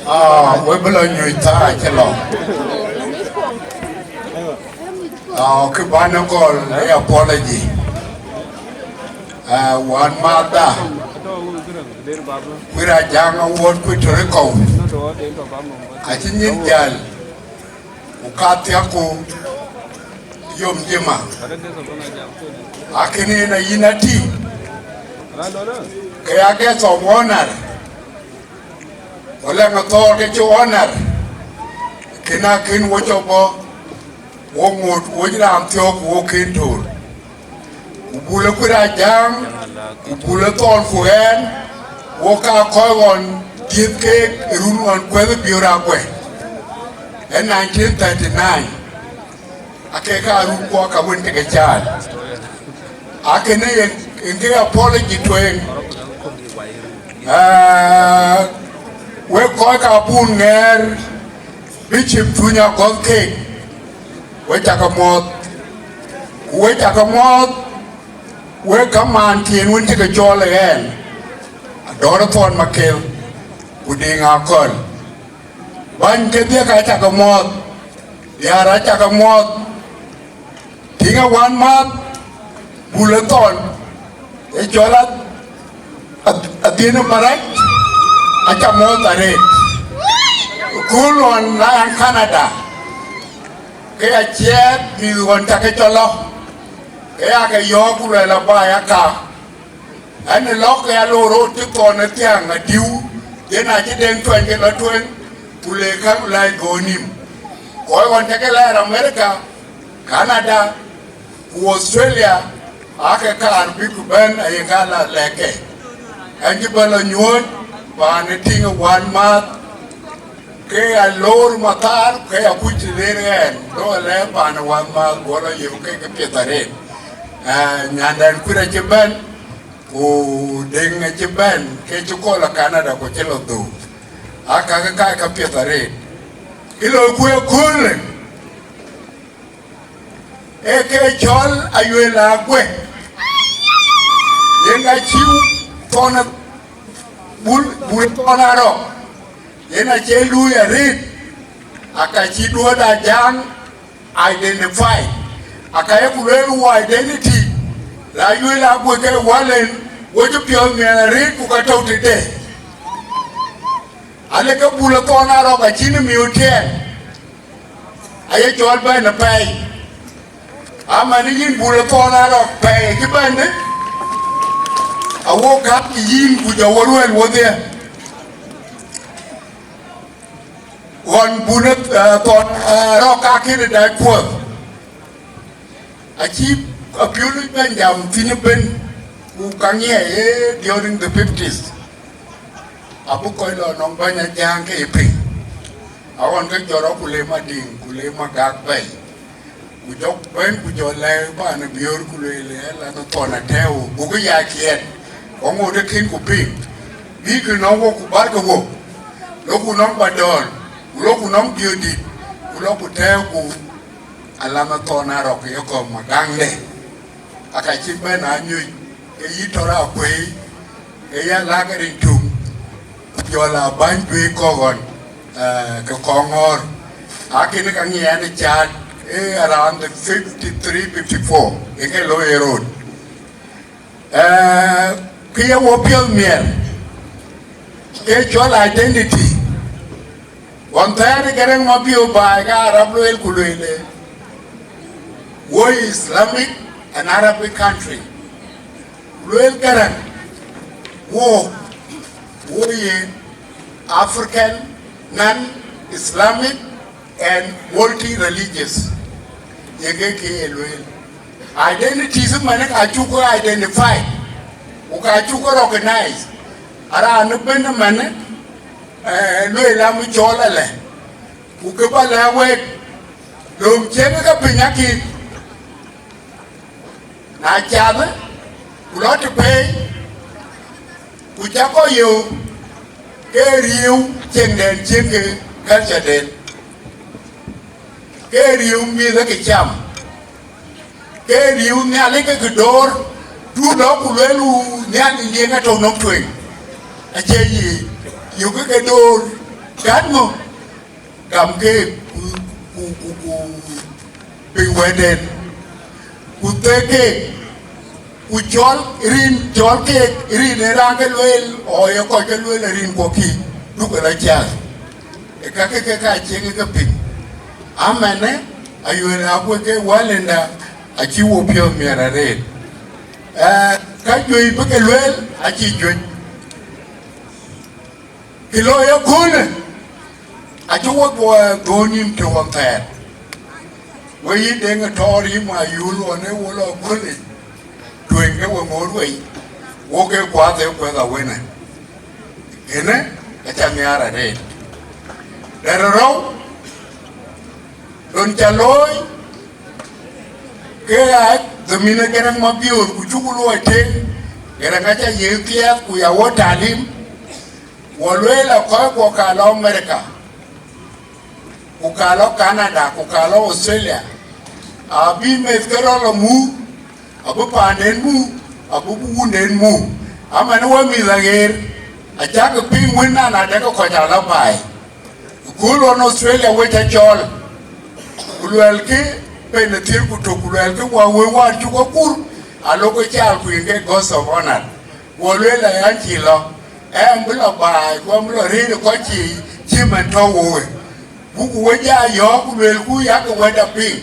Ah, we bï lɔ nyuc thaa cï lɔ. Ah, kë bän ë gɔl ë apology. Ah, wän madha. Kuir Ajaŋ Awuɔ̈t kuc tɔ̈ ë kɔ̈u. Acï nyin jäl. Ku ka thiäku yom jima. Akënë yen ayïn atïŋ. Ke ya guest of honor. Wala ŋa thɔɔr ke cï honor. Kën akën wo cɔk bɔ̈. Wo ŋot, wo cï raan thiɔ̈k, wo kën toor. Ku bul ë Kuir Ajaŋ, ku bul ë thɔɔl ku ɣɛn, wo ka kɔc ɣɔn dhiëth keek ë run ɣɔn kuɛth ë Biöör Aguɛ. Ë nineteen thirty-nine, ake ka run kuɔ ka wën tëke caal. Akënë yen, yen ke apology tueŋ. Aa, wek kɔc ka bun ŋɛɛr, Bishop Tuny Agɔth keek, we cakë muɔ̈ɔ̈th, ku we cakë muɔ̈ɔ̈th, wek kamaan tiɛɛn wën cï ke cɔɔl ë ɣɛn, Adɔ̈ɔ̈r Thɔn Makel, ku Diŋ Akɔl. Bäny kedhie ka cakë muɔ̈ɔ̈th, diäär acakë muɔ̈ɔ̈th, Tiŋ ë wänmääth, bul ë thɔn, ë cɔl a, a, adhiën ë marac, aca muɔ̈ɔ̈th arëët. Kööl ɣɔn na yan Canada, ke ya ciɛɛt mïth ɣɔn cakë cɔl lɔ, ke ya ke yɔ̈ɔ̈k ku luɛl aba ya ka. Ɛn ë lɔ̈k ke ya lɔ röt cï thɔn ë thiäŋ adiu, yen acï deŋ tuɛny ke lɔ tueŋ, ku le käŋ läi göök nïm. Kɔc ɣɔn cakë lɛɛr America, Canada, ku Australia, aake kaar bï ku bɛ̈n aye ka la lɛ̈k ke. Ɛn cï bɛ lɔ nyuööc, paan ë Tiŋ ë wänmääth, ke ya loor mathaar, ke ya kuc të rëër ɣɛn, do alɛ̈ɛ̈r paan ë wänmääth, guɔ lɔ yök ke ke piɛth arëët. Aa, nyandɛn Kuir acï bɛ̈n, ku Deŋ acï bɛ̈n, ke cï kɔl ë Canada, ku cï lɔ dhuk. Aa, kakë kac ka piɛth arëët. Kë loiku ëköölë, ee ke cɔl Ayuel Aguë, yen ka cï thɔn bul, bul thɔn arɔ̈k, yen acie luui arëët, aka cï duööt Ajaŋ identify, aka ye ku lueel wo identity, la Ayuel Aguë ke wäl en, wo cï piɔ̈ɔ̈th miɛt arëët ku ka tɔ̈u tëde. Alë ke bul thɔn arɔ̈k acïn miu tiɛɛl. Aye cɔl bɛ̈n ë pɛɛi. Aman yïn bul ë thɔn arɔ̈k pɛɛi cï bɛ̈n ë, awo gäk yïn ku jɔ wo luɛl wodhie. Ɣɔn bul ë, eh, thɔn, eh, arɔ̈k ka kën ë dac kuɔth. Acï Apiöl bɛ̈n jam thïn ëbën, ku ka ŋiɛc, eh, during the fifties. Abï kɔc lɔ nɔŋ bäny Ajaŋ ke ye piŋ. Aɣɔn ke jɔt rɔt ku le Madiŋ, ku le Magak bɛ̈i. Ku jɔk bɛ̈n, ku jɔ lɛ̈k paan ë Biöör, ku lueel, eh, la në thɔn atɛ̈ɛ̈u, buk ya kiɛɛt. Ku aŋoot ë kën ku piŋ. Bï kë nɔŋ wok, ku bärkë wok. Lok ku nɔŋ Badɔl, ku lok ku nɔŋ Biöördït, ku lok ku tɛ̈ɛ̈u, ku Alaŋ Athɔn Arɔk ye kɔ̈k Magaŋde, aka cï bɛ̈n a nyuc, ke yï tɔ̈ rɔt akuëi, ke ya lak rin tuŋ, ku jɔl a bäny juëc kɔ̈k ɣɔn, Ke kɔŋɔɔr akïn ka ŋiɛɛn ë caat ë around the fifty three, fifty four ë ke looi ë rot. Kë ye wo piɔ̈th miɛr ke cɔl identity. Ɣɔn thɛɛr ë Garaŋ Mabiöör baai ke Arab lueel ku lueel, wo Islamic and Arabic country. Lueel Garaŋ, wo, wo ye African, non-Islamic and multi-religious. Ye ke ke ye lueel. Identities manë ka cuk identify, ku ka cuk recognize. Araan ëbën manë, eh, lueel am cɔl alɛ. Ku kë ba lɛ̈k wek, lööm ciëŋ ke piny akï. Na cath, ku lɔ të pei, ku cä kɔc yöök, ke riëëu ciëŋden ciëŋ ke cultureden, ke riëëu mïth ke cam, ke riëëu Nhialic ke kë door, du lɔ ku lueel wu Nhialic liëŋ atɔ̈u nɔm tueŋ. Acie yic, yökë ke door, gät ŋö? Gam keek ku, ku, ku, ku piny wɛ̈tden, ku thek keek, ku cɔl rin, cɔl keek rin ë raan ke lueel, ɣɔɔ ye kɔc ke lueel ë rin kuɔkï, duk ë la cäth. Ë kakë ke ka cieŋ ke piny. Amɛnë, ayuël akuë ke wälënda, acï wo piɔ̈ɔ̈th miɛt arëët. Eh, ka juëc bï ke lueel, acï juëc. Kë looi ëköölë, acï wo dhuɔɔr dhööny nïm të ɣɔn thɛɛr. We yï Deŋ ë Tɔɔr yï Mayul ɣɔn ë wo lɔ köölë, tueŋ ke we ŋoot wei, wo ke kuath ë kuɛth awënë. Ënë, aca nhiaar arëët. Dɛ̈t ë rou, lon ca looi, ke aa dhëmin ë Garaŋ Mabiöör, ku cuk luɔi tëŋ, Garaŋ aca yiëk piɛth, ku ya wo talim, wo lueel a kɔc kuɔ ka lɔ America, ku ka lɔ Canada, ku ka lɔ Australia, abï meth ke rɔt lɔ muk, abï paanden muk, abï wunden muk. Aman we mïth aɣeer, acäkï piŋ wën, na na dɛ̈kë kɔc ala baai. Ku lon Australia we cä cɔɔl, ku luɛlkï pen ë thiëër ku tök, ku luɛlkï wa we wäär cuk akur, alok ke caal ku yen ke Guest of Honor. Wo lueel aya, an cï lɔ, ɛn bï lɔ baai, ku ɛn bï lɔ rëër ë kɔc cï, cï man tɔ̈u wo we. Buku we ja yɔ̈ɔ̈k, ku luelku, yakë wɛ̈tda piŋ,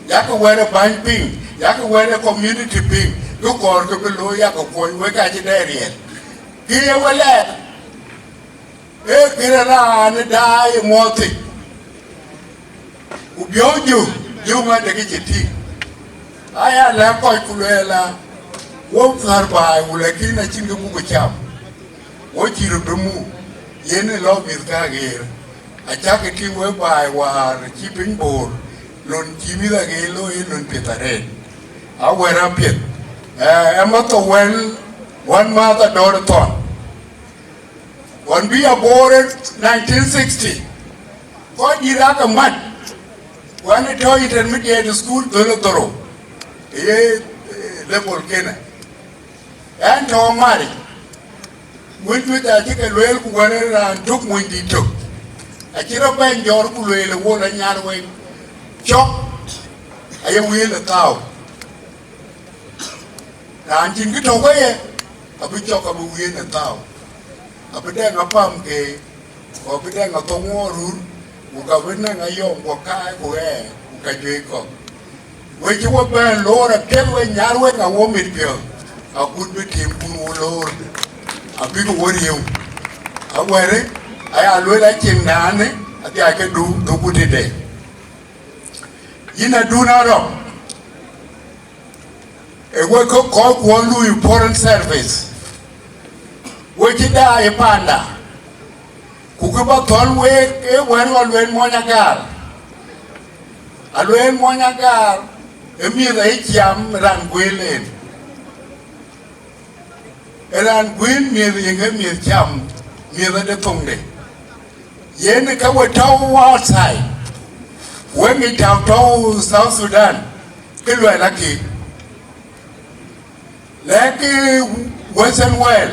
yakë wɛ̈t ë bäny piŋ, yakë wɛ̈t ë community piŋ, kë kɔɔr kë bï looi, yakë kuɔny wek acï dɛ riɛl. Kë ye we lɛɛr, ee këde raan ë daai ë muɔ̈ɔ̈th thïn, ku biɔ̈ɔ̈k jö, jö ŋa de kë cï tïŋ. Aya lɛ̈k kɔc ku luɛɛl a, wo thär baai, ku lakin acïn kë buk cam, wo cï röt bï muk, yen ë lɔ mïth ke aɣeer. Acäkï tïŋ wek baai wäär cï piny boor, lon cï mïth aɣeer looi ë lon piɛth arëët. Awɛ̈r apiɛth, eh, ë math ë wɛ̈l, wän mäth adɔ̈ɔ̈r ë thɔn. Ɣɔn bï aboor ë nineteen sixty, kɔc dït aake mat, wän ë tɔ̈ intermediate school dhöl ë dhorou, ë ye, eh, level kënë. Ɛn tɔ̈ Mari, wën juëc acï ke lueel, ku wën ë raan tök, mony dït tök. Acï rɔt bɛ̈n jɔ̈ɔ̈r ku lueel ë wol anyar wei, cɔk aye wiël ë thau. Raan cïn kë tök ë ye, abï cɔk abï wiël ë thau. Abï dɛŋ apam ke, ku abï dɛŋ athok ŋuɔɔr rur, ku ka bï nɛŋ ayɔm ku kaai ku ɣɛɛr, ku ka juëc kɔ̈k. We cï we bɛ̈n loor apiɛth, we nyar wek a wo mit piɔ̈ɔ̈th, agut bï tiimkun wo loor, abïk wo riëëu. Awɛ̈rë, aya lueel acieŋdaanë, adhiac ke du, dhuku tëde. Yïn adun arɔ̈k, ë wek ke kɔc kuɔn lui foreign service, we cï daai ë panda, ku kë bä thɔ̈l week, ee wɛ̈t ɣɔn lueel mony agaar. Alueel mony agaar, ë mïth ayï ciam raan guëël en. Ë raan guëël mïth, yen ke mïth cam, mïth ade thoŋde. Yen ke we tɔ̈u outside, we ŋic tɔ̈u tɔ̈u South Sudan, ke luɛl akï. Lɛ̈kï Western world,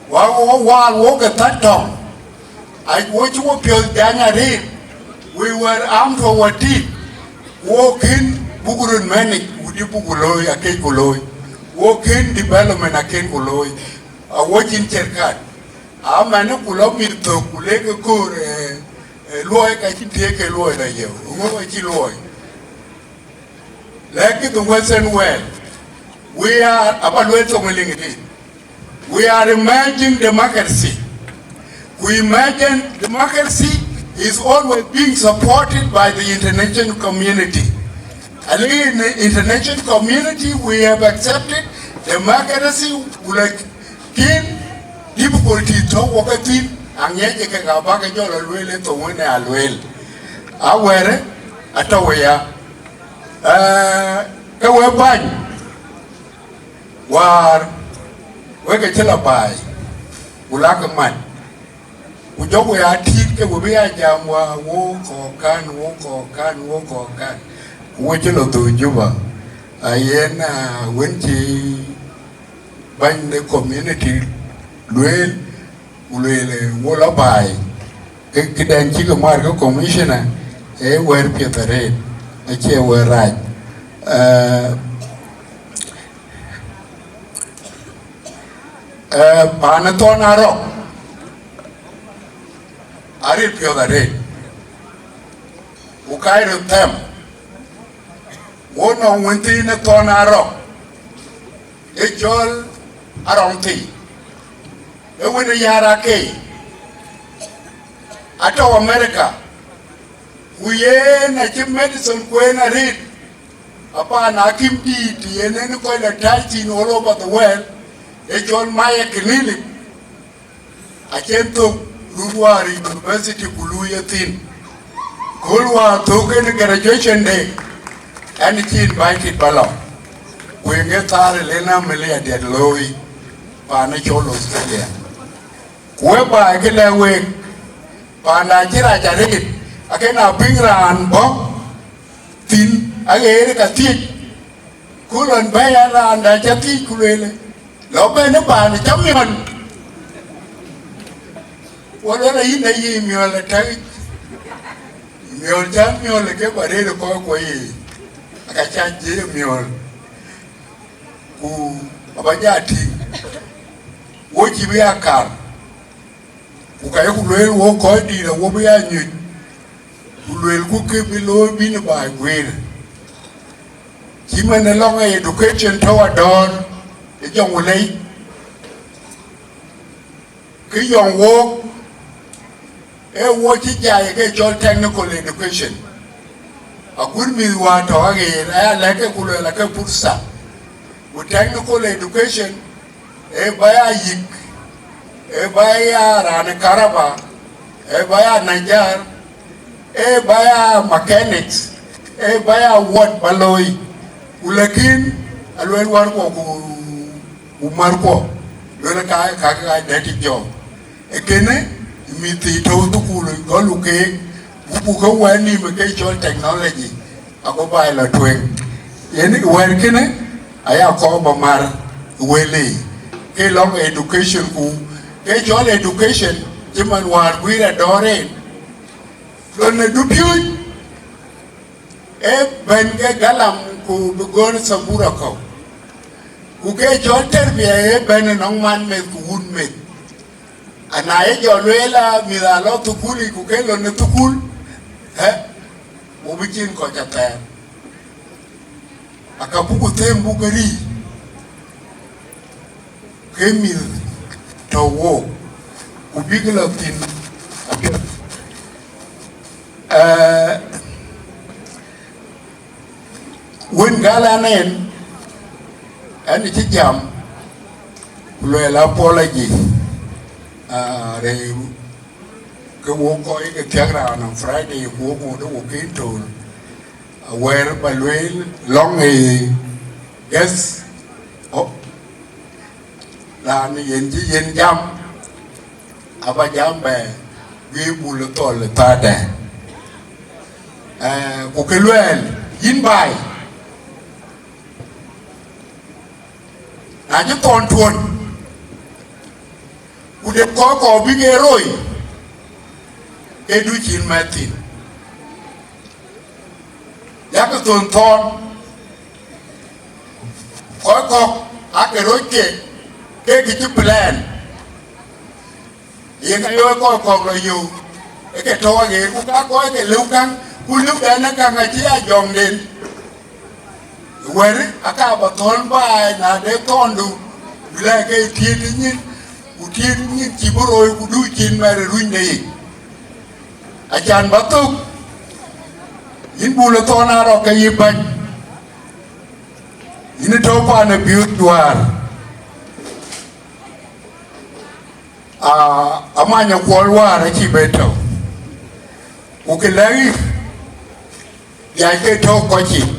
wa wo waal wo ke thät tɔŋ, Awo cï wo piɔ̈ɔ̈th jany arëët, we were armed to our teeth. Wo kën buk röt manage, wudï buk looi, akëc ku looi. Wo kën development akën ku looi. Awo cïn cerkat. Amɛn ku lɔ mïth thök, ku lek ë köör, eh, eh, luɔi ka cïn thiëëk ke luɔi lɔ yeu. Ŋö acï luɔi? Lɛ̈kkï the Western world, we are, aba luel thoŋ ë Liŋdït, we are emerging democracy. Ku emerging democracy is always being supported by the international community. And in the international community, we have accepted democracy, like, kin difficulty tɔ̈ wɔ ke thïn, aŋiɛc ke ka bäk jɔl a lueel ë thoŋ wën ë a lueel. Awɛ̈ɛ̈rë atɔ̈ wëya. Eh, ke we bäny, wäär wek ke cï lɔ baai, ku lakï man, ku jɔku ya tït ke we bï ya jam wa, wo kɔɔr kan, wo kɔɔr kan, wo kɔɔr kan, ku we cï lɔ dhuk Juba. Ayen, ah, wën cï bäny de community lueel, ku lueel, eh, wo lɔ baai, ke këdɛn cï ke mar ke commissioner, ee wɛ̈ɛ̈r piɛth arëët, acie wɛ̈ɛ̈r rac. Eh, eh, paan ë Thɔn Arɔ̈k aril piɔ̈th arëët, ku kac röt thɛm, wo nɔŋ wën thiin ë Thɔn Arɔ̈k, ë cɔl Arɔŋ Thii, ë wën ë Yar Akei, atɔ̈u America, ku yen acï medicine kueen arëët, apaan akïm dïït yen en kɔc lɔ tääc thïn all over the world, ë cɔl Mayo Clinic. Acïn thök, rut wäär university ku luui ethïn. Kööl wäär thök en graduation day, ɛn cï invited ba lɔ. Ku yen ë thaar ë Lena Melia diɛt looi, paan ë cɔl Australia. Ku we baai kë lɛ̈k week, panda cï rac arëët, akën a piŋ raan bɔ̈ thïn, aɣeer ka thiëc. Ku lɔn bɛ̈ɛ̈i an, raanda cä thiëc ku lueel, lɔ bɛ̈n ë paan cä miɔl. Ku lueel ayïn ayï miɔl ë tɛ̈k, miɔl cä miɔl ë ke ba rëër ë kɔc kuɔ yiic, aka cä jiëë miɔl, ku aba ja tïŋ, wo cï bï a kar. Ku ka yeku lueel wok kɔc dïït awok bï ya nyuc, ku luelku kë bï looi bïn baai guëër. Cï man ë lɔŋ ë education tɔ̈u adɔ̈ɔ̈r ë jɔŋ wulei, kë yɔŋ wook, ee wo cï jai ke cɔl technical education. Agut mïth wäär tɔ̈ aɣeer, aya lɛ̈k ke ku lueel ake pursa. Ku technical education, ee ba ya yïk, ee ba ya raan ë karaba, ee ba ya najar, ee ba ya mechanics, ee ba ya wuɔt ba looi. Ku lakin aluel wärkuɔ ku, ku märkuɔ, luel ka, ka, ka dɛ̈t ë jɔɔk. Ee kënë, mïth thii tɔ̈u thukul gɔl keek, ku buk ke wɛ̈ɛ̈r nïïm ë ke cɔl technology, ago baai lɔ tueŋ. Yen wɛ̈ɛ̈r kënë aya kɔɔr ba mar wëlë, ke lɔŋ education ku, ke cɔl education, cï man wäär guiir adɔ̈ɔ̈r en. Lon ë dupiööc, ee bɛ̈n ke galam ku bï gɔ̈ɔ̈r thabura kɔ̈u. Ku ke cɔl terbia ee bɛ̈n ënɔŋ man meth ku wun meth. Ana ye jɔ lueel a mïth a lɔ thukul yic ku ke lon ë thukul, ë, wo bï cin kɔc athɛɛr. Aka buk them buk ke riic, ke mïth tɔ̈u wook, ku bïk lɔ thïn apiɛth. Ë, wën gal an en, ɛn cï jam, ku luɛɛl apology, aa, rëëu, ke wo kɔc ke thiäk raan on Friday, ku wo ŋoot wo kin tool, awɛɛr ba lueel lɔŋ ë guest, oh, raan yen cï yen jam, aba jam bɛ guiir bul ë thɔl ë thaadɛ. Ë, ku ke luɛɛl, yïn baai, na cï thɔn tuɔ̈n, ku de kɔc kɔɔr bïk ee roi, ke du cïn mɛ̈th thïn. Yak thon thɔn, kɔc kɔ̈k aake röc ke, ke kë cï plan. Yen ka yöök kɔc kɔ̈k lɔ yöök, ë ke tɔ̈u aɣeer, ku ka kɔc ke lëu käŋ, ku lëu dɛn ë käŋ acï a jɔŋden. Wɛ̈t aka bä thɔ̈n baai, na de thɔ̈ndu, lɛ̈k ke tiët nyin, ku tiët nyin cï bï rooi, ku du cin mɛr ë runyde yic. Acan bä thök, yïn bul ë thɔ̈n arɔk ke yï bäny, yïn ë tɔ̈u paan ë biööt duaar. Aa, amany ë kuɔl wäär acï be tɔ̈u, ku kë lɛ̈k yï, biac ke tɔ̈u kɔc yic,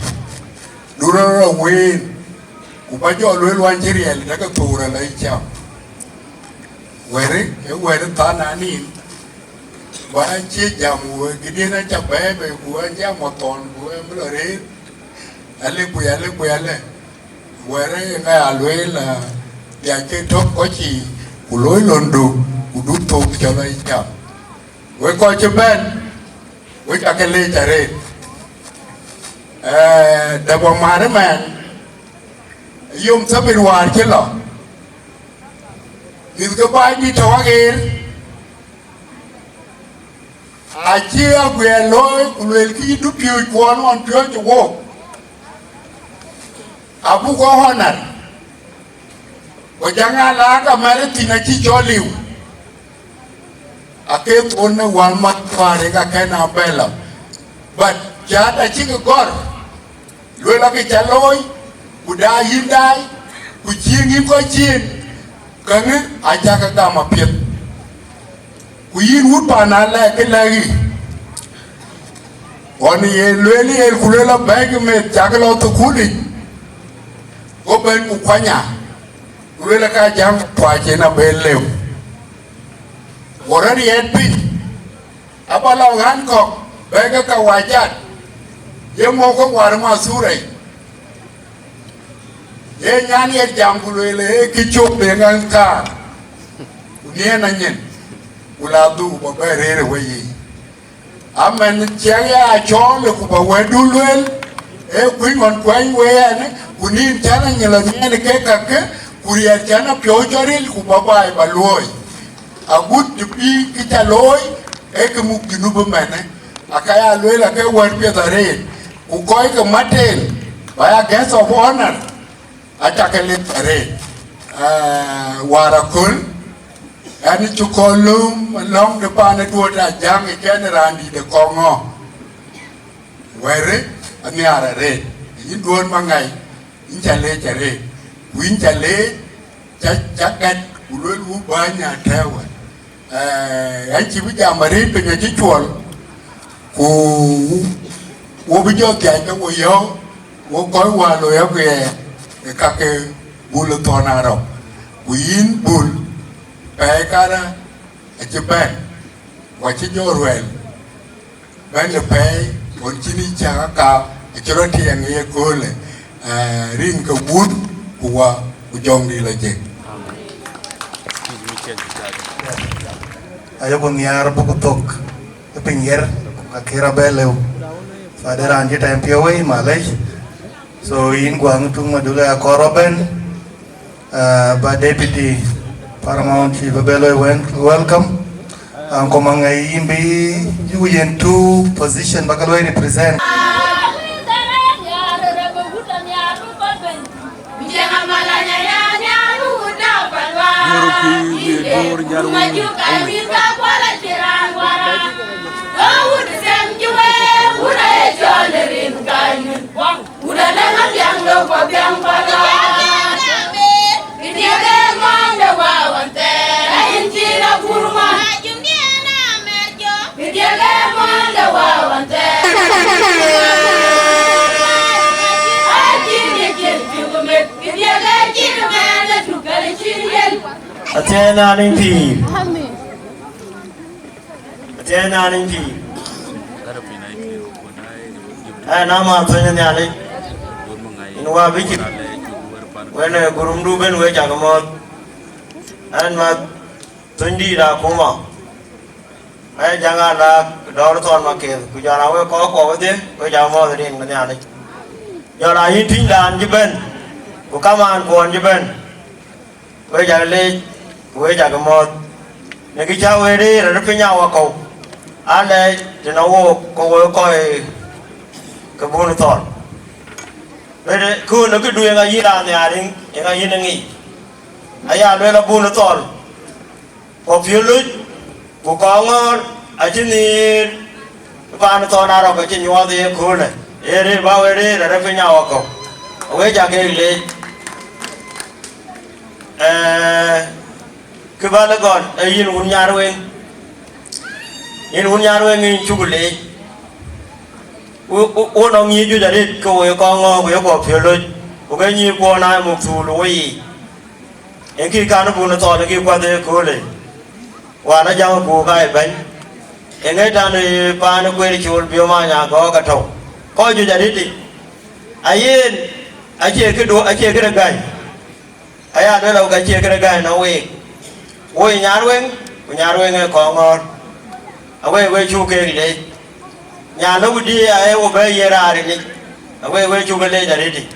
du rɔt rɔ wëën, ku bä jɔ lueel wän cï riɛl, däkë thou rɔ lɔ yï cam. Wɛ̈t ë wɛ̈t ë than anin, bä cie jam wëë këdiën aca bɛ̈ɛ̈i bei, ku ë jam ë thɔn, ku ë bï lɔ rëër, ale ku ale ku ale. Wɛ̈t ë ŋa ya lueel, aa, biac ke tɔ̈u kɔc yic, ku looi londu, ku du thou cɔl ë cam. Wek kɔc cï bɛ̈n, wek aake leec arëët. Ee, dap amäär ëmɛn, yom thabit wäär cï lɔ, mïth ke baai dït tɔ̈u aɣeer, acï aguiɛɛr looi, ku luelkï, yï dupiööc kuɔn ɣɔn piööcë wook, abuk ɣɔn honor. Ku jäŋ alaak amɛ̈r thïn acï cɔl liu, ake thon në wäl math kuaar ë ka kɛn a bɛ lɔ. But caat acïk gɔ̈r, lueel akë ca looi, ku daai yïn daai, ku cieŋ yïn kɔc cieŋ, käŋë acäkë gam apiɛth. Ku yïn wut paan alɛɛk kë lɛ̈k yï, ɣɔn ye lueel yen, ku lueel abɛ̈ɛ̈ikï meth cakë lɔ thukulic, go bɛ̈n ku kuany aa, ku lueel aka jäŋ tuac en abë lëu. Go rɔt riɛɛt piny, abä lɔ ɣän kɔ̈k bɛ̈ɛ̈ikï ka wajat, ye mɔ̈u ke war mathurei. Ye nyan yen jam ku lueel, ee kë cök de ŋɛ̈n kaar, ku niɛn anyin, ku la dhuk bä bɛ rëër ë weyiic. Amɛn ciɛk ya cɔɔl, ku bä wɛ̈tdu lueel, ee kuc ɣɔn kuɛny wei ɛn, ku nïn cän anyil aniɛn ke kakë, ku riɛɛt cän apiɔ̈u cɔ ril, ku bä baai bä luööi. Agut të bï kë ca looi, ee kë muk Junub ëmɛnë, aka ya lueel ake wɛ̈t piɛth arëët, ku kɔc ke maten, bä ya guest of honor, aca ke lip arëët. Ee, wäär aköl, ɛn cï kɔn lööm lɔ̈ŋ de paan ë duöt Ajaŋ ë kɛn raandït ë kɔŋ ŋɔ. Wɛ̈t ë anhiaar arëët, yïn duöt Maŋai, yïn ca leec arëët, ku yïn ca leec, ca, ca gɛt, ku lueel wun bäny atɛ̈ɛ̈u ë. Ee, ɣɛn cï bï jam arëët piny acï cuɔl, ku wo bï jɔ thiac ke wo yɔ̈ɔ̈k, wo kɔc wäär loi aguiɛɛr ë kake bul ë thɔn arɔk. Ku yïn bul, pɛɛi karë acï bɛ̈n, ku acï jɔ ruɛl. Bɛ̈n de pɛɛi, ɣɔn cïn yï cäk aka, acï rɔt tiɛɛŋ ë ye köölë, ee, rin ke wun, ku wa, ku jɔŋdï lɔ jek. Ayeku nhiaar buk thok ë piny ɣer, ku ka kër abɛ lëu. Fa de raan cï tɛm piɔ̈u wei, malec. So, yïn guaŋ tuŋ Madule akɔɔr ëbɛ̈n, uh, ba Deputy Paramount Chief abɛ loi wel-, welcome. Uncle Maŋai, yïn bï yï yen two position ba ke loi represent. Duɔ̈r kuc ye duɔ̈r nyar wun awïc. Athiɛɛn naan ë pïïr. Athiɛɛn naan ë pïïr. Ɣɛn ama thöny ë Nhialic. Yïn wa bï cït. Wën, ee, gurumdu ben we cak mɔ̈ɔ̈th. Ɣɛn ma thöny dïït akuma. Ë Jäŋ Alaak Dɔ̈ɔ̈r Thɔn Maketh, ku jɔl a wek kɔc kuɔ wedhie, wek jam mɔ̈th rin ke Nhialic. Jɔl a yïn tïŋdan cï bɛ̈n, ku kamaan kuɔn cï bɛ̈n, wek jɔ leec, ku wek jɔ mɔ̈th. Në kë cä wek rëër rɔt piny awakɔ̈u, alɛɛc tënë wook ke wek kɔc ke Bun Thɔl. Wek kuön ë këdu ë ŋa yïn raan nhiaar, ë ŋa yïn ë ŋic? Aya lueel Abun Thɔl, ku piöl loc, ku kɔŋ ŋɔ̈ɔ̈r acï nhiëër. Paan Thɔn Arɔk acï nyuɔɔth ë köölë, ee rëër bä wek rëër arëk piny awakɔ̈u, awek jɔ keek leec. Ee, kë bä lë gɔl, ee yïn wun Nyarweŋ, yïn wun Nyarweŋ, yïn cuk leec. Wo, wo, wo nɔŋ nyïïr juëc arëët ke wo ye kɔŋ ŋɔ̈ɔ̈k, ku ye kɔc piöl loc, ku ke nyïïr kuɔn aa muk thuul wo yiic. Yen kï kan Bun Thɔl kï kuath ë köölë, wään a jam ku ka ë bɛ̈ny. Eŋë tän ë paan ë kueer cool biöm aa nya gɔ̈ɔ̈k atɔ̈u. Kɔc juëc arëëtic, ayen acie këdu, acie këde gäi. Aya lueel, awek acie këde gäi nɔŋ week. Wo ye Nyarweŋ, ku Nyarweŋ ë kɔŋ ŋɔ̈ɔ̈r. Awek we cuk keek leec. Nyan lɔ ku dï aye wo bɛ̈ɛ̈i yen raar ë ŋic, awek we cuk ke leec arëëtic.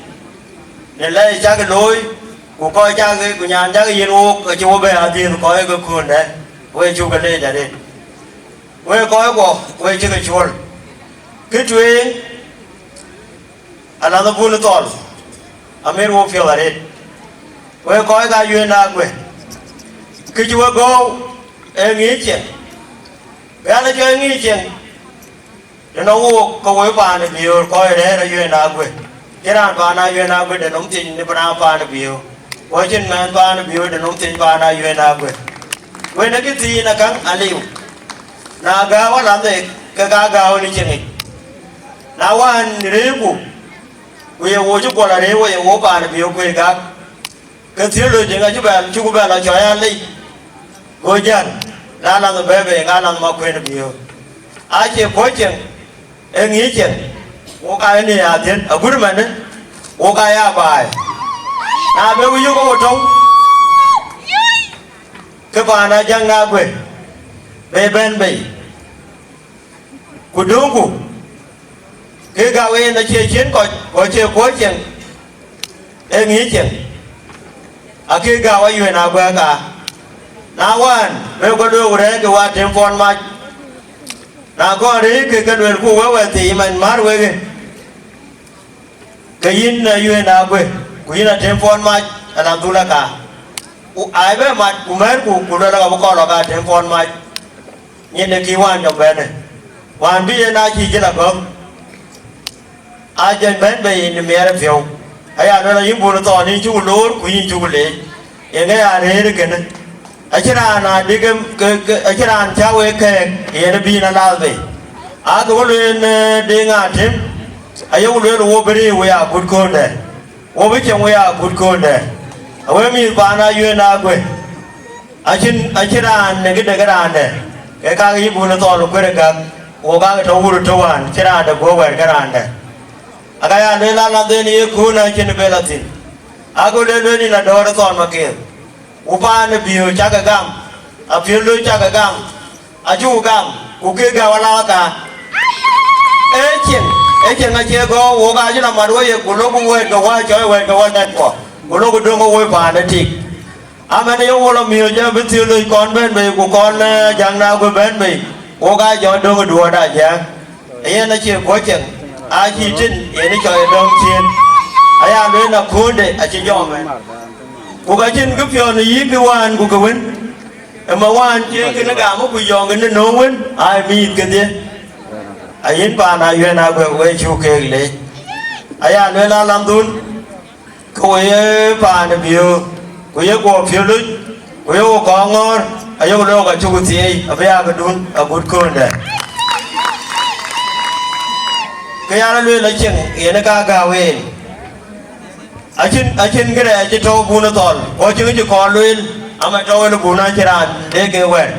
Në lɛc cak looi, ku kɔc cak, ku nyan cak yiɛ̈n wook, acï wo bɛ̈ɛ̈i adhiëth kɔc ke kööndɛ, we cuk ke leec arëët. Wek kɔc kuɔ, we cï ke cuɔl. Kë tueŋ, alath Bun Thɔl, amit wo piɔ̈ɔ̈th arëët. Wek kɔc ka Yuëën Aguë, kë cï we gɔ̈ɔ̈u ee ŋic cieŋ. Bï an, acɔl ŋic cieŋ, tënɔ wook ke woi paan ë Biöör, kɔc rɛ̈ɛ̈r ë Yuëën Aguë. Cïn raan paan ë Yuëën Aguë de nɔm thiëc në bï raan paan ë Biöör. Ku acïn mɛnh paan ë Biöör de nɔm thiëc paan ë Yuëën Aguë. Wën ë kë thiin akäŋ aliu. Na gääu alath, ke ka gääu në cieŋ yic. Na wään rëërku, ku ye wo cï guɔl arëër wo, ye wo paan ë Biöör kuëë gak, ke theology ŋa cï bɛ̈n, cïku bɛ̈n lɔ cɔɔc aa lec, go jäl, na lath bɛ̈ɛ̈i bei, ŋa lath ma kuën ë Biöör. Acie kuɔ̈c cieŋ, ee ŋic cieŋ, wok aa ënë adhiën, agut ëmënë, wok aa ya baai. Na bï we yök wo tɔ̈u, ke paan ë Jäŋ Aguë, be bɛ̈n bei. Ku döŋku, kë gäu en acie ciën kɔc, ku acie kuɔ̈c cieŋ, ee ŋic cieŋ, akë gäu ë Yuëën Aguë kaa. Na wään, wek ke lueel ku rɛ̈ɛ̈rkï wäär tim puɔ̈n mac. Na kɔn rëërkï, ke luelku wek wɛ̈t thii man mär wek ë. Ke yïn ë Yuëën Aguë, ku yïn atem puɔ̈n mac, ala dhul aka. Ku aa bɛ mat, ku mɛ̈ɛ̈rku, ku luel aka bï kɔn lɔ ka tem puɔ̈n mac. Nyin de kï wään jɔ bɛ̈në. Wään bï yen aa cï jël agɔ̈k. Aa jɔ bɛ̈n bei në miɛɛr ë piɔ̈u. Aya luel ayï Bun Thɔn, yïn cuk loor, ku yïn cuk leec. Yen ë ya rëër kënë. Acïn raan aa dik em, ke, ke, acïn raan cä wek kɛ̈ɛ̈k, yen ë bï yïn alath bei. Aa ke wä lueel, eh, Deŋ Atem, ayek lueel wo bï rëër wek agut kööndɛ, wo bï cieŋ wek agut kööndɛ. Awek mïth paan ë Yuëën Aguë, acïn, acïn raan në këde ke raandɛ, ke kak yï Bun Thɔn kuër ë gäk, wo kak tɔ wur tɔ wään, cïn raandɛ guɔ wɛ̈ɛ̈r ke raandɛ. Aka ya lueel alath en ye kuun acïn bɛ lɔ thïn. Ago lueel lueel yïn Adɔ̈ɔ̈r Thɔn Maketh. Ku paan ë Biöör cakë gam, apiöl loc cakë gam, acuk gam, ku kë gäu alath aka. Ee cieŋ, ee cieŋ acie gɔ̈ɔ̈r, wok acï lɔ mat weyë, ku lok wɛ̈ɛ̈t ke wä cɔɔc wɛ̈ɛ̈t ke wä nɛt kuɔ, ku lok döŋ ke woi paan ë tik. Amɛn, ye wo lɔ miööc, abï theology kɔn bɛ̈n bei, ku kɔn, eh, Jäŋ Aguë bɛ̈n bei, wok aa jɔ döŋ ë duɔ̈ɔ̈t Ajäŋ. Yen acie kuɔ̈c cieŋ, acï tïn, yen ë cɔɔc ë dɔ̈ŋ ciëën. Aya lueel, aköölde acï jɔɔk ëmɛn. Ku ka cïn kë piɔ̈n ë yïk kë wään ku kë wën, ë ma wään cie kënë gam ku yɔ̈ɔ̈k në nööm wën, aa mïïth kedhie. Ayïn paan ë Yuëën Aguë, we cuk keek leec. Aya lueel, alanhun, ke wo ye paan ë Biöör, ku ye guɔ piöl loc, ku ye wo kɔŋ ŋɔ̈ɔ̈r, ayok lɔ̈ɔ̈k acuk thieei, abï ya këdun agut kööndɛ. Kë yan lueel acieŋ, yen ë ka gäu en. Acïn, acïn kërɛɛc cï tɔ̈u Bun Thɔl, ku acïn cï kɔn lueel, ama tɔ̈u en Bun acïn raan de ke wɛ̈ɛ̈r.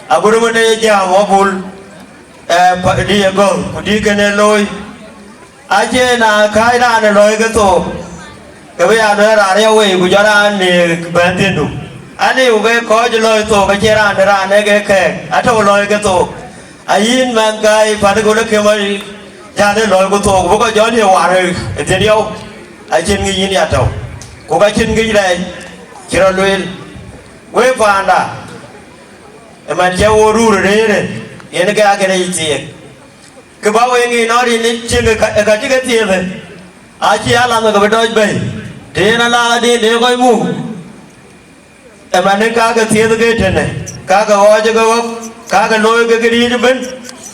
Agut ëmën ë jääm wä Bul, eh, pa-, dï ye gɔ̈th, ku dï kën ee looi. Acie na kääc raan ë lɔ̈ɔ̈i ke thook, ke bï ya luɛɛl raan riɛu wei, ku jɔ raan në bɛ̈n thiëndu. Aliu ke kɔc lɔi thok, acie raan de raan e ke kɛɛk, atɔ̈u lɔi ke thok. Ayïn mɛnhkäi, päl ku lë ke mɔc, jal ë lɔi ku thok, bï kɔc jɔl ye war ë dhiëriɔu, acïn kë yïn ya tɔ̈u, ku ka cïn kë rɛɛc cï rɔt lueel. Wek paanda, ëmɛn cä wo rur rëërë, yen ke akënë yic thiëëk. Kë bä wek ŋic nɔn rin cieŋ ë ka cï ke thiëëthë, acï alaŋ ke bï dɔc bɛ̈i, të yen alaŋ adï de kɔc muk. Ëmɛnë, ka ke thiëëth ke tënë, ka ke ɣɔɔc ke ɣɔ̈k, ka ke looi ke këriëëc ëbën,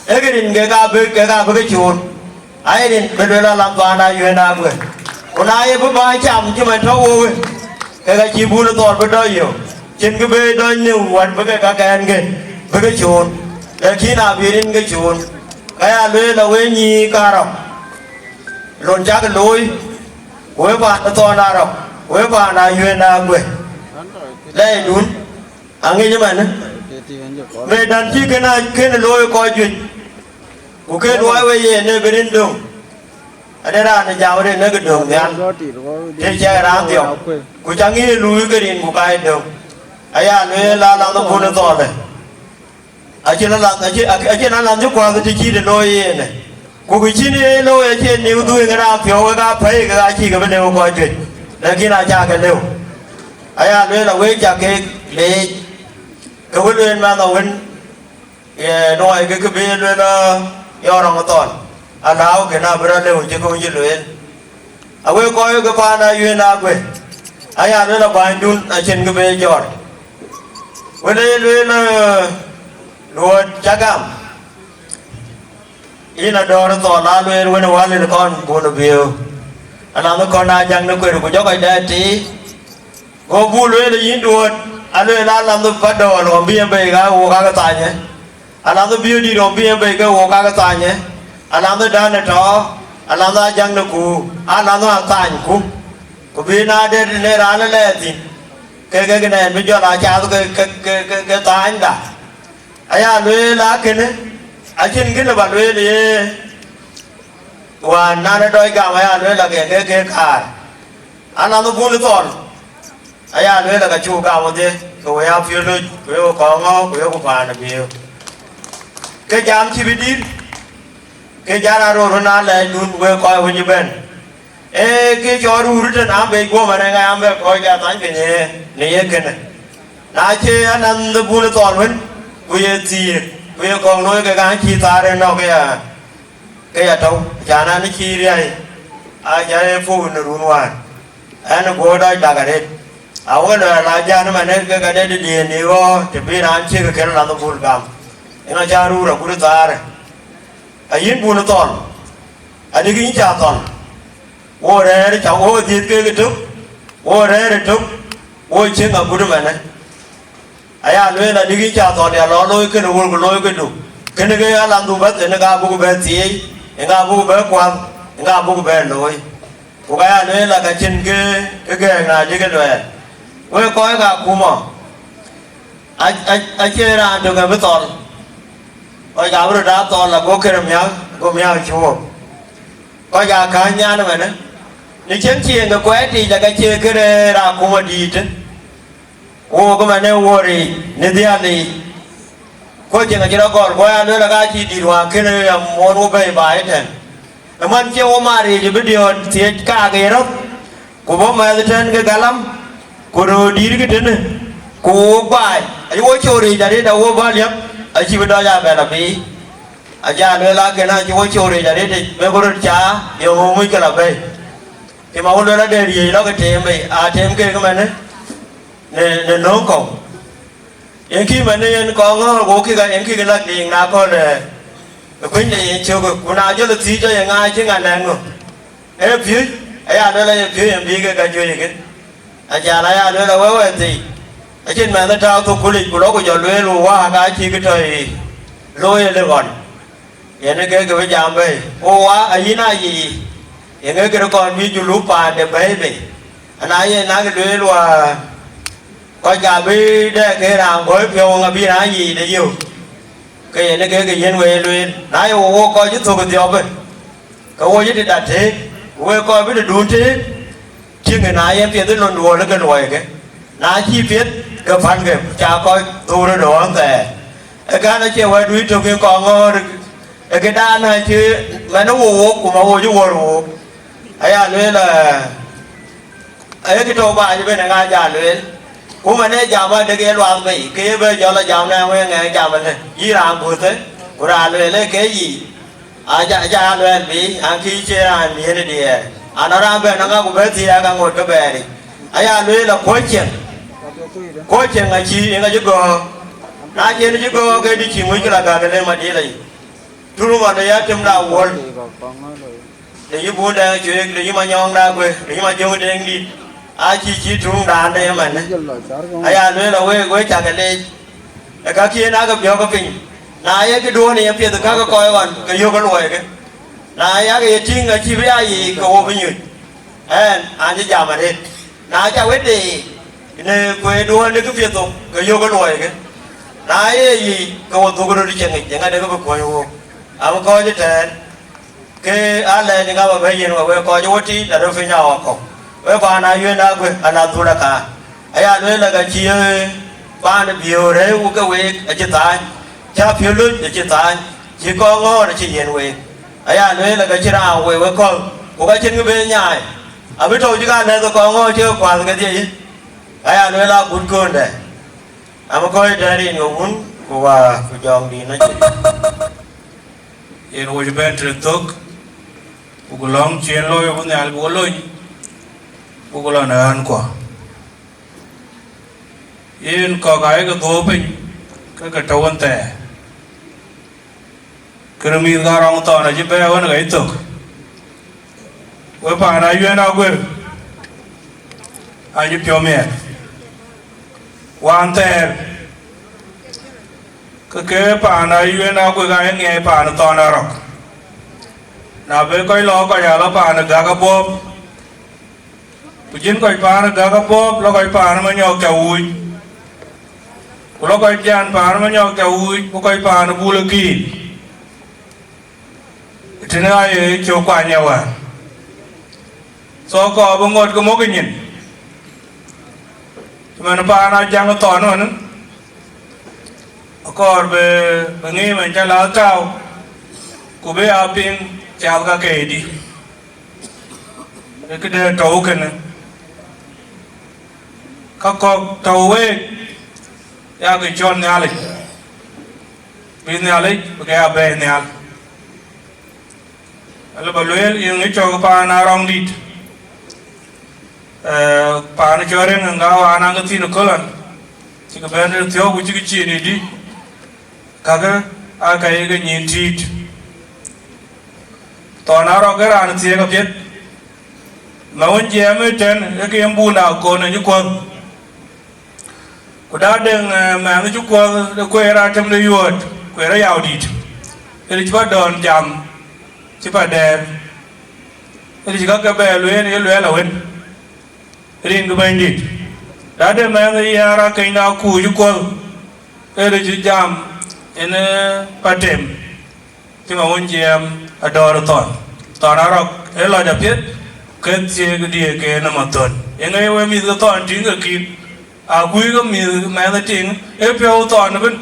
ee ke rin kek abï, kek abï ke cool. Ayï rin bï luel alaŋ paan ayuëën aguë. Ku na ye bï bäny cam cï man tɔ̈ wokë, ke ka cï bun ë thɔɔr bï dɔc yök, cïn kë bï dɔc në wät bï ke kakɛn ke bï ke cool, lakin abï rin ke cool. Ka ya lueel a wek nyïïn karɔ̈k, lon cak looi, ku wek paan ë thɔɔr arɔ̈k, ku wek paan ayuëën aguë. Lɛɛcdun aŋic ëmɛnë, mëëdan cï kën a kën looi kɔc juëc, ku ke luɔi we yen ë bï rin döŋ. Ade raan ë jam rin ë ke döŋ nhial, të cɛ raan dhiɔm, ku ca ŋic luui ke rin ku ka ye döŋ. Aya lueel alaŋ ë bun ë thɔɔlë, acïn alaŋ, acï, acïn alaŋ cï kuäth të cït ë looi yen. Ku kë cïn ye looi acie niu dhuëëŋ raan piɔ̈u, wek aa pɛ̈i, kek aa cïï ke bï lëu kɔc juëc, lakin acä ke lëu. Aya lueel a wek ca keek leec, ke wë lueel mɛnh awën, ye luɔi ke kë bï lueel, yɔn rɔŋ thɔn, alääu kën abï rɔt lëu cï kë wën cï lueel. Awek kɔc ke paan ayuëën aguë, aya lueel a bänydun acïn kë bï jɔt. Wën ee lueel, luɔt ca gam, yïn adɔɔr thɔɔl aa lueel wën ë wäl ë kɔn bun ë biëëu, alaŋ ë kɔn aa jäŋ në kueer ku jɔ kɔc dɛ tiic. Go buk lueel yïn duööt, alueel alaŋ ë Padɔɔl ɣɔn bï en bei ka wok kakë thanyë, alaŋ ë Biöödït ɣɔn bï en bei ke wok kakë thanyë, alaŋ ë Dän ë tɔ̈, alaŋ ë Ajäŋ në kuur, alaŋ ë athany ku, ku bï na dɛ̈t në raan ë lɛɛr thïn, ke kek nɛn bï jɔl aa cath ke, ke, ke, ke, ke thanyda. Aya lueel akënë, acïn kënë bä lueel ye, wään nan ë dɔc gam aya lueel ake ke ke kaar. Anath bun thɔl, aya lueel ake cuk gam wedhie, ke we ya piöl loc, ku yeku kɔɔŋ ŋɔ̈ɔ̈k, ku yeku paan ë biëëu. Ke jam cï bï dït, ke jal a röör run aa lɛɛcdun wek kɔc wïc ëbɛ̈n. Ee kë cɔɔr rur tën an, bec guɔ̈p ënë ŋa an, bɛ kɔc ke athany piny ë në ye kënë. Na cie anath bun thɔl wën, ku ye thiëëk, ku ye kɔŋ looi kek an, cï thaar ë nɔ̈k ke ya, ke ya tɔ̈u, acan an, cï riäi, aca ye puur në run wään, ɛn ë guöör dɔc dak arëët. Awek luɛɛl la jän ëmɛnë ke ka dɛ̈t diëën ë ɣɔ̈ɔ̈r, të bï raan ciëk ë kën anath bun gam. Yen aca rur agut thaarë. Ayïn bun thɔl, adï kï yïn ca thɔl, wo rɛ̈ɛ̈r ca wo dhiëth keek ëtök, wo rɛ̈ɛ̈r ëtök, wo cieŋ agut ëmɛnë. Aya lueel adï kï yïn ca thɔl ya lɔ looi kënë wur ku looi këdu, kënë ke alanhdu bɛ̈th, ënë ka buk bɛ thieei, ënë ka buk bɛ kuath, ënë ka buk bɛ looi. Ku ka ya lueel aka cïn kë, kë gɛ̈ɛ̈k na dï kë luɛɛl. Wek kɔc ke akuma, a, a, acie raan tök ë bï thɔl. Kɔc ka bï röt aa thɔl ago kërë miäk, ago miäk cuɔɔk. Kɔc aa kääc nyan ëmɛnë, në cïn cieŋ ke kuɛɛt yiic aka cie kërë raan akuma dïïtë. Wook ëmɛnë wo riic në dhiäl yiic. Ku cieŋ acï rɔt gɔl, ku aya lueel aka cï dït wään kënë amuɔ̈n wo bɛ̈i baai ëtɛ̈n. Ëmɛn cie wo mat riic bï diɔ̈ɔ̈t thiëc kaak ë röth, ku bɔ̈ mɛth ëtɛ̈n ke galam, ku röör dïïtkï tënë, ku wook baai, acï wo cööt riic arëët awo bä liäp, acï bï dɔc aa bɛ lɔ biic. Aca lueel akën acï wo cööt riic arëët, bï ku röt caa, yöŋ wo muc ke lɔ bɛ̈i. Tim a wo lueel ade riëëc lɔ ke teem bei, aa teem keek ëmɛnë në, në nööŋ kɔ̈u. Yen kï mɛnë yen kɔŋ ŋɔ̈ɔ̈r, ku kï ka yen kï ke lak diiŋ na kɔn, ë, ë kuëny de yen cök, ku na jɔl ë thiëc tɔ ye ŋa cï ŋa nɛn ŋö? Ee piöc, aya lueel aye piöc yen bï ke ka juëc ëkë. Acan aya lueel awëë wɛ̈ɛ̈r thii, acïn mɛnh ë tääu thukul yic, ku lɔ ku jɔ lueel, ku waak aa cï kë tɔ yiic looi ëlë ɣɔn. Yen ë kek ke bï jam bei, ku wa ayïn aa yiic, yeŋö këde kɔn bï julup paande bɛ̈ɛ̈i bei? Ana yen nak lueel wa, kɔc ka bï dɛ ke raan gɔ̈i piɔ̈u ŋa bï raan yiic de yök, ke yen ë kek ke yen wëi lueel. Na ye wo wo kɔc cï thök ë dhiɔpë, ke wo cï tëda teet, ku wek kɔc bï tëdun teet, tiëŋkï na yen piɛth ë lon duɔ̈ɔ̈r ke luɔi ke. Na cïï piɛth, Ke pälkë, ku ca kɔc dhuk röt ë ɣɔn thɛɛr. Ë kän acie wɛ̈t wïc tök ë kɔŋ ŋɔ̈ɔ̈r, ë këdan acï mɛn ë wo wok, ku ma wo cï wuɔ̈r wook. Aya lueel, ee, ee kë tɔ̈u baai ëbën ë ŋa ja lueel. Ku man ee jam adek ye luath bei, ke ye bɛ jɔl a jam na wëë ŋɛɛŋ jam ëlë, yï raan guöthë, ku raan lueel ee ke yic. Aca, aca luɛɛl bï, an, kï cie raan miënë diɛɛr. An, raan bɛ̈n ŋa ku bɛ thiëëk aŋot ke bɛɛri. Aya lueel a kuɔ̈c cieŋ. Kuɔ̈c cieŋ acï, yen acï gɔ̈ɔ̈r. Na cïn cï gɔ̈ɔ̈r ke dï cï ŋuc ke la gäk ë lem adïl ayic. Turu ɣɔn ë ya temda wuɔl. Në yï bun dɛŋ cuëëk, në yï manyɔŋda guë, në yï majöŋ deŋ dït. Acï cï tuŋdan de ëmɛn. Aya lueel a wek, wek cakë leec. Ë ka kien akë biɔ̈kë piny. Na ye këduɔ̈ɔ̈n ye piɛth kakë kɔc ɣɔn, ke yök ë luɔikë. Na yakë ye tïŋ acï bï aa yiic, ke wo bï nyuc. Ɛn, an cï jam arëët. Na ca wëde në kueerduɔ̈ɔ̈n de kë piɛth thok, ke yök ë luɔikë. Na ye yiic, ke wo dhuk röt cieŋ yic, ë ŋa de kë bï kuɔny wook. Am kɔc ëtɛ̈ɛ̈n. Ke alɛɛc ŋa bä bɛ̈i yen wek, wek kɔc wo tiit arëp piny awakɔ̈u. Wek paan Ayuen Aguë, ala dhul aka. Aya lueel, ka cï paan biöör rɛ̈ɛ̈u ke week acï thaany, cä piöl löc acï thaany, cï kɔŋ ŋɔ̈ɔ̈r acï yen week. Aya lueel, ka cï raan wek wek kɔ̈l, ku ka cïn kë bë nyaai. Abï tɔ̈u cï ka lɛ̈th kɔŋ ŋɔ̈ɔ̈r cï ke kuath kedhie yic. Aya lueel, agut kööndɛ. Am kɔc tɛ̈ɛ̈n rin ke wun, ku wa, ku jɔŋdït acï. Yen wo cï bɛ̈n tëde thök, ku lɔ̈ŋ cï en looi, ku Nhialic bï wo lony, ku lɔn ë ɣänkuɔ. Yen kɔ̈k ayek dhuɔ̈ɔ̈u piny, ke ke tɔ̈u ɣön thɛɛr. Kërë mïth ka rɔŋ thɔn acï bɛ̈ɛ̈i ɣön ɣɛc thök. Wek paan Ayuen Aguë, acï piɔ̈u miɛt. Wään thɛɛr, ke ke paan Ayuen Aguë ka ye ŋiɛc paan Thɔn Arɔ̈k. Na be kɔc lɔ kɔc aa lɔ paan Gäk Abuɔɔp, ku cïn kɔc paan Gäk Abuɔɔp, lɔ kɔc paan Manyɔk ca wuuc, ku lɔ kɔc jɛn paan Manyɔk ca wuuc, ku kɔc paan Bul ë kiir. Tënë aye cök kuany ë wään. So kɔɔr bï ŋot ke muk ë nyin. Cïmën paan Ajaŋ Thɔn ëmën, akɔɔr bï, bï ŋiim en cä lath tääu, ku bï aa piŋ cath ka keedï. Ee këde tɔ̈u kënë. Ka kɔ̈k tɔ̈u week, ya ke cɔl Nhialic. Bï Nhialic bï ke ya bɛ̈ɛ̈i nhial. Alë bä lueel, yïn ŋic cɔk paan Arɔŋdït, ee, paan cɔl Riŋ ŋa wään aŋ thïn ë kölan, cïkï bɛ̈n röt thiɔ̈k ku cïkï cin ë dï, kakë aa ka ye ke nyïn tïït. Thɔn Arɔ̈k ë raan thiëëk apiɛth, mɛ wën jiɛɛm ë tɛ̈n ë ke yen bunda kon ë cï kuɔ̈th. Ku da deŋ, eh, mɛnh cï kuɔth de kueer atem de yuɔɔt, kueer ayau dït. Ënë cï bä dɔn jam, cï bä dɛɛr. Ënë cï ka ke bɛ lueel, ye lueel awën. Rin ke Bɛ̈nydït. Da de mɛnh yɛɛr akënyda kuuc kuɔth, ënë cï jam, ënë bä tem. Cï ma wun jiɛɛm adɔɔr thɔn. Thɔn Arɔ̈k ë lɔc apiɛth, ke thiëëk diëëk ke nɔm athön. Yeŋa ye we mïth ke thɔn tïŋ ke kïn? Akuc ke mïth mɛnh ë tïŋ, ë piɔ̈u thɔn ëbën.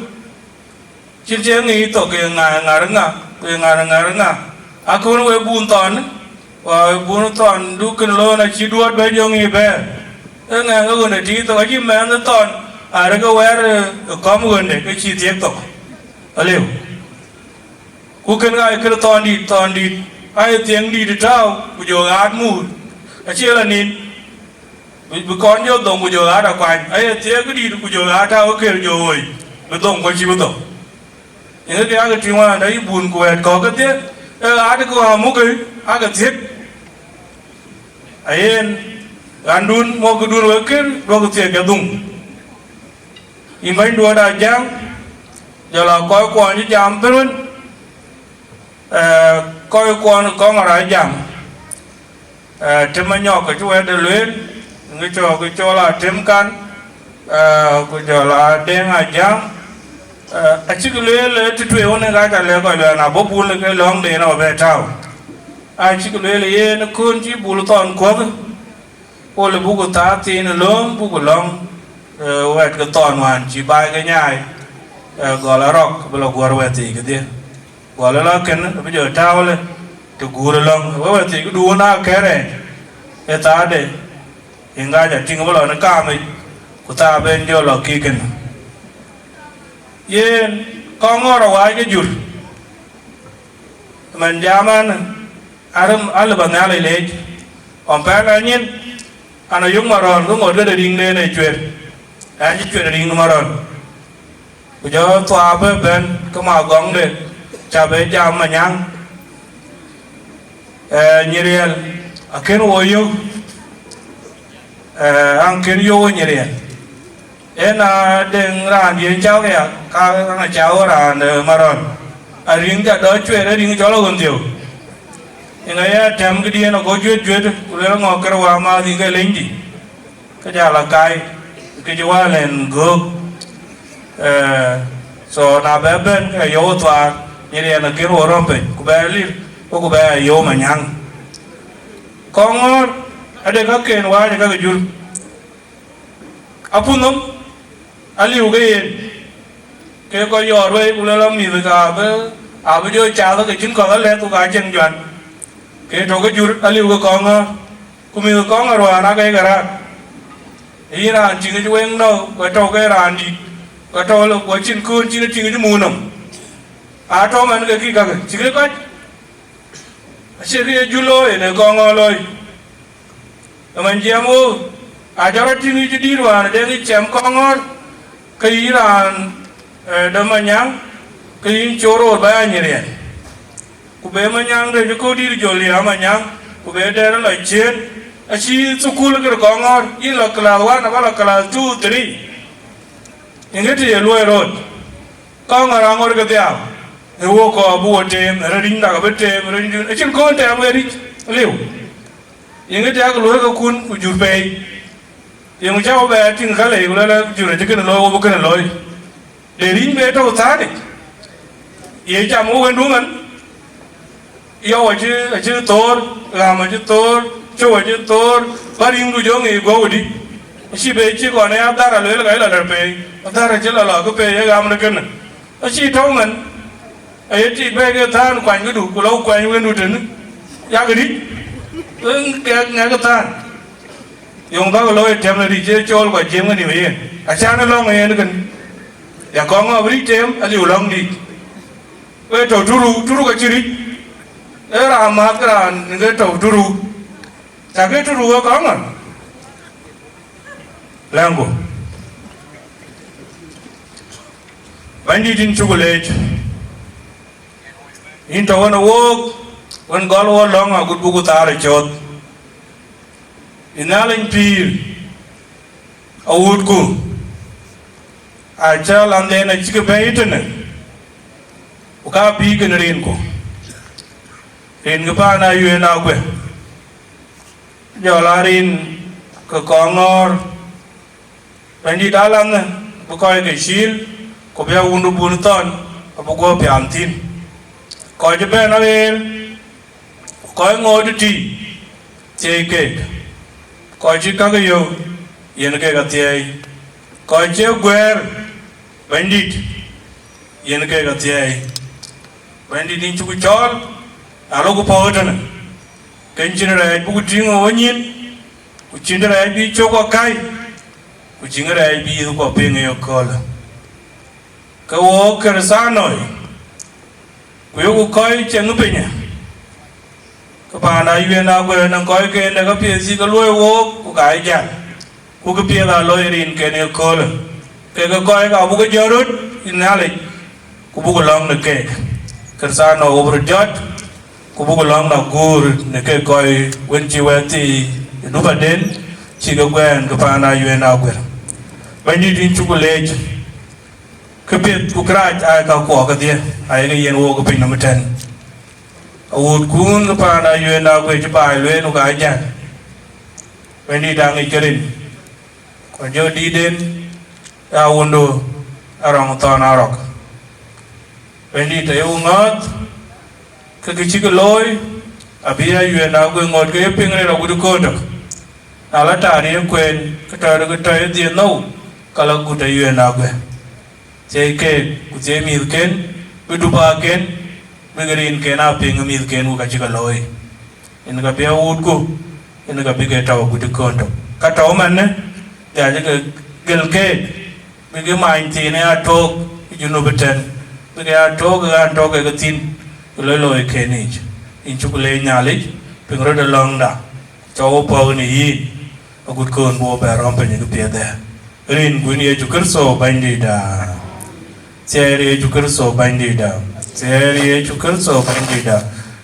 Cït cï ŋic thok ke ŋaar ŋaar ŋa, ku ye ŋaar ŋaar ŋa. Akën we bun thɔn, wa we bun thɔn du kën loon acï duɔ̈t bɛ jɔ ŋic bɛ̈ɛ̈r. Ë ŋɛk ë ɣön ë tïŋ thok, acï mɛnh ë thɔn, arëk ë wɛ̈ɛ̈r ë kɔ̈m ɣönde, ke cï thiëëk thok. Aliu. Ku kën aa ye kën thɔn dït, thɔn dït, aa ye thiëŋ dït ë tääu, ku jɔ ɣaat muut, acie lɔ nin, bï, bï kɔn jɔ dhoŋ, ku jɔ ɣaat akuany, aa ye thiëëk dït, ku jɔ ɣaat tääu ë kër jɔ ɣööc, bï dhoŋ, ku acï bï dhoŋ. Yeŋa ke yakë tïŋ wään, dä yï bun ku wɛ̈ɛ̈t kɔ̈k kedhie, ee ɣaat ke ɣɔn muk, ake thiëëk. Ayen, ɣandun, muɔ̈kkëdun wek kër, duɔ̈kkë thiëëk ke dhuŋ. Yïn bɛ̈ny duɔ̈ɔ̈t Ajaŋ, jɔl a kɔc kuɔn cï jam bën wën, eh, kɔc kuɔn kɔŋ ë rac jam. Eh, Tem Anyɔk acï wɛ̈tde lueel, ŋic cɔɔk cɔl a Tem kan, eh, ku jɔl a Deŋ Ajaŋ. Eh, acïk lueel, eh, të tueŋ wën ë ka ca lɛ̈k kɔc luɛɛl, na bɔ̈ bul ke lɔ̈ŋden ë bɛ tääu. Acïk lueel yen ë köön cï bul thɔn kuɔth, ku lë buk thaar thiin ë lööm buk lɔ̈ŋ. Wɛ̈t ke thɔn wään cï baai ke nyaai, gɔl arɔk bï lɔ guɔ̈r wɛ̈t thiic kedhie. Gɔl ë lɔ kënë abï jɔ tääu lë të guur ë lɔ̈ŋ, we wɛ̈t thiic këduun aa kërɛɛc ë thaade, yen ŋac a tïŋ bï lɔ në kaamic, ku thaa ben jɔ lɔ kï kënë. Yen kɔŋ ŋɔ̈ɔ̈r awääc ke jur, man jam an, arëm alë bä Nhialic leec, ɣɔn pɛ̈l anyin, an, ayök Marɔ̈ɔ̈r, ke ŋot këde riŋden ë cuer, ɛn cï cuer riŋ Marɔ̈ɔ̈r. Ku jɔ thuaar bï bɛ̈n ke ma gɔŋde, ca bï jam Manyaŋ, ee, Nyiriɛl, akën wo yök, ee, an, kën yök wo Nyiriɛl. Yen a deŋ raan diën cak ya, ka ɣaŋ a cak wo raan, ee, Marɔ̈ɔ̈r. A riŋ ca dɔc cuer, ee riŋ cɔl aɣöndhiëu. Yen aye tɛm këdiën ago juet juet, ku luel ŋɔk kërë wämääth yïn ke lenydï. Ke jal a kai, ke cï wäl ɛn göök. Ee, so na bɛ bɛ̈n ke yɔu thuaar, Nyiriɛl akën wo rɔ̈m piny, ku bɛ lir, ku ku bɛ yɔu Manyaŋ. Kɔŋ ŋɔ̈ɔ̈r, ade kaken wääc ë kakë jur. Aputh nɔm, aliu ke yen, ke kɔc yɔɔr wei, ku lɔ mïth ka abï, abï jɔ cath ke cïn kɔ̈th alɛ̈th, ku ka cieŋ juan. Ke tɔ̈ ke jur, aliu ke kɔŋ ŋɔ̈ɔ̈r. Ku mïth kɔŋ aruaan ake ke raak. Yïn raan tïŋ cï weŋ nɔ̈k, ku tɔ̈u ke raan dït, ku tɔ̈u lɔ, ku acïn köön cïn tïŋ cï muk nɔm. Aa tɔ̈ man ke kï kakë, cï ke kɔc. Acie kë ye jur looi, yen ë kɔŋ ŋɔ̈ɔ̈r looi. Ëmën jiɛɛm wo, aa jɔ rɔt tïŋ yï cï dïït wään ë deŋ yï cɛm kɔŋ ŋɔ̈ɔ̈r, ke yïn raan, ee, de Manyaŋ, ke yïn cor roor bä ya Nyiriɛl. Ku be Manyaŋ de cï kööl dïït jɔl ya Manyaŋ, ku be dɛɛr lɔ ciëën, acï thukul kërë kɔŋ ŋɔ̈ɔ̈r, yïn lɔ class one abä lɔ class two, three. Yïn ke të ye luɔi rot, kɔŋ ŋɔ̈ɔ̈r aŋot ke dhiau, ë wo kɔɔr bï wo teem, ë rɔt rinydak abï teem, ë rɔt rinydu, acïn kööl tɛɛm we ric liu. Yïn ke tɛ̈k luɔ̈i ke kun ku jur pei. Yïn cä wo bɛ tïŋ ka lei, ku lɔ jur acï kënë looi, wo bï kënë looi. De ric be tɔ̈u thaanic, ye cam wo wëndu man. Yɔu acï, acï thoor, ɣäm acï thoor, cöu acï thoor, bä riŋdu jɔ ŋic guɔ̈u dï. Acï be cï kɔn ë adhar alueel ka ë lɔ lɛ̈r pei, adhar acï lɔ lɔ kë pei ë ɣäm de kënë. Acï tɔ̈u man, aye tik bɛ̈ɛ̈i ke thän kuany këdu, ku lɔ kuany wëndu tënë, yak ric, ë ŋɛk, ŋɛk thän. Yöŋ bäk looi tɛm në ric ë cool kɔc jiëëm ke nïm yen, acan ë lɔ̈ŋ yen kën. Ya kɔŋ ŋɔ̈ɔ̈r bï ric teem, aliu lɔ̈ŋ dït. Wek tɔ̈ turu, turu ka cï ric. Ee raan mäth ke raan ke tɔ̈ turu. Cä ke turu wek kɔŋ ŋɔn. Lɛ̈ŋku. Bɛ̈nydït, yïn cuk leec. Yïn tɔ̈ wën ë wook, wën gɔl wo lɔ̈ŋ agut buk thaar ë cööt. Yïn Nhialic pïïr, awuutku, acä lanhden acïk bɛ̈ɛ̈i tënë, ku ka bïï kën rinku, rin kë paan Ayuen Aguë, jɔl aa rin ke kɔŋ ŋɔ̈ɔ̈r. Bɛ̈nydït, alaŋë bï kɔc ke cil, ku bï awundu bun thɔn abï guɔ piaam thïn. Kɔc ëbɛ̈n aɣeer, ku kɔc ŋoot ë tïï, thiëi keek. Kɔc cï käk yök, yen keek athiɛɛi. Kɔc cï guɛ̈ɛ̈r, Bɛ̈nydït, yen keek athiɛɛi. Bɛ̈nydït, yïn cuk cɔɔl, na lok pɔ̈u ëtënë, kën cïn rɛɛc buk tïŋ ë wonyin, ku cïn rɛɛc bï cök akäi, ku cïn rɛɛc bï yïth kuɔ piŋ ë yeköölë. Ke wook Kërthianoi, ku yoku kɔc ceŋ ë pinyë, ke paan Ayuen Aguë në kɔcken de käpiɛth cï ke luɔ̈i wook, ku ka ye jäl, ku këpiɛth aa looi rinken ë köölë, kekë kɔc ka buk jɔt röt ë Nhialic, ku buk lɔ̈ŋ në keek. Kërthiano wo bï röt jɔt, ku buk lɔ̈ŋ në guur në kek kɔc wën cï wɛ̈ɛ̈t thii ë dupaden cï ke guɛɛn ke paan Ayuen Aguë. Bɛ̈nydït, yïn cuk leec. Këpiɛth ku kërac aa ka kuɔ kedhie, ayek yen wook ë piny nɔm ëtɛ̈n. Awuutkun ke paan Ayuen Aguë cï baai lueel, ku ka jäl. Bɛ̈nydït, aŋic ke rin, ku jɔ dïïtden ë awundu Arɔŋ Thɔn Arɔk. Bɛ̈nydït, ayeku ŋɔ̈ɔ̈th ke kë cïk looi, abï Ayuen Aguë ŋot ke ye piŋ rin agut ë kööl tök. Na la taar ye kueen, ke tɔ̈ ke tɔ̈ ye dhiëëth nhou, ka la gut ayuɛɛnda guɛ̈. Thiëi keek, ku thiëi mïthken, bï dupaaken, bïk rinken aa piŋ ë mïthken ku ka cï ke looi. Yen ka bï awuutku, yen ka bï ke tɔ̈u agut ë kɔn tök. Ka tɔ̈u ëmënë, dhiac ke gël keek, bïk ë many thiin ë atook ë Junub ëtɛ̈n, bïk ë atook ë ɣän tɔ̈u kek thïn, ku loi looi ken yic. Yïn cuk leec Nhialic, piŋ röt ë lɔ̈ŋda, cɔk wo puɔ̈u në yïn, agut kɔn bï wo bɛ rɔ̈m piny ë këpiɛth ë. Rin kun Yecu Kërtho Bɛ̈nydïïtda. Thiëër Yecu Kërtho Bɛ̈nydïïtda. Thiëër Yecu Kërtho Bɛ̈nydïïtda.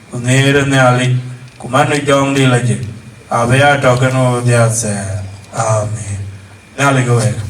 Ku nhiëër ë Nhialic, ku man ë Jɔŋdït Lajik, abï ya tɔ̈ kenë wo dhiath thɛɛr. Amen. Nhialic ke wek.